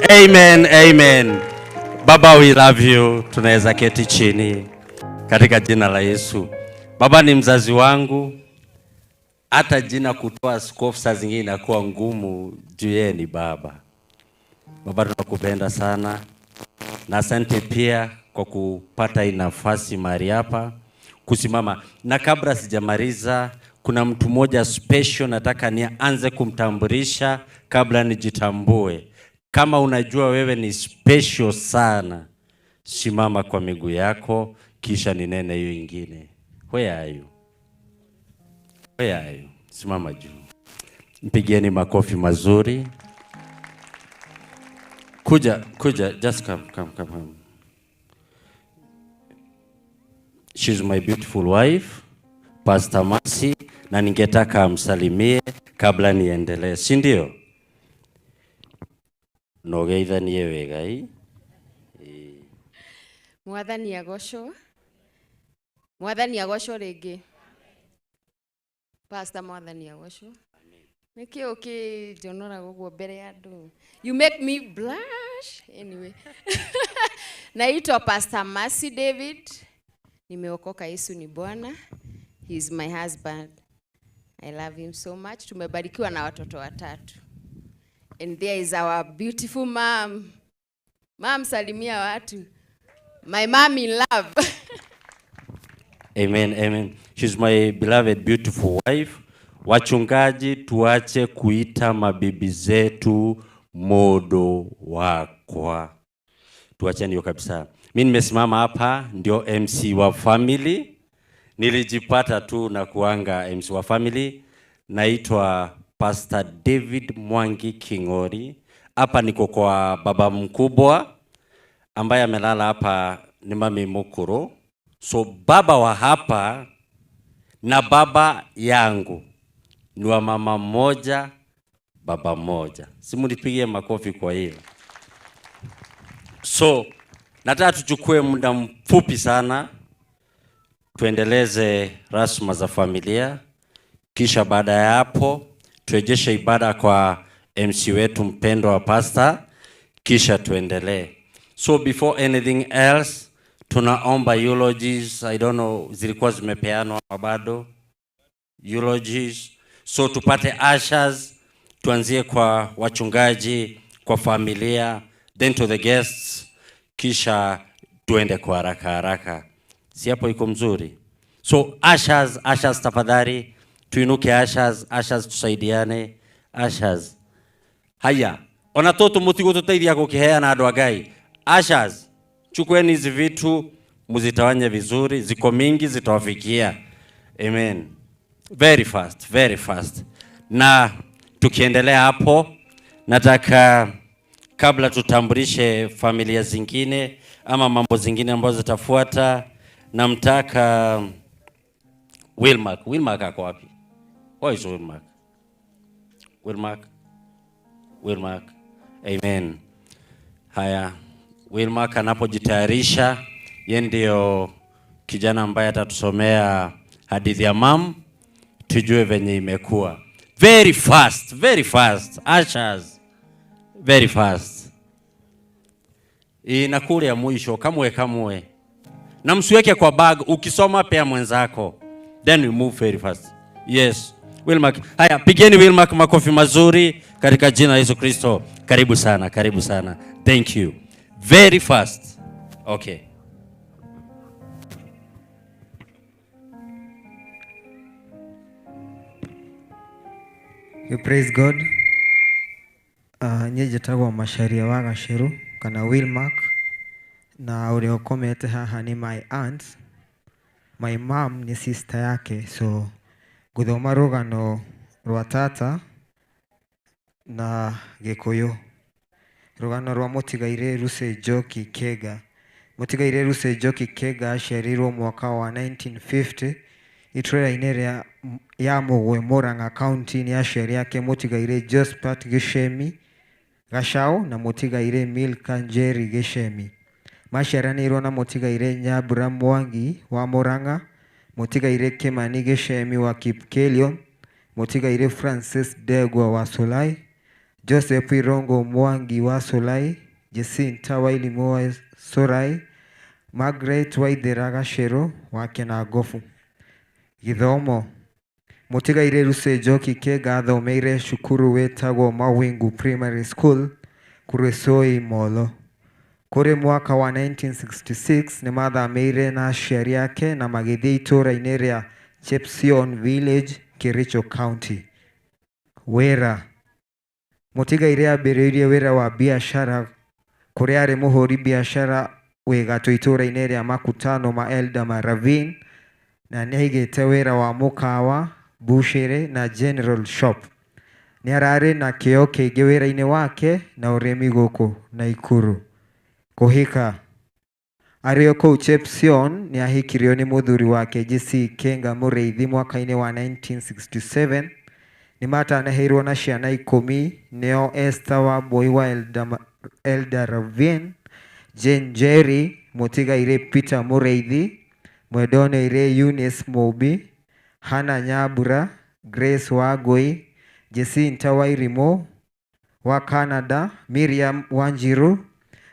Amen, amen. Baba, we love you. Tunaweza keti chini katika jina la Yesu. Baba ni mzazi wangu. Hata jina kutoa askofu saa zingine inakuwa ngumu juu yeye ni baba. Baba, tunakupenda sana na asante pia kwa kupata hii nafasi mahali hapa kusimama. Na kabla sijamaliza, kuna mtu mmoja special nataka nianze kumtambulisha kabla nijitambue. Kama unajua wewe ni special sana, simama kwa miguu yako kisha ninene hiyo ingine. Where are you? Where are you? Simama juu. Mpigieni makofi mazuri. Kuja, kuja, just come, come, come, come. She's my beautiful wife, Pastor Mercy, na ningetaka amsalimie kabla niendelee, si ndio? Nogeithanie wega ii. Mwathani agocwo. Mwathani agocwo rĩngĩ. Pastor, Mwathani agocwo. Nĩkĩ ũkĩnjonoraga ũguo mbere ya andũ? You make me blush. Anyway. Naitwa Pastor Mercy David. Nimeokoka, Yesu ni Bwana. He is my husband. I love him so much. Tumebarikiwa na watoto watatu. And there is our beautiful mom. Mom, salimia watu. My mom in love. Amen, amen. She's my beloved beautiful wife. Wachungaji, tuache kuita mabibi zetu modo wakwa. Tuacheni hiyo kabisa. Mimi nimesimama hapa ndio MC wa family. Nilijipata tu na kuanga MC wa family. Naitwa Pastor David Mwangi King'ori. Hapa niko kwa baba mkubwa ambaye amelala hapa ni Mami Mukuru. So baba wa hapa na baba yangu ni wa mama mmoja, baba mmoja. Simunipigie makofi kwa hiyo. So nataka tuchukue muda mfupi sana tuendeleze rasma za familia, kisha baada ya hapo turejeshe ibada kwa MC wetu mpendwa wa pastor, kisha tuendelee. So before anything else, tunaomba eulogies. I don't know zilikuwa zimepeanwa bado eulogies. So tupate ushers, tuanzie kwa wachungaji, kwa familia, then to the guests, kisha tuende kwa haraka haraka. Si hapo iko mzuri? So ushers, ushers tafadhali, tuinuke ushers, ushers tusaidiane, ushers. Haya, ona toto mutigũtũteithia gũkĩheana andũ a Ngai. Ushers, chukueni hizi vitu muzitawanye vizuri, ziko mingi zitawafikia. Amen. Very fast, very fast. Na tukiendelea hapo, nataka kabla tutambulishe familia zingine ama mambo zingine ambazo zitafuata, namtaka Wilmark. Wilmark ako wapi? Where is Wilmark? Wilmark? Wilmark. Amen. Haya, Wilmark anapojitayarisha, yeye ndio kijana ambaye atatusomea hadithi ya mam, tujue venye imekuwa. Very fast, very fast. Ushers. Very fast. Inakula ya mwisho, kamwe kamwe. Na msiweke kwa bag, ukisoma pea mwenzako. Then we move very fast. Yes. Wilmark. Haya, pigeni Wilmark makofi mazuri katika jina la Yesu Kristo. Karibu sana, karibu sana. Thank you. Very fast. Okay. You praise God. Niĩ njĩtagwo Macharia wa Gacerũ kana Wilmark, na ũrĩa ũkomete haha nĩ my aunt. My mom nĩ sister yake, so ngũthoma rũgano rwa tata na Gĩkũyũ. Rũgano rwa mũtigairĩ Lucy Njoki Kega. Mũtigairĩ Lucy Njoki Kega aciarirwo mwaka wa 1950 itũũra-inĩ rĩa ya Mũgwe, Murang'a County nĩ aciari ake mũtigairĩ Josephat Gĩcemi Gacau na mũtigairĩ Milka Njeri Gĩcemi. Maciaranĩirwo na mũtigairĩ Nyambura Mwangi wa Murang'a, mũtigairĩ Kimani Gĩcemi wa Kipkelion, mũtigairĩ Francis Ndegwa wa Solai, Joseph Irongo Mwangi wa Solai, Jacinta Wairimu wa Solai, Margaret Waithera Gacerũ wa Kenangobu. Gĩthomo. Mũtigairĩ Lucy Njoki Kega athomeire cukuru wĩtagwo Mawingu Primary School, Kuresoi, Molo. Kũrĩ mwaka wa 1966 nĩmathamĩire na aciari ake na magĩthiĩ itũũra-inĩ rĩa Chepsion Village, Kericho County. Wĩra. Mũtigairĩ ambĩrĩirie wĩra wa biacara kũrĩa arĩ mũhũri biacara wĩ gatũ itũũra-inĩ rĩa Makutano ma Eldama Ravine, na nĩaigĩte wĩra wa mũkawa, boucherie na general shop. Nĩ ararĩ na kĩo kĩingĩ wĩra-inĩ wake na ũrĩmi gũkũ Naikuru. Kũhika. Arĩ o kũu Chepsion nĩahikirio nĩ mũthuri wake JC Kenga Mũrĩithi mwaka-inĩ wa 1967. Nĩmatanaheirwo na ciana 10 nĩo Esther Wambui wa Elda Ravine, Jane Njeri, mũtigairĩ Peter Mũrĩithi, Mwendoneire Eunice Mũmbi, Hannah Nyambura, Grace Wangui, Jacinta Wairimu wa Canada, Miriam Wanjiru,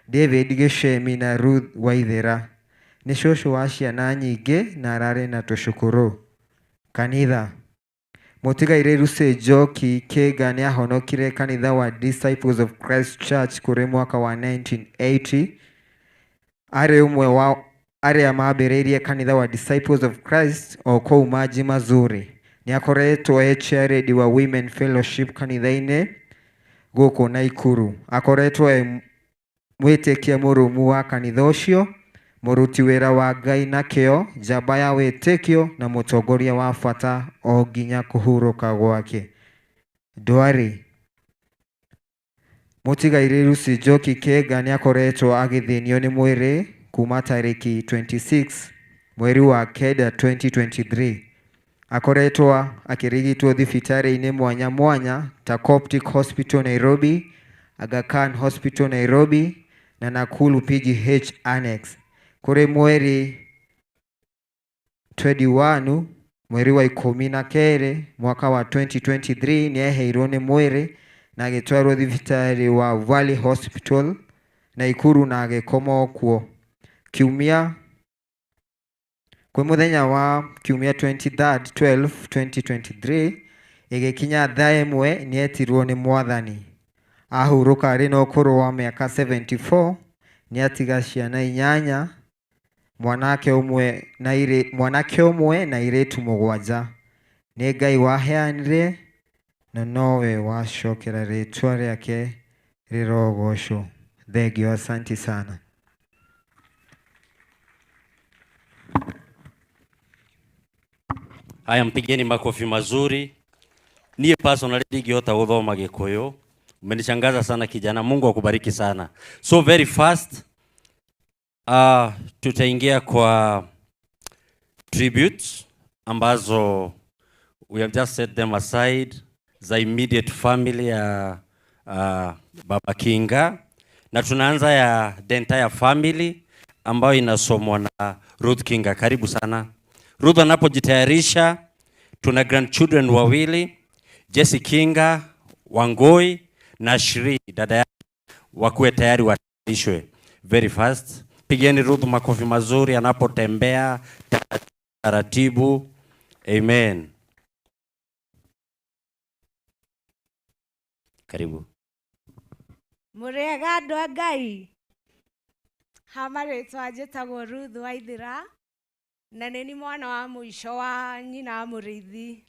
David Gĩcemi na Ruth Waithera. Nĩ cũcũ wa ciana nyingĩ na ararĩ na tũcũkũrũ. Kanitha. Mũtigairĩ Lucy Njoki Kega nĩahonokire kanitha wa Disciples of Christ Church kũrĩ mwaka wa 1980. Arĩ ũmwe wa arĩa mambĩrĩirie kanitha wa Disciples of Christ o kũu Maji Mazuri. Nĩakoretwo e chairlady wa Women Fellowship kanitha-inĩ gũkũ Naikuru. Akoretwo e mwĩtĩkia mũrũmu wa kanitha ũcio, mũruti wĩra wa Ngai na kĩo, njamba ya wĩtĩkio na mũtongoria wa bata o nginya kũhurũka gwake. Ndwari. Mũtigairĩ Lucy Njoki Kega nĩakoretwo agĩthĩnio nĩ mwĩrĩ kuma tarĩki 26 mweri wa kenda 2023. Akoretwo akĩrigitwo thibitarĩ-inĩ mwanya mwanya ta Coptic Hospital Nairobi, Aga Khan Hospital Nairobi na Nakuru PGH Annex. Kũrĩ mweri 21 mweri wa 12 mwaka wa 2023 nĩeheirwo nĩ mwĩrĩ na agĩtwarwo thibitarĩ wa Valley Hospital Naikuru na agĩkoma kuo. Kiumia kwĩ mũthenya wa kiumia 23 12 2023 ĩgĩkinya thaa 1 nĩetirwo nĩ mwathani. Ahurũka arĩ na ũkũrũ wa mĩaka 74. Nĩatiga ciana 8, mwanake ũmwe na airĩtu 7. Nĩ Ngai waheanire na nowe wacokera rĩtwa rĩake rĩrogocwo. Thengio, asanti sana. Haya, mpigeni makofi mazuri. Niye personally ndingĩhota gũthoma Gĩkũyũ. Umenishangaza sana kijana, Mungu akubariki sana. So very fast, tutaingia kwa tributes ambazo we have just set them aside za immediate family ya Baba Kinga, na tunaanza ya the entire family ambayo inasomwa na Ruth Kinga. Karibu sana Ruth. Anapojitayarisha, tuna grandchildren wawili, Jesse Kinga Wangoi na Shri dada yake, wakuwe tayari watayarishwe very fast. Pigeni Ruth makofi mazuri anapotembea taratibu. Amen. Karibu. Mũrĩega andũ a Ngai. Ha marĩtwa njĩtagwo Ruth Waithira na nĩ ni mwana wa mũico wa nyina wa Mũrĩithi.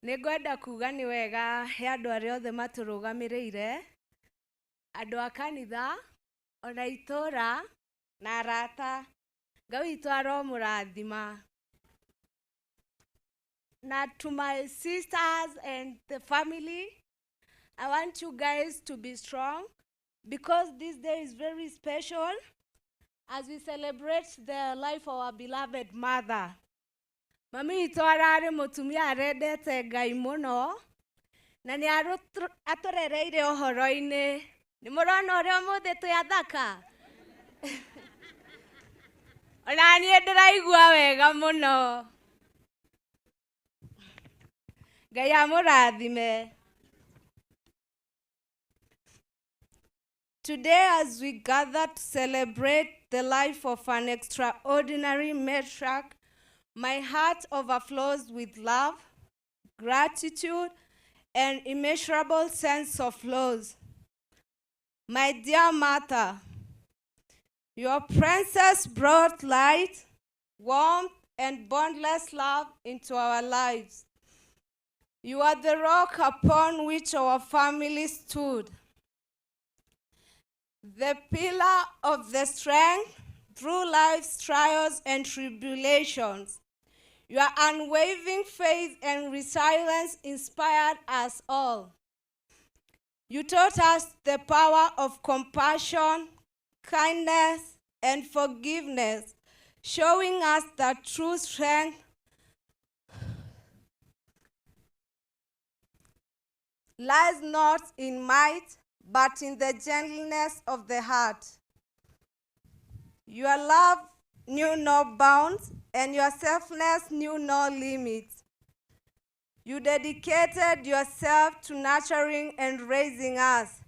Nĩ ngwenda kuga nĩ wega he andũ arĩa othe matũrũgamĩrĩire, andũ a kanitha, ona itũra na arata. Ngai witũ aromũrathima. Na to my sisters and the family, I want you guys to be strong because this day is very special as we celebrate the life of our beloved mother. Mami witũ ararĩ mũtumia arendete Ngai mũno na nĩ atũrereire ũhoro-inĩ. Nĩ mũrona ũrĩa ũmũthĩ twĩ athaka? Ona niĩ ndĩraigua wega mũno. Ngai amũrathime. Today, as we gather to celebrate the life of an extraordinary matriarch, my heart overflows with love, gratitude, and immeasurable sense of loss. My dear Martha, your presence brought light, warmth, and boundless love into our lives. You are the rock upon which our family stood, the pillar of the strength through life's trials and tribulations. Your unwavering faith and resilience inspired us all. You taught us the power of compassion, kindness, and forgiveness, showing us that true strength lies not in might, but in the gentleness of the heart. Your love knew no bounds, and your selflessness knew no limits. You dedicated yourself to nurturing and raising us.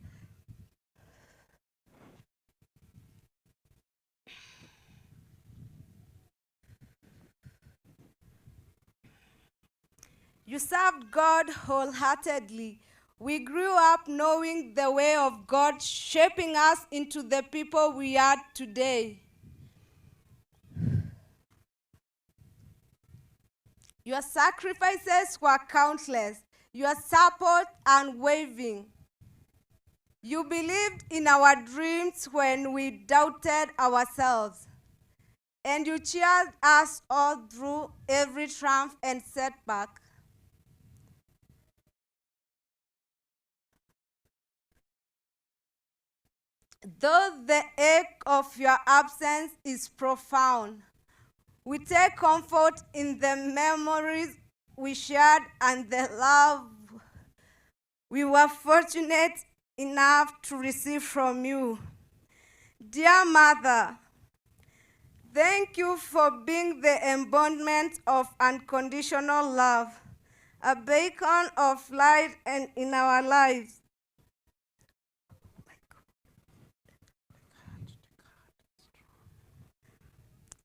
You served God wholeheartedly. We grew up knowing the way of God, shaping us into the people we are today. Your sacrifices were countless, your support unwavering. You believed in our dreams when we doubted ourselves, and you cheered us all through every triumph and setback. Though the ache of your absence is profound, we take comfort in the memories we shared and the love we were fortunate enough to receive from you. Dear Mother, thank you for being the embodiment of unconditional love, a beacon of light and in our lives.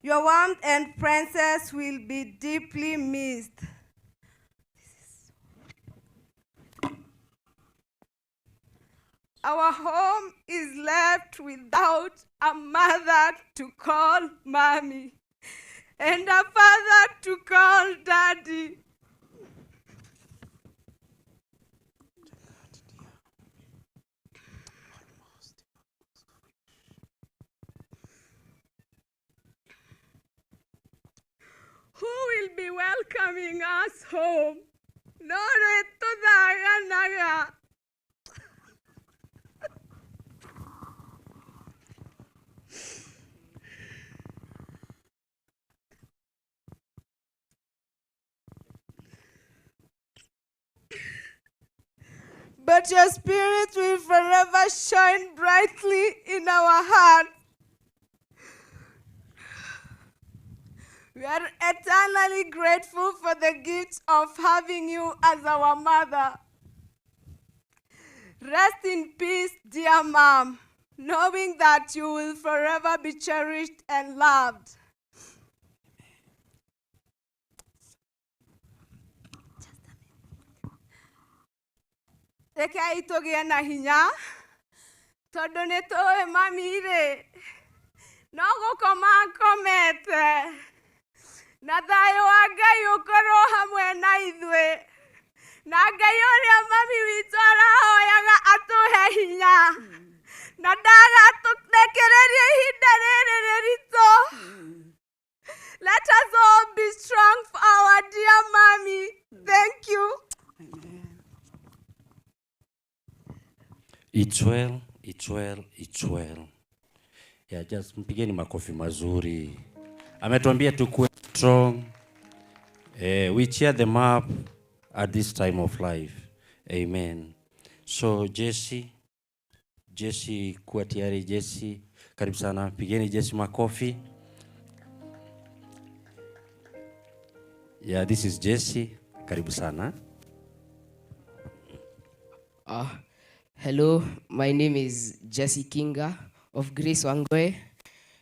Your warmth and presence will be deeply missed. Our home is left without a mother to call mommy and a father to call daddy. Who will be welcoming us home? No. But your spirit will forever shine brightly in our hearts. We are eternally grateful for the gift of having you as our mother. Rest in peace, dear mom, knowing that you will forever be cherished and loved. Rekei tũgĩe na hinya, Tondũ nĩ tũĩ mami rĩ no gũkoma akomete na thayũ wa Ngai ũkorwo hamwe na ithuĩ na Ngai ũrĩa mami witũ arahoyaga atũhe hinya na ndagatũrekererie ihinda rĩrĩ rĩritũ. Let us all be strong for our dear mommy. Thank you. It's well, it's well, it's well. Yeah, just mpigeni makofi mazuri. Ametuambia tukue strong. We cheer them up at this time of life. Amen. So Jesse, Jesse kuwa tayari Jesse. Karibu sana. Pigeni Jesse makofi. Yeah, this is Jesse. Karibu sana. Hello, my name is Jesse Kinga of Grace Wangwe,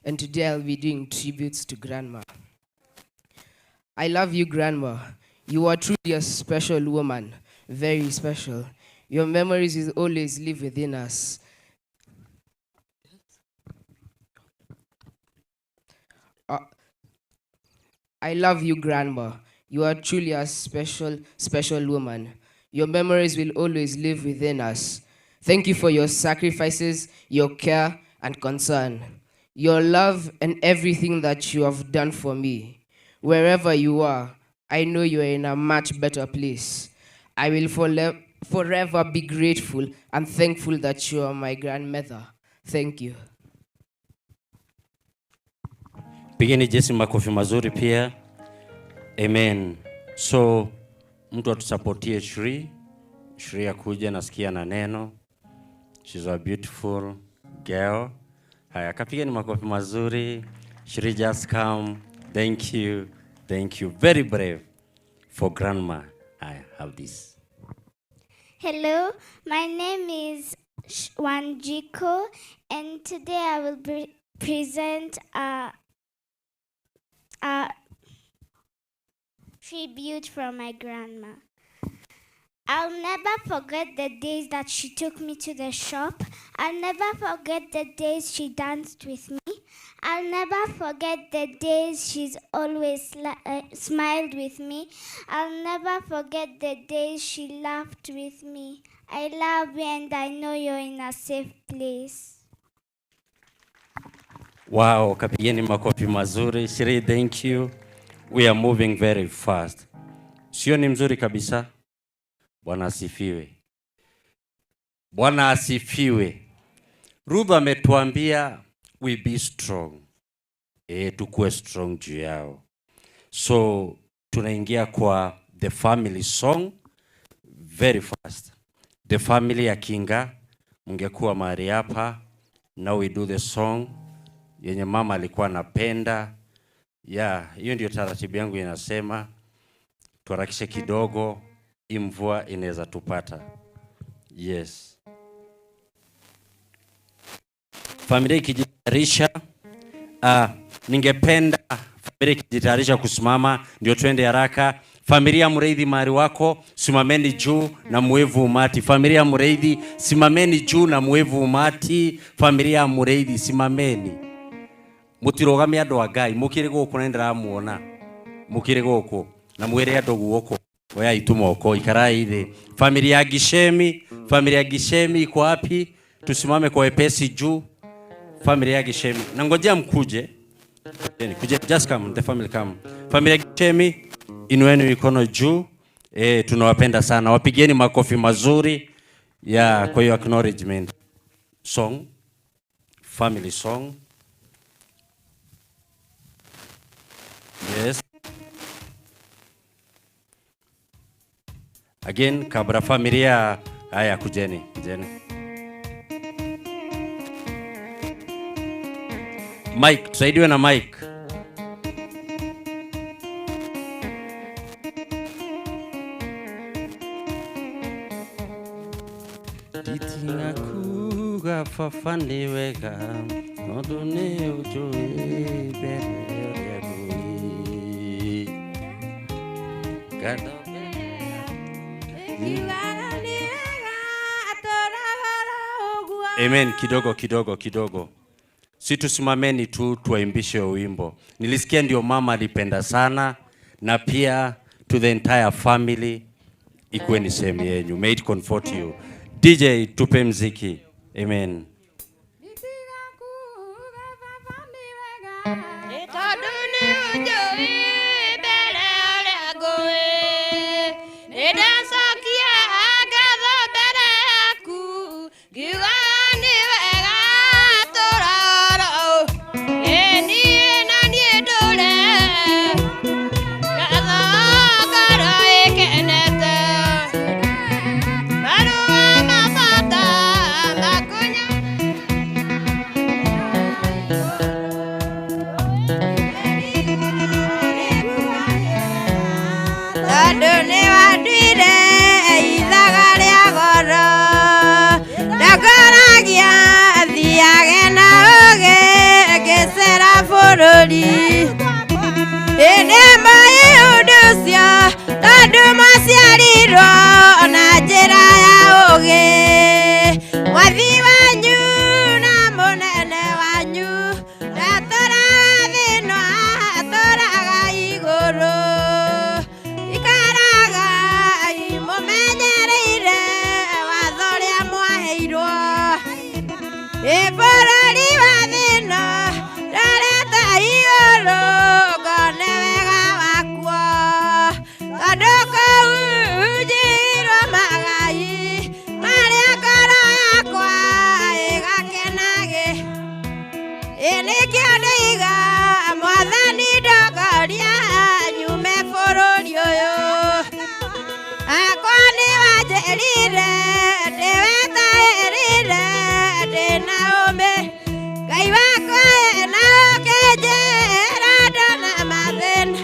and today I'll be doing tributes to Grandma. I love you, Grandma. You are truly a special woman, very special. Your memories will always live within us. I love you, Grandma. You are truly a special, special woman. Your memories will always live within us. Thank you for your sacrifices, your care and concern, your love and everything that you have done for me. Wherever you are, I know you are in a much better place. I will forever be grateful and thankful that you are my grandmother. Thank you. Pigeni Jesse makofi mazuri pia. Amen. So mtu atusapotie Shri. Shri akuja nasikia na neno. She's a beautiful girl. Haya, kapigeni makofi mazuri. Shri just come. Thank you. Thank you. Very brave for grandma. I have this. Hello, my name is Wanjiko, and today I will present a tribute from my grandma. I'll never forget the days that she took me to the shop. I'll never forget the days she danced with me. I'll never forget the days she's always smiled with me. I'll never forget the days she laughed with me. I love you and I know you're in a safe place. Wow, kapigeni makofi mazuri. Shiri, thank you. We are moving very fast. Sio ni mzuri kabisa? Bwana asifiwe. Bwana asifiwe. Ruth ametuambia we be strong. Tukue strong juu yao. So tunaingia kwa the family song very fast. The family ya Kinga, mungekuwa mahali hapa. Now we do the song yenye mama alikuwa anapenda. Yeah, hiyo ndio taratibu yangu inasema. Tuharakishe kidogo, mvua inaweza tupata. Yes. Familia ikijitayarisha, ningependa familia ikijitayarisha kusimama ndio twende haraka. Familia Mureithi mahali wako, simameni juu na mwevu umati. Familia Mureithi, simameni juu na mwevu umati. Familia Mureithi, simameni. Mutirogame andu a Ngai, mukire guku na ndiramuona. Mukire guku na mwire andu guoko. Oya itumoko ikarai thi. Familia ya Gishemi, familia ya Gishemi iko wapi? Tusimame kwa wepesi juu. Familia ya Gishemi. Na ngojea mkuje. Kuje, just come, the family come. Familia ya Gishemi, inueni mikono juu. Tunawapenda sana. Wapigeni makofi mazuri ya kwa hiyo acknowledgement. Song, family song. Yes. Again, kabla familia haya kujeni, kujeni. Mike, tusaidiwe na Mike. Titinga kuga fafani wega, tondu ni ujui mbere ya ngui. Gado Kiugaga nĩ wega atũraga oro ũguo. Amen. Kidogo kidogo kidogo, si tusimameni tu tuwaimbishe wimbo. Nilisikia ndio mama alipenda sana, na pia to the entire family ikuwe ni sehemu yenyu. May it comfort you. DJ, tupe mziki. Amen. Tondũ nĩ ũnjũĩ mbere ũrĩa ngũĩ, nĩ ndacokia ngatho mbere yaku, ngiuga nĩ wega tũroro ĩ niĩ na niĩ ndũre ngatho ngoro ĩkenete, marũa ma bata makunya. Tondũ nĩ wanduire ithaga rĩa goro, ndakoragia thiage na ũũgĩ ngĩcera bũrũri. Ĩ nĩ moĩ ũndũ ũcio tondũ mwaciarirwo na njĩra ya ũũgĩ. Mwathi wanyu na mũnene wanyu ndatũraga thĩ ĩno atũraga igũrũ. Ikaraga mũmenyereire watho ũrĩa mwaheirwo. Ĩ bũrũri wa thĩ ĩno ndorete igũrũ ngone wega wakuo. Tondũ kũu njigĩirwo magai marĩa ngoro yakwa ĩgakenagĩ. Ĩ nĩkĩo ndoiga Mwathani ndongoria nyume bũrũri ũyũ. Akwa nĩ wanjĩrire ndĩwetagĩrĩre ndĩna ũmĩ. Ngai wakwa ena ũkĩnjĩra ndona mathĩna.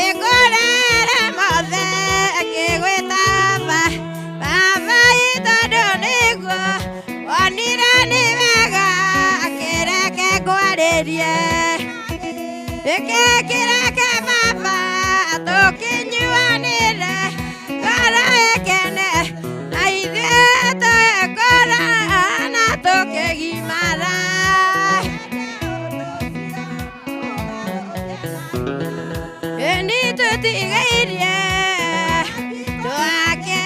Ĩngũrere mothe ngĩgwĩta baba. Baba tondũ nĩguo wonire nĩ wega kĩreke ngwarĩrie. Ĩkĩ kĩreke baba tũkĩnyuanĩre ngoro ĩkene na ithuĩ tũgĩkũra na tũkĩgimara. Ĩ nĩ tũtigairie twake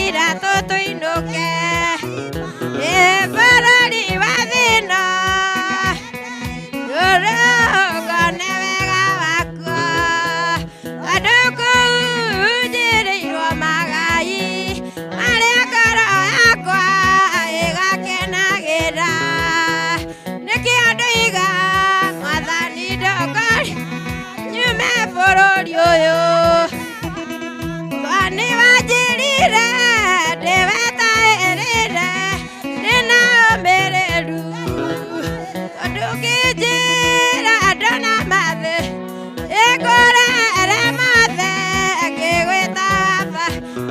iratũ tũinũke. Ĩ bũrũri wa thĩ ĩno ndũrũngone wega wakuo. Tondũ kũu njĩrĩirwo magai marĩa ngoro yakwa ĩgakenagĩra. Nĩkĩo ndoiga Mwathani ndongoria nyume bũrũri ũyũ. Nĩ wanjĩrire ndĩwetagĩrĩre ndĩna ũmĩrĩru. Tondũ ũkĩnjĩra ndona mathĩ ĩngũrere mothe ngĩgwĩta baba.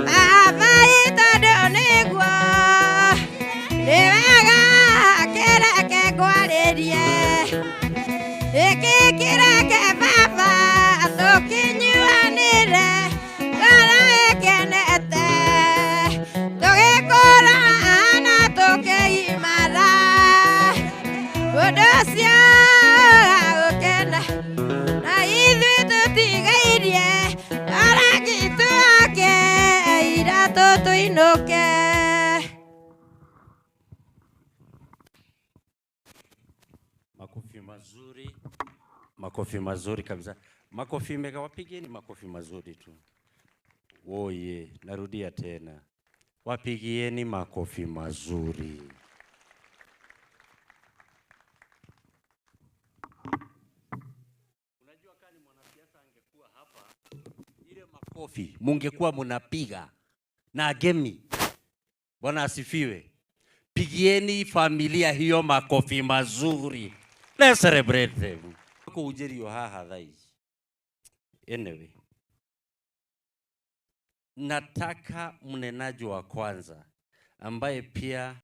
Baba tondũ nĩguo nĩ wega kĩreke ngwarĩrie. Ĩkĩ kĩreke baba tũkĩnyuanĩre ngoro ĩkenete. Tũgĩkũra na tũkĩgimara. Ũndũ ũcio ũgagũkena na ithuĩ tũtigairie arangi twake iratũ tũinũke. Makofi mazuri, makofi mazuri kabisa. Makofi mega, wapigeni makofi mazuri tu. Woye, narudia tena, wapigieni makofi mazuri. Unajua kani mwanasiasa angekuwa hapa, ile makofi mungekuwa munapiga na agemi. Bwana asifiwe. Pigieni familia hiyo makofi mazuri. Let's celebrate them. Kuujerio haha thaa ici. Anyway, nataka mnenaji wa kwanza ambaye pia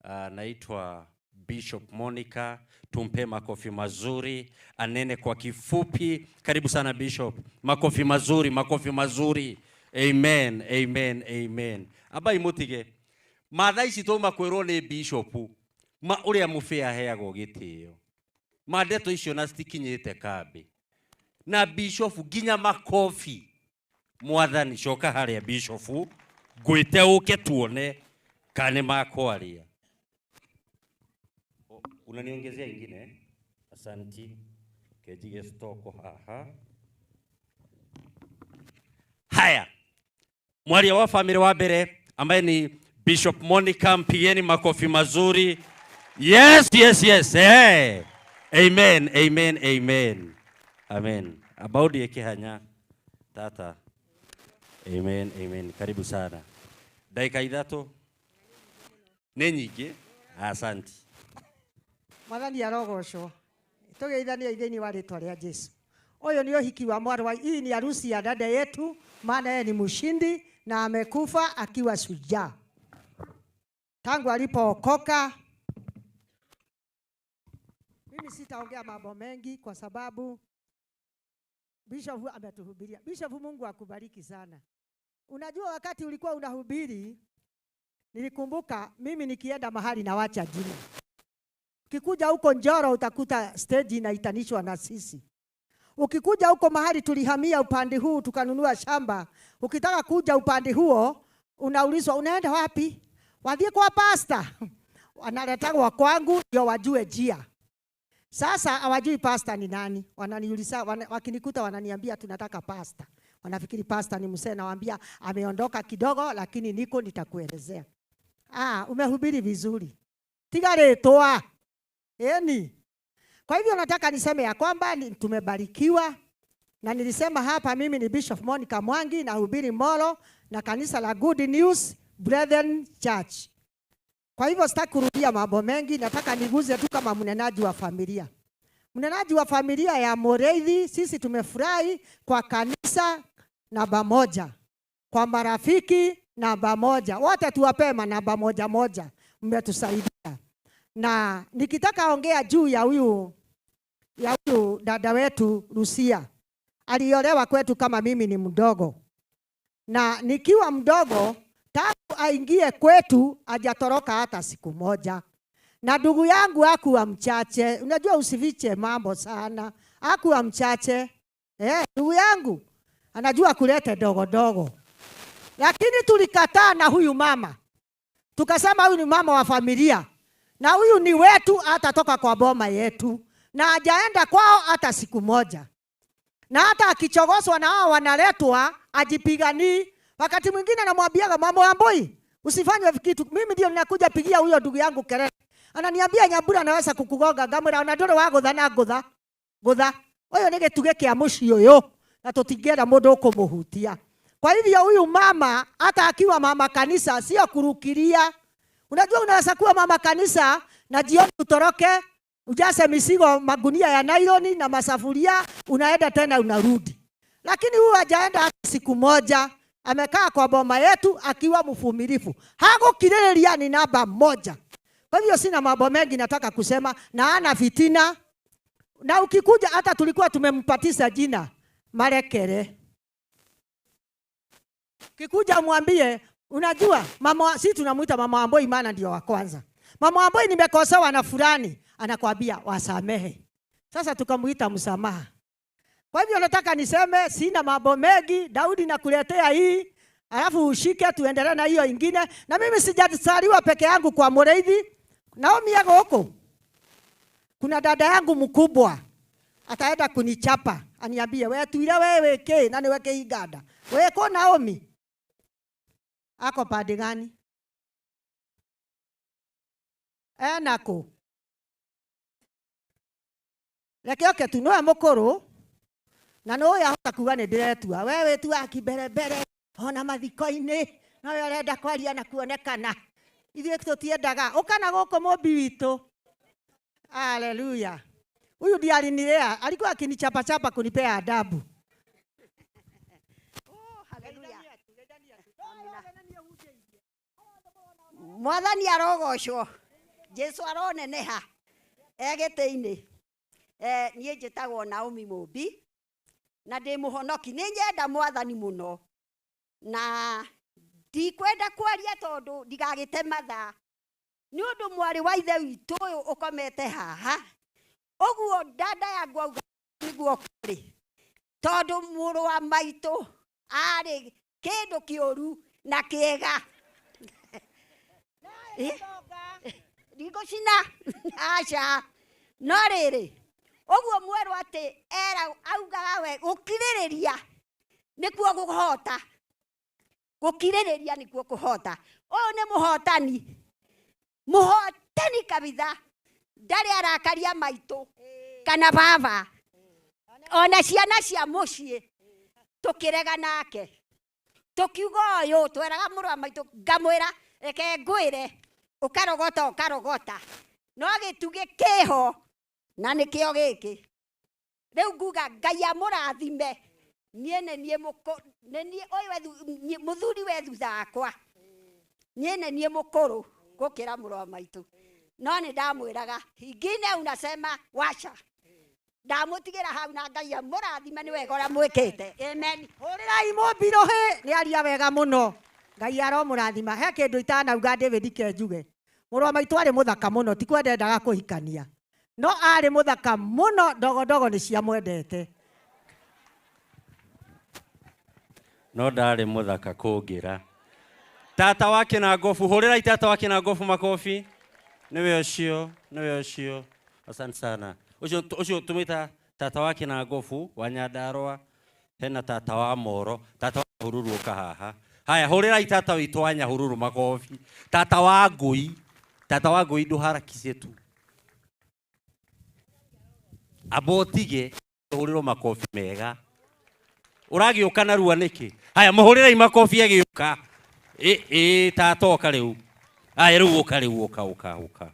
anaitwa Bishop Monica, tumpe makofi mazuri, anene kwa kifupi. Karibu sana Bishop. Makofi mazuri, makofi mazuri. Amen, amen, amen. Abai mutige. Matha ici twauma kwĩrwo nĩ bishop ma ũrĩa mũbĩa aheagwo gĩtĩo. Ma ndeto icio na citikinyĩte kambĩ. Na bishop nginya makobi. Mwathani coka harĩa bishop ngwĩte ũke tuone kana nĩ makwaria. Unaniongezea ingine eh? Asanti. Kejige stoko haha. Haya. Mwaria wa familia wa mbere ambaye ni Bishop Monica, mpigieni makofi mazuri. Yes, yes, yes. Hey. Amen, amen, amen. Amen. About kihanya tata. Amen, amen. Karibu sana. Dakika 3 nĩ nyingĩ. Asante. Mwathani arogocwo. Tugeithanie thĩinĩ wa rĩtwa rĩa Jesu. Ũyũ nĩ ũhiki wa mwarĩ wa, hii ni harusi ya dada yetu, maana yeye ni mshindi na amekufa akiwa shujaa. Tangu alipookoka. Mimi sitaongea mambo mengi kwa sababu Bishop ametuhubiria. Bishop, Mungu akubariki sana. Unajua wakati ulikuwa unahubiri, nilikumbuka mimi nikienda mahali nawacha jina. Ukikuja huko Njoro utakuta stage inaitanishwa na sisi. Ukikuja huko mahali tulihamia upande huu tukanunua shamba, ukitaka kuja upande huo unaulizwa unaenda wapi? Wathie kwa pastor. Wanaletagwa kwangu ndio wajue njia. Sasa hawajui pastor ni nani. Wananiuliza, wakinikuta wananiambia tunataka pastor. Wanafikiri pastor ni mzee, nawaambia ameondoka kidogo lakini niko nitakuelezea. Ah, umehubiri vizuri. Tiga rĩtwa. Eni. Kwa hivyo nataka niseme ya kwamba tumebarikiwa, na nilisema hapa mimi ni Bishop Monica Mwangi na hubiri Molo na kanisa la Good News Brethren Church. Kwa hivyo sitaki kurudia mambo mengi, nataka niguze tu kama mnenaji wa familia. Mnenaji wa familia ya Mureithi, sisi tumefurahi kwa kanisa namba 1, kwa marafiki namba 1. Wote tuwapee namba 1 1, mmetusaidia. Na nikitaka ongea juu ya huyu dada wetu Lucia. Aliolewa kwetu kama mimi ni mdogo. Na nikiwa mdogo tangu aingie kwetu hajatoroka hata siku moja. Na ndugu yangu hakuwa mchache. Unajua usifiche mambo sana. Hakuwa mchache. Ndugu yangu anajua kulete dogo dogo. Lakini tulikataa na huyu mama. Tukasema huyu ni mama wa familia. Na huyu ni wetu, hatatoka kwa boma yetu. Na hajaenda kwao hata siku moja. Na hata akichogoswa na hao wanaletwa, ajipigani. Wakati mwingine namwambiaga mama Wambui, usifanye kitu. Mimi ndio ninakuja pigia huyo ndugu yangu kelele. Ananiambia Nyambura anaweza kukugonga ngamwira ona nduri wa gutha na gutha. Gutha. Uyu ni gituge kia muciĩ uyu na tutingĩenda mũndũ ũkũmũhutia. Kwa hivyo huyu mama hata akiwa mama kanisa sio kurukiria. Unajua unaweza kuwa mama kanisa na jioni utoroke, ujase misigo magunia ya nailoni na masafuria, unaenda tena unarudi. Lakini huyu hajaenda hata siku moja. Amekaa kwa boma yetu akiwa mvumilivu. Hagũkirĩrĩria ni namba 1. Kwa hivyo sina mambo mengi nataka kusema, na ana fitina. Na ukikuja hata tulikuwa tumempatisa jina Marekere. Ukikuja mwambie, unajua mama, si tunamuita mama Wambui maana ndio wa kwanza. Mama Wambui nimekosewa na fulani, anakuambia wasamehe. Sasa tukamuita msamaha. Kwa hivyo nataka niseme sina mambo mengi, Daudi nakuletea hii, alafu ushike tuendelee na hiyo ingine. Na mimi sijazaliwa peke yangu kwa Mureithi. Naomi yako huko. Kuna dada yangu mkubwa ataenda kunichapa, aniambie wewe tuile wewe ke na niweke igada. Wewe ko Naomi? Ako pande gani? Enako. Reke oke tu noe mukuru. Na no yahota kuga nĩ ndĩretua. Wewe tu akimbere ona mathiko-inĩ nowe ũrenda kwaria na kuonekana. Ithuĩ tũtiendaga. Ũka na gũkũ mũmbi witũ. Haleluya. Huyu ndiye alinilea, alikuwa akinichapa chapa kunipea adabu. Oh, haleluya. Mwathani arogocwo. Jesu aroneneha. Egĩtĩ-inĩ. Niĩ njĩtagwo Naomi Mũmbi na ndĩ mũhonoki. Nĩ nyenda Mwathani mũno. Na ndikwenda kwaria tondu ndigagĩte mathaa nĩ ũndũ mwarĩ wa ithe witũ ũyũ ũkomete haha ũguo dada yangu auga nĩguo kũrĩ tondũ mũrũ wa maitũ arĩ kĩndũ kĩũru na kĩega ndigũcina aca no rĩrĩ ũguo mwerũ atĩ era augaga we gũkirĩrĩria nĩkuo kũhota gũkirĩrĩria nĩkuo kũhota ũyũ nĩ mũhotani mũhotani kabitha ndarĩ arakaria maitũ kana baba ona ciana cia mũciĩ tũkĩrega nake tũkiuga ũyũ tweraga mũrũ wa maitũ ngamwĩra reke ngwĩre ũkarogota ũkarogota no gĩtugĩ kĩho na nĩkĩo gĩkĩ rĩu nguga Ngai amũrathime niĩ nĩ niĩ nĩ niĩ ũyũ mũthuri we thutha wakwa niĩ nĩ niĩ mũkũrũ gũkĩra mũrũ wa maitũ no nĩ ndamwĩraga ingine unasema wacha ndamũtigĩra hau na Ngai amũrathime nĩ wega ũrĩa mwĩkĩte amen. Hũrĩrai mũmbirũhĩ nĩ aria wega mũno Ngai aromũrathima. He kĩndũ itanauga David ke njuge mũrũ wa maitũ arĩ mũthaka mũno ti kwenda endaga kũhikania no arĩ mũthaka mũno ndogondogo nĩ ciamwendete no ndarĩ mũthaka kũngĩra. Tata wa Kĩnangobu, hũrĩrai tata wa Kĩnangobu makobi. Nĩwe ũcio, nĩwe ũcio. Asante sana. Ũcio ũcio tũmwĩta tata wa Kĩnangobu wa Nyandarũa, hena tata wa Moro, tata wa Nyahururu ũka haha. Haya, hũrĩrai tata witũ wa Nyahururu makobi. Tata wa Ngui, tata wa Ngui ndũharakicie tu. Amba ũtige ũhũrĩrwo makobi mega. Ũragĩũka narua nĩkĩ? Haya, mũhũrĩrei makobi agĩũka. Ĩ tata ũka rĩu. Aya rĩu ũka rĩu ũka ũka ũka.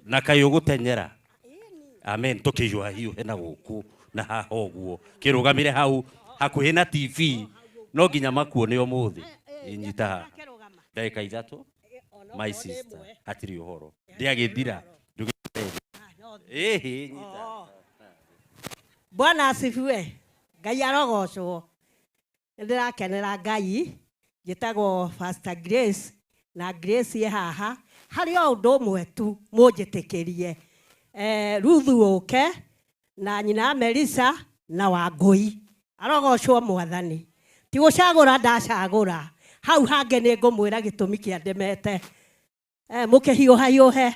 Na kaĩ ũgũtenyera. Amen. Tũkĩhiũha hiũhe na gũkũ na haha ũguo. Kĩrũgamire hau hakuhĩ na TV no nginya makuone ũmũthĩ. Nyita haha. Ndagĩka ithatũ. My sister hatirĩ ũhoro. Ndĩagĩthira. Ĩhĩ nyita. Bwana asifiwe. Ngai arogocwo. Nĩndĩrakenera Ngai. Njĩtagwo Pastor Grace na Grace ye haha harĩ o ũndũ ũmwe tu mũnjĩtĩkĩrie. Ruthu ũke na nyina Melissa na Wangũi. Arogocwo Mwathani. Ti gũcagũra ndacagũra. Hau hangĩ nĩ ngũmwĩra gĩtũmi kĩa ndemete. Mũkĩhiũhahiũhe.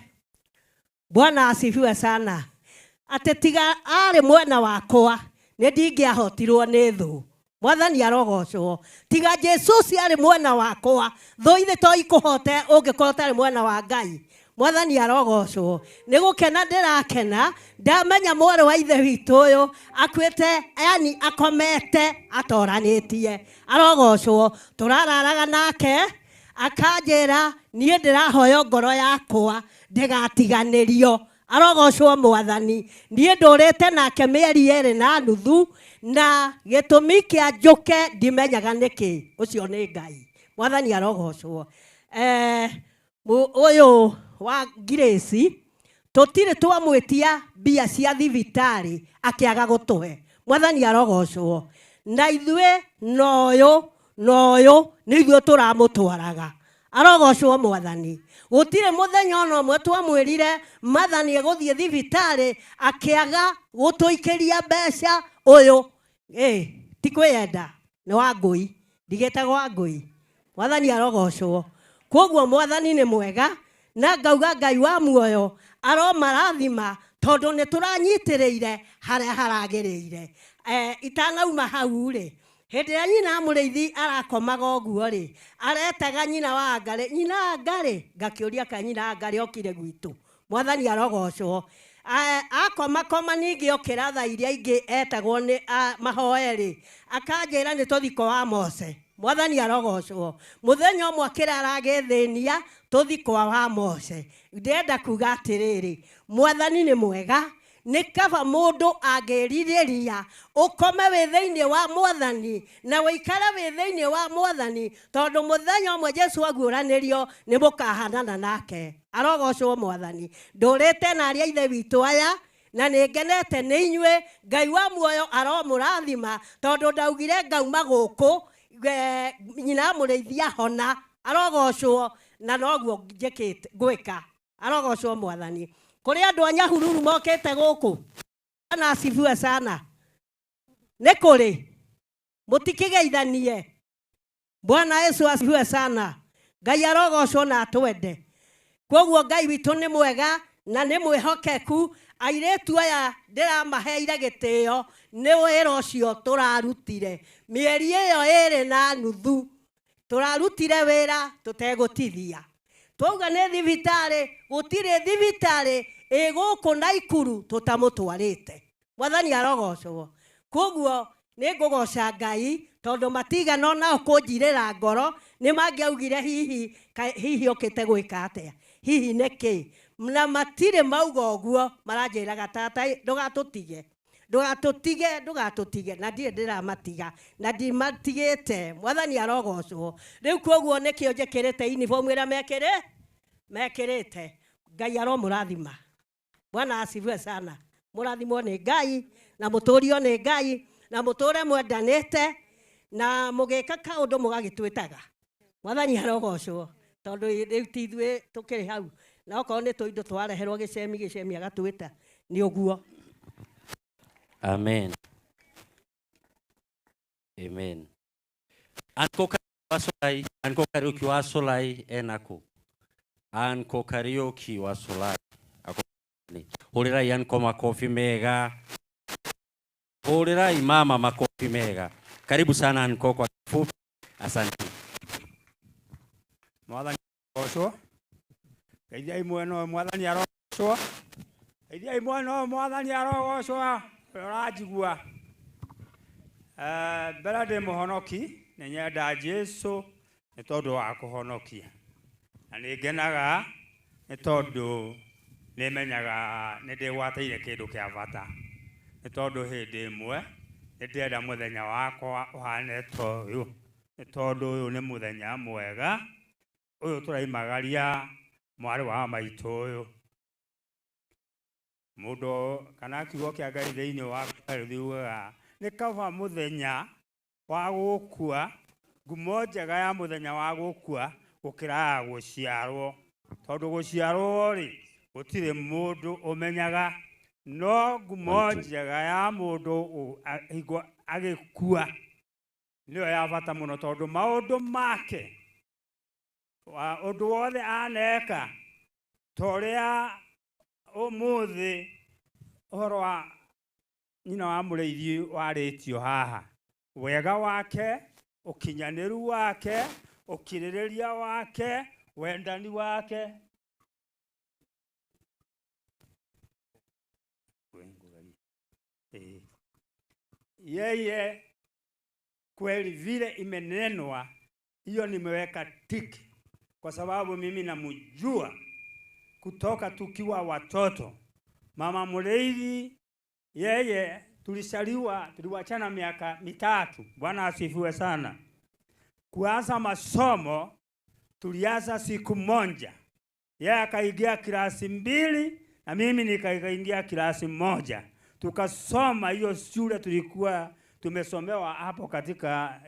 Bwana asifiwe sana. Atĩ tiga arĩ mwena wakwa nĩ ndingĩahotirwo nĩ thũ. Mwathani arogocwo. Tiga Jesu arĩ mwena wakwa thũ ithe to ikũhote ũngĩkorwo ũtarĩ mwena wa Ngai. Mwathani arogocwo. Nĩ gũkena ndĩrakena ndamenya mwarĩ wa ithe witũ ũyũ akuĩte yani akomete atoranĩtie. Arogocwo. Tũrararaga nake akanjĩra niĩ ndĩrahoya ngoro yakwa ndĩgatiganĩrio. Arogocwo Mwathani. Niĩ ndũrĩte nake mĩeri ĩrĩ na nuthu na gĩtũmi kĩa njũke ndimenyaga nĩkĩ. Ũcio nĩ Ngai. Mwathani arogocwo. Ũyũ wa Grace tũtirĩ twamwĩtia mbia cia thibitarĩ akĩaga gũtũhe. Mwathani arogocwo. Na ithuĩ noyũ noyũ nĩ ithuĩ tũramũtwaraga. Arogocwo Mwathani. Gũtirĩ mũthenya ona ũmwe twamwĩrire Mwathani egũthiĩ thibitarĩ akĩaga gũtũikĩria mbeca ũyũ. Ti kwĩyenda nĩ Wangũi. Ndigĩtagwo Wangũi. Mwathani arogocwo. Kwoguo Mwathani nĩ mwega na ngauga Ngai wa muoyo aromarathima tondũ nĩ tũranyitĩrĩire harĩa haragĩrĩire. Itanauma hau rĩ, hĩndĩ ĩrĩa nyina mũrĩithi arakomaga ũguo rĩ, aretaga nyina wa Ngarĩ, nyina wa Ngarĩ, ngakĩũria ka nyina wa Ngarĩ okire gwitũ. Mwathani arogocwo. Akoma koma ningĩ okĩra thaa iria ingĩ etagwo nĩ mahoe rĩ, akanjĩra nĩ tũthiĩ kwa wa Mose. Mwathani arogocwo. Mũthenya ũmwe akĩrara agĩthĩnia tũthiĩ kwa wa Mose. Ndĩrenda kuga atĩrĩrĩ, Mwathani nĩ mwega. Nĩ kaba mũndũ angĩrirĩria ũkome wĩ thĩinĩ wa Mwathani na ũikare wĩ thĩinĩ wa Mwathani tondũ mũthenya ũmwe Jesu aguũranĩrio nĩ mũkahanana nake. Arogocwo Mwathani. Ndũrĩte na arĩa ithe witũ aya na nĩ ngenete nĩ inyuĩ. Ngai wa muoyo aromũrathima tondũ ndaugire ngauma gũkũ Nyina Mũrĩithi ahona arogocwo na noguo njĩkĩte ngwĩka arogocwo Mwathani. Kũrĩ andũ a Nyahururu mokĩte gũkũ na asifiwe sana. Nĩ kũrĩ mũtikĩgeithanie. Bwana Yesu asifiwe sana. Ngai arogocwo na atwende. Kwoguo Ngai witũ nĩ mwega na nĩ mwĩhokeku. Airĩtu aya ndĩramaheire gĩtĩo nĩ wĩra ũcio tũrarutire mĩeri ĩyo 2.5 tũrarutire wĩra tũtegũtithia. Twauga nĩ thibitarĩ, gũtirĩ thibitarĩ ĩ gũkũ Naikuru tũtamũtwarĩte. Mwathani arogocwo. Kwoguo nĩ ngũgoca Ngai tondũ matigana onao kũnjirĩra ngoro nĩ mangĩaugire hihi hihi okĩte gwĩka atĩa, hihi nĩkĩ, na matirĩ mauga ũguo, maranjĩraga tata ndũgatũtige ndũgatũtige ndũgatũtige, na ndirĩ ndĩramatiga na ndimatigĩte. Mwathani arogocwo. Rĩu kwoguo nĩkĩo njĩkĩrĩte uniform ĩrĩa mekĩrĩte. Ngai aromũrathima. Bwana asifiwe sana. Mũrathimwo nĩ Ngai na mũtũrio nĩ Ngai na mũtũre mwendanĩte na mũgĩka kaũndũ mũgagĩtwĩtaga. Mwathani arogocwo tondũ rĩu ti ithuĩ tũkĩrĩ hau, na okorwo nĩ tũindo twareherwo gĩcemi gĩcemi agatwĩta nĩ ũguo. Amen. Amen. Anko Kariuki wa Solai enako. Anko Kariuki wa Solai. Hurirai anko makofi mega. Hurirai mama makofi mega. Karibu sana anko kwa kifupi. Asante. Mwathani arogocwo. Geithiai mwena mwathani arogocwo. Geithiai mwena mwathani arogocwo. Ũranjigua. Mbere ndĩ mũhonoki, nĩ nyenda Jesũ nĩ tondũ wa kũhonokia. Na nĩ ngenaga nĩ tondũ nĩ menyaga nĩ ndĩgwatĩire kĩndũ kĩa bata. Nĩ tondũ hĩndĩ ĩmwe nĩ ndĩrenda mũthenya wakwa ũhane ta ũyũ. Nĩ tondũ ũyũ nĩ mũthenya mwega, ũyũ tũraimagaria mwarĩ wa maitũ ũyũ. Mũndũ kana kiugo kĩa Ngai thĩinĩ wa riugaga nĩ kaba mũthenya wa gũkua, ngumo njega ya mũthenya wa gũkua gũkĩra ya gũciarwo. Tondũ gũciarwo rĩ gũtirĩ mũndũ ũmenyaga, no ngumo njega ya mũndũ hingo agĩkua nĩyo ya bata mũno, tondũ maũndũ make ũndũ wothe aneka ta ũrĩa ũmũthĩ ũhoro wa nyina wa Mũrĩithi warĩtio haha, wega wake, ũkinyanĩru wake, ũkirĩrĩria wake, wendani wake. Yeye kweli vile imenenwa, hiyo nimeweka tiki, kwa sababu mimi namjua kutoka tukiwa watoto. Mama Mũrĩithi yeye tulisaliwa, tuliwachana miaka 3. Bwana asifiwe sana. Kuanza masomo tulianza siku moja. Yeye akaingia klasi 2 na mimi nikaingia klasi 1. Tukasoma hiyo shule tulikuwa tumesomewa hapo katika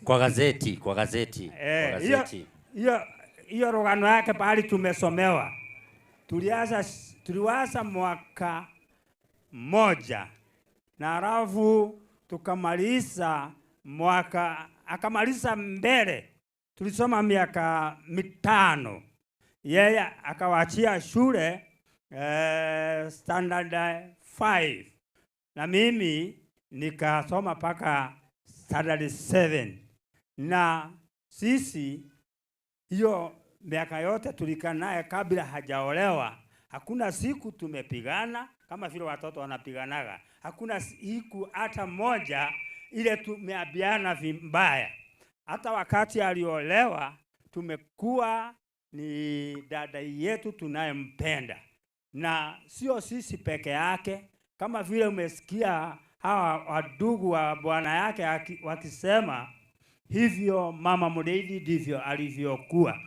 kwa gazeti, kwa gazeti, kwa gazeti. Hiyo rogano yake pahali tumesomewa. Tulianza mwaka 1 na halafu tukamaliza mwaka, akamaliza mbele. Tulisoma miaka 5. Yeye akawachia shule standard 5 na mimi nikasoma paka standard 7. Na sisi hiyo miaka yote tulikaa naye kabla hajaolewa, hakuna siku tumepigana kama vile watoto wanapiganaga. Hakuna siku hata moja ile tumeabiana vibaya. Hata wakati aliolewa tumekuwa ni dada yetu tunayempenda. Na sio sisi peke yake, kama vile umesikia hawa wadugu wa bwana yake wakisema hivyo, mama Mũrĩithi ndivyo alivyokuwa.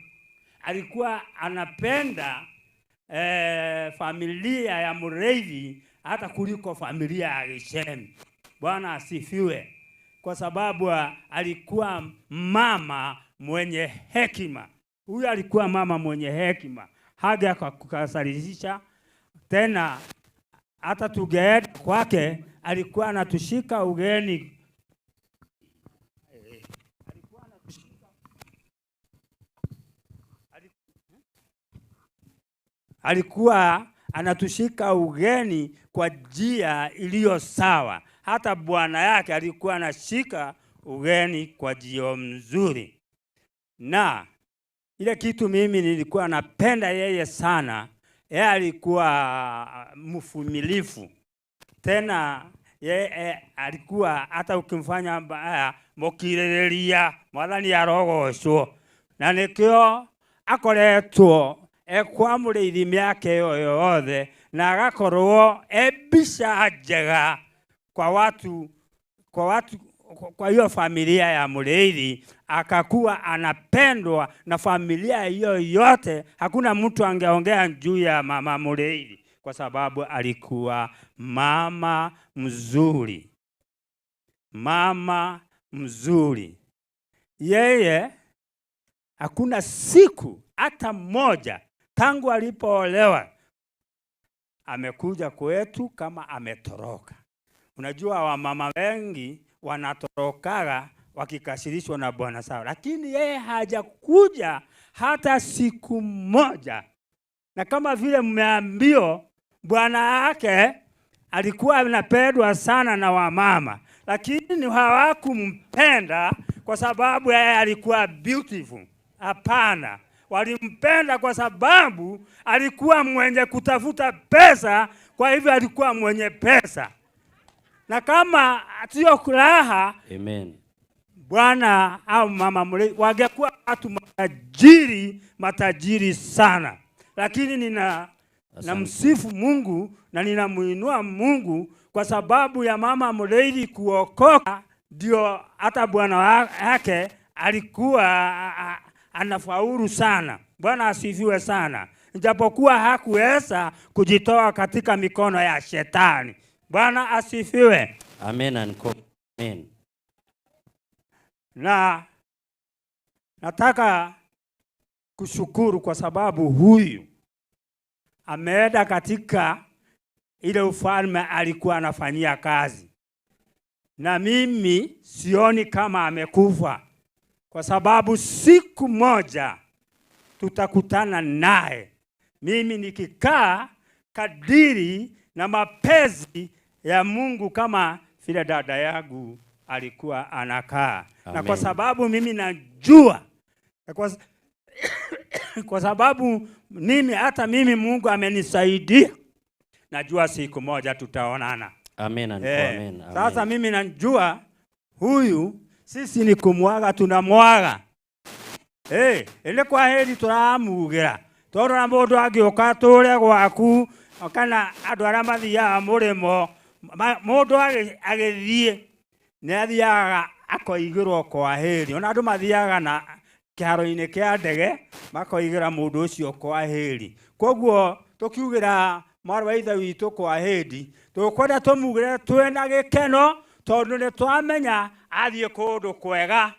Alikuwa anapenda familia ya Mũrĩithi, hata kuliko familia ya Gishemi. Bwana asifiwe. Kwa sababu alikuwa mama mwenye hekima. Huyu alikuwa mama mwenye hekima. Haga kukasalisha tena, hata tugeenda kwake alikuwa anatushika ugeni. Alikuwa anatushika ugeni kwa njia iliyo sawa. Hata bwana yake alikuwa anashika ugeni kwa njia mzuri. Na ile kitu mimi nilikuwa napenda yeye sana, yeye alikuwa mvumilivu. Tena yeye alikuwa hata ukimfanya mbaya mukirĩrĩria Mwathani arogocwo. Na nĩkĩo akoretwo ekwa mũrĩithi mĩaka ĩyo yothe, na agakorwo e mbica njega kwa watu, kwa hiyo familia ya mũrĩithi, akakuwa anapendwa na familia hiyo yote. Hakuna mtu angeongea juu ya mama mũrĩithi kwa sababu alikuwa mama mzuri. Mama mzuri. Yeye hakuna siku hata moja tangu alipoolewa amekuja kwetu kama ametoroka. Unajua wamama wengi wanatorokaga wakikasirishwa na bwana sawa, lakini yeye hajakuja hata siku moja. Na kama vile mmeambiwa, bwana yake alikuwa anapendwa sana na wamama, lakini hawakumpenda kwa sababu yeye alikuwa beautiful. Hapana, walimpenda kwa sababu alikuwa mwenye kutafuta pesa, kwa hivyo alikuwa mwenye pesa. Na kama sio kuraha, amen, bwana au mama mle wangekuwa watu matajiri sana. Lakini nina namsifu Mungu na ninamuinua Mungu kwa sababu ya mama Mureithi kuokoka, ndio hata bwana yake alikuwa anafaulu sana. Bwana asifiwe sana. Ijapokuwa hakuweza kujitoa katika mikono ya shetani. Bwana asifiwe. Amen and amen. Na nataka kushukuru kwa sababu huyu ameenda katika ile ufalme alikuwa anafanyia kazi. Na mimi sioni kama amekufa, kwa sababu siku moja tutakutana naye. Mimi nikikaa kadiri na mapenzi ya Mungu kama vile dada yangu alikuwa anakaa. Na kwa sababu mimi najua, kwa sababu mimi hata mimi Mungu amenisaidia, najua siku moja tutaonana. Amen and amen. Sasa mimi najua huyu sisi ni kumwaga, tunamwaga. Ile kwa heri turamugira. Toro mundu angĩũka tũre gwaku kana andũ arĩa mathiaga mũrĩmo, mũndũ agĩthiĩ nĩ athiaga akoigĩrwo kwa heri. Ona andũ mathiaga na kĩharo-inĩ kĩa ndege makoigĩra mũndũ ũcio kwa heri. Koguo tũkiugĩra mwarĩ wa ithe witũ kwa heri, tũkwenda tũmugĩre twĩna gĩkeno tondũ nĩ twamenya athiĩ kũndũ kwega.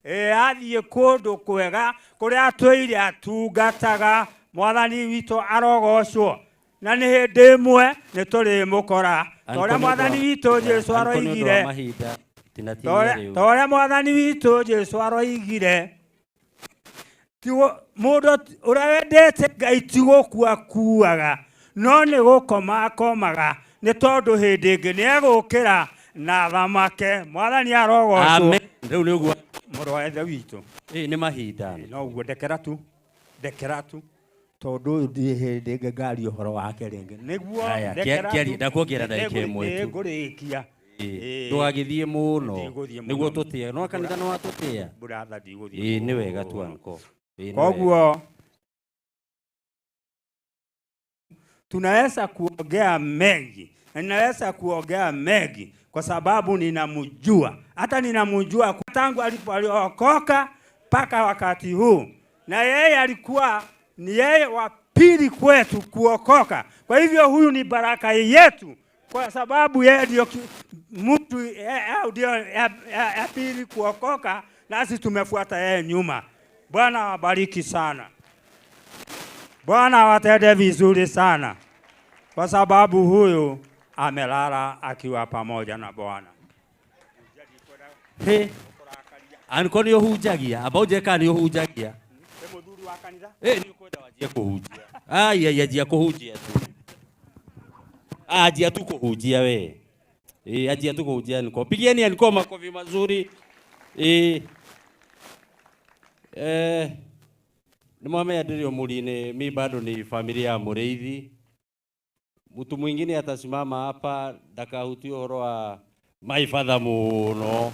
Athiĩ kũndũ kwega kũrĩa atũire atungataga. Mwathani witũ arogocwo. Na nĩ hĩndĩ ĩmwe nĩ tũrĩmũkora. Ta ũrĩa Mwathani witũ Jesũ aroigire, ta ũrĩa Mwathani witũ Jesũ aroigire, mũndũ ũrĩa wendete Ngai ti gũkua akuaga, no nĩ gũkoma akomaga, nĩ tondũ hĩndĩ ĩngĩ nĩ egũkĩra na thamake. Mwathani arogocwo. Amen. Rĩu nĩ ũguo mũrũ wa ithe witũ. Nĩ mahinda. No ũguo ndekera tu tondũ ndirĩ hĩndĩ ĩngĩ ngaria ũhoro wake rĩngĩ. Nĩguo ndekera tu. Ndakuongerera ndagĩka ĩmwe tu. Nĩngũrĩkia. Ndũgagĩthiĩ mũno nĩguo tũtĩe. No kanitha nĩ watũtĩa. Brother, ndigũthiĩ. Nĩ wega tu anko. Koguo tunaweza kuongea mengi. Na ninaweza kuongea mengi kwa sababu ninamjua. Hata ninamjua tangu alipookoka mpaka wakati huu. Na yeye alikuwa ni yeye wa pili kwetu kuokoka. Kwa hivyo huyu ni baraka yetu. kwa sababu yeye ndio mtu ndio ya pili kuokoka, nasi tumefuata yeye nyuma. Bwana awabariki sana. Bwana awatende vizuri sana, kwa sababu huyu amelala akiwa pamoja na Bwana. He, anko nĩ ũhunjagia, amba ũnjĩre kana nĩ ũhunjagia. Nĩ mũthuri wa kanitha? Nĩ ũkwenda wanjie kũhunjia. Ai, ai, anjia kũhunjia tu. Anjia tu kũhunjia we. Anjia tu kũhunjia niko. Pigieni anko makofi mazuri. Nĩ mwamenya ndĩrĩ o mũri-inĩ, mi bado ni familia ya Mũrĩithi. Mtu mwingine atasimama hapa ndakahutie ũhoro wa my father mũno.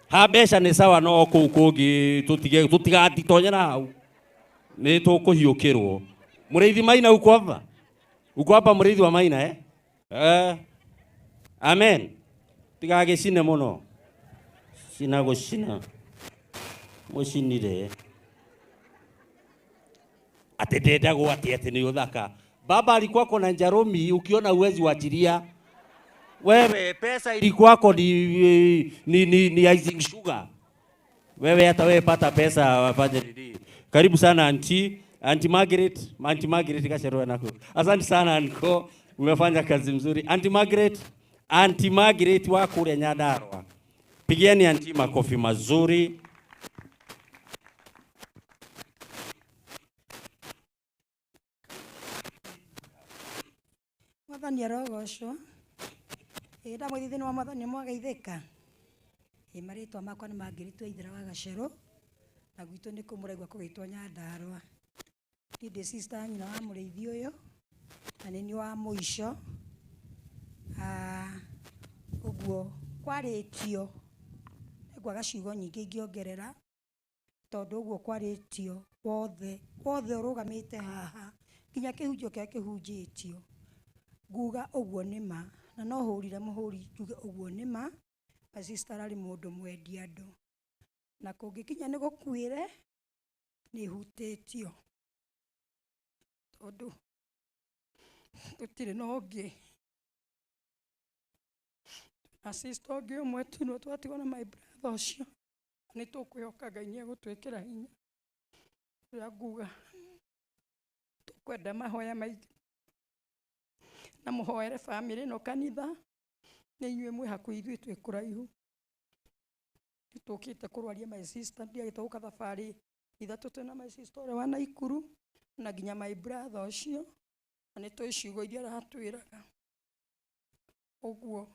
Ha mbeca nĩ sawa no kũu kũngĩ tũtigatitonyera hau. Nĩ tũkũhiũkĩrwo. Mũrĩithi Maina uko hapa? Uko hapa Mũrĩithi wa Maina eh? Amen. Tigagĩcine mũno. Cina gũcina. Mũcinire. Atĩ ndendagwo atĩ nĩ ũthaka. Baba alikuwa kona njarumi, ukiona uwezi wachilia. Wewe pesa ilikuwako ni icing sugar. Wewe hata wewe pata pesa wafanye nini. Karibu sana auntie Margaret, auntie Margaret kasheroa nako. Asante sana anko, umefanya kazi mzuri. Auntie Margaret wa kule Nyandarua. Pigieni auntie makofi mazuri. Mwathani arogocwo. Ndamwĩthi thĩinĩ wa Mwathani mwageithĩka. Marĩtwa makwa nĩ Margaret Waithera wa Gacerũ, na gwitũ nĩ kũmũraigua kũgĩtwo Nyandarua. Niĩ ndĩ sister nyina wa mũrĩithi ũyũ, na nĩ niĩ wa mũico. Ũguo kwarĩtio, nĩngwaga ciugo nyingĩ ingĩongerera, tondũ ũguo kwarĩtio wothe, wothe ũrũgamĩte haha, nginya kĩhunjio kĩrĩa kĩhunjĩtio. Nguga ũguo nĩ ma, na no hũrire mũhũri njuge ũguo nĩ ma, my sister arĩ mũndũ mwendi andũ. Na kũngĩkinya nĩ gũkuĩre, nĩ hutĩtio. Tondũ tũtirĩ na ũngĩ. Na sister ũngĩ ũmwe tu no twatigwo na my brother ũcio. Nĩ tũkwĩhoka Ngai nĩ egũtwĩkĩra hinya. Ũrĩa nguga, tũkwenda mahoya maingĩ. Na mũhoere family no kanitha, nĩ inyuĩ mwĩ hakuhĩ ithuĩ twĩ kũraihu. Nĩ tũkĩte kũrwaria my sister, ndiagĩte gũka thabarĩ ithatũ twĩna my sister ũrĩa wa Naikuru, na nginya my brother ũcio, na nĩ tũĩ ciugo iria aratwĩraga. Ũguo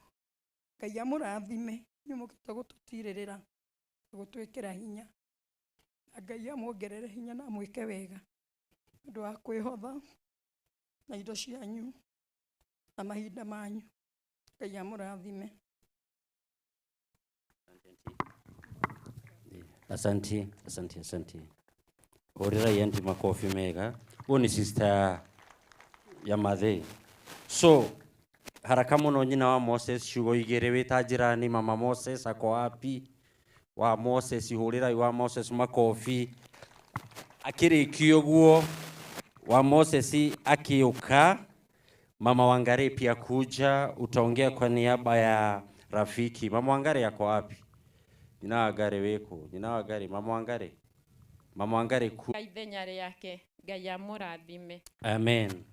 Ngai amũrathime, inyuĩ mũkĩte gũtũtirĩrĩra, gũtwĩkĩra hinya. Na Ngai amuongerere hinya na amwĩke wega nĩ ũndũ wa kwĩhotha na indo cianyu na mahinda manyu. Ngai amũrathime. Asante, asante, asante. Orera yendi makofi mega. Huo ni sister ya Mathe. So haraka muno nyina wa Moses ciugo igĩrĩ wĩta jirani mama Moses ako wapi? Wa Moses hũrĩrai wa Moses makofi. Akĩrĩkia ũguo wa Moses akiuka, Mama Wangari pia kuja, utaongea kwa niaba ya rafiki. Mama Wangari yako wapi? Nyina Wangari weko, nyina Wangari, Mama Wangari. Mama Wangari ku. Ithenya rĩake, Ngai amũrathime. Amen.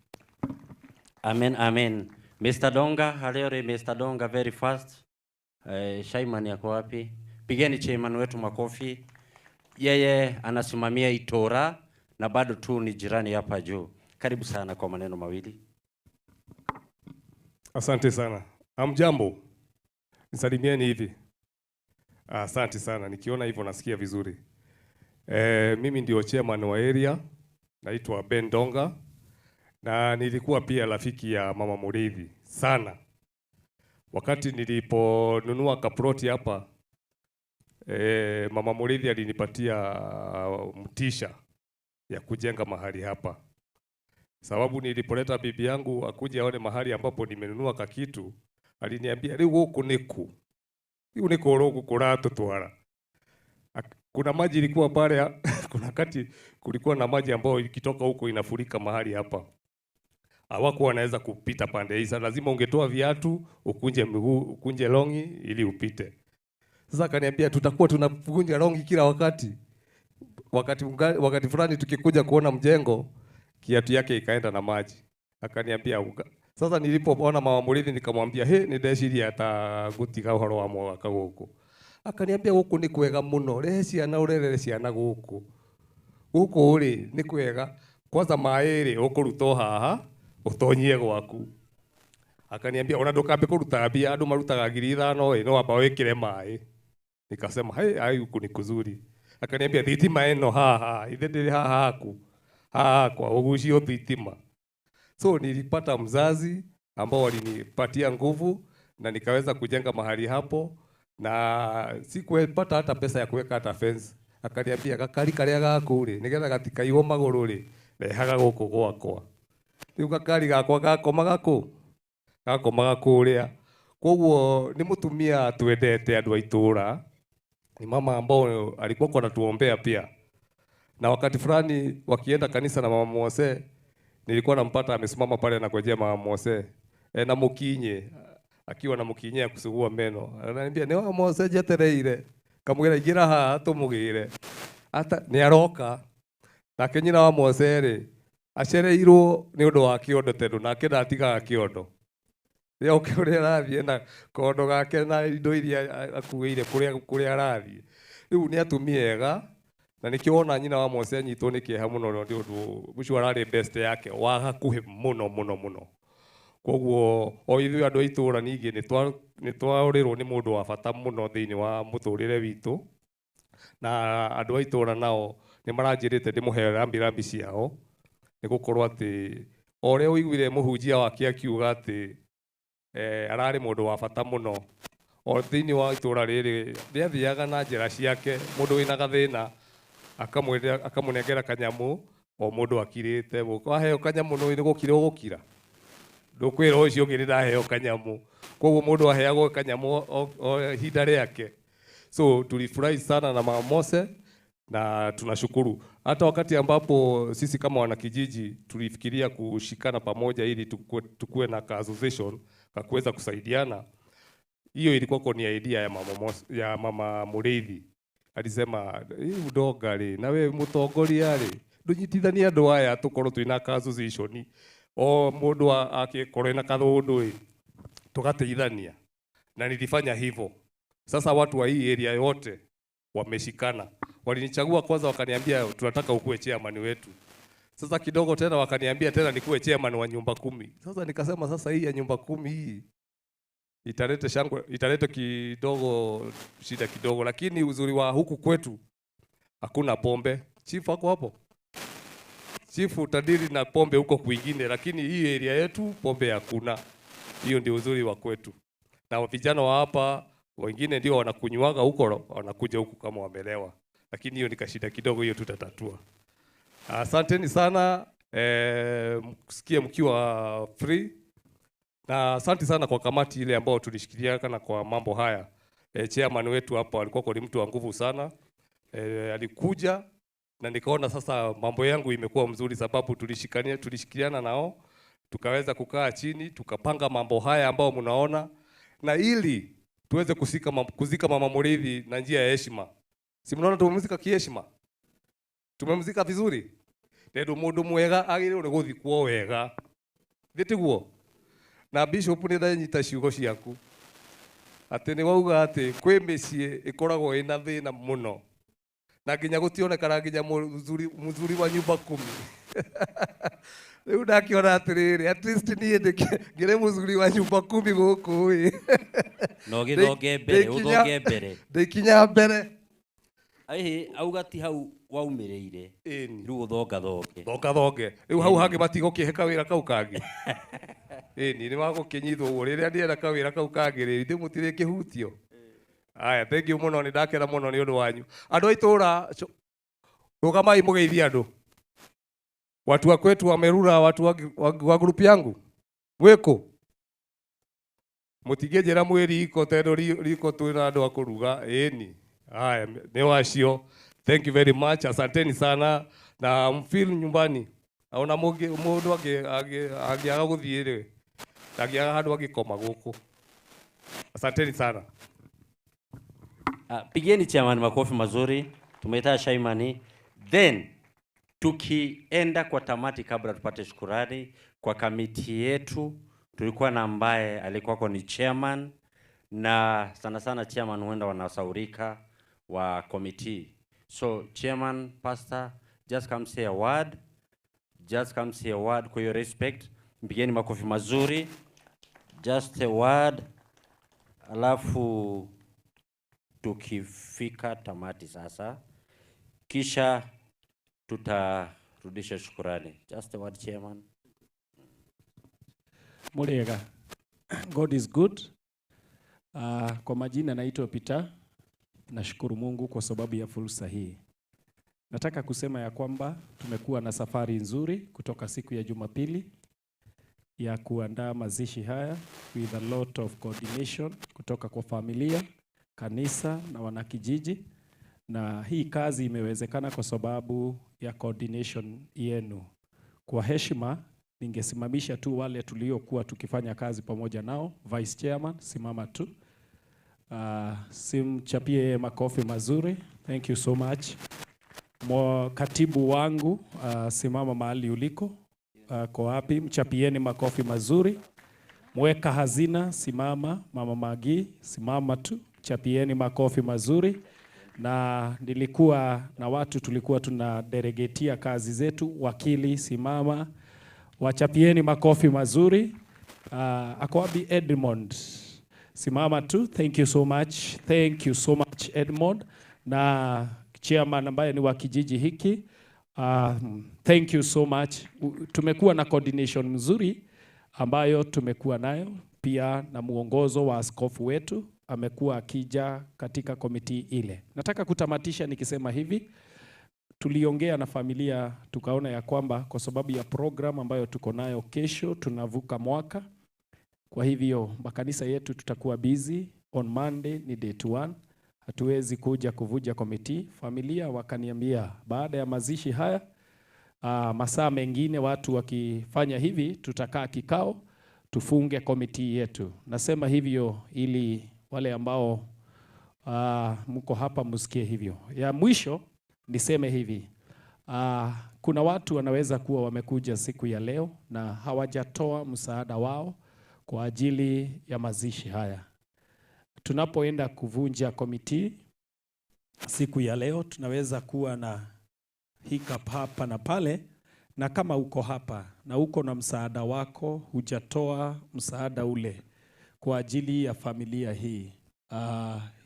Amen, amen. Mr. Donga, haleore Mr. Donga very fast. Shaiman yako wapi? Pigeni chairman wetu makofi. Yeye anasimamia Itora na bado tu ni jirani hapa juu. Karibu sana kwa maneno mawili. Asante sana. Hamjambo. Nisalimieni hivi. Asante sana. Nikiona hivyo nasikia vizuri. Mimi ndio chairman wa area. Naitwa Ben Donga. Na nilikuwa pia rafiki ya Mama Muriithi sana. Wakati niliponunua kaploti hapa, Mama Muriithi alinipatia mtisha ya kujenga mahali hapa. Sababu nilipoleta bibi yangu akuje aone mahali ambapo nimenunua kakitu, aliniambia riu guku niku. Riu niku rugu kuratutwara. Kuna maji ilikuwa pale, kuna wakati kulikuwa na maji ambayo ikitoka huko inafurika mahali hapa. Hawakuwa wanaweza kupita pande hii. Sasa lazima ungetoa viatu, ukunje miguu, ukunje longi ili upite. Sasa akaniambia tutakuwa tunakunja longi kila wakati. Wakati fulani tukikuja kuona mjengo, kiatu yake ikaenda na maji. Akaniambia sasa nilipoona mama Muriithi nikamwambia he nindeciria ta gutiga uhoro wa mwaka guku. Akaniambia guku ni kwega muno, rehe ciana urerere ciana guku. Guku ri ni kwega, kwanza maĩ rĩ ũkũruta haha ũtonyie gwaku. Akaniambia ona ndũkambe kũruta mbia, andũ marutaga 5,000 ĩ no amba wĩkĩre maĩ. Nikasema hey, ai huku ni kuzuri. Akaniambia thitima ĩno haha, ithe ndĩrĩ haha haku. Haha kwa ũgucio thitima. So nilipata mzazi ambao walinipatia nguvu na nikaweza kujenga mahali hapo, na sikupata hata pesa ya kuweka hata fence. Akaniambia gakari karia gaku ri nigetha gatikaiywo maguru ri rehaga guku gwakwa. Riu gakari gakwa gakomaga ku gakomaga kuria. Koguo ni mutumia twendete andu a itura, ni mama ambao alikuwa anatuombea pia. Na wakati fulani wakienda kanisa na mama Mose, nilikuwa nampata amesimama pale na kujia mama Mose na mukinye, akiwa na mukinye ya kusugua meno. Ananiambia ni wa Mose jetereire, kamwira ingira haha tumugire. Ata ni aroka. Nake nyina wa Mose ri acereirwo ni undu wa kiondo tondu nake ndatigaga kiondo. Rĩrĩa ũkĩ ũrĩa arathiĩ na kondo gake na indo iria akuĩire kũrĩa arathiĩ. Rĩu nĩ atumia ega, na nĩkĩo wona nyina wa Mose anyitwo nĩ kĩeha mũno nĩ ũndũ ũcio ararĩ best yake wa hakuhĩ mũno mũno mũno. Koguo o ithuĩ andũ a itũũra ningĩ nĩ twaũrĩrwo nĩ mũndũ wa bata mũno thĩinĩ wa mũtũrĩre witũ, na andũ a itũũra nao nĩ maranjĩrĩte ndĩmũhe rambirambi ciao, nĩ gũkorwo atĩ o ũrĩa ũiguire mũhunjia wake akiuga atĩ ararĩ mũndũ wa bata mũno o thĩinĩ wa itũũra rĩrĩ, nĩathiaga na njĩra ciake. Mũndũ wĩna gathĩna akamũnengera kanyamũ, o mũndũ akirĩte, waheo kanyamũ nĩ gũkira ũgũkira, ndũkwĩra ũcio ũngĩ nĩ ndaheo kanyamũ. Koguo mũndũ aheagwo kanyamũ o ihinda rĩake. So tulifurahi sana na mama Mose na tunashukuru. Hata wakati ambapo sisi kama wanakijiji tulifikiria kushikana pamoja ili tukue na ka association ka kuweza kusaidiana, hiyo ilikuwa ni idea ya mama Mose, ya mama Muriithi. Alisema hii udoga ri na we mutongoria ri ndunyitithania andu aya tukorwo twina ka association, o mundu akikorwo ena kathundu ri tugateithania. Na nilifanya hivyo. Sasa watu wa hii area yote wameshikana. Walinichagua kwanza, wakaniambia tunataka ukuwe chairman wetu. Sasa kidogo tena wakaniambia tena nikuwe chairman wa nyumba 10. Sasa nikasema sasa hii ya nyumba 10 hii italete shangwe, italete kidogo shida kidogo, lakini uzuri wa huku kwetu hakuna pombe. Chief ako hapo. Chief utadiri na pombe huko kwingine, lakini hii area yetu pombe hakuna. Hiyo ndio uzuri wa kwetu. Na vijana wa hapa wengine ndio wanakunywaga huko, wanakuja huku kama wamelewa. Lakini hiyo ni kashida kidogo, hiyo tutatatua. Asanteni sana, msikie mkiwa free. Na asante sana kwa kamati ile ambayo tulishikilia na kwa mambo haya. Chairman wetu hapo alikuwa ni mtu wa nguvu sana. Alikuja na nikaona sasa mambo yangu imekuwa mzuri, sababu tulishikiliana nao, tukaweza kukaa chini, tukapanga mambo haya ambayo mnaona, na ili tuweze kuzika mama Muriithi na njia ya heshima. Si mnaona tumemzika kiheshima? Tumemzika vizuri. Ndio mundu mwega agĩrĩirwo nĩ gũthikwo wega. Thĩ na bishop nĩ ndanyita ciugo ciaku atĩ nĩ wauga atĩ kwĩ mĩciĩ ĩkoragwo ĩna thĩna mũno na nginya gũtionekana nginya mũthuri wa nyumba 10. Rĩu ndakiona atĩrĩrĩ, at least niĩ ngĩrĩ mũthuri wa nyumba 10 gũkũ ĩ. No gĩthonge mbere, ũthonge mbere. Ndĩkinya mbere. Aihi auga ti hau waumĩrĩire. Rĩu ũthongathonge. Thongathonge. Rĩu hau hangĩ matigũkĩhe kawĩra kau kangĩ. Ĩni nĩ magũkĩnyitwo ũguo rĩrĩa ndĩrenda kawĩra kau kangĩ rĩ, ithuĩ mũtirĩ kĩhutio. Aya, thank you mũno, nĩ ndakena mũno nĩ ũndũ wanyu. Andũ a itũũra, rũgamai mũgeithie andũ. Watu wa kwetu wamerura, watu wa group yangu. Mwĩkũ? Mũtingĩnjĩra mwĩ riko tondũ riko twĩna andũ a kũruga. Ĩni. Haya, nĩ wacio. Thank you very much. Asanteni sana na mfeel nyumbani. Ona mũndũ angĩaga gũthiĩ rĩ, ndangĩaga handũ angĩkoma gũkũ. Asanteni sana. Pigeni chairman makofi mazuri. Tumeita Shaimani. Then tukienda kwa tamati, kabla tupate shukurani kwa kamiti yetu, tulikuwa na ambaye alikuwa ni chairman, na sana sana chairman huenda wanasaurika wa committee. So chairman, pastor, just come say a word. Just come say a word kwa your respect. Mpigeni makofi mazuri. Just a word. Alafu tukifika tamati sasa, kisha tutarudisha shukurani. Just a word, chairman. Muriega. God is good. Kwa majina naitwa Peter. Nashukuru Mungu kwa sababu ya fursa hii. Nataka kusema ya kwamba tumekuwa na safari nzuri kutoka siku ya Jumapili ya kuandaa mazishi haya with a lot of coordination kutoka kwa familia, kanisa na wanakijiji, na hii kazi imewezekana kwa sababu ya coordination yenu. Kwa heshima ningesimamisha tu wale tuliokuwa tukifanya kazi pamoja nao. Vice Chairman, simama tu. Simchapie makofi mazuri. Thank you so much. Katibu wangu, simama mahali uliko. Kwa wapi? Mchapieni makofi mazuri. Mweka hazina, simama. Mama Magi, simama tu. Chapieni makofi mazuri. Na nilikuwa na watu tulikuwa tunadelegatia kazi zetu. Wakili, simama. Wachapieni makofi mazuri. Ako wapi Edmond? Simama tu. Thank you so much. Thank you so much, Edmond. Na chairman ambaye ni wa kijiji hiki. Thank you so much. Tumekuwa na coordination mzuri ambayo tumekuwa nayo pia na muongozo wa askofu wetu amekuwa akija katika committee ile. Nataka kutamatisha nikisema hivi, tuliongea na familia tukaona ya kwamba kwa sababu ya program ambayo tuko nayo kesho tunavuka mwaka. Kwa hivyo makanisa yetu tutakuwa busy on Monday ni date 1. Hatuwezi kuja kuvuja committee. Familia wakaniambia baada ya mazishi haya, masaa mengine watu wakifanya hivi tutakaa kikao tufunge committee yetu. Nasema hivyo ili wale ambao mko hapa msikie hivyo. Ya mwisho niseme hivi. Kuna watu wanaweza kuwa wamekuja siku ya leo na hawajatoa msaada wao kwa ajili ya mazishi haya. Tunapoenda kuvunja committee siku ya leo, tunaweza kuwa na hiccup hapa na pale, na kama uko hapa na uko na msaada wako, hujatoa msaada ule kwa ajili ya familia hii.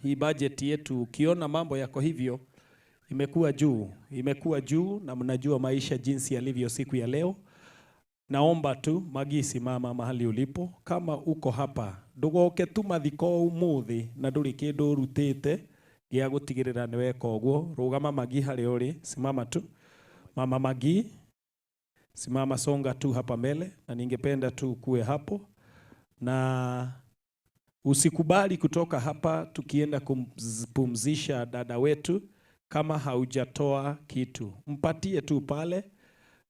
Hii budget yetu, ukiona mambo yako hivyo, imekuwa juu, imekuwa juu, na mnajua maisha jinsi yalivyo siku ya leo. Naomba tu Magi, simama mahali ulipo, kama uko hapa ndugoke tu mathiko umuthi na nduri kindu urutite gia gutigirira ni weka uguo. Rugama Magi haria uri, simama tu. Mama Magi, simama, songa tu hapa mbele, na ningependa tu kuwe hapo, na usikubali kutoka hapa tukienda kumpumzisha dada wetu kama haujatoa kitu. Mpatie tu pale,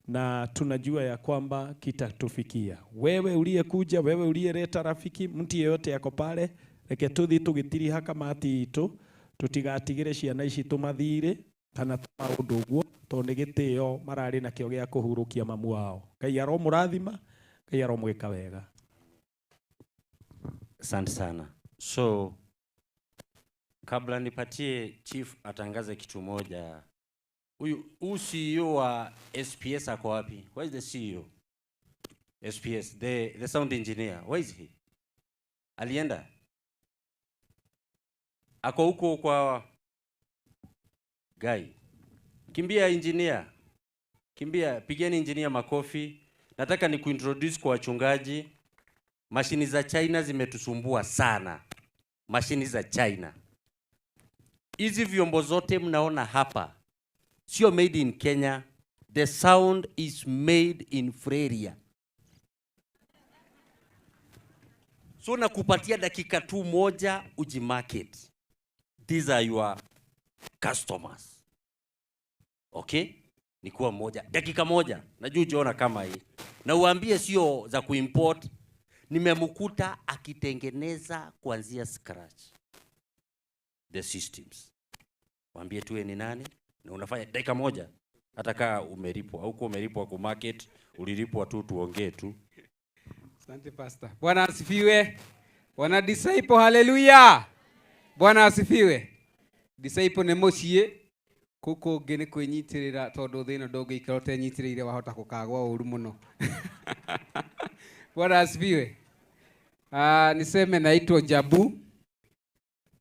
na tunajua ya kwamba kitatufikia. Wewe uliyekuja, wewe uliyeleta rafiki, mtu yeyote yako pale, reke tuthi tugitiriha kamati itu, tutigatigire ciana ici tumathire kana maundu uguo, tondu ni gitio marari nakio gia kuhurukia mamu wao. Ngai aromurathima, Ngai aromwika wega. Asante sana. So kabla nipatie chief atangaze kitu moja, huyu CEO wa SPS ako wapi? Where is the CEO? SPS, the sound engineer. Where is he? Alienda? Ako huko kwa guy. Kimbia engineer. Kimbia, pigeni engineer makofi. Nataka ni kuintroduce kwa wachungaji. Mashini za China zimetusumbua sana. Mashini za China. Hizi vyombo zote mnaona hapa sio made in Kenya. The sound is made in Freria. So nakupatia dakika tu moja ujimarket. These are your customers. Okay? Ni kuwa moja, dakika moja. Najua ujiona kama hii. Na uambie sio za kuimport. Nimemkuta akitengeneza kuanzia scratch the systems. Waambie tuwe ni nani na unafanya dakika moja. Hata kaa umelipwa au umelipwa ku market, ulilipwa tu, tuongee tu. Asante pastor. Bwana asifiwe. Wana disciple, haleluya. Bwana asifiwe. Disciple nĩ mũciĩ kũkũ ũngĩ nĩ kwĩnyitĩrĩra tondũ thĩ ĩno ndũngĩikara ũtenyitĩrĩire wahota kũkagwa ũru mũno. Bwana asifiwe. Niseme naitwa Jabu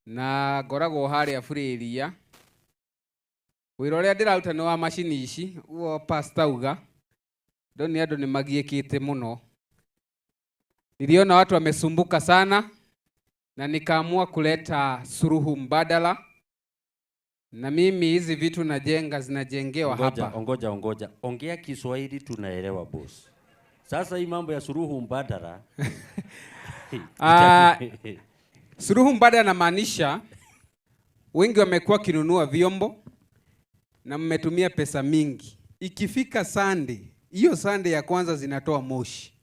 na ngoragwo harĩa Burĩria. Wĩra ũrĩa ndĩraruta nĩ wa macini ici, ũguo pastor auga. Ndoni andũ nĩ magiĩkĩte mũno. Niliona watu wamesumbuka sana na nikaamua kuleta suluhu mbadala. Na mimi hizi vitu najenga zinajengewa Ngoja, hapa. Ongoja, ongoja. Ongea Kiswahili tunaelewa boss. Sasa hii mambo ya suluhu mbadala. Suluhu mbadala namaanisha wengi wamekuwa kinunua vyombo na mmetumia pesa mingi. Ikifika Sunday, hiyo Sunday ya kwanza zinatoa moshi.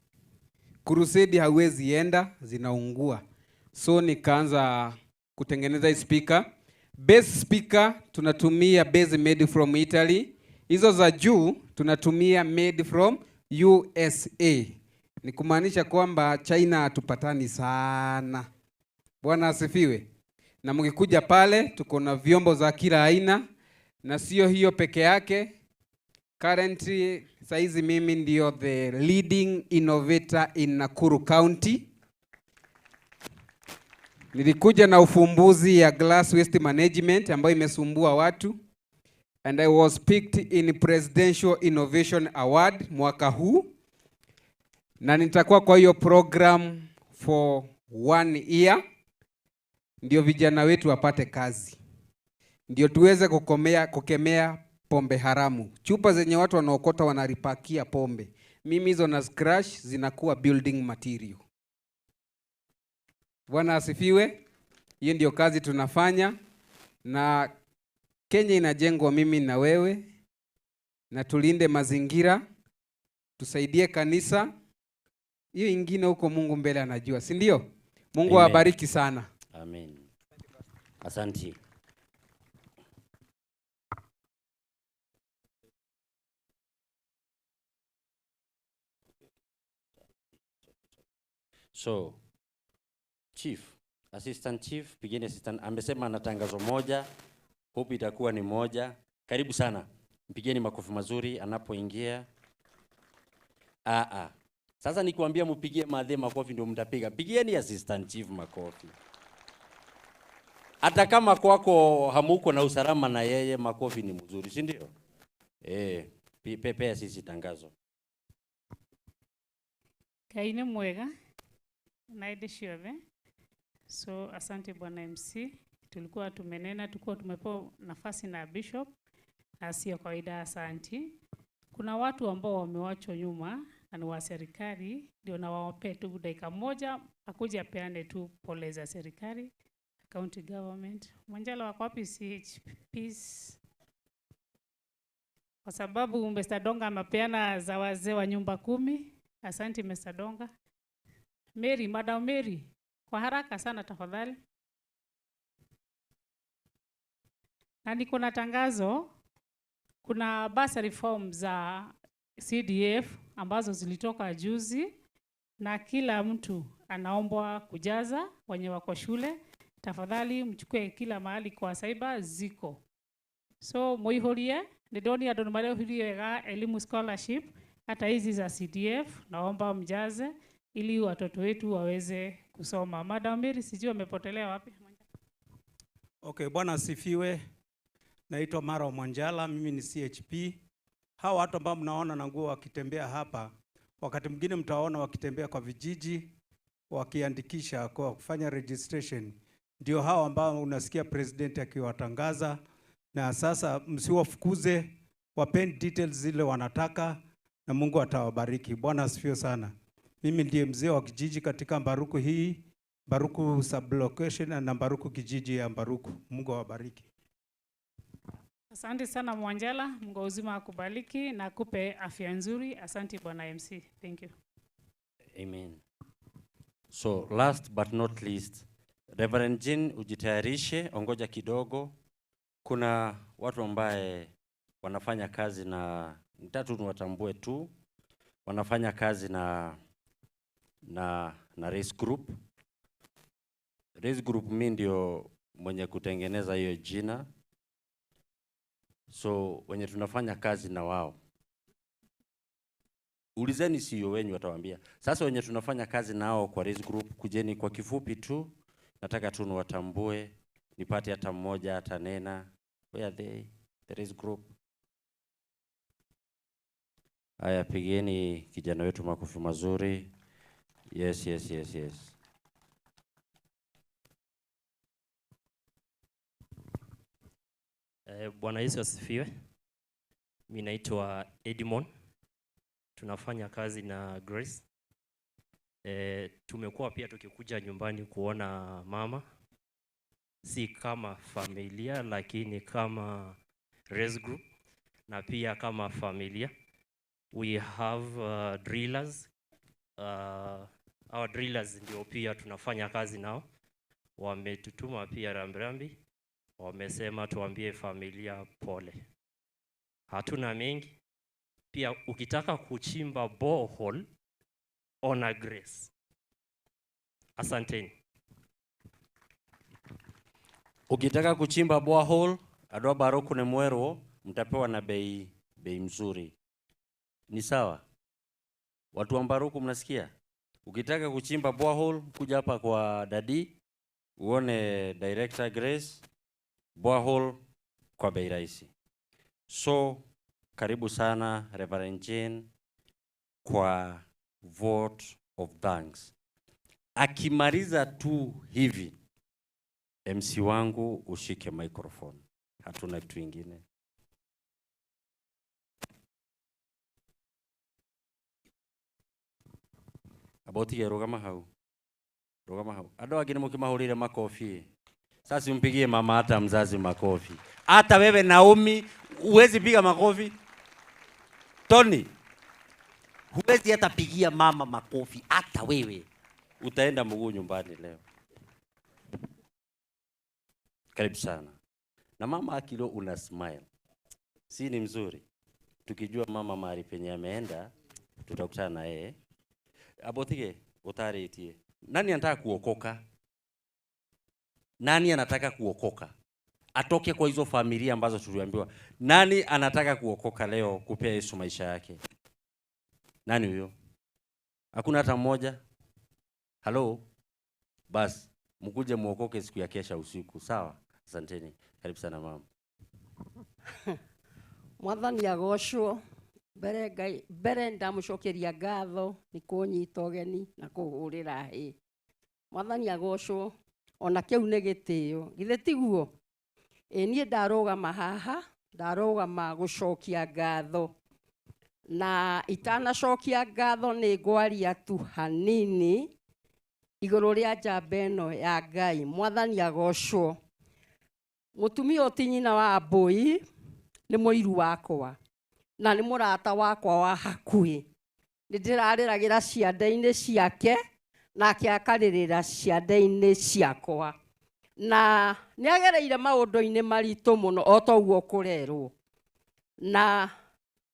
Crusade hauwezi enda, zinaungua. So nikaanza kutengeneza hii speaker. Base speaker tunatumia base made from Italy. Hizo za juu tunatumia made from USA. Ni kumaanisha kwamba China hatupatani sana. Bwana asifiwe. Na mkikuja pale tuko na vyombo za kila aina, na sio hiyo peke yake. Currently saizi mimi ndio the leading innovator in Nakuru County. Nilikuja na ufumbuzi ya glass waste management ambayo imesumbua watu, and I was picked in Presidential Innovation Award mwaka huu, na nitakuwa kwa hiyo program for 1 year, ndio vijana wetu wapate kazi, ndio tuweze kukemea pombe haramu. Chupa zenye watu wanaokota wanaripakia pombe, mimi hizo na scratch zinakuwa building material. Bwana asifiwe. Hiyo ndio kazi tunafanya, na Kenya inajengwa mimi na wewe, na tulinde mazingira, tusaidie kanisa. Hiyo ingine huko Mungu mbele anajua, si ndio? Mungu Amen. awabariki sana. Amen. Asante. So, Chief, Assistant Chief, pigeni assistant, amesema ana tangazo moja, hope itakuwa ni moja. Karibu sana. Mpigeni makofi mazuri anapoingia. Sasa nikiwaambia mpigie madhe makofi ndio mtapiga. Pigieni Assistant Chief makofi. Hata kama kwako hamuko na usalama na yeye, makofi ni mzuri, si ndio? Pepea sisi tangazo. Ngai nĩ mwega na hĩndĩ ciothe. So asante Bwana MC. Tulikuwa tumenena, tulikuwa tumepewa nafasi na Bishop, na sio kawaida. Asante. Kuna watu ambao wamewachwa nyuma na ni wa serikali, ndio na wawape tu dakika moja akuje apeane tu pole za serikali, county government. Mwanjala wako wapi CHPs? Kwa sababu Mr. Donga amepeana za wazee wa nyumba 10. Asante Mr. Donga. Mary, Madam Mary, kwa haraka sana tafadhali. Na niko na tangazo, kuna bursary form za CDF ambazo zilitoka juzi, na kila mtu anaombwa kujaza, wenye wako shule. Tafadhali mchukue kila mahali kwa cyber ziko. So muihurie, ndoni andũ nĩmarehurie wega elimu scholarship, hata hizi za CDF naomba mjaze ili watoto wetu waweze kusoma. Madam Mary sijui amepotelea wapi. Okay, Bwana asifiwe. Naitwa Mara Mwanjala, mimi ni CHP. Hawa watu ambao mnaona na nguo wakitembea hapa, wakati mwingine mtaona wakitembea kwa vijiji wakiandikisha kwa kufanya registration. Ndio hao ambao unasikia president akiwatangaza. Na sasa msiwafukuze, wapeni details zile wanataka na Mungu atawabariki. Bwana asifiwe sana. Mimi ndiye mzee wa kijiji katika Mbaruku hii, Mbaruku sublocation na Mbaruku kijiji ya Mbaruku. Mungu awabariki. Asante sana Mwanjala, Mungu wa uzima akubariki na akupe afya nzuri. Asante Bwana MC. Thank you. Amen. So last but not least, Reverend Jean, ujitayarishe, ongoja kidogo. Kuna watu ambaye wanafanya kazi na nitatu niwatambue tu, wanafanya kazi na Race Group. Race Group mi ndio mwenye kutengeneza hiyo jina. So wenye tunafanya kazi na wao, ulizeni CEO wenyu watawaambia. Sasa wenye tunafanya kazi nao kwa Race Group, kujeni kwa kifupi tu, nataka tu niwatambue, nipate hata mmoja atanena. Where are they? The Race Group. Haya, pigeni kijana wetu makofi mazuri. Yes, yes, yes, yes. Bwana Yesu asifiwe. Mimi naitwa Edmond. Tunafanya kazi na Grace. Tumekuwa pia tukikuja nyumbani kuona mama, si kama familia lakini kama Race Group na pia kama familia. We have drillers. Our drillers ndio pia tunafanya kazi nao. Wametutuma pia rambirambi. Wamesema tuambie familia pole. Hatuna mengi. Pia ukitaka kuchimba borehole, ona Grace. Asanteni. Ukitaka kuchimba borehole, Adwa Baroku ne Mwero, mtapewa na bei mzuri. Ni sawa? Watu wa Mbaruku mnasikia? Ukitaka kuchimba borehole, kuja hapa kwa Dadi, uone Director Grace, borehole kwa bei rahisi. So, karibu sana Reverend Jane kwa vote of thanks. Akimaliza tu hivi, MC wangu ushike microphone. Hatuna kitu ingine. Abotige rugama hau. Rugama hau. Ado agine mukimahurire makofi. Sasa umpigie mama hata mzazi makofi. Hata wewe Naomi huwezi piga makofi. Tony, huwezi hata pigia mama makofi hata wewe. Utaenda mguu nyumbani leo. Karibu sana. Na mama akilo una smile. Si ni mzuri? Tukijua mama mahali penye ameenda, tutakutana na yeye. Abotige, utaritie. Nani anataka kuokoka? Nani anataka kuokoka? Atoke kwa hizo familia ambazo tuliambiwa. Nani anataka kuokoka leo kupea Yesu maisha yake? Nani huyo? Hakuna hata mmoja? Hello? Bas, mkuje muokoke siku ya kesha usiku, sawa? Asanteni. Karibu sana mama. Mwathani agocwo. Mbere Ngai, mbere ndamucokeria ngatho ni kunyita ũgeni na kũhũrĩra hĩ. Mwathani agocwo, ona kĩu nĩ gĩtĩo. Githĩ tiguo? Ĩ niĩ ndarũgama haha, ndarũgama gũcokia ngatho. Na itanacokia ngatho nĩ ngwaria tu hanini igũrũ rĩa njamba ĩno ya Ngai. Mwathani agocwo. Mũtumia ũyũ ti nyina wa Mbũi, nĩ mũiru wakwa na nĩ mũrata wakwa wa hakuhĩ. Nĩ ndĩrarĩragĩra ciande-inĩ ciake nake akarĩrĩra ciande-inĩ ciakwa. Na nĩ agereire maũndũ-inĩ maritũ mũno o ta ũguo kũrerwo. Na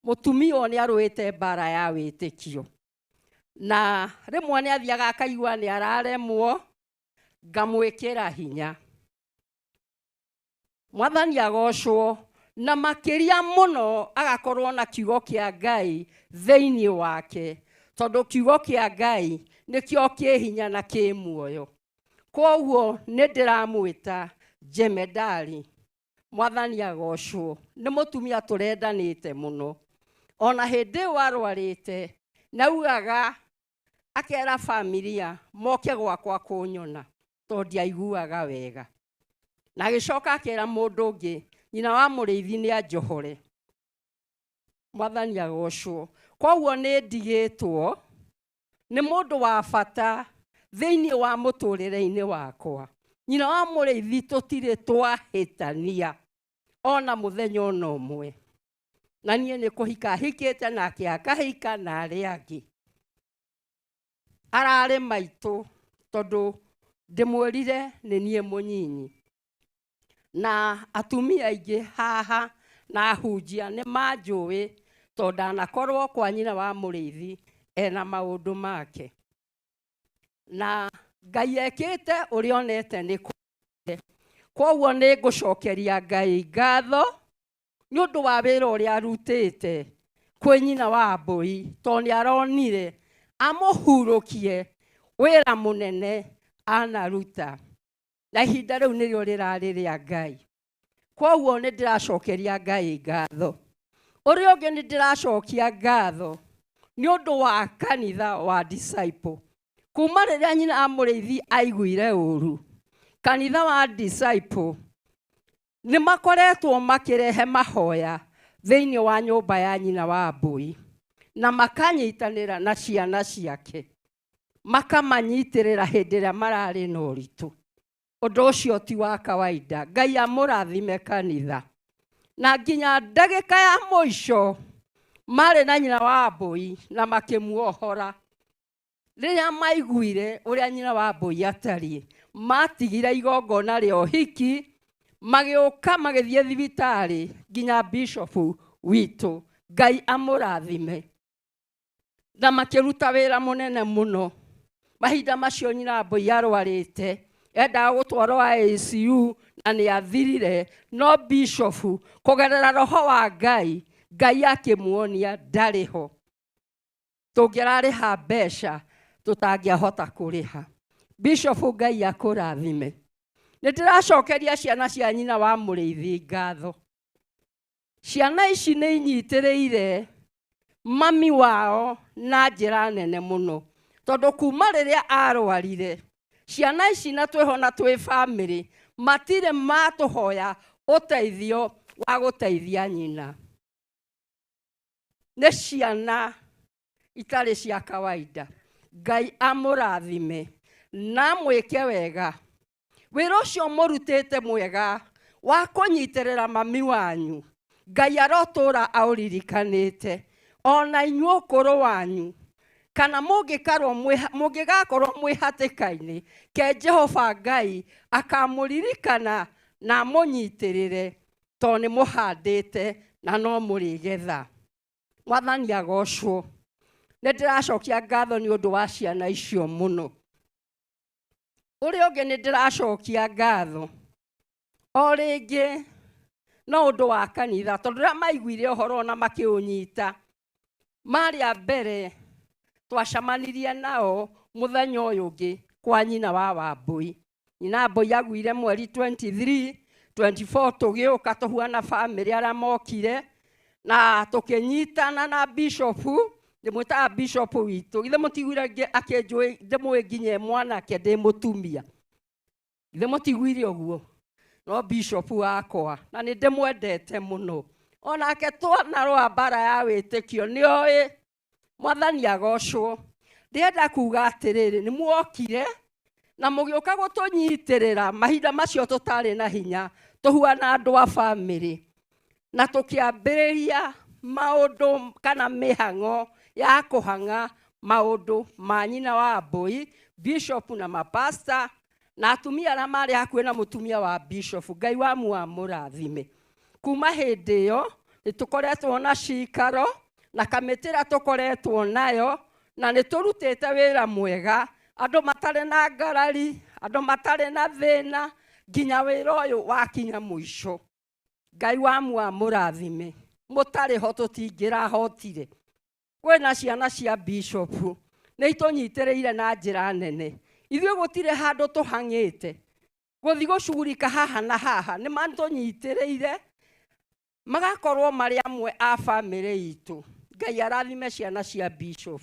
mũtumia ũyũ nĩ arũĩte mbara ya wĩtĩkio. Na rĩmwe nĩ athiaga akaigua nĩ araremwo, ngamwĩkĩra hinya. Mwathani agocwo. Na makĩria mũno agakorwo na kiugo kĩa Ngai thĩinĩ wake, tondũ kiugo kĩa Ngai nĩkĩo kĩ hinya na kĩ muoyo. Kwoguo nĩ ndĩramwĩta jemedari. Mwathani agocwo. Nĩ mũtumia tũrendanĩte mũno. Ona hĩndĩ ĩyo arwarĩte, naugaga akera familia moke gwakwa kũnyona tondũ ndiaiguaga wega. Na agĩcoka akera mũndũ ũngĩ, nyina wa mũrĩithi nĩ anjohore. Mwathani agocwo. Kwoguo nĩ ndigĩtwo nĩ mũndũ wa bata thĩinĩ wa mũtũrĩre-inĩ wakwa. Nyina wa mũrĩithi tũtirĩ twahĩtania. Ona mũthenya ona ũmwe. Na niĩ nĩ kũhika hikĩte nake akahika na arĩa angĩ. Ararĩ maitũ tondũ ndĩmwĩrire nĩ niĩ mũnyinyi. Na atumia aingĩ haha na ahunjia nĩ manjũĩ tondũ ndanakorwo kwa nyina wa mũrĩithi ena maũndũ make. Na Ngai ekĩte ũrĩa onete nĩ kwagĩrĩire. Kwoguo nĩ ngũcokeria Ngai ngatho nĩ ũndũ wa wĩra ũrĩa arutĩte kwĩ nyina wa Mbũi, tondũ nĩ aronire amũhurũkie wĩra mũnene anaruta. Na ihinda rĩu nĩrĩo rĩrarĩ rĩa Ngai. Kwoguo nĩ ndĩracokeria Ngai ngatho. Ũrĩa ũngĩ nĩ ndĩracokia ngatho nĩ ũndũ wa kanitha wa disciple. Kuma rĩrĩa nyina wa mũrĩithi aiguire ũru, kanitha wa disciple nĩ makoretwo makĩrehe mahoya thĩinĩ wa nyũmba ya nyina wa Mbũi, na makanyitanĩra na ciana ciake, makamanyitĩrĩra hĩndĩ ĩrĩa mararĩ na ũritũ. Ũndũ ũcio ti wa kawaida. Ngai amũrathime kanitha. Na nginya ndagĩka ya mũico marĩ na nyina wa Mbũi na makĩmuohora. Rĩrĩa maiguire ũrĩa nyina wa Mbũi atariĩ, matigire igongona rĩa ũhiki, magĩũka magĩthiĩ thibitarĩ nginya bishop witũ. Ngai amũrathime. Na makĩruta wĩra mũnene mũno. Mahinda macio nyina wa Mbũi arwarĩte, endaga gũtwarwo ICU na nĩ athirire, no bishop kũgerera roho wa Ngai, Ngai akĩmuonia ndarĩ ho. Tũngĩrarĩha mbeca tũtangĩahota kũrĩha. Bishop Ngai akũrathime. Nĩ ndĩracokeria ciana cia nyina wa mũrĩithi ngatho. Ciana ici nĩ inyitĩrĩire mami wao na njĩra nene mũno, tondũ kuma rĩrĩa arwarire, ciana ici na twĩho na twĩ bamĩrĩ matirĩ matũhoya ũteithio wa gũteithia nyina. Nĩ ciana itarĩ cia kawaida. Ngai amũrathime na amwĩke wega. Wĩra ũcio mũrutĩte mwega wa kũnyitĩrĩra mami wanyu, Ngai arotũra aũririkanĩte ona inyuĩ ũkũrũ wanyu, kana mũngĩgakorwo mwĩ hatĩka-inĩ, ke Jehova Ngai akamũririkana na amũnyitĩrĩre, tondũ nĩ mũhandĩte na no mũrĩgetha. Mwathani agocwo. Nĩ ndĩracokia ngatho nĩ ũndũ wa ciana icio mũno. Ũrĩa ũngĩ nĩ ndĩracokia ngatho o rĩngĩ no ũndũ wa kanitha, tondũ rĩrĩa maiguire ũhoro na makĩũnyita, marĩ a mbere twacemanirie nao mũthenya ũyũ ũngĩ kwa nyina wa Wambũi. Nyina wa Mbũi aguire mweri 23, 24 tũgĩũka tũhuana bamĩrĩ arĩa mokire, na tũkĩnyitana na bishop, ndĩmwĩtaga bishop witũ. Ithe mũtiguire akĩnjũĩ, ndĩmũĩ nginya e mwanake ndĩ mũtumia. Ithe mũtiguire ũguo? No bishop wakwa, na nĩ ndĩmwendete mũno. Onake twanarũa mbara ya wĩtĩkio, nĩoĩ. Mwathani agocwo. Ndĩrenda kuga atĩrĩrĩ, nĩ muokire na mũgĩũka gũtũnyitĩrĩra mahinda macio tũtarĩ na hinya, tũhuana andũ a bamĩrĩ, na tũkĩambĩrĩria maũndũ kana mĩhang'o ya kũhang'a maũndũ ma nyina wa Mbũi, bishop na mapasta na atumia arĩa marĩ hakuhĩ na mũtumia wa bishop. Ngai wa amũrathime. Kuma hĩndĩ ĩyo nĩ tũkoretwo na cikaro na kamĩtĩ ĩrĩa tũkoretwo nayo, na nĩ tũrutĩte wĩra mwega, andũ matarĩ na ngarari, andũ matarĩ na thĩna, nginya wĩra ũyũ wakinya mũico. Ngai wa amũrathime. Mũtarĩ ho tũtingĩrahotire. Kwĩna ciana cia bishop nĩ itũnyitĩrĩire na njĩra nene. Ithuĩ gũtirĩ handũ tũhang'ĩte gũthiĩ gũcugurika haha na haha, nĩ matũnyitĩrĩire magakorwo marĩ amwe a bamĩrĩ itũ. Ngai arathime ciana cia bishop.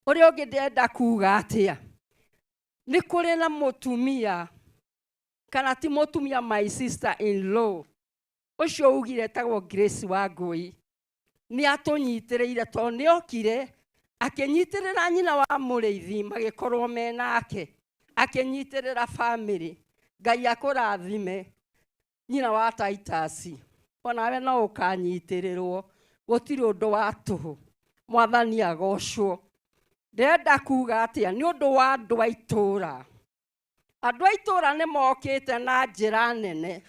Ũrĩa ũngĩ ndĩrenda kuga atĩa, nĩ kũrĩ na mũtumia, kana ti mũtumia, my sister in law, ũcio ugire etagwo Grace Wangũi, nĩ atũnyitĩrĩire tondũ nĩ okire akĩnyitĩrĩra nyina wa mũrĩithi magĩkorwo menake, akĩnyitĩrĩra bamĩrĩ. Ngai akũrathime. Nyina wa Titus, onawe no ũkanyiitĩrĩrwo, gũtirĩ ũndũ wa tũhũ. Mwathani agocwo. Ndĩrenda kuga atĩa nĩ ũndũ wa andũ a itũũra. Andũ a itũũra nĩ mokĩte na njĩra nene,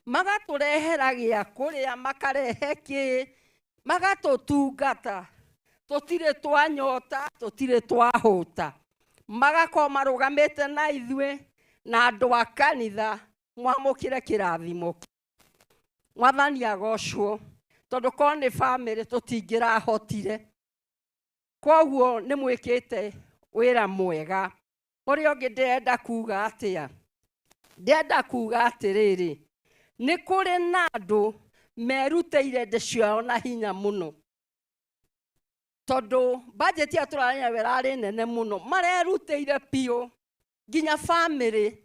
magatũrehera gĩa kũrĩa, makarehe kĩ, magatũtungata. Tũtirĩ twanyota, tũtirĩ twahũta. Magakorwo marũgamĩte na ithuĩ na andũ a kanitha, mwamũkĩre kĩrathimo. Mwathani agocwo, tondũ korwo nĩ bamĩrĩ tũtingĩrahotire. Koguo nĩ mwĩkĩte wĩra mwega. Ũrĩa ũngĩ ndĩrenda kuga atĩa? Ndĩrenda kuga atĩrĩrĩ, nĩ kũrĩ na andũ merutĩire ndĩ ciao na hinya mũno, tondũ bajeti ĩyo tũraria nayo ĩrarĩ nene mũno. Marerutĩire biũ nginya bamĩrĩ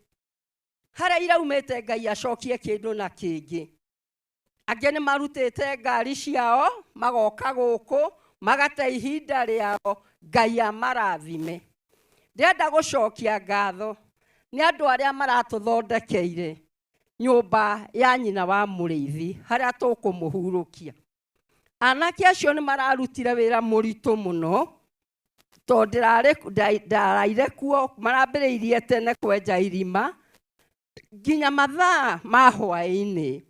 harĩa iraumĩte Ngai acokie kĩndũ na kĩngĩ. Angĩ nĩ marutĩte ngari ciao magoka gũkũ magate ihinda rĩao, Ngai amarathime. Ndĩrenda gũcokia ngatho nĩ andũ arĩa maratũthondekeire nyũmba ya nyina wa mũrĩithi harĩa tũkũmũhurũkia. Anake acio nĩ mararutire wĩra mũritũ mũno, tondũ ndaraire kuo, marambĩrĩirie tene kwenja irima nginya mathaa ma hwaĩ-inĩ.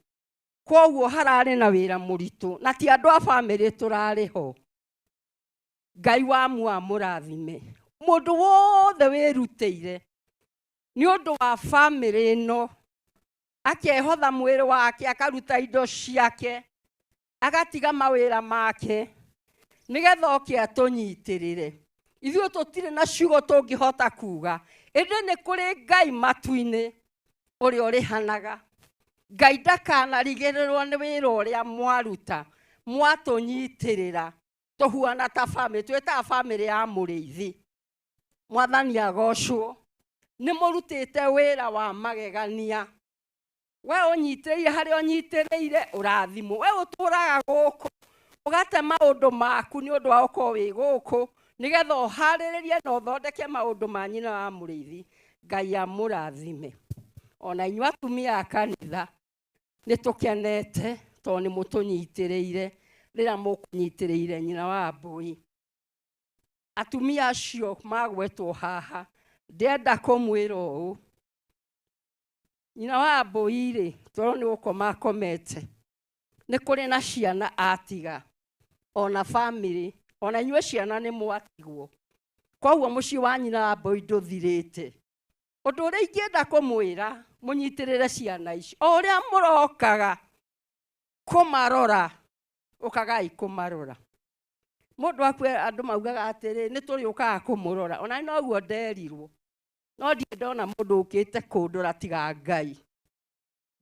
Koguo hararĩ na wĩra mũritũ, na ti andũ a bamĩrĩ tũrarĩ ho. Ngai wa amũrathime mũndũ wothe wĩrutĩire nĩ ũndũ wa bamĩrĩ ĩno, akehotha mwĩrĩ wake, akaruta indo ciake, agatiga mawĩra make nĩgetha oke atũnyitĩrĩre. Ithuĩ tũtirĩ na ciugo tũngĩhota kuga, ĩndĩ nĩ kũrĩ Ngai matu-inĩ ũrĩa ũrĩhanaga. Ngai ndakanarigĩrĩrwo nĩ wĩra ũrĩa mwaruta, mwatũnyitĩrĩra, tũhuana ta bamĩrĩ, twĩtaga bamĩrĩ ya mũrĩithi. Mwathani agocwo, nĩ mũrutĩte wĩra wa magegania. We ũnyitĩrĩire harĩa ũnyitĩrĩire ũrathimwo. We ũtũraga gũkũ ũgate maũndũ maku nĩ ũndũ wa gũkorwo wĩ gũkũ, nĩgetha ũharĩrĩrie na ũthondeke maũndũ ma nyina wa mũrĩithi. Ngai amũrathime. Ona inyuĩ atumia a kanitha nĩ tũkenete tondũ nĩ mũtũnyitĩrĩire rĩrĩa mũkũnyitĩrĩire nyina wa mbũi. Atumia acio magwetwo haha, ndĩrenda kũmwĩra ũũ, nyina wa mbũi rĩ, tondũ nĩ gũkoma akomete, nĩ kũrĩ na ciana atiga, ona bamĩrĩ, ona inyuĩ ciana nĩ mwatigwo. Koguo mũciĩ wa nyina wa mbũi ndũthirĩte. Ũndũ ũrĩa ingĩenda kũmwĩra, mũnyitĩrĩre ciana ici o ũrĩa mũrokaga kũmarora, ũkagai kũmarora. Mũndũ akue andũ maugaga atĩrĩ, nĩ tũrĩũkaga kũmũrora. Ona noguo nderirwo, no ndirĩ ndona mũndũ ũkĩte kũndora tiga Ngai.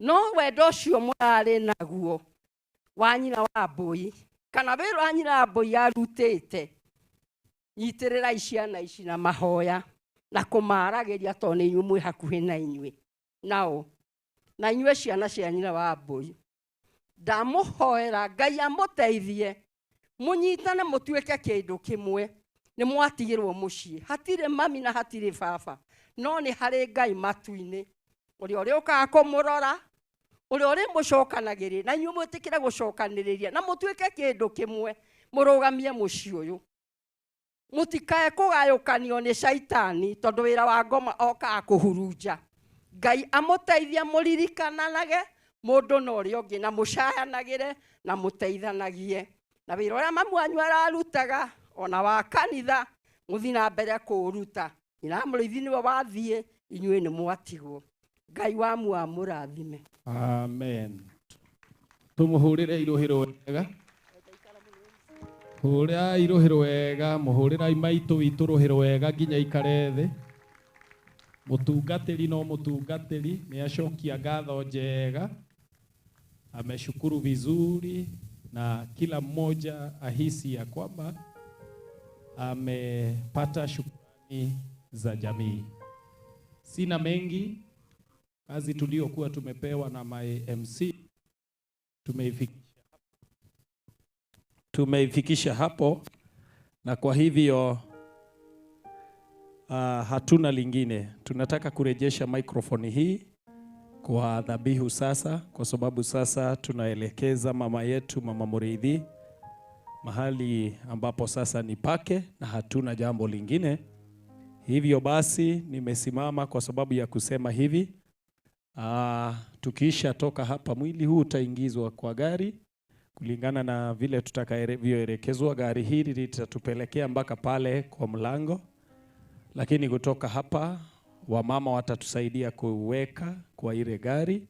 No wendo ũcio mũrarĩ naguo wa nyina wa mbũi, kana wĩra wa nyina wa mbũi arutĩte, nyitĩrĩrai ciana ici na mahoya na kũmaragĩria, tondũ nĩ inyuĩ mwĩ hakuhĩ na inyuĩ nao, na inyuĩ ciana cia nyina wa mbũi. Ndamũhoera Ngai amũteithie, mũnyitane mũtuĩke kĩndũ kĩmwe. Nĩ mwatigĩrwo mũciĩ, hatirĩ mami na hatirĩ baba, no nĩ harĩ Ngai matu-inĩ ũrĩa ũrĩũkaga kũmũrora, ũrĩa ũrĩmũcokanagĩrĩria, na inyuĩ mwĩtĩkĩre gũcokanĩrĩria na mũtuĩke kĩndũ kĩmwe, mũrũgamie mũciĩ ũyũ. Mũtikae kũgayũkanio nĩ caitani, tondũ wĩra wa ngoma okaga kũhurunja. Ngai amũteithie mũririkananage mũndũ na ũrĩa ũngĩ, na mũcayanagĩre na mũteithanagie. Na wĩra ũrĩa mamu wanyu ararutaga ona wa kanitha, mũthiĩ na mbere kũũruta. Nyina wa mũrĩithi nĩwe wathiĩ, inyuĩ nĩ mwatigwo. Ngai wa amũrathime. Amen. Tũmũhũrĩre irũhĩro wega. Hũrĩrai irũhĩro wega, mũhũrĩrai maitũ witũ rũhĩro wega nginya ikare thĩ. Mũtungatĩri no mũtungatĩri nĩ acokia ngatho njega, ameshukuru vizuri, na kila mmoja ahisi ya kwamba amepata shukrani za jamii. Sina mengi, kazi tuliyokuwa tumepewa na my MC tumeifikisha hapo, na kwa hivyo hatuna lingine. Tunataka kurejesha microphone hii kwa dhabihu sasa, kwa sababu sasa tunaelekeza mama yetu, Mama Muriithi, mahali ambapo sasa ni pake na hatuna jambo lingine. Hivyo basi nimesimama kwa sababu ya kusema hivi. Tukiisha toka hapa, mwili huu utaingizwa kwa gari kulingana na vile tutakavyoelekezwa. Gari hili litatupelekea mpaka pale kwa mlango, lakini kutoka hapa wamama watatusaidia kuweka kwa ile gari,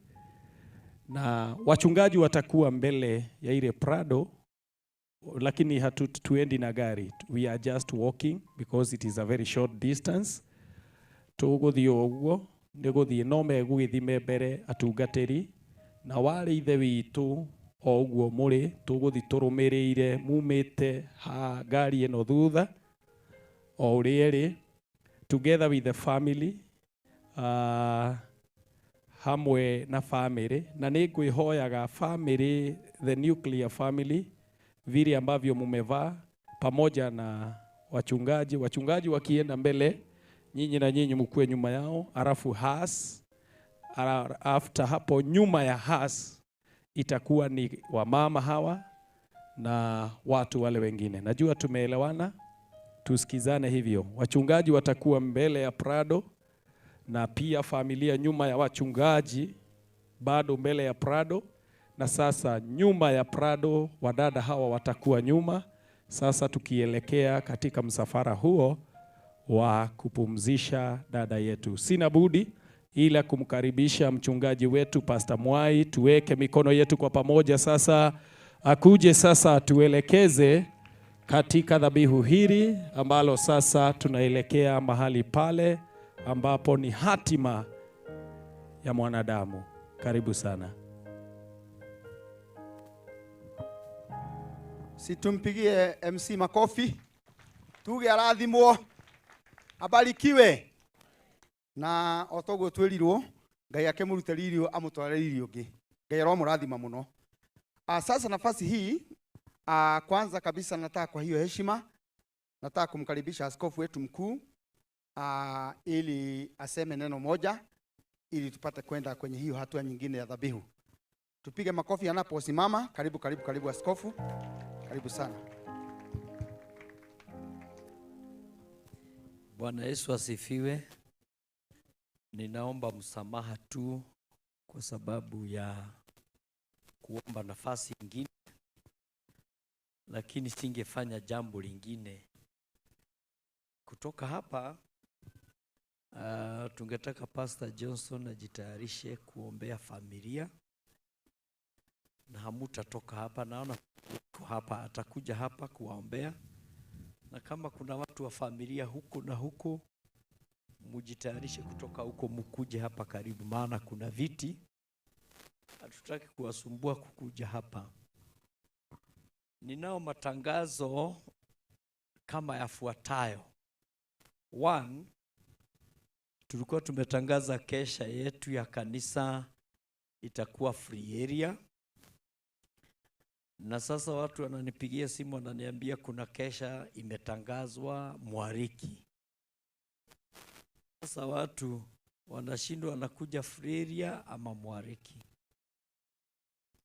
na wachungaji watakuwa mbele ya ile Prado, lakini hatuendi na gari, we are just walking because it is a very short distance. Tũgũthiĩ o ũguo, nĩ gũthiĩ no megũgĩthiĩ me mbere atungatĩri na warĩ ithe witũ o ũguo mũrĩ, tũgũthiĩ tũrũmĩrĩire mumĩte ha ngari ĩno thutha o ũrĩa ĩrĩ, together with the family, hamwe na family, na nĩ ngwĩhoyaga family, the nuclear family, vile ambavyo mumevaa pamoja na wachungaji, wachungaji wakienda mbele, nyinyi na nyinyi mkuwe nyuma yao, alafu has after hapo nyuma ya has itakuwa ni wamama hawa na watu wale wengine. Najua tumeelewana, tusikizane hivyo. Wachungaji watakuwa mbele ya Prado na pia familia nyuma ya wachungaji bado mbele ya Prado, na sasa nyuma ya Prado wadada hawa watakuwa nyuma. Sasa tukielekea katika msafara huo wa kupumzisha dada yetu, sina budi ila kumkaribisha mchungaji wetu Pastor Mwai. Tuweke mikono yetu kwa pamoja sasa, akuje sasa tuelekeze katika dhabihu hili ambalo sasa tunaelekea mahali pale ambapo ni hatima ya mwanadamu. Karibu sana. Situmpigie MC makofi. Tuge arathimwo, abarikiwe. Na otoguo twerirwo Ngai akimurutĩra irio amutwarĩre irio ngĩ. Ngai aromũrathima mũno. Sasa nafasi hii, kwanza kabisa nataka kwa hiyo heshima nataka kumkaribisha askofu wetu mkuu ili aseme neno moja ili tupate kwenda kwenye hiyo hatua nyingine ya dhabihu. Tupige makofi anaposimama. Karibu, karibu, karibu askofu. Karibu sana. Bwana Yesu asifiwe. Ninaomba msamaha tu kwa sababu ya kuomba nafasi nyingine, lakini singefanya jambo lingine. Kutoka hapa tungetaka Pastor Johnson ajitayarishe kuombea familia, na hamutatoka hapa, naona hapa atakuja hapa kuwaombea, na kama kuna watu wa familia huko na huko, mujitayarishe kutoka huko mukuje hapa karibu, maana kuna viti, hatutaki kuwasumbua kukuja hapa. Ninao matangazo kama yafuatayo. 1, tulikuwa tumetangaza kesha yetu ya kanisa itakuwa free area, na sasa watu wananipigia simu wananiambia kuna kesha imetangazwa Mwariki. Sasa watu wanashindwa wanakuja free area ama Mwariki.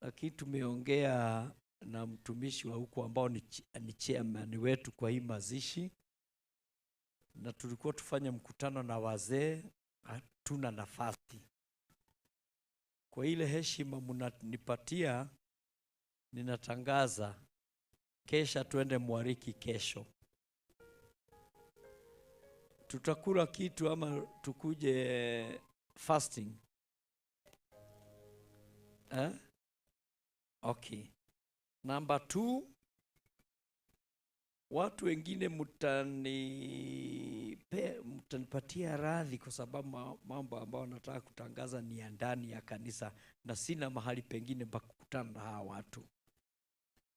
Lakini tumeongea na mtumishi wa huko ambao ni chairman wetu kwa hii mazishi, na tulikuwa tufanye mkutano na wazee, hatuna nafasi. Kwa ile heshima mnanipatia, ninatangaza kesha tuende Mwariki kesho. Tutakula kitu ama tukuje fasting? Eh? Okay. Number 2, watu wengine mtanipatia radhi kwa sababu mambo ambayo nataka kutangaza ni ya ndani ya kanisa na sina mahali pengine pa kukutana na hawa watu.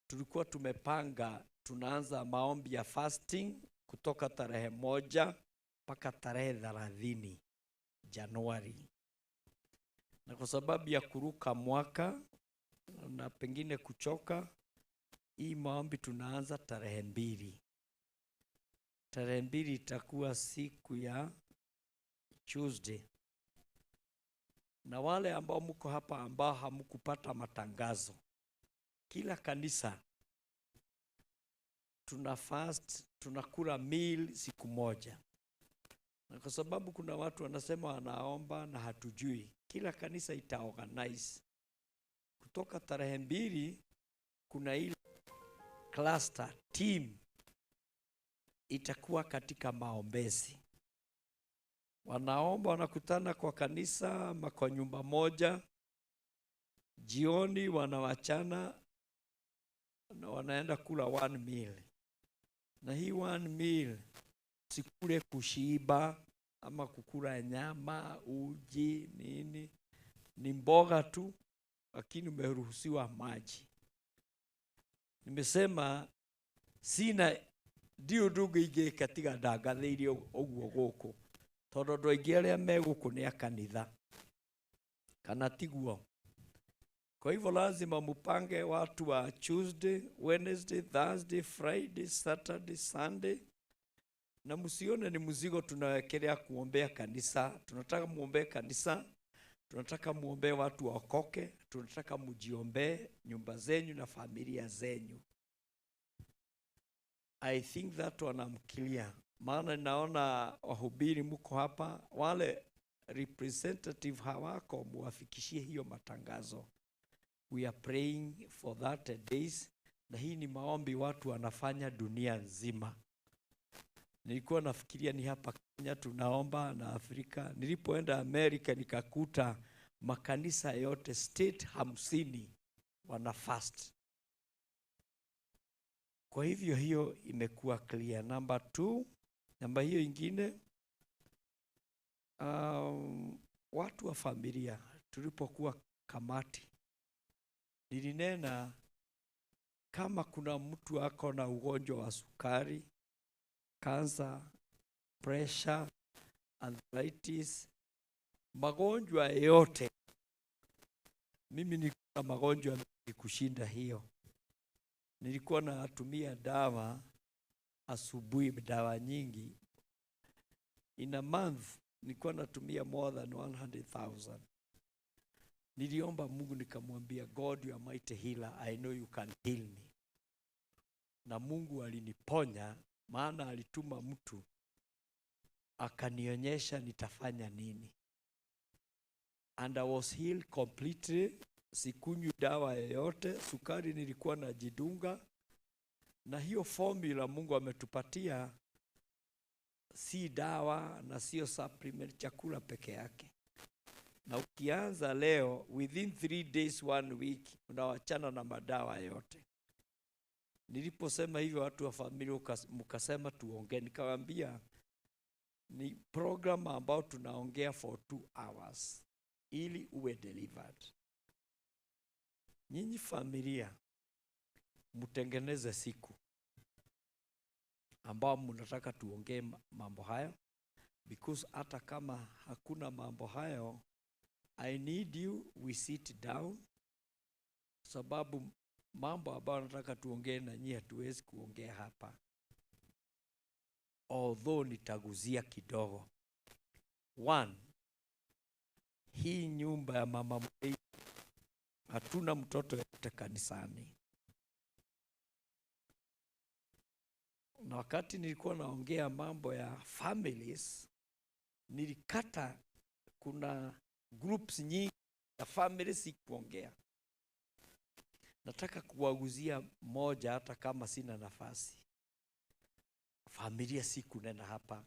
Tulikuwa tumepanga tunaanza maombi ya fasting kutoka tarehe 1 mpaka tarehe 30 Januari. Na kwa sababu ya kuruka mwaka na pengine kuchoka, hii maombi tunaanza tarehe 2. Tarehe 2 itakuwa siku ya Tuesday. Na wale ambao mko hapa ambao hamkupata matangazo, kila kanisa tuna fast, tunakula meal siku moja. Na kwa sababu kuna watu wanasema wanaomba na hatujui, kila kanisa itaorganize kutoka tarehe 2 kuna ile cluster team itakuwa katika maombezi. Wanaomba, wanakutana kwa kanisa ama kwa nyumba moja, jioni wanawachana na wanaenda kula one meal. Na hii one meal sikule kushiba ama kukula nyama, uji, nini, ni mboga tu, lakini umeruhusiwa maji. Nimesema sina ndio ndugu ingĩka tiga ndangathĩirie ũguo gũkũ, tondũ andũ aingĩ arĩa me gũkũ nĩ a kanitha, kana tiguo? Kwa hivyo lazima mupange watu wa Tuesday, Wednesday, Thursday, Friday, Saturday, Sunday. Na msione ni mzigo tunawekelea kuombea kanisa. Tunataka muombee kanisa, tunataka muombee watu waokoke, tunataka mujiombee nyumba zenyu na familia zenyu. I think that wanamkilia. Maana naona wahubiri mko hapa, wale representative hawako, muwafikishie hiyo matangazo. We are praying for that days. Na hii ni maombi watu wanafanya dunia nzima. Nilikuwa nafikiria ni hapa Kenya tunaomba na Afrika. Nilipoenda Amerika nikakuta makanisa yote state 50 wana fast. Kwa hivyo hiyo imekuwa clear. Number 2, namba hiyo ingine, watu wa familia tulipokuwa kamati, nilinena kama kuna mtu ako na ugonjwa wa sukari, cancer, pressure, arthritis, magonjwa yote. Mimi nilikuwa na magonjwa mengi kushinda hiyo. Nilikuwa natumia dawa asubuhi, dawa nyingi. In a month nilikuwa natumia more than 100,000. Niliomba Mungu nikamwambia, God, you are mighty healer, I know you can heal me. Na Mungu aliniponya, maana alituma mtu akanionyesha nitafanya nini. And I was healed completely. Sikunywi dawa yoyote, sukari nilikuwa najidunga. Na hiyo formula Mungu ametupatia si dawa na sio supplement, chakula peke yake. Na ukianza leo, within 3 days, 1 week, unawachana na madawa yote. Niliposema hivyo watu wa familia mkasema tuongee, nikawaambia ni program ambao tunaongea for 2 hours ili uwe delivered. Nyinyi familia mtengeneze siku ambao mnataka tuongee mambo hayo, because hata kama hakuna mambo hayo, I need you, we sit down, sababu mambo ambayo nataka tuongee na nyinyi hatuwezi kuongea hapa, although nitaguzia kidogo. 1, hii nyumba ya mama Mrei, hatuna mtoto yote kanisani. Na wakati nilikuwa naongea mambo ya families, nilikata kuna groups nyingi ya families sikuongea. Nataka kuwaguzia moja hata kama sina nafasi. Familia sikunena hapa.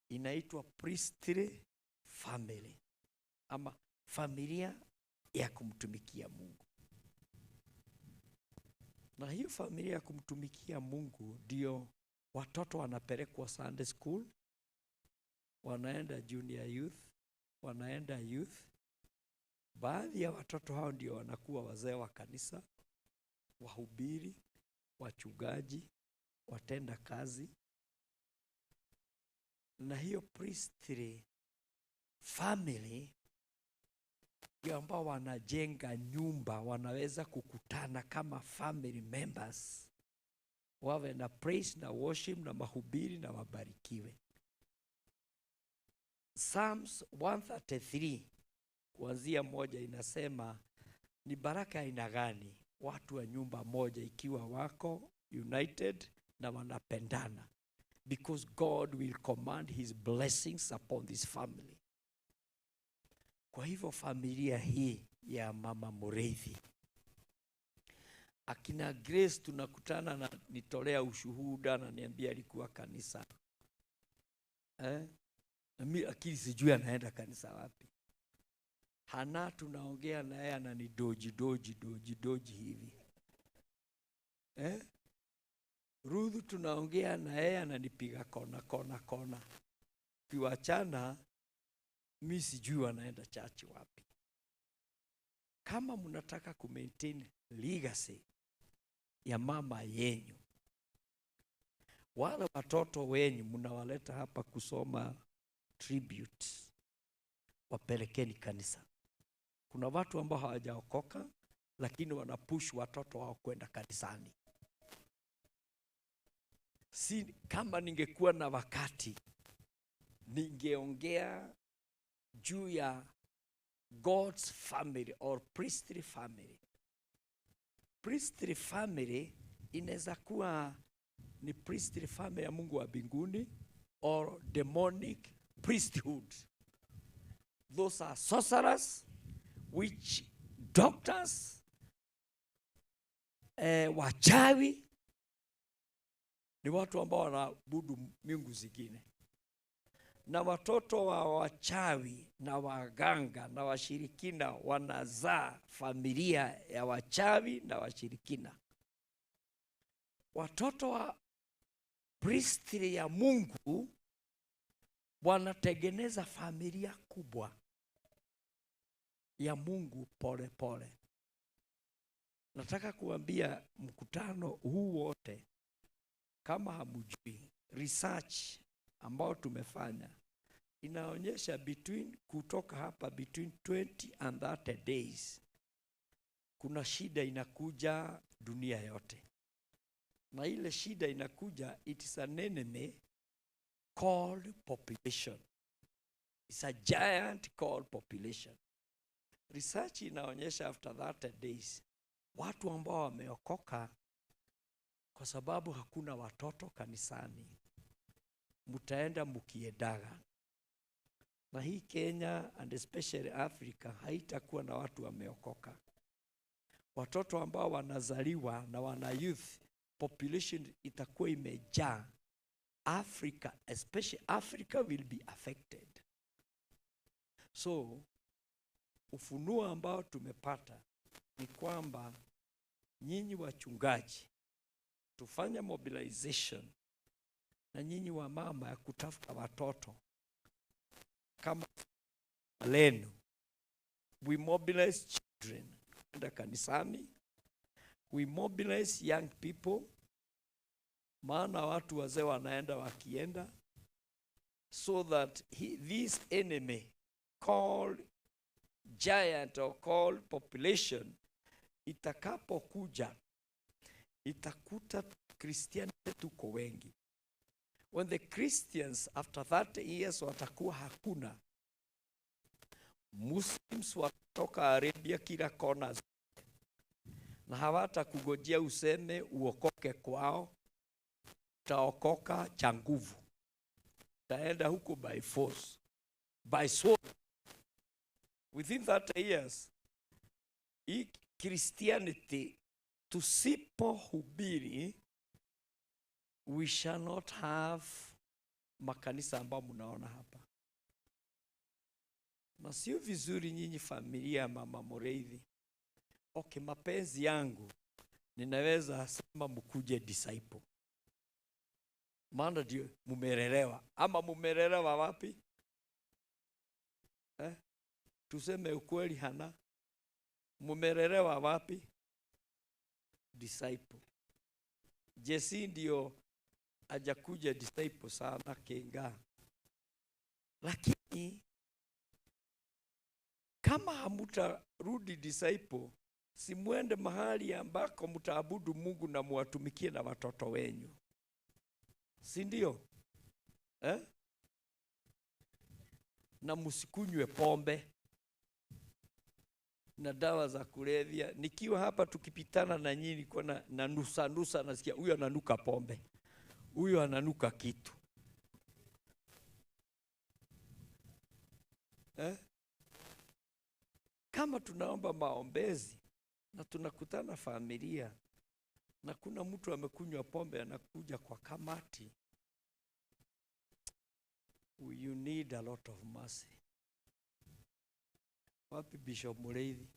Inaitwa priestly family, ama familia ya kumtumikia Mungu. Na hiyo familia ya kumtumikia Mungu ndio watoto wanapelekwa Sunday school, wanaenda junior youth, wanaenda youth. Baadhi ya watoto hao ndio wanakuwa wazee wa kanisa, wahubiri, wachungaji, watenda kazi. Na hiyo priestly family ndio ambao wanajenga nyumba, wanaweza kukutana kama family members, wawe na praise na worship na mahubiri na wabarikiwe. Psalms 133 Kuanzia 1 inasema ni baraka aina gani watu wa nyumba moja ikiwa wako united na wanapendana, because God will command his blessings upon this family. Kwa hivyo familia hii ya Mama Mureithi, akina Grace tunakutana na nitolea ushuhuda na niambia alikuwa kanisa. Na mimi akili sijui anaenda kanisa wapi. Hana tunaongea na yeye anani doji doji doji doji hivi. Ruth tunaongea na yeye ananipiga kona kona kona. Kiwachana mimi sijui wanaenda church wapi. Kama mnataka ku maintain legacy ya mama yenyu, wale watoto wenyu mnawaleta hapa kusoma tribute, wapelekeni kanisa. Kuna watu ambao hawajaokoka lakini wanapush watoto wao kwenda kanisani. Si kama ningekuwa na wakati ningeongea juu ya God's family or priestly family. Priestly family inaweza kuwa ni priestly family ya Mungu wa mbinguni or demonic priesthood. Those are sorcerers, witch doctors, wachawi. Ni watu ambao wanaabudu miungu zingine. Na watoto wa wachawi na waganga na washirikina wanazaa familia ya wachawi na washirikina. Watoto wa priestly ya Mungu wanatengeneza familia kubwa ya Mungu pole pole. Nataka kuambia mkutano huu wote, kama hamujui, research ambao tumefanya inaonyesha kutoka hapa between 20 and 30 days kuna shida inakuja dunia yote. Na ile shida inakuja, it is an enemy called population. It's a giant called population. Research inaonyesha after 30 days watu ambao wameokoka, kwa sababu hakuna watoto kanisani, mutaenda mukiedaga. Na hii Kenya and especially Africa haitakuwa na watu wameokoka. Watoto ambao wanazaliwa na wana youth population itakuwa imejaa. Africa, especially Africa, will be affected. So ufunuo ambao tumepata ni kwamba nyinyi wachungaji tufanye mobilization na nyinyi wa mama ya kutafuta watoto kama lenu. We mobilize children kwenda kanisani, we mobilize young people, maana watu wazee wanaenda wakienda, so that this enemy called giant or called population itakapokuja itakuta Christianity tuko wengi. When the Christians after 30 years watakuwa hakuna, Muslims watoka Arabia kila kona, na hawatakugojea useme uokoke kwao. Utaokoka cha nguvu, utaenda huko by force, by sword. Within 30 years, hii Christianity tusipohubiri, we shall not have makanisa ambao mnaona hapa. Na sio vizuri nyinyi familia Mama Mureithi. Okay, mapenzi yangu ninaweza sema mkuje disciple, maana ndio mumelelewa. Ama mumelelewa wapi? Tuseme ukweli, Hana, mumelelewa wapi? Disciple. Jesse ndio hajakuja disciple sana Kenga. Lakini kama hamutarudi disciple, si muende mahali ambako mtaabudu Mungu na muwatumikie na watoto wenyu, si ndio? Na msikunywe pombe. na dawa za kulevya. Nikiwa hapa tukipitana na nyinyi, nilikuwa na nusa nusa, nasikia huyu ananuka pombe, huyu ananuka kitu. Eh? Kama tunaomba maombezi na tunakutana familia na kuna mtu amekunywa pombe anakuja kwa kamati, you need a lot of mercy. Wapi Bishop Mureithi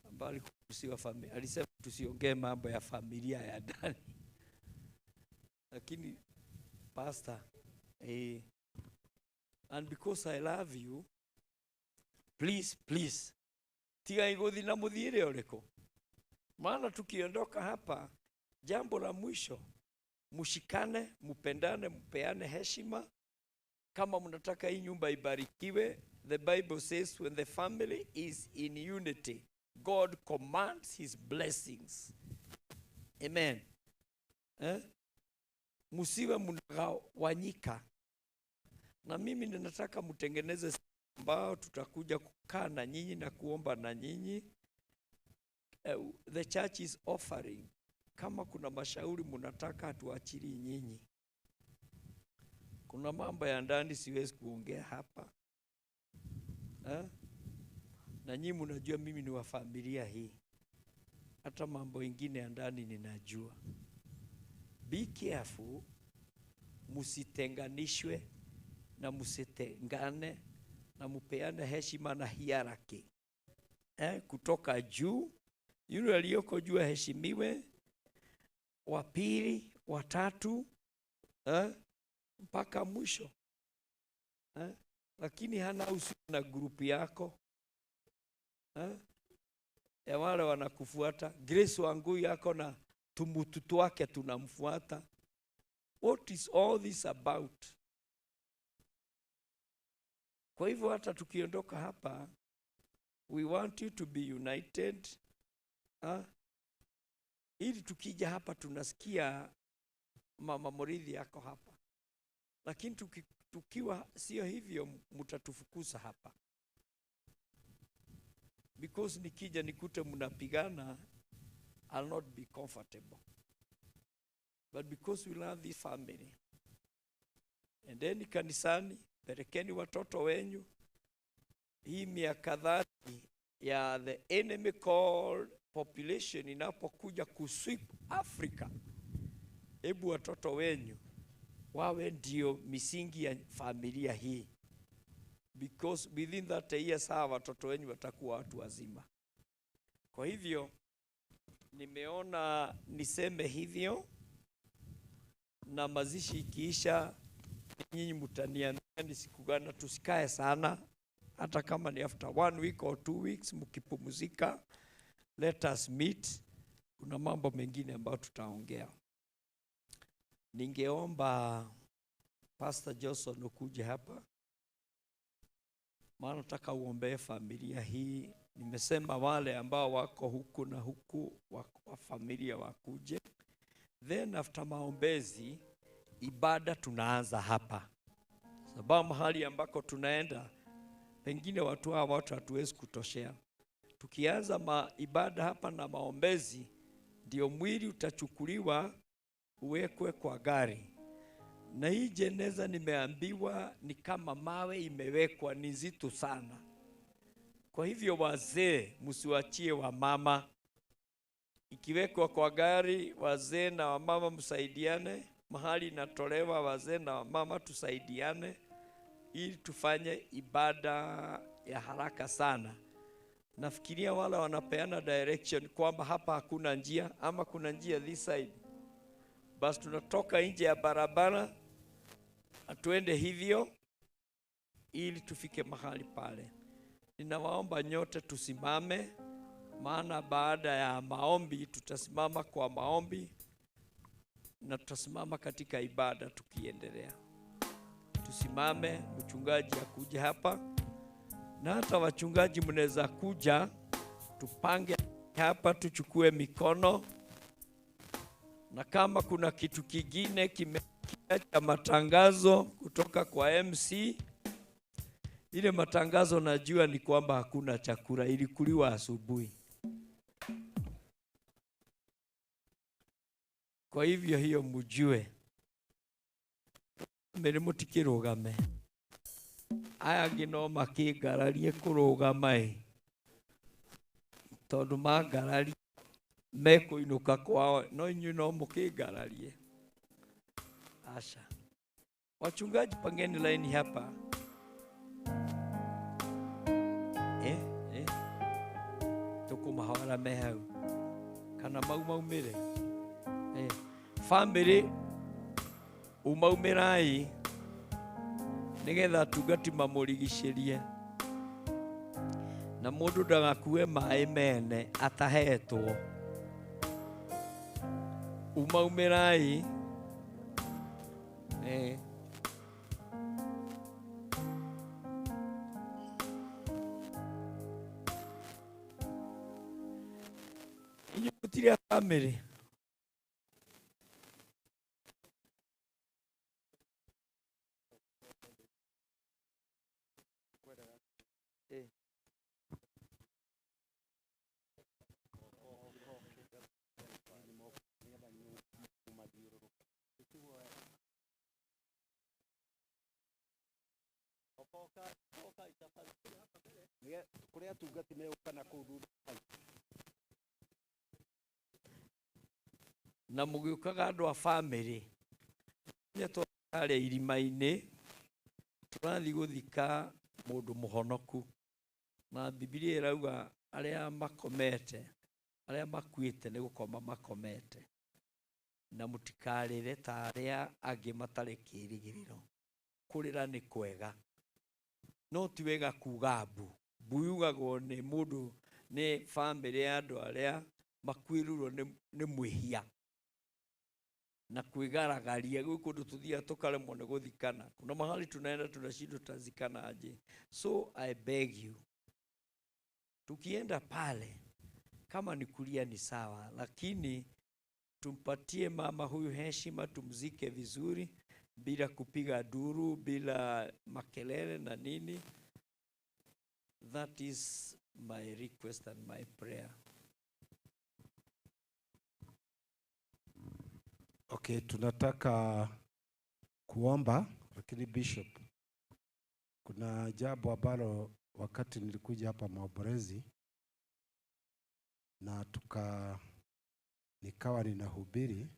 ambaye alikuwa familia, alisema tusiongee mambo ya familia ya ndani, lakini pastor, and because I love you, please, please, tiga iguthi na muthiire uriko. Maana tukiondoka hapa, jambo la mwisho, mushikane, mupendane, mupeane heshima. Kama mnataka hii nyumba ibarikiwe, the Bible says when the family is in unity, God commands his blessings. Amen. Eh? Musiwe mnagawanyika. Na mimi ninataka mtengeneze ambao tutakuja kukaa na nyinyi na kuomba na nyinyi. The church is offering. Kama kuna mashauri mnataka, hatuachili nyinyi. Kuna mambo ya ndani siwezi kuongea hapa. Na nyinyi mnajua mimi ni wa familia hii. Hata mambo ingine ya ndani ninajua. Be careful, musitenganishwe na musitengane na mupeane heshima na hierarchy. Kutoka juu, yule aliyoko juu aheshimiwe, wa pili, wa tatu, mpaka mwisho. Lakini hana uhusiano na grupu yako. Ya wale wanakufuata. Grace Wangui yako na tumututu wake tunamfuata. What is all this about? Kwa hivyo hata tukiondoka hapa, we want you to be united. Ili tukija hapa tunasikia Mama Muriithi yako hapa. Lakini tukiwa sio hivyo, mtatufukuza hapa. Because nikija nikute mnapigana, I'll not be comfortable. But because we love this family, endeni kanisani, pelekeni watoto wenyu. Hii miaka 30 ya the enemy called population inapokuja kusweep Africa, hebu watoto wenyu wawe ndio misingi ya familia hii. Because within that year, hawa watoto wenyu watakuwa watu wazima. Kwa hivyo nimeona niseme hivyo, na mazishi ikiisha nyinyi mtaniambia ni siku gani. Tusikae sana, hata kama ni after 1 week or 2 weeks mkipumzika, let us meet. Kuna mambo mengine ambayo tutaongea. Ningeomba Pastor Johnson ukuje hapa, maana nataka uombee familia hii. Nimesema wale ambao wako huku na huku wa familia wakuje. Then after maombezi, ibada tunaanza hapa. Sababu mahali ambako tunaenda, pengine watu hawa watu hatuwezi kutoshea. Tukianza ibada hapa na maombezi, ndio mwili utachukuliwa uwekwe kwa gari. Na hii jeneza nimeambiwa ni kama mawe imewekwa, ni nzito sana. Kwa hivyo wazee msiwachie wamama. Ikiwekwa kwa gari, wazee na wamama msaidiane. Mahali inatolewa, wazee na wamama tusaidiane ili tufanye ibada ya haraka sana. Nafikiria wale wanapeana direction kwamba hapa hakuna njia ama kuna njia this side. Basi tunatoka nje ya barabara tuende hivyo ili tufike mahali pale. Ninawaomba nyote tusimame, maana baada ya maombi tutasimama kwa maombi na tutasimama katika ibada tukiendelea. Tusimame, mchungaji akuje hapa, na hata wachungaji mnaweza kuja, tupange hapa, tuchukue mikono. Na kama kuna kitu kingine kimekia cha matangazo kutoka kwa MC, Ile matangazo najua ni kwamba hakuna chakula, ilikuliwa asubuhi. Kwa hivyo hiyo mjue. Mbere mutikirugame. Aya angĩ no makĩngararie kũrũgama ĩ. Tondũ mangararia mekũinũka kwao, no inyuĩ no mũkĩngararie. Asha. Wachungaji, pangeni laini hapa. Tukumahora me hau. Kana mau maumire. Family umaumirai nigetha atungati mamũrigicĩrie na mũndũ ndagakue maĩ mene atahetwo. Umaumirai. Inyuĩ mũtirĩ a family. Kũrĩ atungati megũka na kũu thutha. Na mũgĩũkaga andũ a family harĩa irima-inĩ tũrathiĩ gũthika mũndũ mũhonoku, na Bibilia ĩrauga arĩa makomete, arĩa makuĩte nĩ gũkoma makomete, na mũtikarĩre ta arĩa angĩ matarĩ kĩĩrĩgĩrĩro. Kũrĩra nĩ kwega, no ti wega kuga mbu. Mbu yugagwo nĩ mũndũ, nĩ family ya andũ arĩa makuĩrĩirwo nĩ mwĩhia na kwĩgaragaria. Gwĩ kũndũ tũthiaga tũkaremwo nĩ gũthikana. Kuna mahali tunaenda tunashindwa tutazikana aje. So I beg you, tukienda pale kama ni kulia ni sawa, lakini tumpatie mama huyu heshima, tumzike vizuri bila kupiga duru, bila makelele na nini. That is my request and my prayer. Okay, tunataka kuomba, lakini Bishop, kuna jambo ambalo wakati nilikuja hapa Maoborezi na nikawa ninahubiri,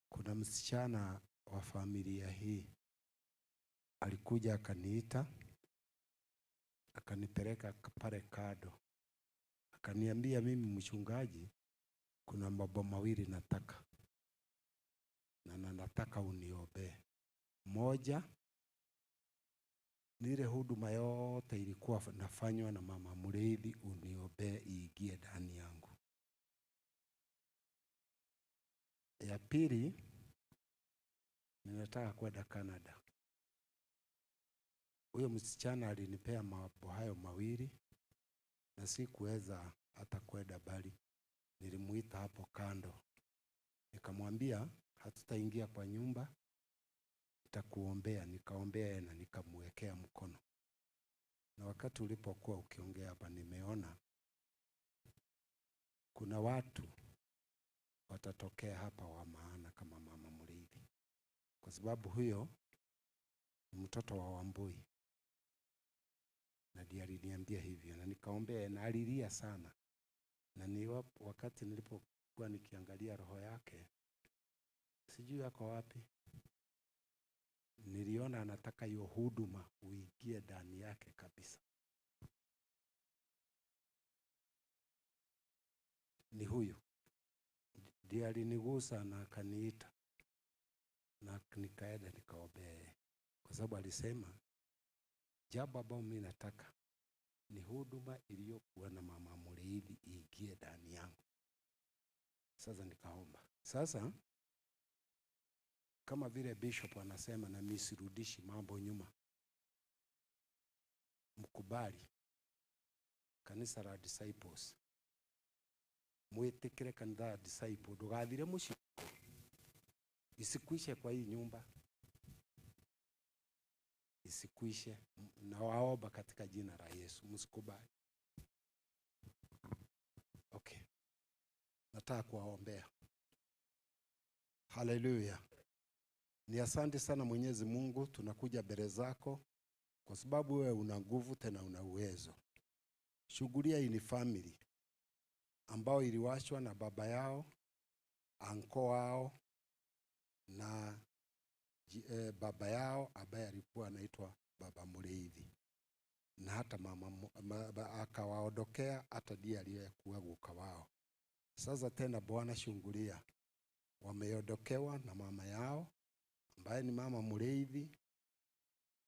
kuna msichana wa familia hii alikuja akaniita, akanipeleka pale kado, akaniambia, mimi mchungaji, kuna mambo mawili nataka na nataka uniombee. Moja, ni ile huduma yote ilikuwa nafanywa na mama Mũrĩithi, uniombee iingie ndani yangu. Ya pili, ninataka kwenda Canada. Huyo msichana alinipea mambo hayo mawili na sikuweza hata kwenda bali. Nilimuita hapo kando, nikamwambia hatutaingia kwa nyumba, nitakuombea. Nikaombea na nikamwekea mkono. Na wakati ulipokuwa ukiongea hapa, nimeona kuna watu watatokea hapa wa maana kama mama Mũrĩithi, kwa sababu huyo ni mtoto wa Wambui, na ndiye aliniambia hivyo, na nikaombea na alilia sana. Na ni wakati nilipokuwa nikiangalia roho yake, sijui yako wapi, niliona anataka hiyo huduma uingie ndani yake kabisa. Ni huyu ndiye alinigusa na akaniita, na nikaenda nikaombea, kwa sababu alisema jambo ambalo mimi nataka ni huduma iliyokuwa na mama Mũrĩithi iingie ndani yangu. Sasa nikaomba. Sasa kama vile Bishop anasema, na mimi sirudishi mambo nyuma, mkubali kanisa la disciples, mwitikire kanitha la disciple, ndugathire muciĩ, isikuishe kwa hii nyumba, isikuishe. Nawaomba katika jina la Yesu, msikubali. Okay, nataka kuwaombea. Haleluya. Ni asante sana Mwenyezi Mungu, tunakuja mbele zako kwa sababu wewe una nguvu tena una uwezo. Shughulia hii ni family ambao iliwashwa na baba yao, anko wao na baba yao ambaye alikuwa anaitwa Baba Mureithi, na hata mama akawaondokea, hata ndiye aliyekuwa guka wao. Sasa tena Bwana shungulia, wameondokewa na mama yao ambaye ni Mama Mureithi,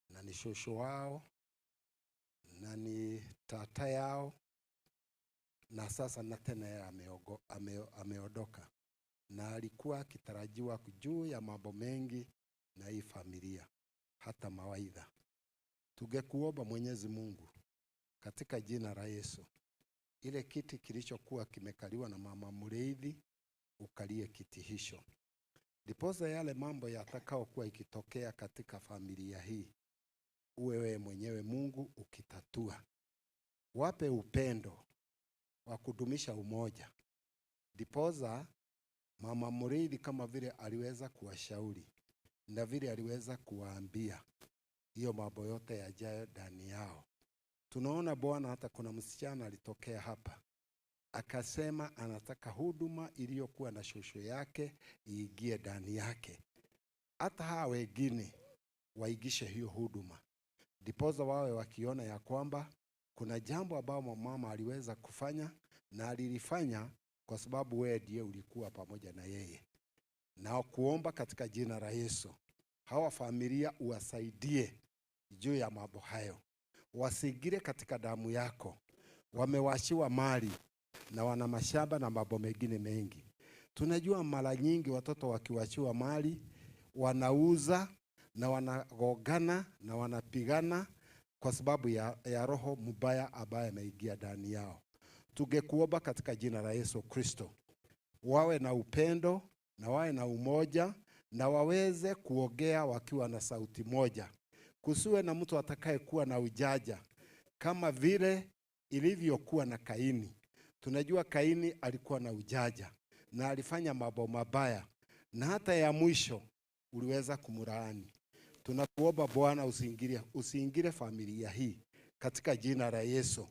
na ni shosho wao na ni tata yao, na sasa na tena yeye ameondoka, na alikuwa akitarajiwa juu ya mambo mengi na hii familia, hata mawaidha. Tungekuomba Mwenyezi Mungu katika jina la Yesu, ile kiti kilichokuwa kimekaliwa na Mama Mureithi ukalie kiti hicho, ndiposa yale mambo yatakayokuwa ikitokea katika familia hii, uwe wewe mwenyewe Mungu ukitatua. Wape upendo wa kudumisha umoja, ndiposa Mama Mureithi kama vile aliweza kuwashauri na vile aliweza kuwaambia hiyo mambo yote yajayo ndani yao. Tunaona Bwana, hata kuna msichana alitokea hapa akasema anataka huduma iliyokuwa na shosho yake iingie ndani yake, hata hawa wengine waigishe hiyo huduma, ndiposa wawe wakiona ya kwamba kuna jambo ambalo mama aliweza kufanya na alilifanya kwa sababu wewe ndiye ulikuwa pamoja na yeye. Na kuomba katika jina la Yesu, hawa familia uwasaidie juu ya mambo hayo, wasigire katika damu yako. Wamewashiwa mali na wana mashamba na mambo mengine mengi. Tunajua mara nyingi watoto wakiwashiwa mali wanauza na wanagogana na wanapigana kwa sababu ya roho mbaya ambaye ameingia ndani yao. Tungekuomba katika jina la Yesu Kristo, wawe na upendo na wawe na umoja na waweze kuongea wakiwa na sauti moja. Kusiwe na mtu atakayekuwa na ujaja kama vile ilivyokuwa na Kaini. Tunajua Kaini alikuwa na ujaja na alifanya mambo mabaya, na hata ya mwisho uliweza kumlaani. Tunakuomba Bwana usiingire familia hii katika jina la Yesu.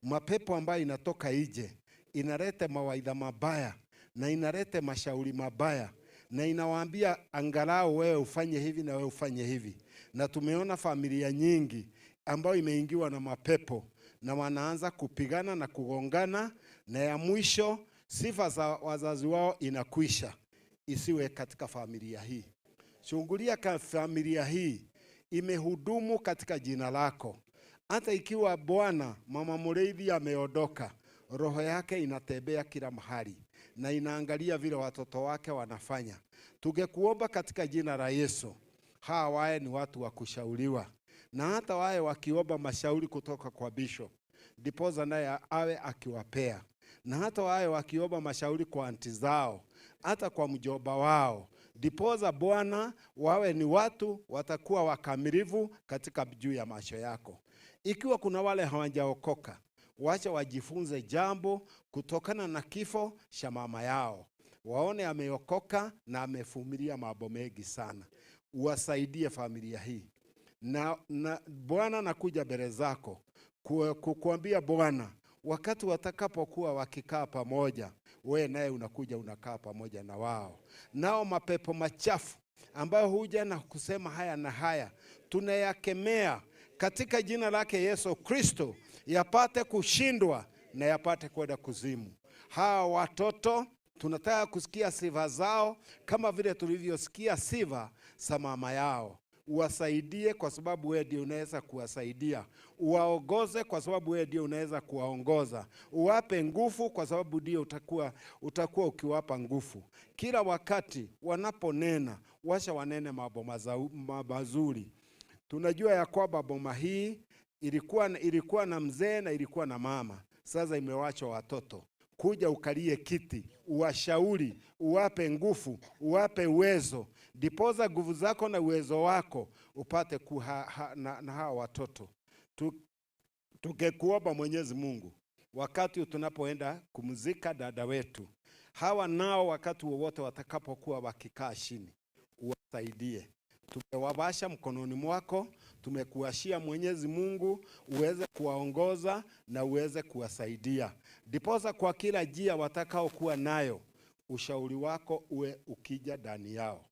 Mapepo ambayo inatoka nje inaleta mawaidha mabaya na inaleta mashauri mabaya na inawaambia angalau wewe ufanye hivi na wewe ufanye hivi. Na tumeona familia nyingi ambayo imeingiwa na mapepo na wanaanza kupigana na kugongana, na ya mwisho sifa za wazazi wao inakwisha. Isiwe katika familia hii. Chungulia ka familia hii imehudumu katika jina lako. Hata ikiwa Bwana Mama Mureithi ameondoka, roho yake inatembea kila mahali na inaangalia vile watoto wake wanafanya. Tungekuomba katika jina la Yesu, hawa wae ni watu wa kushauriwa, na hata wae wakiomba mashauri kutoka kwa bishop, ndiposa naye awe akiwapea, na hata wae wakiomba mashauri kwa anti zao, hata kwa mjomba wao, ndiposa Bwana wawe ni watu watakuwa wakamilifu katika juu ya macho yako. Ikiwa kuna wale hawajaokoka, wacha wajifunze jambo kutokana na kifo cha mama yao, waone ameokoka na amevumilia mambo mengi sana. Uwasaidie familia hii. Na Bwana nakuja mbele zako kukuambia Bwana, wakati watakapokuwa wakikaa pamoja, wewe naye unakuja unakaa pamoja na wao. Nao mapepo machafu ambayo huja na kusema haya na haya, tunayakemea katika jina lake Yesu Kristo, yapate kushindwa na yapate kwenda kuzimu. Hawa watoto tunataka kusikia sifa zao kama vile tulivyosikia sifa za mama yao. Uwasaidie kwa sababu wewe ndiye unaweza kuwasaidia. Uwaongoze kwa sababu wewe ndiye unaweza kuwaongoza. Uwape nguvu kwa sababu ndiye utakuwa ukiwapa nguvu. Kila wakati wanaponena, wacha wanene mambo mazuri. Tunajua ya kwamba boma hii ilikuwa na mzee na ilikuwa na mama. Sasa imewachwa watoto. Kuja ukalie kiti, uwashauri, uwape nguvu, uwape uwezo. Dipoza nguvu zako na uwezo wako upate na hawa watoto. Tungekuomba Mwenyezi Mungu wakati tunapoenda kumzika dada wetu, hawa nao wakati wowote watakapokuwa wakikaa chini, uwasaidie. Tumewawasha mkononi mwako, tumekuashia Mwenyezi Mungu uweze kuwaongoza na uweze kuwasaidia. Ndiposa kwa kila njia watakao kuwa nayo, ushauri wako uwe ukija ndani yao.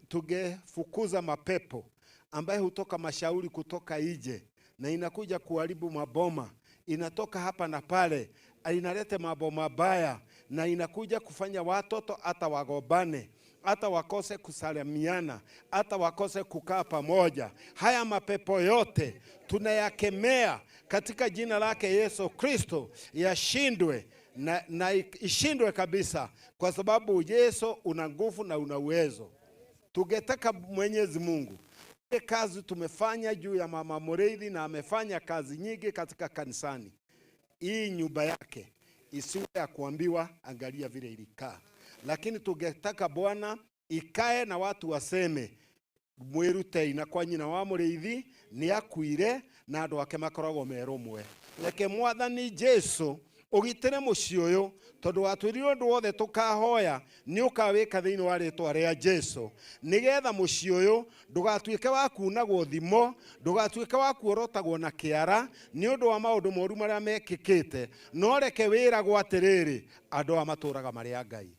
Tungefukuza mapepo ambaye hutoka mashauri kutoka nje na inakuja kuharibu maboma, inatoka hapa na pale, inaleta mambo mabaya na inakuja kufanya watoto hata wagombane, hata wakose kusalimiana, hata wakose kukaa pamoja. Haya mapepo yote tunayakemea katika jina lake Yesu Kristo, yashindwe na ishindwe kabisa, kwa sababu Yesu una nguvu na una uwezo. Tungetaka Mwenyezi Mungu, ile kazi tumefanya juu ya Mama Mureithi, na amefanya kazi nyingi katika kanisani, hii nyumba yake isiwe ya kuambiwa angalia vile ilikaa, lakini tungetaka Bwana ikae na watu waseme mwirutei na kwa nyina wa Mureithi ni akuire na andu ake makoragwo me rumwe. Reke Mwathani Jesu ugitire muciĩ ũyũ, tondũ watwĩrire ũndũ wothe tũkahoya nĩ ũkawĩka thĩinĩ wa rĩtwa rĩa Jesu, nĩgetha mũciĩ ũyũ ndũgatuĩke wa kunagwo thimo, ndũgatuĩke wa kuorotagwo na kĩara nĩ ũndũ wa maũndũ moru marĩa mekĩkĩte, no reke wĩragwo atĩrĩrĩ, andũ aya matũraga marĩ a Ngai,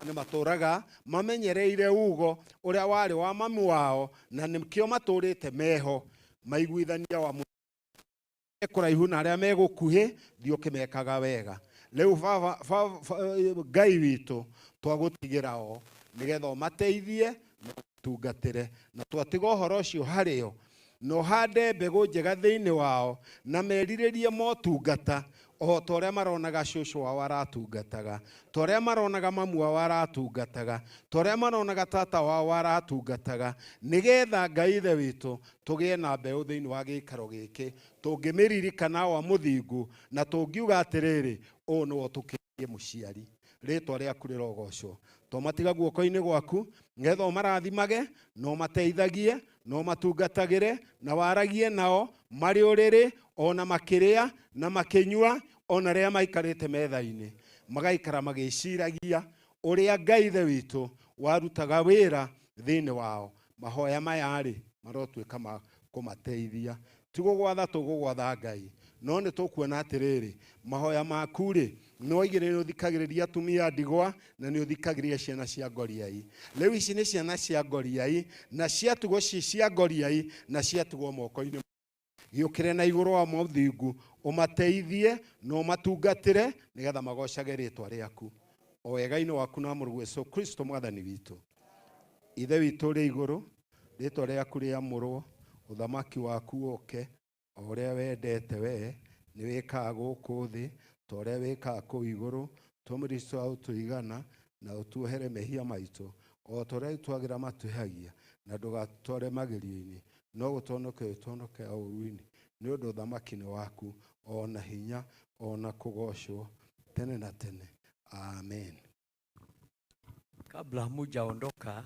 nĩ matũraga mamenyereire ugo ũrĩa warĩ wa mami wao, na nĩkĩo matũrĩte meho maiguithania wa kũraihu na arĩa megũkuhĩ, thiĩ ũkĩmekaga wega. Rĩu Ngai witũ twagũtigĩra o nĩgetha ũmateithie na ũtungatĩre, na twatiga ũhoro ũcio harĩo, na ũhande mbegũ njega thĩinĩ wao na merirĩrie motungata o ta ũrĩa maronaga cũcũ wao aratungataga, ta ũrĩa maronaga mamu wao aratungataga, ta ũrĩa maronaga tata wao aratungataga, nĩgetha Ngai Ithe witũ tũgĩe na mbeũ thĩinĩ wa gĩikaro gĩkĩ tũngĩmĩririkana wa mũthingu, na tũngiuga atĩrĩrĩ, ũũ nĩwe ũtũkĩrie mũciari. Rĩtwa rĩaku rĩrogocwo. Twamatiga guoko-inĩ gwaku nĩgetha ũmarathimage na ũmateithagie na ũmatungatagĩre na waragie nao marĩ ũrĩrĩ ona makĩrĩa na makĩnyua ona rĩrĩa maikarĩte metha-inĩ, magaikara magĩciragia ũrĩa Ngai Ithe witũ warutaga wĩra thĩinĩ wao. Mahoya maya-rĩ marotuĩka ma kũmateithia. Ti gũgwatha tũgũgwatha Ngai, no nĩ tũkuona atĩrĩrĩ, mahoya maku-rĩ nĩ waigĩrĩire nĩ ũthikagĩrĩria atumia ndigwa na nĩ ũthikagĩrĩria ciana cia ngoriai. Rĩu ici nĩ ciana cia ngoriai na ciatigwo ci cia ngoriai na ciatigwo moko-inĩ. Gĩũkĩre na igũrũ wa mũthingu, ũmateithie na ũmatungatĩre nĩgetha magocage rĩtwa rĩaku o wega-inĩ waku na Mũrũ Jesũ Kristo Mwathani witũ. Ithe witũ ũrĩ igũrũ, rĩtwa rĩaku rĩamũrwo, ũthamaki waku ũke, o ũrĩa wendete we nĩ wĩkaga gũkũ thĩ ta ũrĩa wĩkaga kũu igũrũ. Tũmũristo wa ũtũigana na ũtuohere mehia maitũ o ta ũrĩa twagĩra matwĩhagia, na ndũgatware magerio-inĩ, no gũtũhonokie ũtũhonokie ũũru-inĩ, nĩ ũndũ ũthamaki nĩ waku, o na hinya, o na kũgocwo tene na tene. Amen. Kabla hamujaondoka,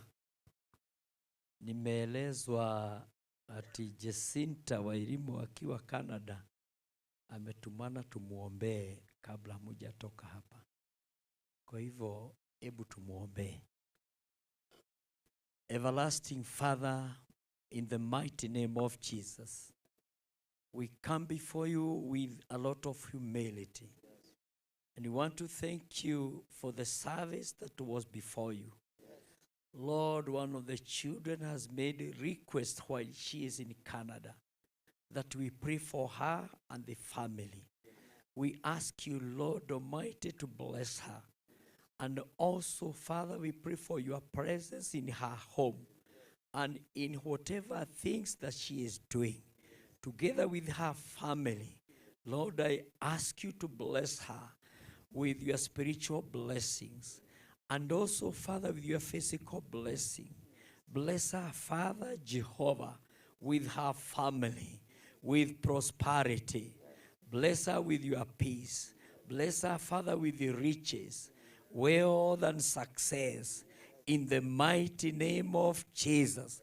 nimeelezwa ati Jacinta Wairimu akiwa Canada ametumana tumuombee kabla hamujatoka hapa. Kwa hivyo hebu tumuombee. Everlasting Father, in the mighty name of Jesus, we come before you with a lot of humility. And we want to thank you for the service that was before you. Lord, one of the children has made a request while she is in Canada that we pray for her and the family. We ask you, Lord Almighty, to bless her. And also, Father, we pray for your presence in her home and in whatever things that she is doing, together with her family. Lord, I ask you to bless her with your spiritual blessings. And also, Father, with your physical blessing. Bless her, Father Jehovah, with her family, with prosperity. Bless her with your peace. Bless her, Father, with the riches, wealth, and success in the mighty name of Jesus.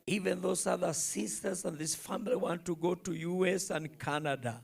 Even those other sisters and this family want to go to US and Canada,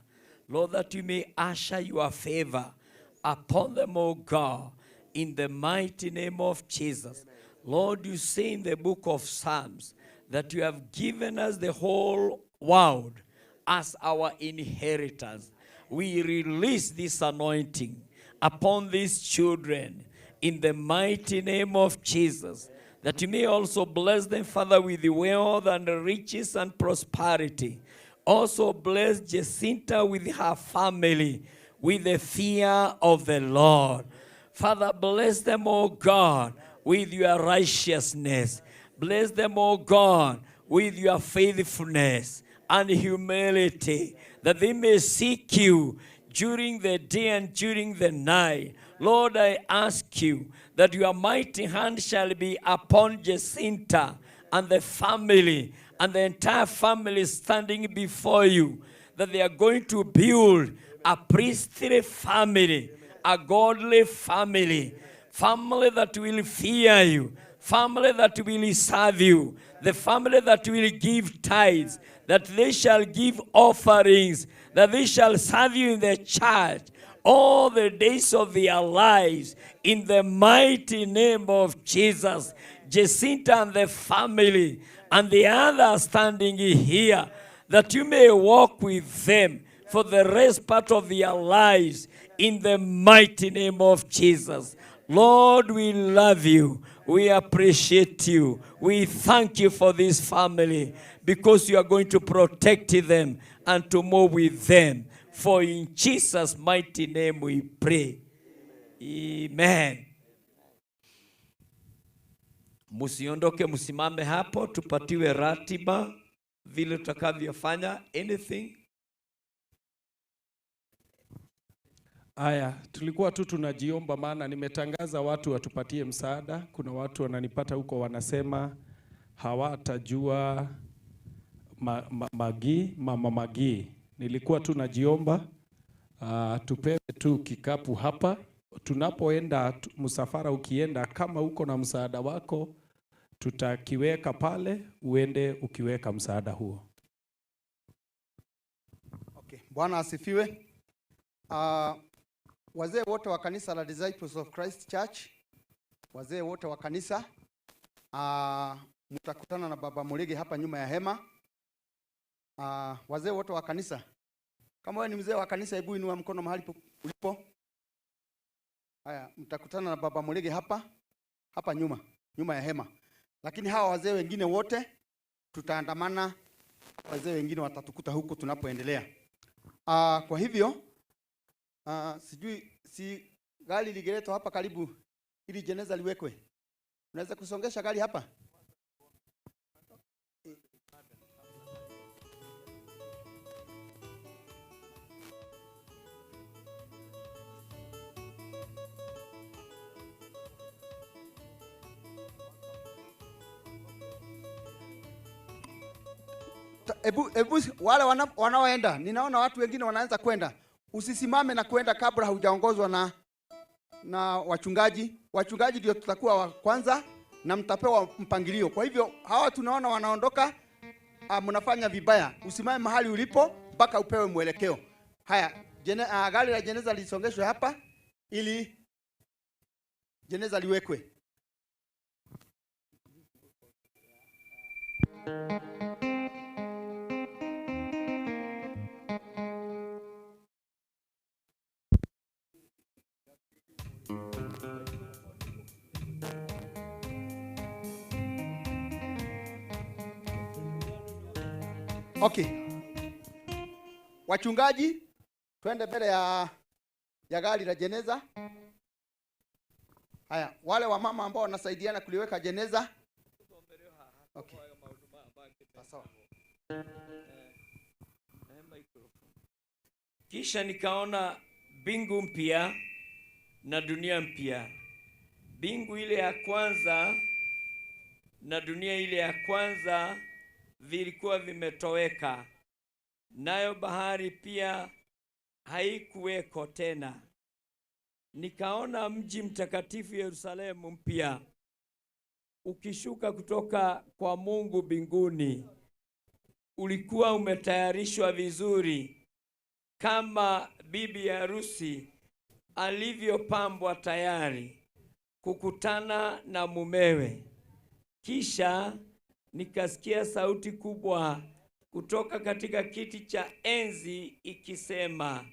Lord, that you may usher your favor upon them, O God, in the mighty name of Jesus. Lord, you say in the book of Psalms that you have given us the whole world as our inheritance. We release this anointing upon these children in the mighty name of Jesus, that you may also bless them, Father, with wealth and riches and prosperity. Also bless Jacinta with her family, with the fear of the Lord. Father, bless them, O God, with your righteousness. Bless them, O God, with your faithfulness and humility, that they may seek you during the day and during the night. Lord, I ask you that your mighty hand shall be upon Jacinta and the family and the entire family standing before you, that they are going to build a priestly family, a godly family, family that will fear you, family that will serve you, the family that will give tithes, that they shall give offerings, that they shall serve you in the church all the days of their lives, in the mighty name of Jesus. Jacinta and the family and the others standing here, that you may walk with them for the rest part of their lives, in the mighty name of Jesus. Lord, we love you. We appreciate you. We thank you for this family, because you are going to protect them and to move with them. For in Jesus' mighty name we pray. Amen. Musiondoke, musimame hapo, tupatiwe ratiba vile tutakavyofanya. Anything. Aya, tulikuwa tu tunajiomba, maana nimetangaza watu watupatie msaada. Kuna watu wananipata huko wanasema hawatajua mama Magi. Nilikuwa tu najiomba tupewe tu kikapu hapa. Tunapoenda msafara ukienda, kama uko na msaada wako tutakiweka pale, uende ukiweka msaada huo. Okay. Bwana asifiwe. Wazee wote wa kanisa la Disciples of Christ Church, wazee wote wa kanisa, mtakutana na Baba Mulege hapa nyuma ya hema. Wazee wote wa kanisa, kama wewe ni mzee wa kanisa, hebu inua mkono mahali ulipo. Haya, mtakutana na Baba Mulege hapa nyuma ya hema. Lakini hawa wazee wengine wote tutaandamana, wazee wengine watatukuta huku tunapoendelea. Kwa hivyo sijui si gari ligeletwa hapa karibu ili jeneza liwekwe. Unaweza kusongesha gari hapa? Ebu wale wanaoenda, ninaona watu wengine wanaanza kwenda. Usisimame na kwenda kabla hujaongozwa na wachungaji. Wachungaji ndio tutakuwa wa kwanza na mtapewa mpangilio. Kwa hivyo hawa tunaona wanaondoka, mnafanya vibaya. Usimame mahali ulipo mpaka upewe mwelekeo. Haya, gari la jeneza lisongeshwe hapa ili jeneza liwekwe. Okay. Wachungaji, twende mbele ya gari la jeneza. Haya, wale wa mama ambao wanasaidiana kuliweka jeneza. Okay. Sawa. Kisha nikaona mbingu mpya na dunia mpya. Mbingu ile ya kwanza na dunia ile ya kwanza vilikuwa vimetoweka, nayo bahari pia haikuweko tena. Nikaona mji mtakatifu Yerusalemu mpya ukishuka kutoka kwa Mungu mbinguni. Ulikuwa umetayarishwa vizuri kama bibi harusi alivyopambwa tayari kukutana na mumewe. Kisha nikasikia sauti kubwa kutoka katika kiti cha enzi ikisema,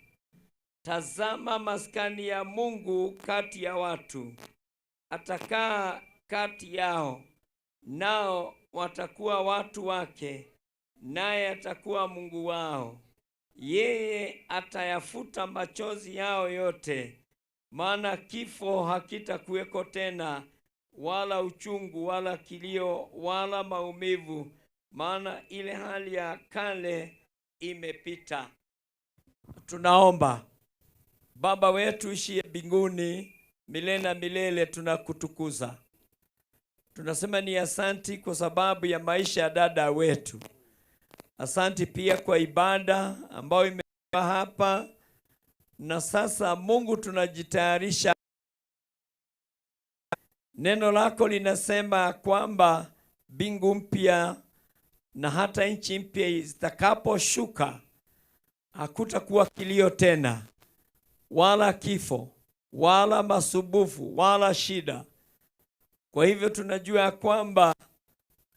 tazama maskani ya Mungu kati ya watu, atakaa kati yao, nao watakuwa watu wake, naye atakuwa Mungu wao. Yeye atayafuta machozi yao yote, maana kifo hakitakuweko tena, wala uchungu, wala kilio, wala maumivu, maana ile hali ya kale imepita. Tunaomba. Baba wetu ishiye mbinguni, milele na milele tunakutukuza. Tunasema ni asanti kwa sababu ya maisha ya dada wetu. Asanti pia kwa ibada ambayo imekuwa hapa. Na sasa Mungu tunajitayarisha. Neno lako linasema kwamba mbingu mpya na hata nchi mpya zitakaposhuka, hakutakuwa kilio tena, wala kifo, wala masumbufu, wala shida. Kwa hivyo tunajua kwamba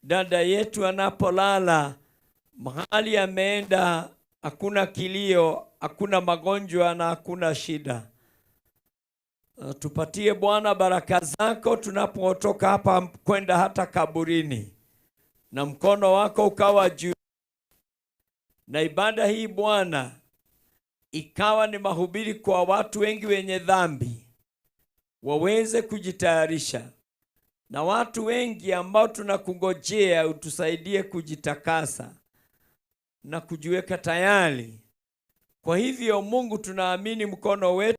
dada yetu anapolala mahali ameenda, hakuna kilio, hakuna magonjwa na hakuna shida. Tupatie Bwana baraka zako tunapotoka hapa kwenda hata kaburini, na mkono wako ukawa juu. Na ibada hii Bwana ikawa ni mahubiri kwa watu wengi wenye dhambi, waweze kujitayarisha, na watu wengi ambao tunakungojea utusaidie kujitakasa na kujiweka tayari. Kwa hivyo Mungu tunaamini mkono wetu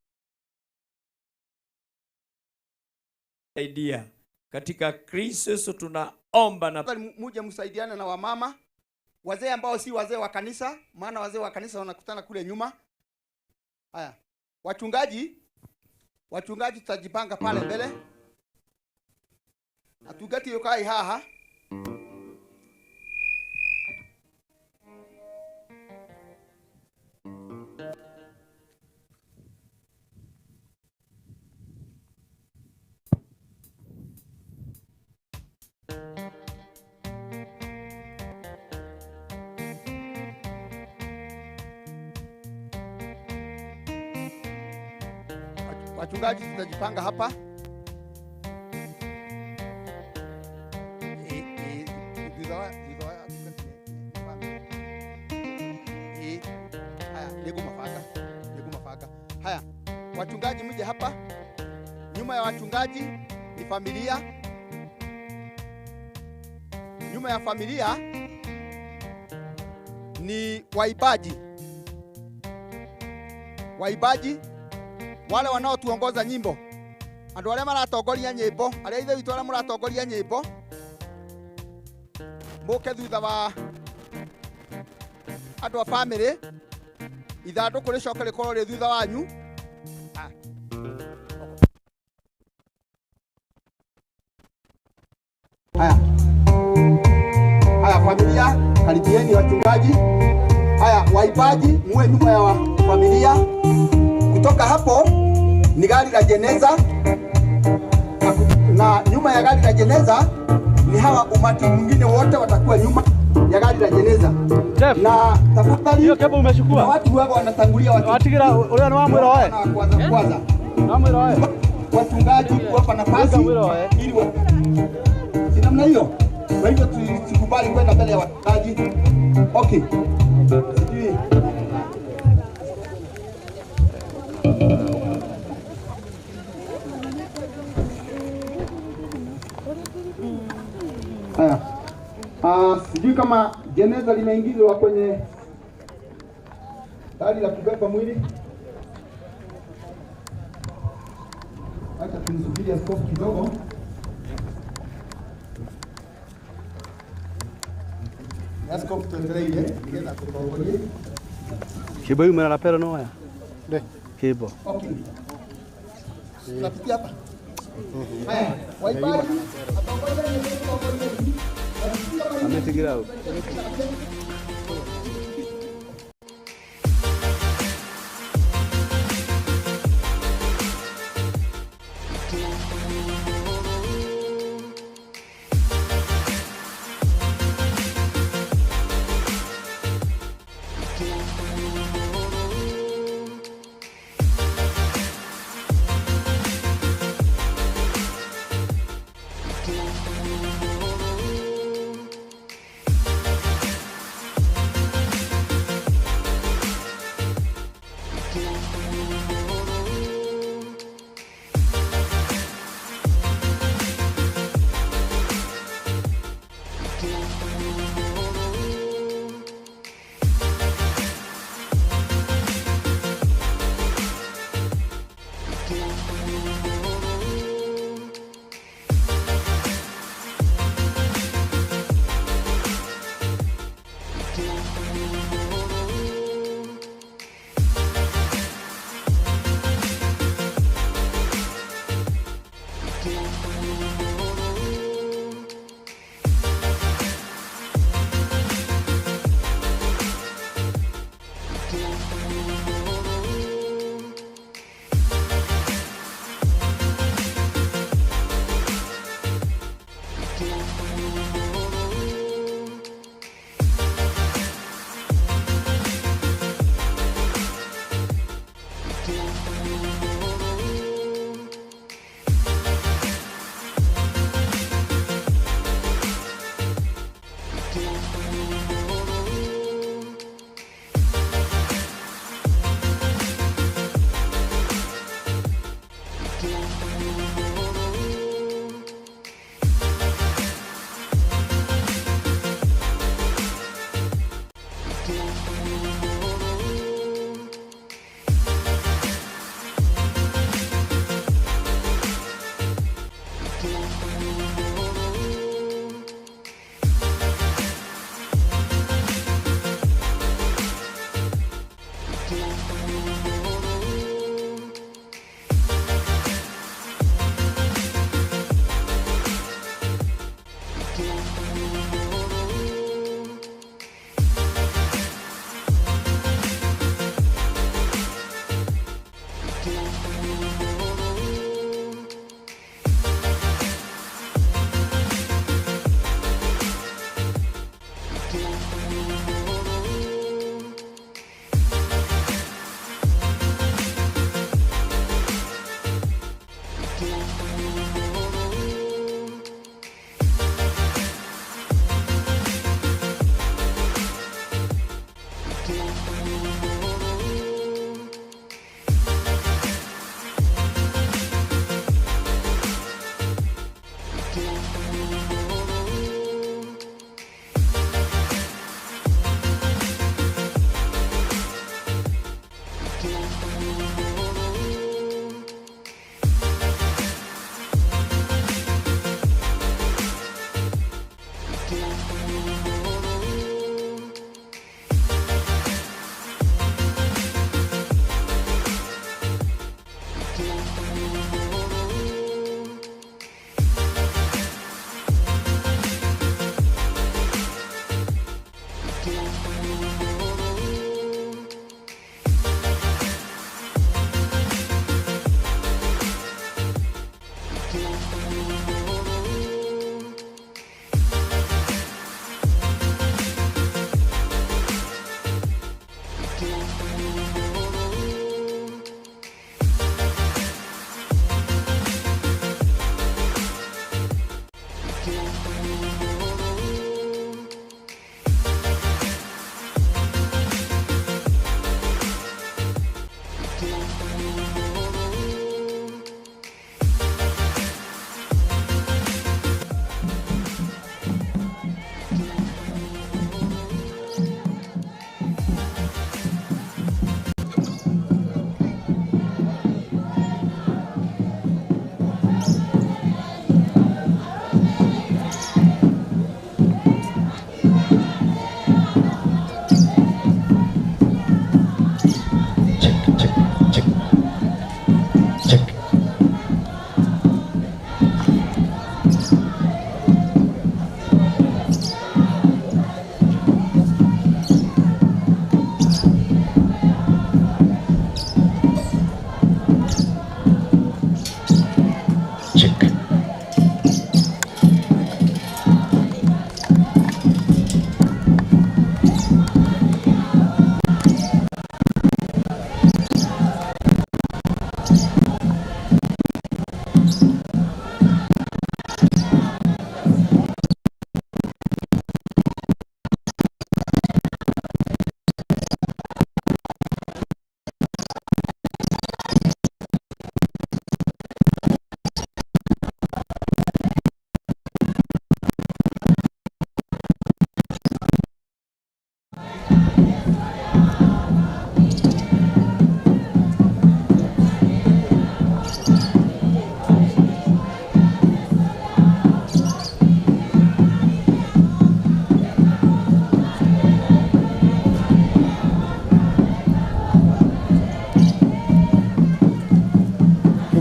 saidia. Katika Kristo Yesu tunaomba na muje msaidiane na wamama, wazee ambao si wazee wa kanisa, maana wazee wa kanisa wanakutana kule nyuma. Haya, wachungaji tutajipanga pale mbele. Atugati yokai haha. Wachungaji tutajipanga hapa. Haya, wachungaji mje hapa. Nyuma ya wachungaji ni familia. Nyuma ya familia ni waibaji. Waibaji wale wanaotuongoza nyimbo. Andu aria maratongoria nyimbo, aria ithe witu aria muratongoria nyimbo, muke thutha wa andu a family, ithanduku ricoke rikorwo ri thutha wanyu. Haya. Haya familia, karibieni wachungaji. Haya waibaji, muwe nyuma ya familia. Kutoka hapo ni gari la jeneza, na nyuma ya gari la jeneza ni hawa umati mwingine wote watakuwa nyuma ya gari la jeneza. Na tafadhali hiyo kebo umechukua. Watu wao wanatangulia watu. Watigira ule ni wa mwira wewe. Kwanza. Na mwira wewe. Wachungaji kuwapa nafasi ili si namna hiyo. Kwa hivyo tusikubali kwenda mbele ya wachungaji. Okay. Sijui. Haya. Sijui kama jeneza linaingizwa kwenye gari la kubeba mwili. Acha tumsubiri askofu kidogo. Askofu tuendelee ile nigeza kutongoje. Kibo yumena la pera no ya. Kibo. Okay. Tunapitia hapa. Haya, waimbaji, atongoria nyimbo, atongoria. Ametigĩra ũ?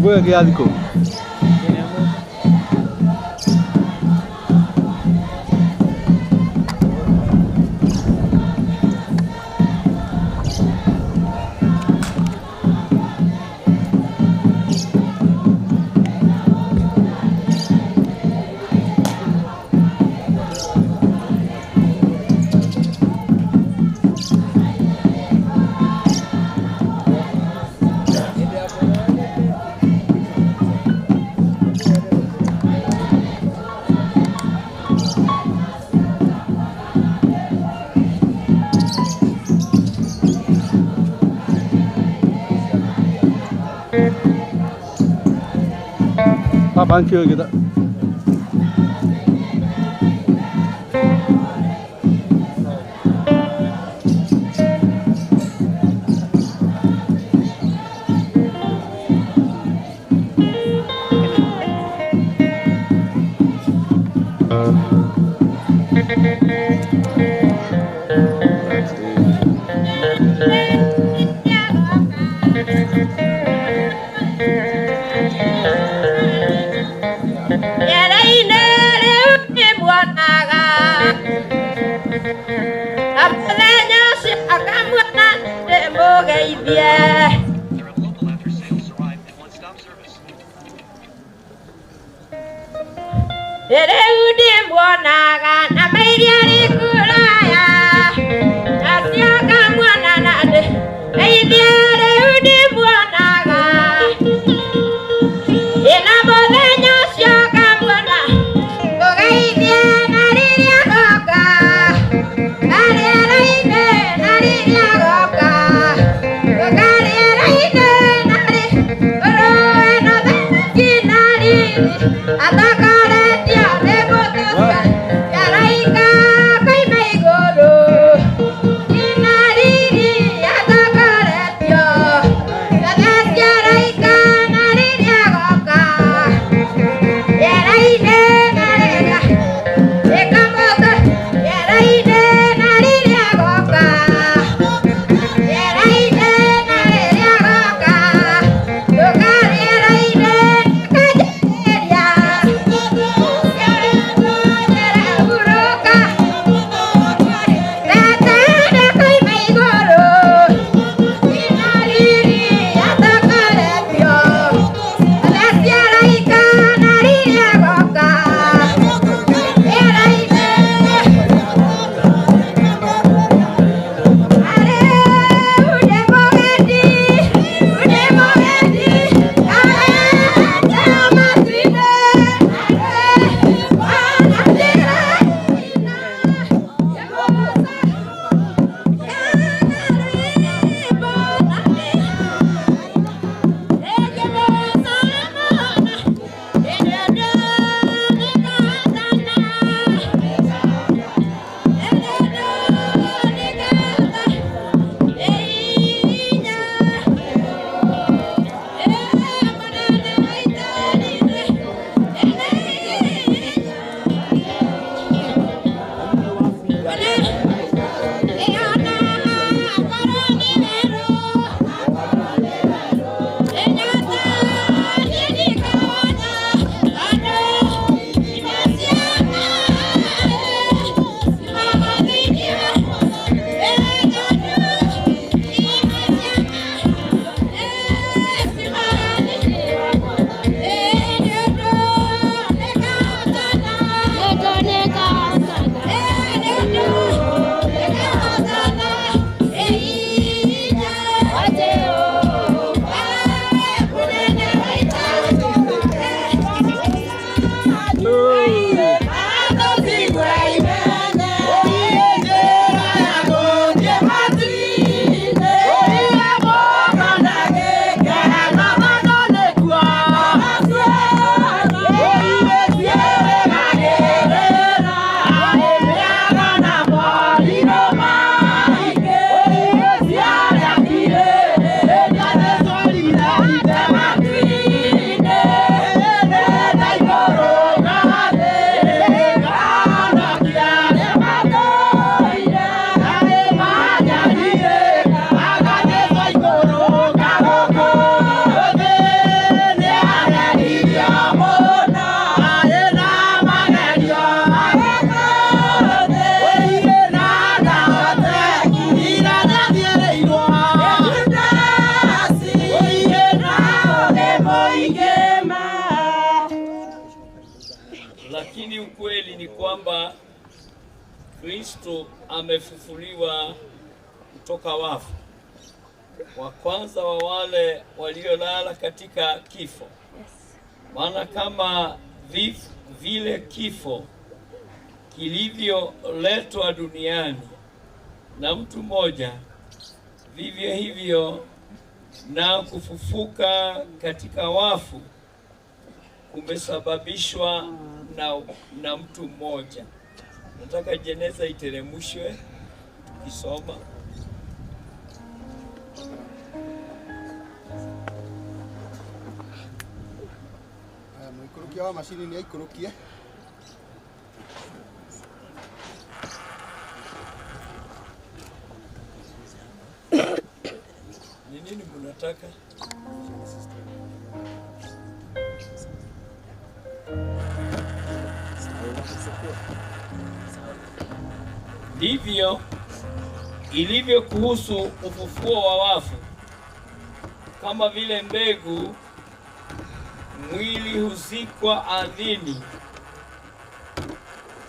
Kũngũĩra gĩa thikũ. 八板橋記得。 Rĩera-inĩ rĩu ndĩmuonaga na mũthenya ũcio ngamuona ndĩmũgeithie. Rĩu ndĩmuonaga na mairia rĩ kũraya nacio ngamuona na ndĩgeithie. Rĩu ndĩmuonaga ĩna mũthenya ũcio ngamuona ngũgeithie na rĩrĩa goka na rĩera-inĩ na rĩrĩa goka goka rĩera-inĩ na rĩ ũrũe na thamaki na riri atongoretio nĩ mbũtũ cia araika. maingĩ ma. Lakini ukweli ni kwamba Kristo amefufuliwa kutoka wafu, wa kwanza wa wale waliolala katika kifo. Maana kama vile kifo kilivyoletwa duniani na mtu mmoja, vivyo hivyo na kufufuka katika wafu kumesababishwa na mtu mmoja. Nataka jeneza iteremshwe tukisoma. Aya, muikũrũkia wa macini nĩ aikũrũkie. Ni nini mnataka? Ndivyo ilivyo kuhusu ufufuo wa wafu. Kama vile mbegu, mwili huzikwa ardhini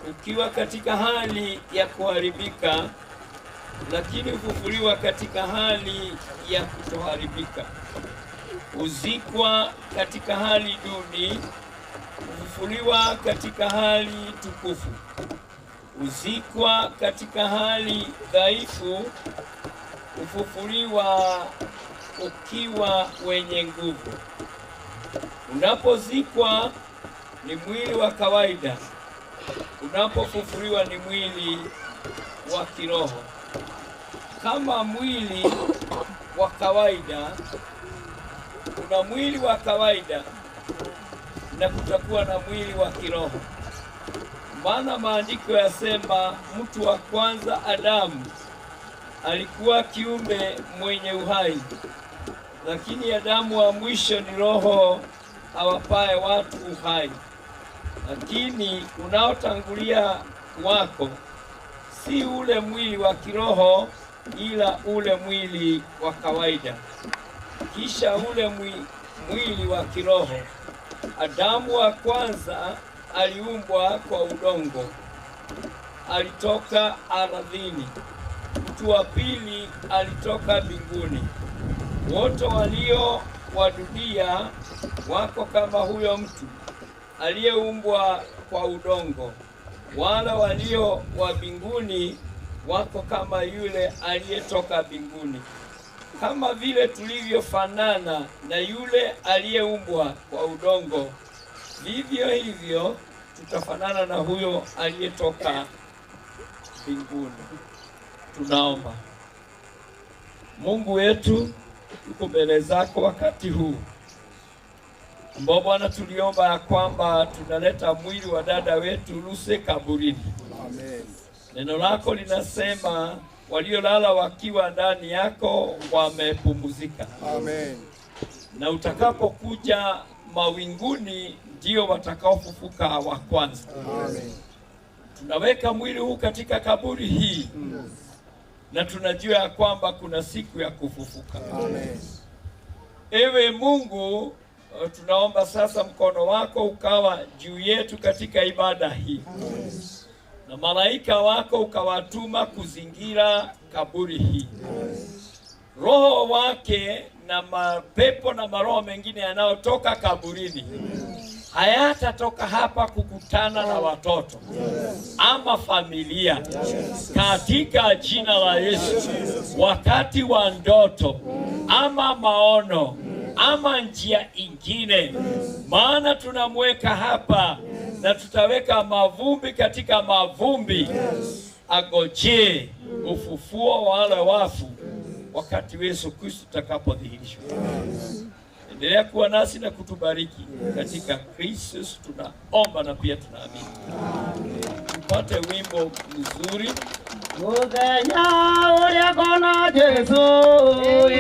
ukiwa katika hali ya kuharibika, lakini hufufuliwa katika hali ya kutoharibika. Huzikwa katika hali duni, hufufuliwa katika hali tukufu. Huzikwa katika hali dhaifu, hufufuliwa ukiwa wenye nguvu. Unapozikwa ni mwili wa kawaida, unapofufuliwa ni mwili wa kiroho. Kama mwili wa kawaida, kuna mwili wa kawaida na kutakuwa na mwili wa kiroho. Maana maandiko yasema, mtu wa kwanza Adamu alikuwa kiumbe mwenye uhai, lakini Adamu wa mwisho ni roho awapaye watu uhai. Lakini unaotangulia wako si ule mwili wa kiroho, ila ule mwili wa kawaida, kisha ule mwili wa kiroho. Adamu wa kwanza aliumbwa kwa udongo, alitoka ardhini. Mtu wa pili alitoka mbinguni. Wote walio wa dunia wako kama huyo mtu aliyeumbwa kwa udongo, wala walio wa mbinguni wako kama yule aliyetoka mbinguni. Kama vile tulivyofanana na yule aliyeumbwa kwa udongo, vivyo hivyo tutafanana na huyo aliyetoka mbinguni. Tunaomba. Mungu wetu, tuko mbele zako wakati huu ambao Bwana tuliomba ya kwamba tunaleta mwili wa dada wetu Lucy kaburini. Amen. Neno lako linasema waliolala wakiwa ndani yako wamepumzika. Amen. Na utakapokuja mawinguni ndio watakaofufuka wa kwanza. Amen. Tunaweka mwili huu katika kaburi hii na tunajua ya kwamba kuna siku ya kufufuka. Amen. Ewe Mungu, tunaomba sasa mkono wako ukawa juu yetu katika ibada hii. Na malaika wako ukawatuma kuzingira kaburi hii. Roho wake na mapepo na maroho mengine yanayotoka kaburini hayatatoka hapa kukutana na watoto ama familia, katika jina la Yesu. Wakati wa ndoto ama maono ama njia ingine, maana tunamweka hapa na tutaweka mavumbi katika mavumbi, agojee ufufuo wa wale wafu wakati Yesu Kristo atakapodhihirishwa. Endelea kuwa nasi na kutubariki katika Kristo Yesu tunaomba na pia tunaamini. Tupate wimbo mzuri. Muthenya uria ngona Jesu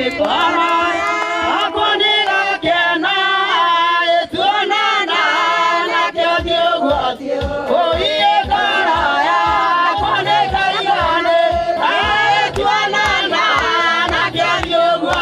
ikora akwa nĩngakena ĩtuonana nakĩo kiugo ũiĩ ngoro yakwa nĩkaigane ĩtuonana nakĩo kiugo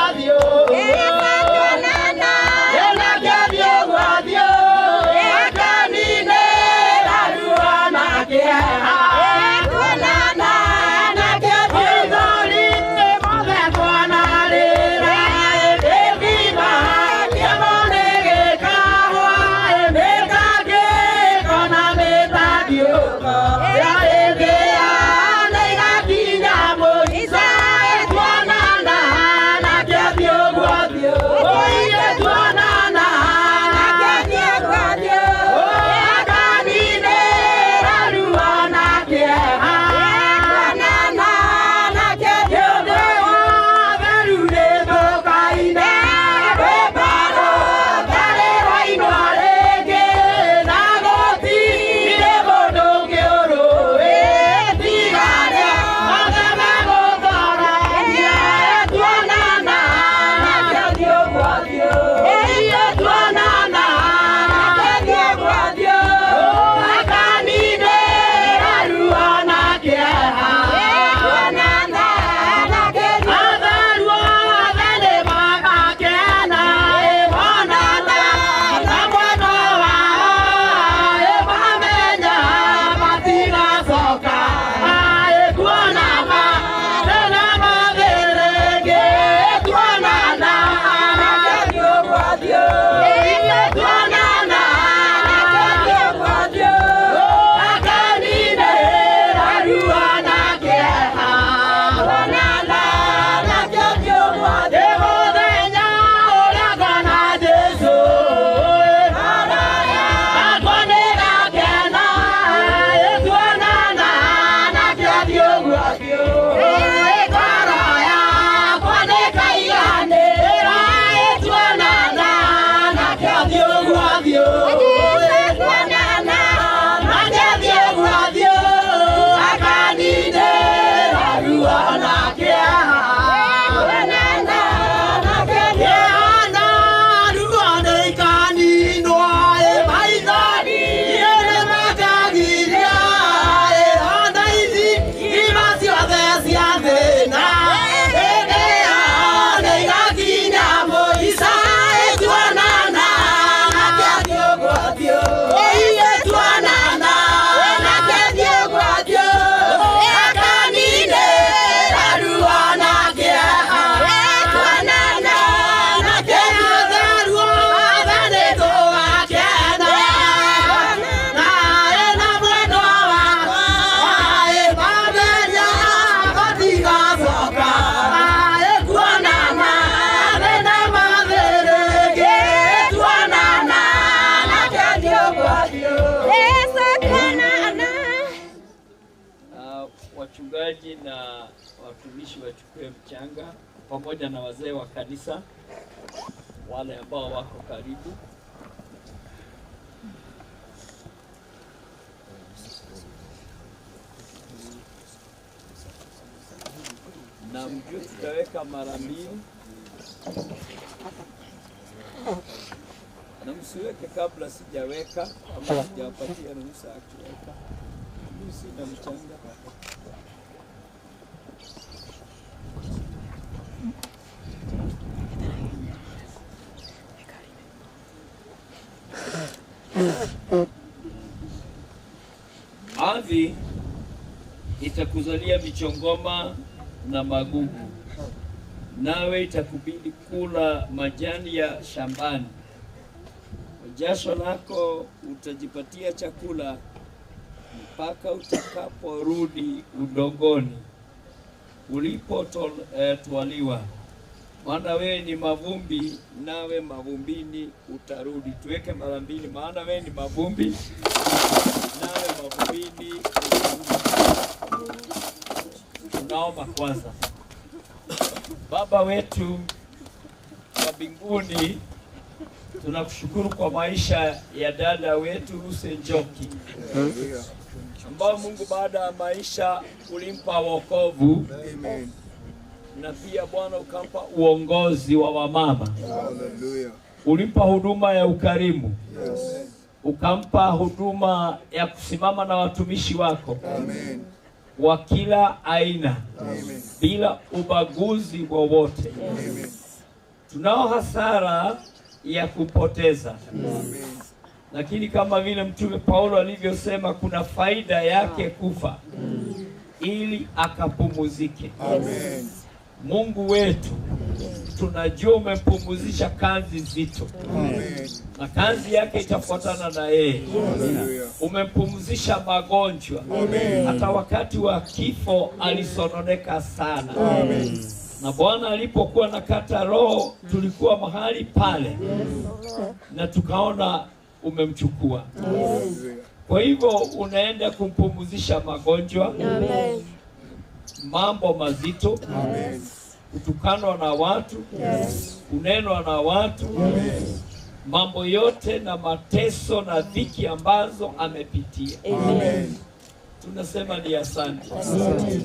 Wachungaji na watumishi wachukue mchanga pamoja na wazee wa kanisa wale ambao wako karibu. Na mjue tutaweka mara mbili, na msiweke kabla sijaweka ama sijawapatia ruhusa ya kuweka. Mimi sina mchanga. Ardhi itakuzalia michongoma na magugu, nawe itakubidi kula majani ya shambani. Kwa jasho lako utajipatia chakula mpaka utakaporudi udongoni ulipotwaliwa. Maana wewe ni mavumbi, nawe mavumbini utarudi. Tuweke mara mbili, maana wewe ni mavumbi, nawe mavumbini utarudi. Tunaomba kwanza. Baba wetu wa mbinguni, tunakushukuru kwa maisha ya dada wetu Ruse Njoki, ambao Mungu baada ya maisha ulimpa wokovu. Amen. Na pia Bwana ukampa uongozi wa wamama. Hallelujah. Ulimpa huduma ya ukarimu. Yes. Ukampa huduma ya kusimama na watumishi wako. Amen. Wa kila aina. Amen. Bila ubaguzi wowote. Amen. Tunao hasara ya kupoteza. Amen. Lakini kama vile Mtume Paulo alivyosema, kuna faida yake kufa ili akapumuzike. Amen. Mungu wetu, tunajua umempumuzisha kazi nzito. Amen. Na kazi yake itafuatana na yeye. Umempumzisha magonjwa. Amen. Hata wakati wa kifo alisononeka sana. Amen. Na Bwana alipokuwa nakata roho, tulikuwa mahali pale na tukaona umemchukua. Kwa hivyo unaenda kumpumzisha magonjwa. Amen. Mambo mazito. Amen. Kutukanwa na watu. Yes. Kunenwa na watu. Amen. Mambo yote na mateso na dhiki ambazo amepitia. Amen. Tunasema ni asante. Asante.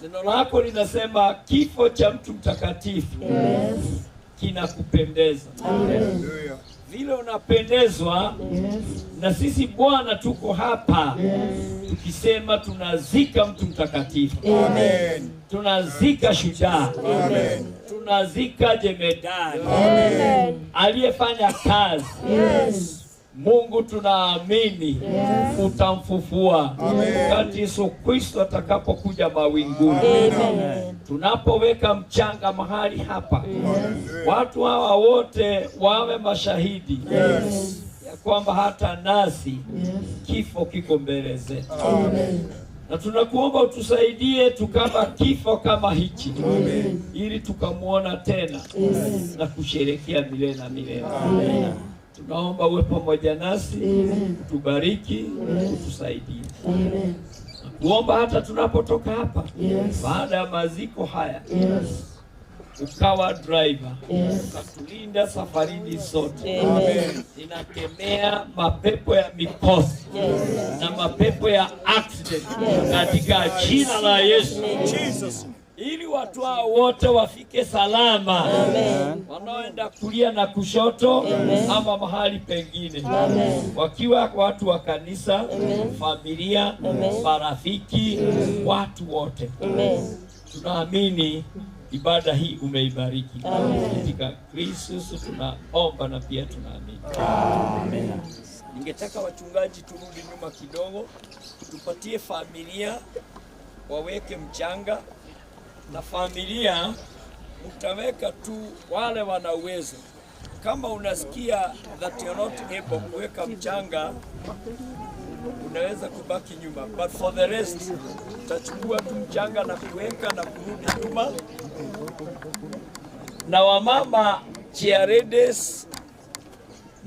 Neno lako linasema kifo cha mtu mtakatifu kinakupendeza. Hallelujah. Vile unapendezwa na sisi Bwana tuko hapa tukisema tunazika mtu mtakatifu. Amen. Tunazika shujaa. Amen. Tunazika jemedari. Amen. Aliyefanya kazi. Mungu tunaamini utamfufua wakati Yesu Kristo atakapokuja mawinguni. Amen. Tunapoweka mchanga mahali hapa, watu hawa wote wawe mashahidi ya kwamba hata nasi kifo kiko mbele zetu. Na tunakuomba utusaidie tukama kifo kama hichi, ili tukamwona tena na kusherehekea milele na milele. Tunaomba uwe pamoja nasi, utubariki, utusaidie. Na kuomba hata tunapotoka hapa baada ya maziko haya, ukawa driver, ukatulinda safarini zote. Amen. Ninakemea mapepo ya mikosi na mapepo ya accident katika jina la Yesu. Jesus. Ili watu hao wote wafike salama. Wanaoenda kulia na kushoto ama mahali pengine. Amen. Wakiwa watu wa kanisa, familia, marafiki, watu wote. Amen. Tunaamini ibada hii umeibariki. Amen. Katika Kristo tunaomba na pia tunaamini. Amen. Ningetaka wachungaji turudi nyuma kidogo, tupatie familia waweke mchanga, na familia mtaweka tu wale wana uwezo. Kama unasikia that you're not able kuweka mchanga, unaweza kubaki nyuma, but for the rest utachukua tu mchanga na kuweka na kurudi nyuma. Na wamama chairladies,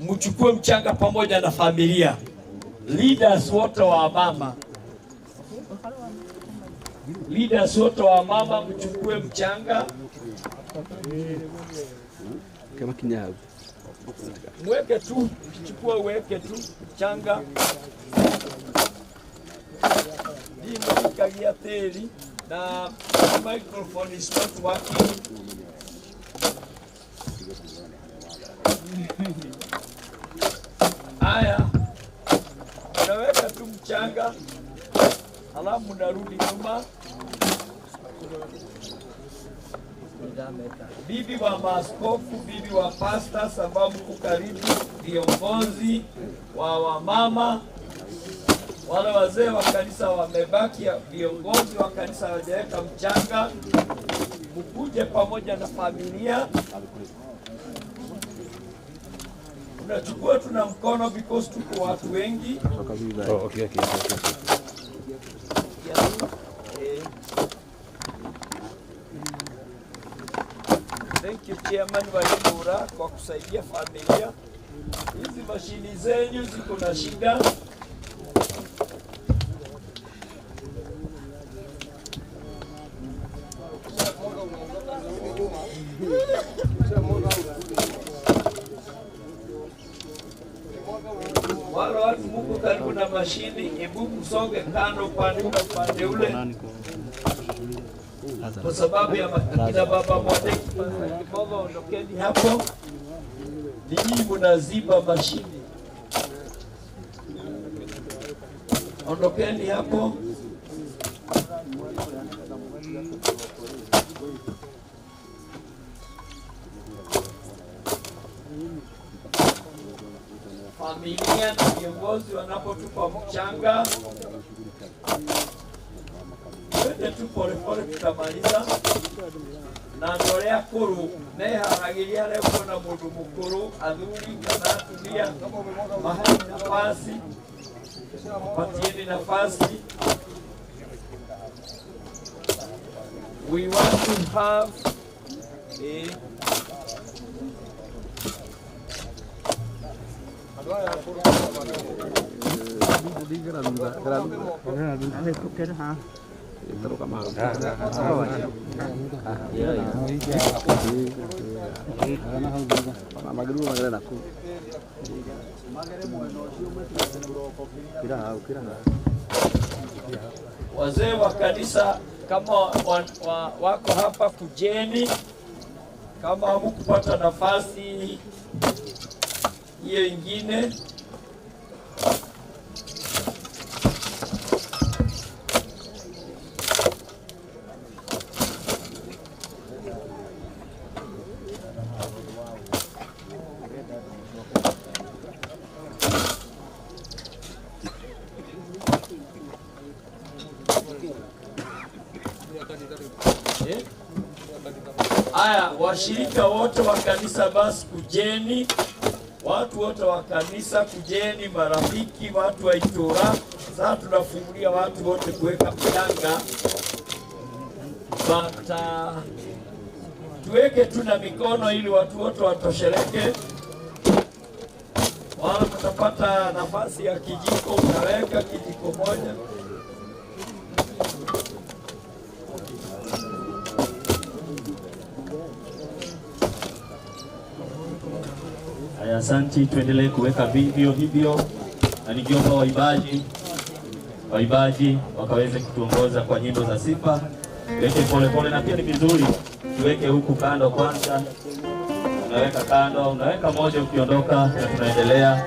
mchukue mchanga pamoja na familia, leaders wote wa wamama. Leaders wote wa mama mchukue mchanga. Kama kinyabu. Mweke tu, ukichukua uweke tu mchanga. Ndimũikagia tĩri na microphone is not working. Haya, unaweka tu mchanga halafu narudi nyuma. Bibi wa maaskofu, bibi wa pastors ambao mko karibu, viongozi wa wamama, wale wazee wa kanisa wamebaki, viongozi wa kanisa hawajaweka mchanga, mkuje pamoja na familia. Unachukua tu na mkono because tuko watu wengi. Oh, okay. Thank you chairman wa Ibura kwa kusaidia familia. Hizi mashini zenyu ziko na shida. Wale watu muko karibu na mashini, hebu msonge kando upande ule upande ule, kwa sababu ya kina baba Mwadeki Kibogo, ondokeni hapo, ninyi mnaziba mashini, ondokeni hapo. Familia na viongozi wanapotupa mchanga, twende tu polepole, tutamaliza. Na andũ arĩa akũrũ meharagĩria harĩa kuona mũndũ mũkũrũ, athuri kana atumia, maheni nafasi, patieni nafasi. We want to have a Wazee wa kanisa kama wako hapa kujeni, kama hamukupata nafasi hiyo ingine. Aya, washirika wote wa kanisa basi kujeni, watu wote wa kanisa kujeni, marafiki, watu wa Itura. Sasa tunafungulia watu wote kuweka mchanga, but tuweke tu na mikono ili watu wote watosheleke. Wala mtapata nafasi ya kijiko, unaweka kijiko moja. Haya, asanti, tuendelee kuweka vivyo hivyo, na nikiomba waibaji wakaweze kutuongoza kwa nyimbo za sifa. Tuweke pole pole, na pia ni vizuri tuweke huku kando kwanza. Unaweka kando, unaweka moja ukiondoka, na tunaendelea.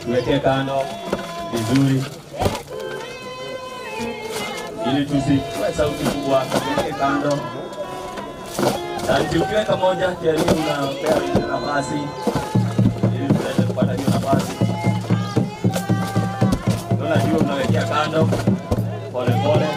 Tuweke kando vizuri ili tusitoe sauti kubwa. Tuweke kando. Asante, ukiweka moja jaribu na pea wengine nafasi ili tuweze kupata hiyo nafasi. Unajua unawekea kando pole pole.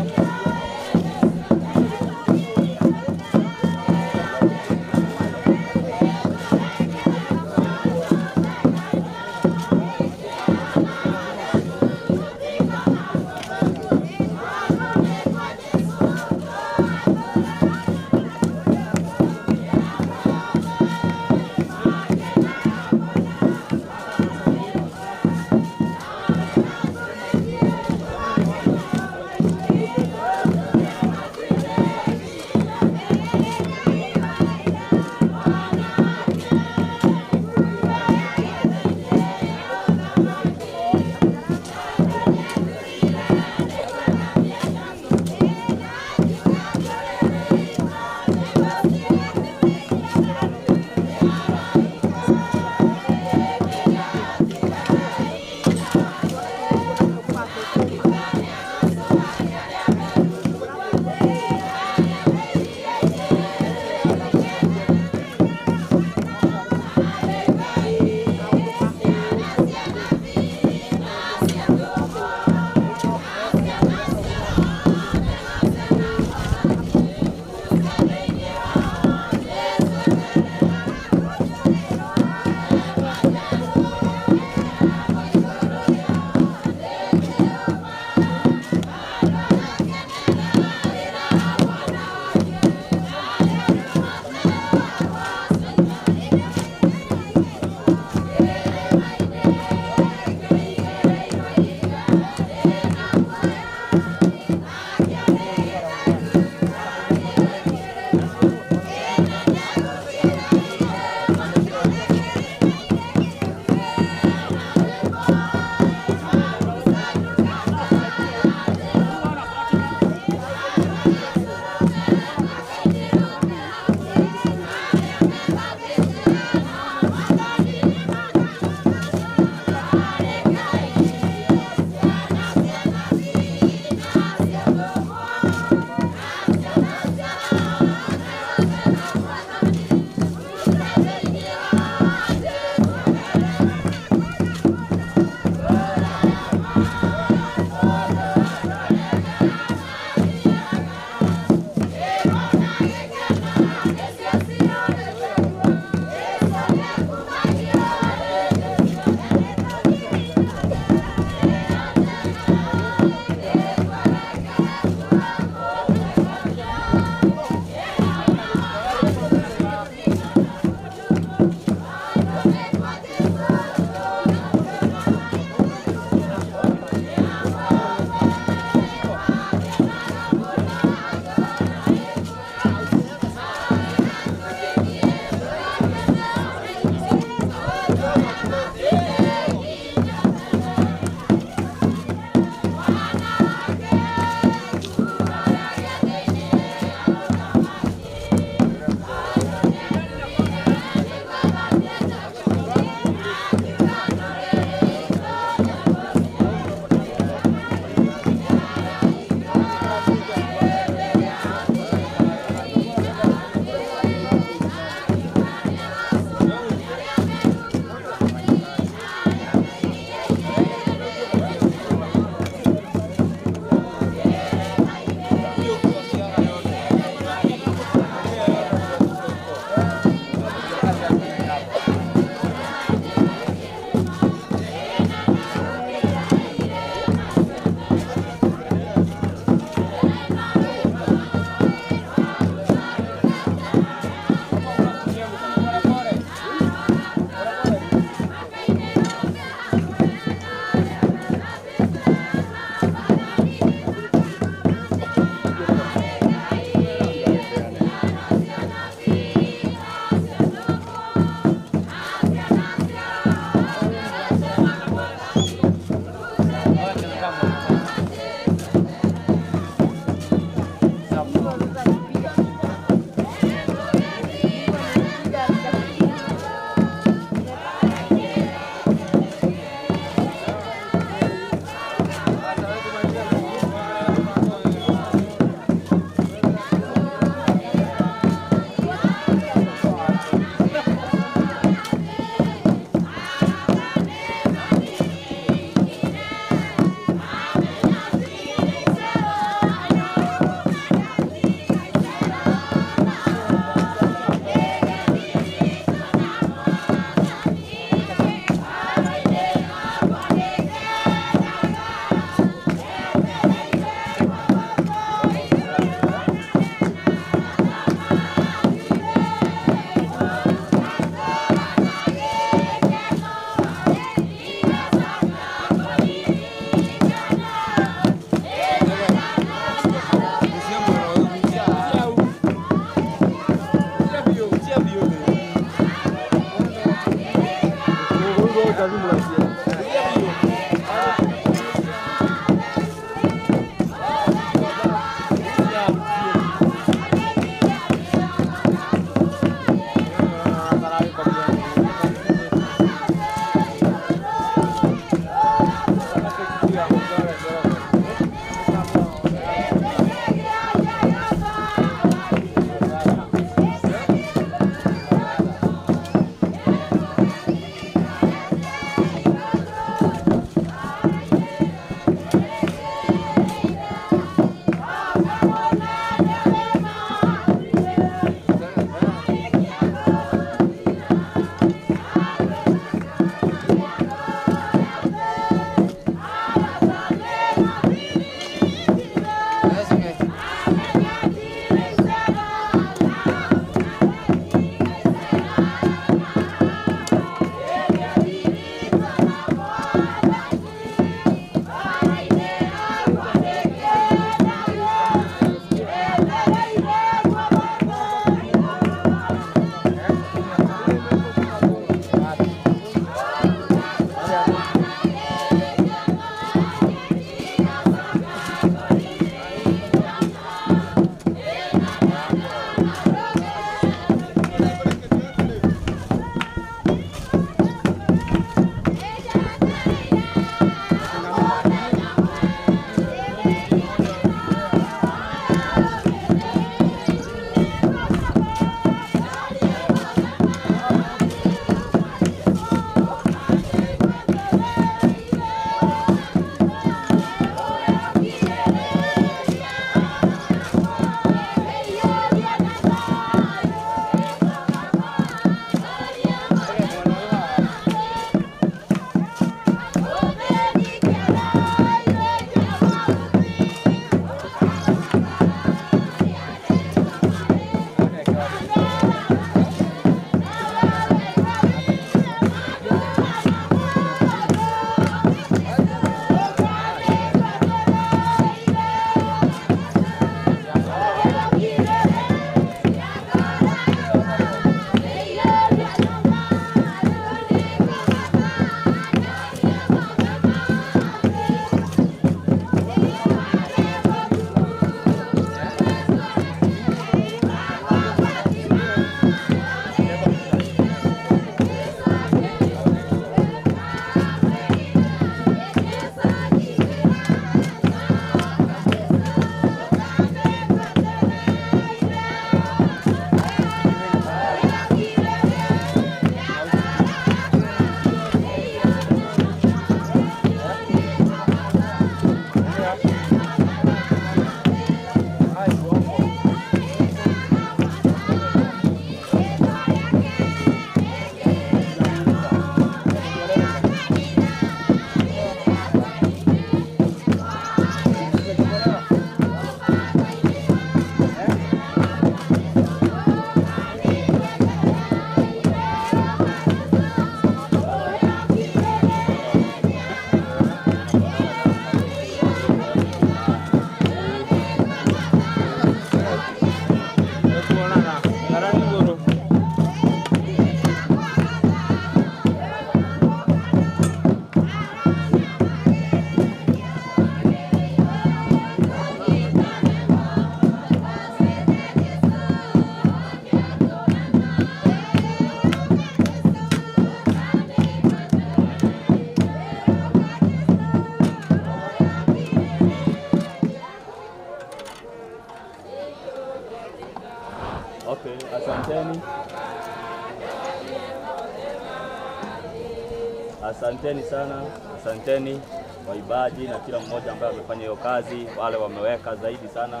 Asanteni sana, asanteni waibaji na kila mmoja ambaye amefanya hiyo kazi, wale wameweka zaidi sana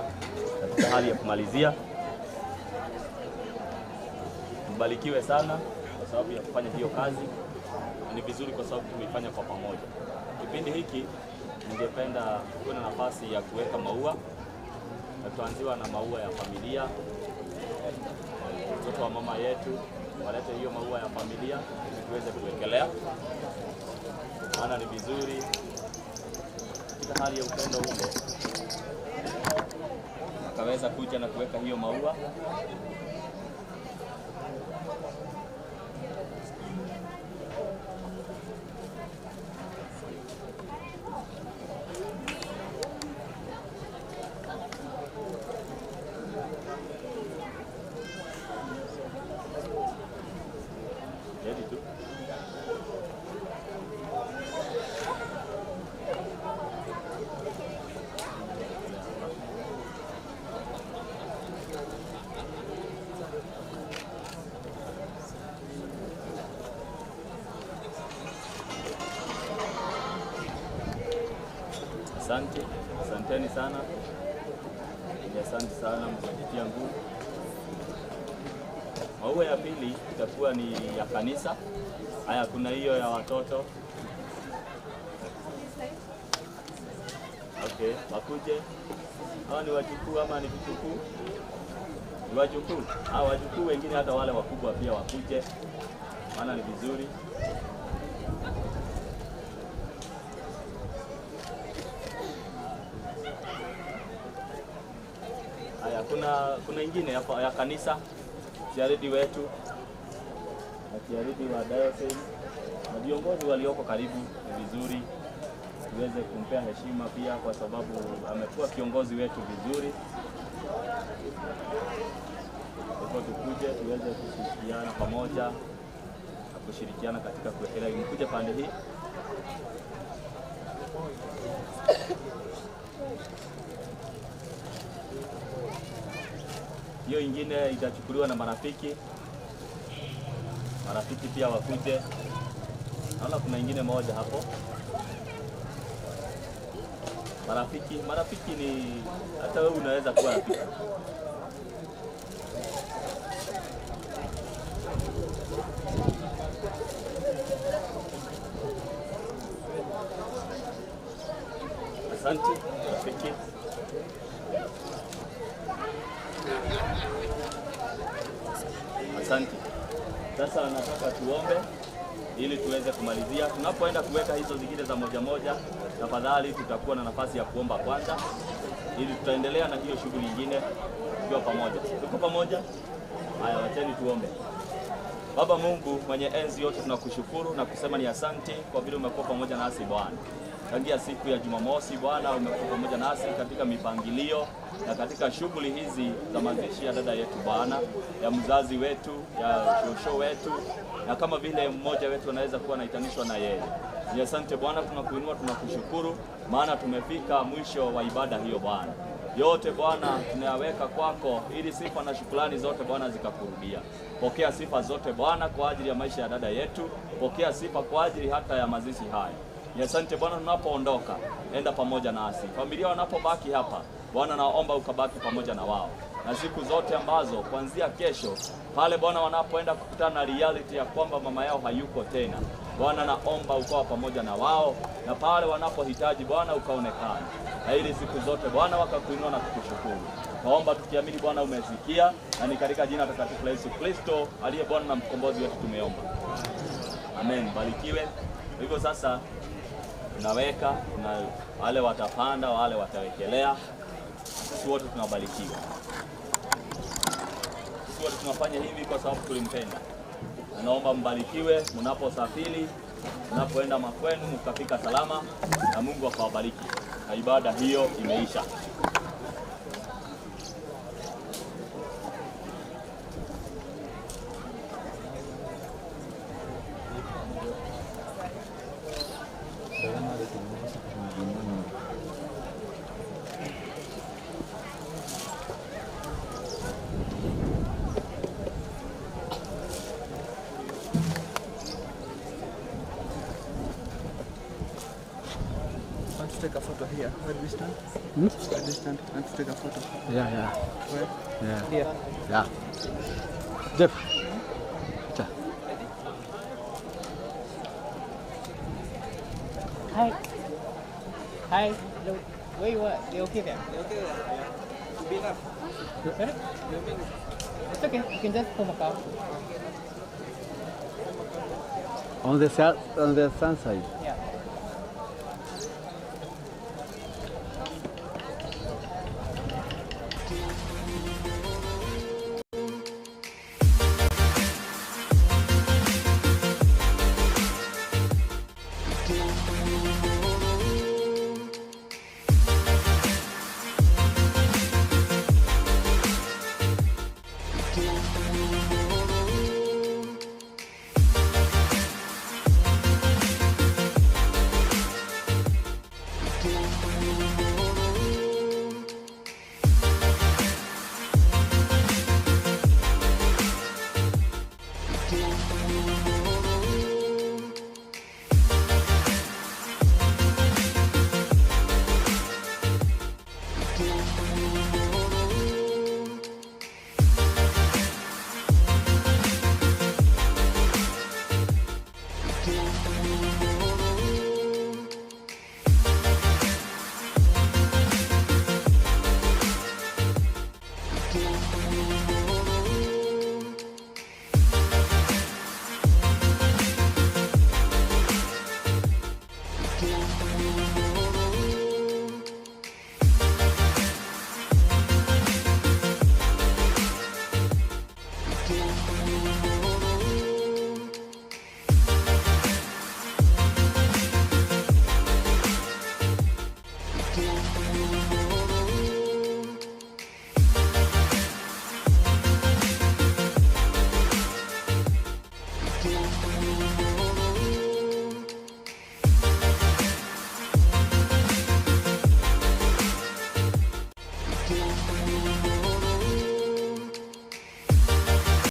katika hali ya kumalizia. Mbarikiwe sana kwa sababu ya kufanya hiyo kazi. Ni vizuri kwa sababu tumeifanya kwa pamoja. Kipindi hiki ningependa kuwe na nafasi ya kuweka maua, na tutaanziwa na maua ya familia. Mtoto wa mama yetu walete hiyo maua ya familia ili tuweze kuwekelea, maana ni vizuri katika hali ya upendo ule akaweza kuja na kuweka hiyo maua. Ready to? Asante, asanteni sana. Asante sana mmejitia nguvu. Maua ya pili itakuwa ni ya kanisa. Haya, kuna hiyo ya watoto. Okay, wakuje. Hawa ni wajukuu ama ni vitukuu? Ni wajukuu. Hawa wajukuu wengine hata wale wakubwa pia wakuje, maana ni vizuri. Haya, kuna ingine ya kanisa. Tiaridi wetu na tiaridi wa diocese na viongozi walioko karibu, ni vizuri tuweze kumpea heshima pia, kwa sababu amekuwa kiongozi wetu vizuri. Kwa hivyo tukuje tuweze kushirikiana pamoja na kushirikiana katika kuwekelea. Mkuje pande hii. Hiyo ingine itachukuliwa na marafiki. Marafiki pia wakuje. Naona kuna ingine moja hapo. Marafiki ni hata wewe unaweza kuwa rafiki. Asante rafiki. Asante. Sasa nataka tuombe ili tuweze kumalizia. Tunapoenda kuweka hizo zingine za moja moja, tafadhali tutakuwa na nafasi ya kuomba kwanza, ili tutaendelea na hiyo shughuli nyingine tukiwa pamoja. Tuko pamoja? Haya, wacheni tuombe. Baba Mungu mwenye enzi yote, tunakushukuru na kusema ni asante kwa vile umekuwa pamoja nasi Bwana. Tangia siku ya Jumamosi Bwana, umekuwa pamoja nasi katika mipangilio na katika shughuli hizi za mazishi ya dada yetu Bwana, ya mzazi wetu, ya shosho wetu, na kama vile mmoja wetu anaweza kuwa anaitanishwa na yeye. Ni asante Bwana, tunakuinua, tunakushukuru, maana tumefika mwisho wa ibada hiyo Bwana. Yote Bwana tunayaweka kwako, ili sifa na shukrani zote Bwana zikakurudia. Pokea sifa zote Bwana kwa ajili ya maisha ya dada yetu, pokea sifa kwa ajili hata ya mazishi haya. Ni asante Bwana, tunapoondoka enda pamoja nasi. Familia wanapobaki hapa Bwana, naomba ukabaki pamoja na wao, na siku zote ambazo kuanzia kesho pale Bwana wanapoenda kukutana na reality ya kwamba mama yao hayuko tena, Bwana naomba ukawa pamoja na wao, na pale wanapohitaji Bwana ukaonekana, na ili siku zote Bwana wakakuinua na kukushukuru. Naomba tukiamini Bwana umesikia, na ni katika jina takatifu la Yesu Kristo aliye Bwana na mkombozi wetu tumeomba, amen. Barikiwe. Hivyo sasa tunaweka, na wale watapanda, wale watawekelea, sisi wote tunabarikiwa. Sisi wote tunafanya hivi kwa sababu tulimpenda. Naomba mbarikiwe mnaposafiri, mnapoenda makwenu, mkafika salama, na Mungu akawabariki. Na ibada hiyo imeisha. take a photo here. Where do we stand? Hmm? Where do we stand? Let's take a photo. Yeah. Where? Yeah. Here. Yeah. Jeff. Cha. Hi. Hi. Hello. Where you are? You okay there? You okay there? Yeah. To be enough. Sorry? It's okay. You can just come out. On the south, on the sun side.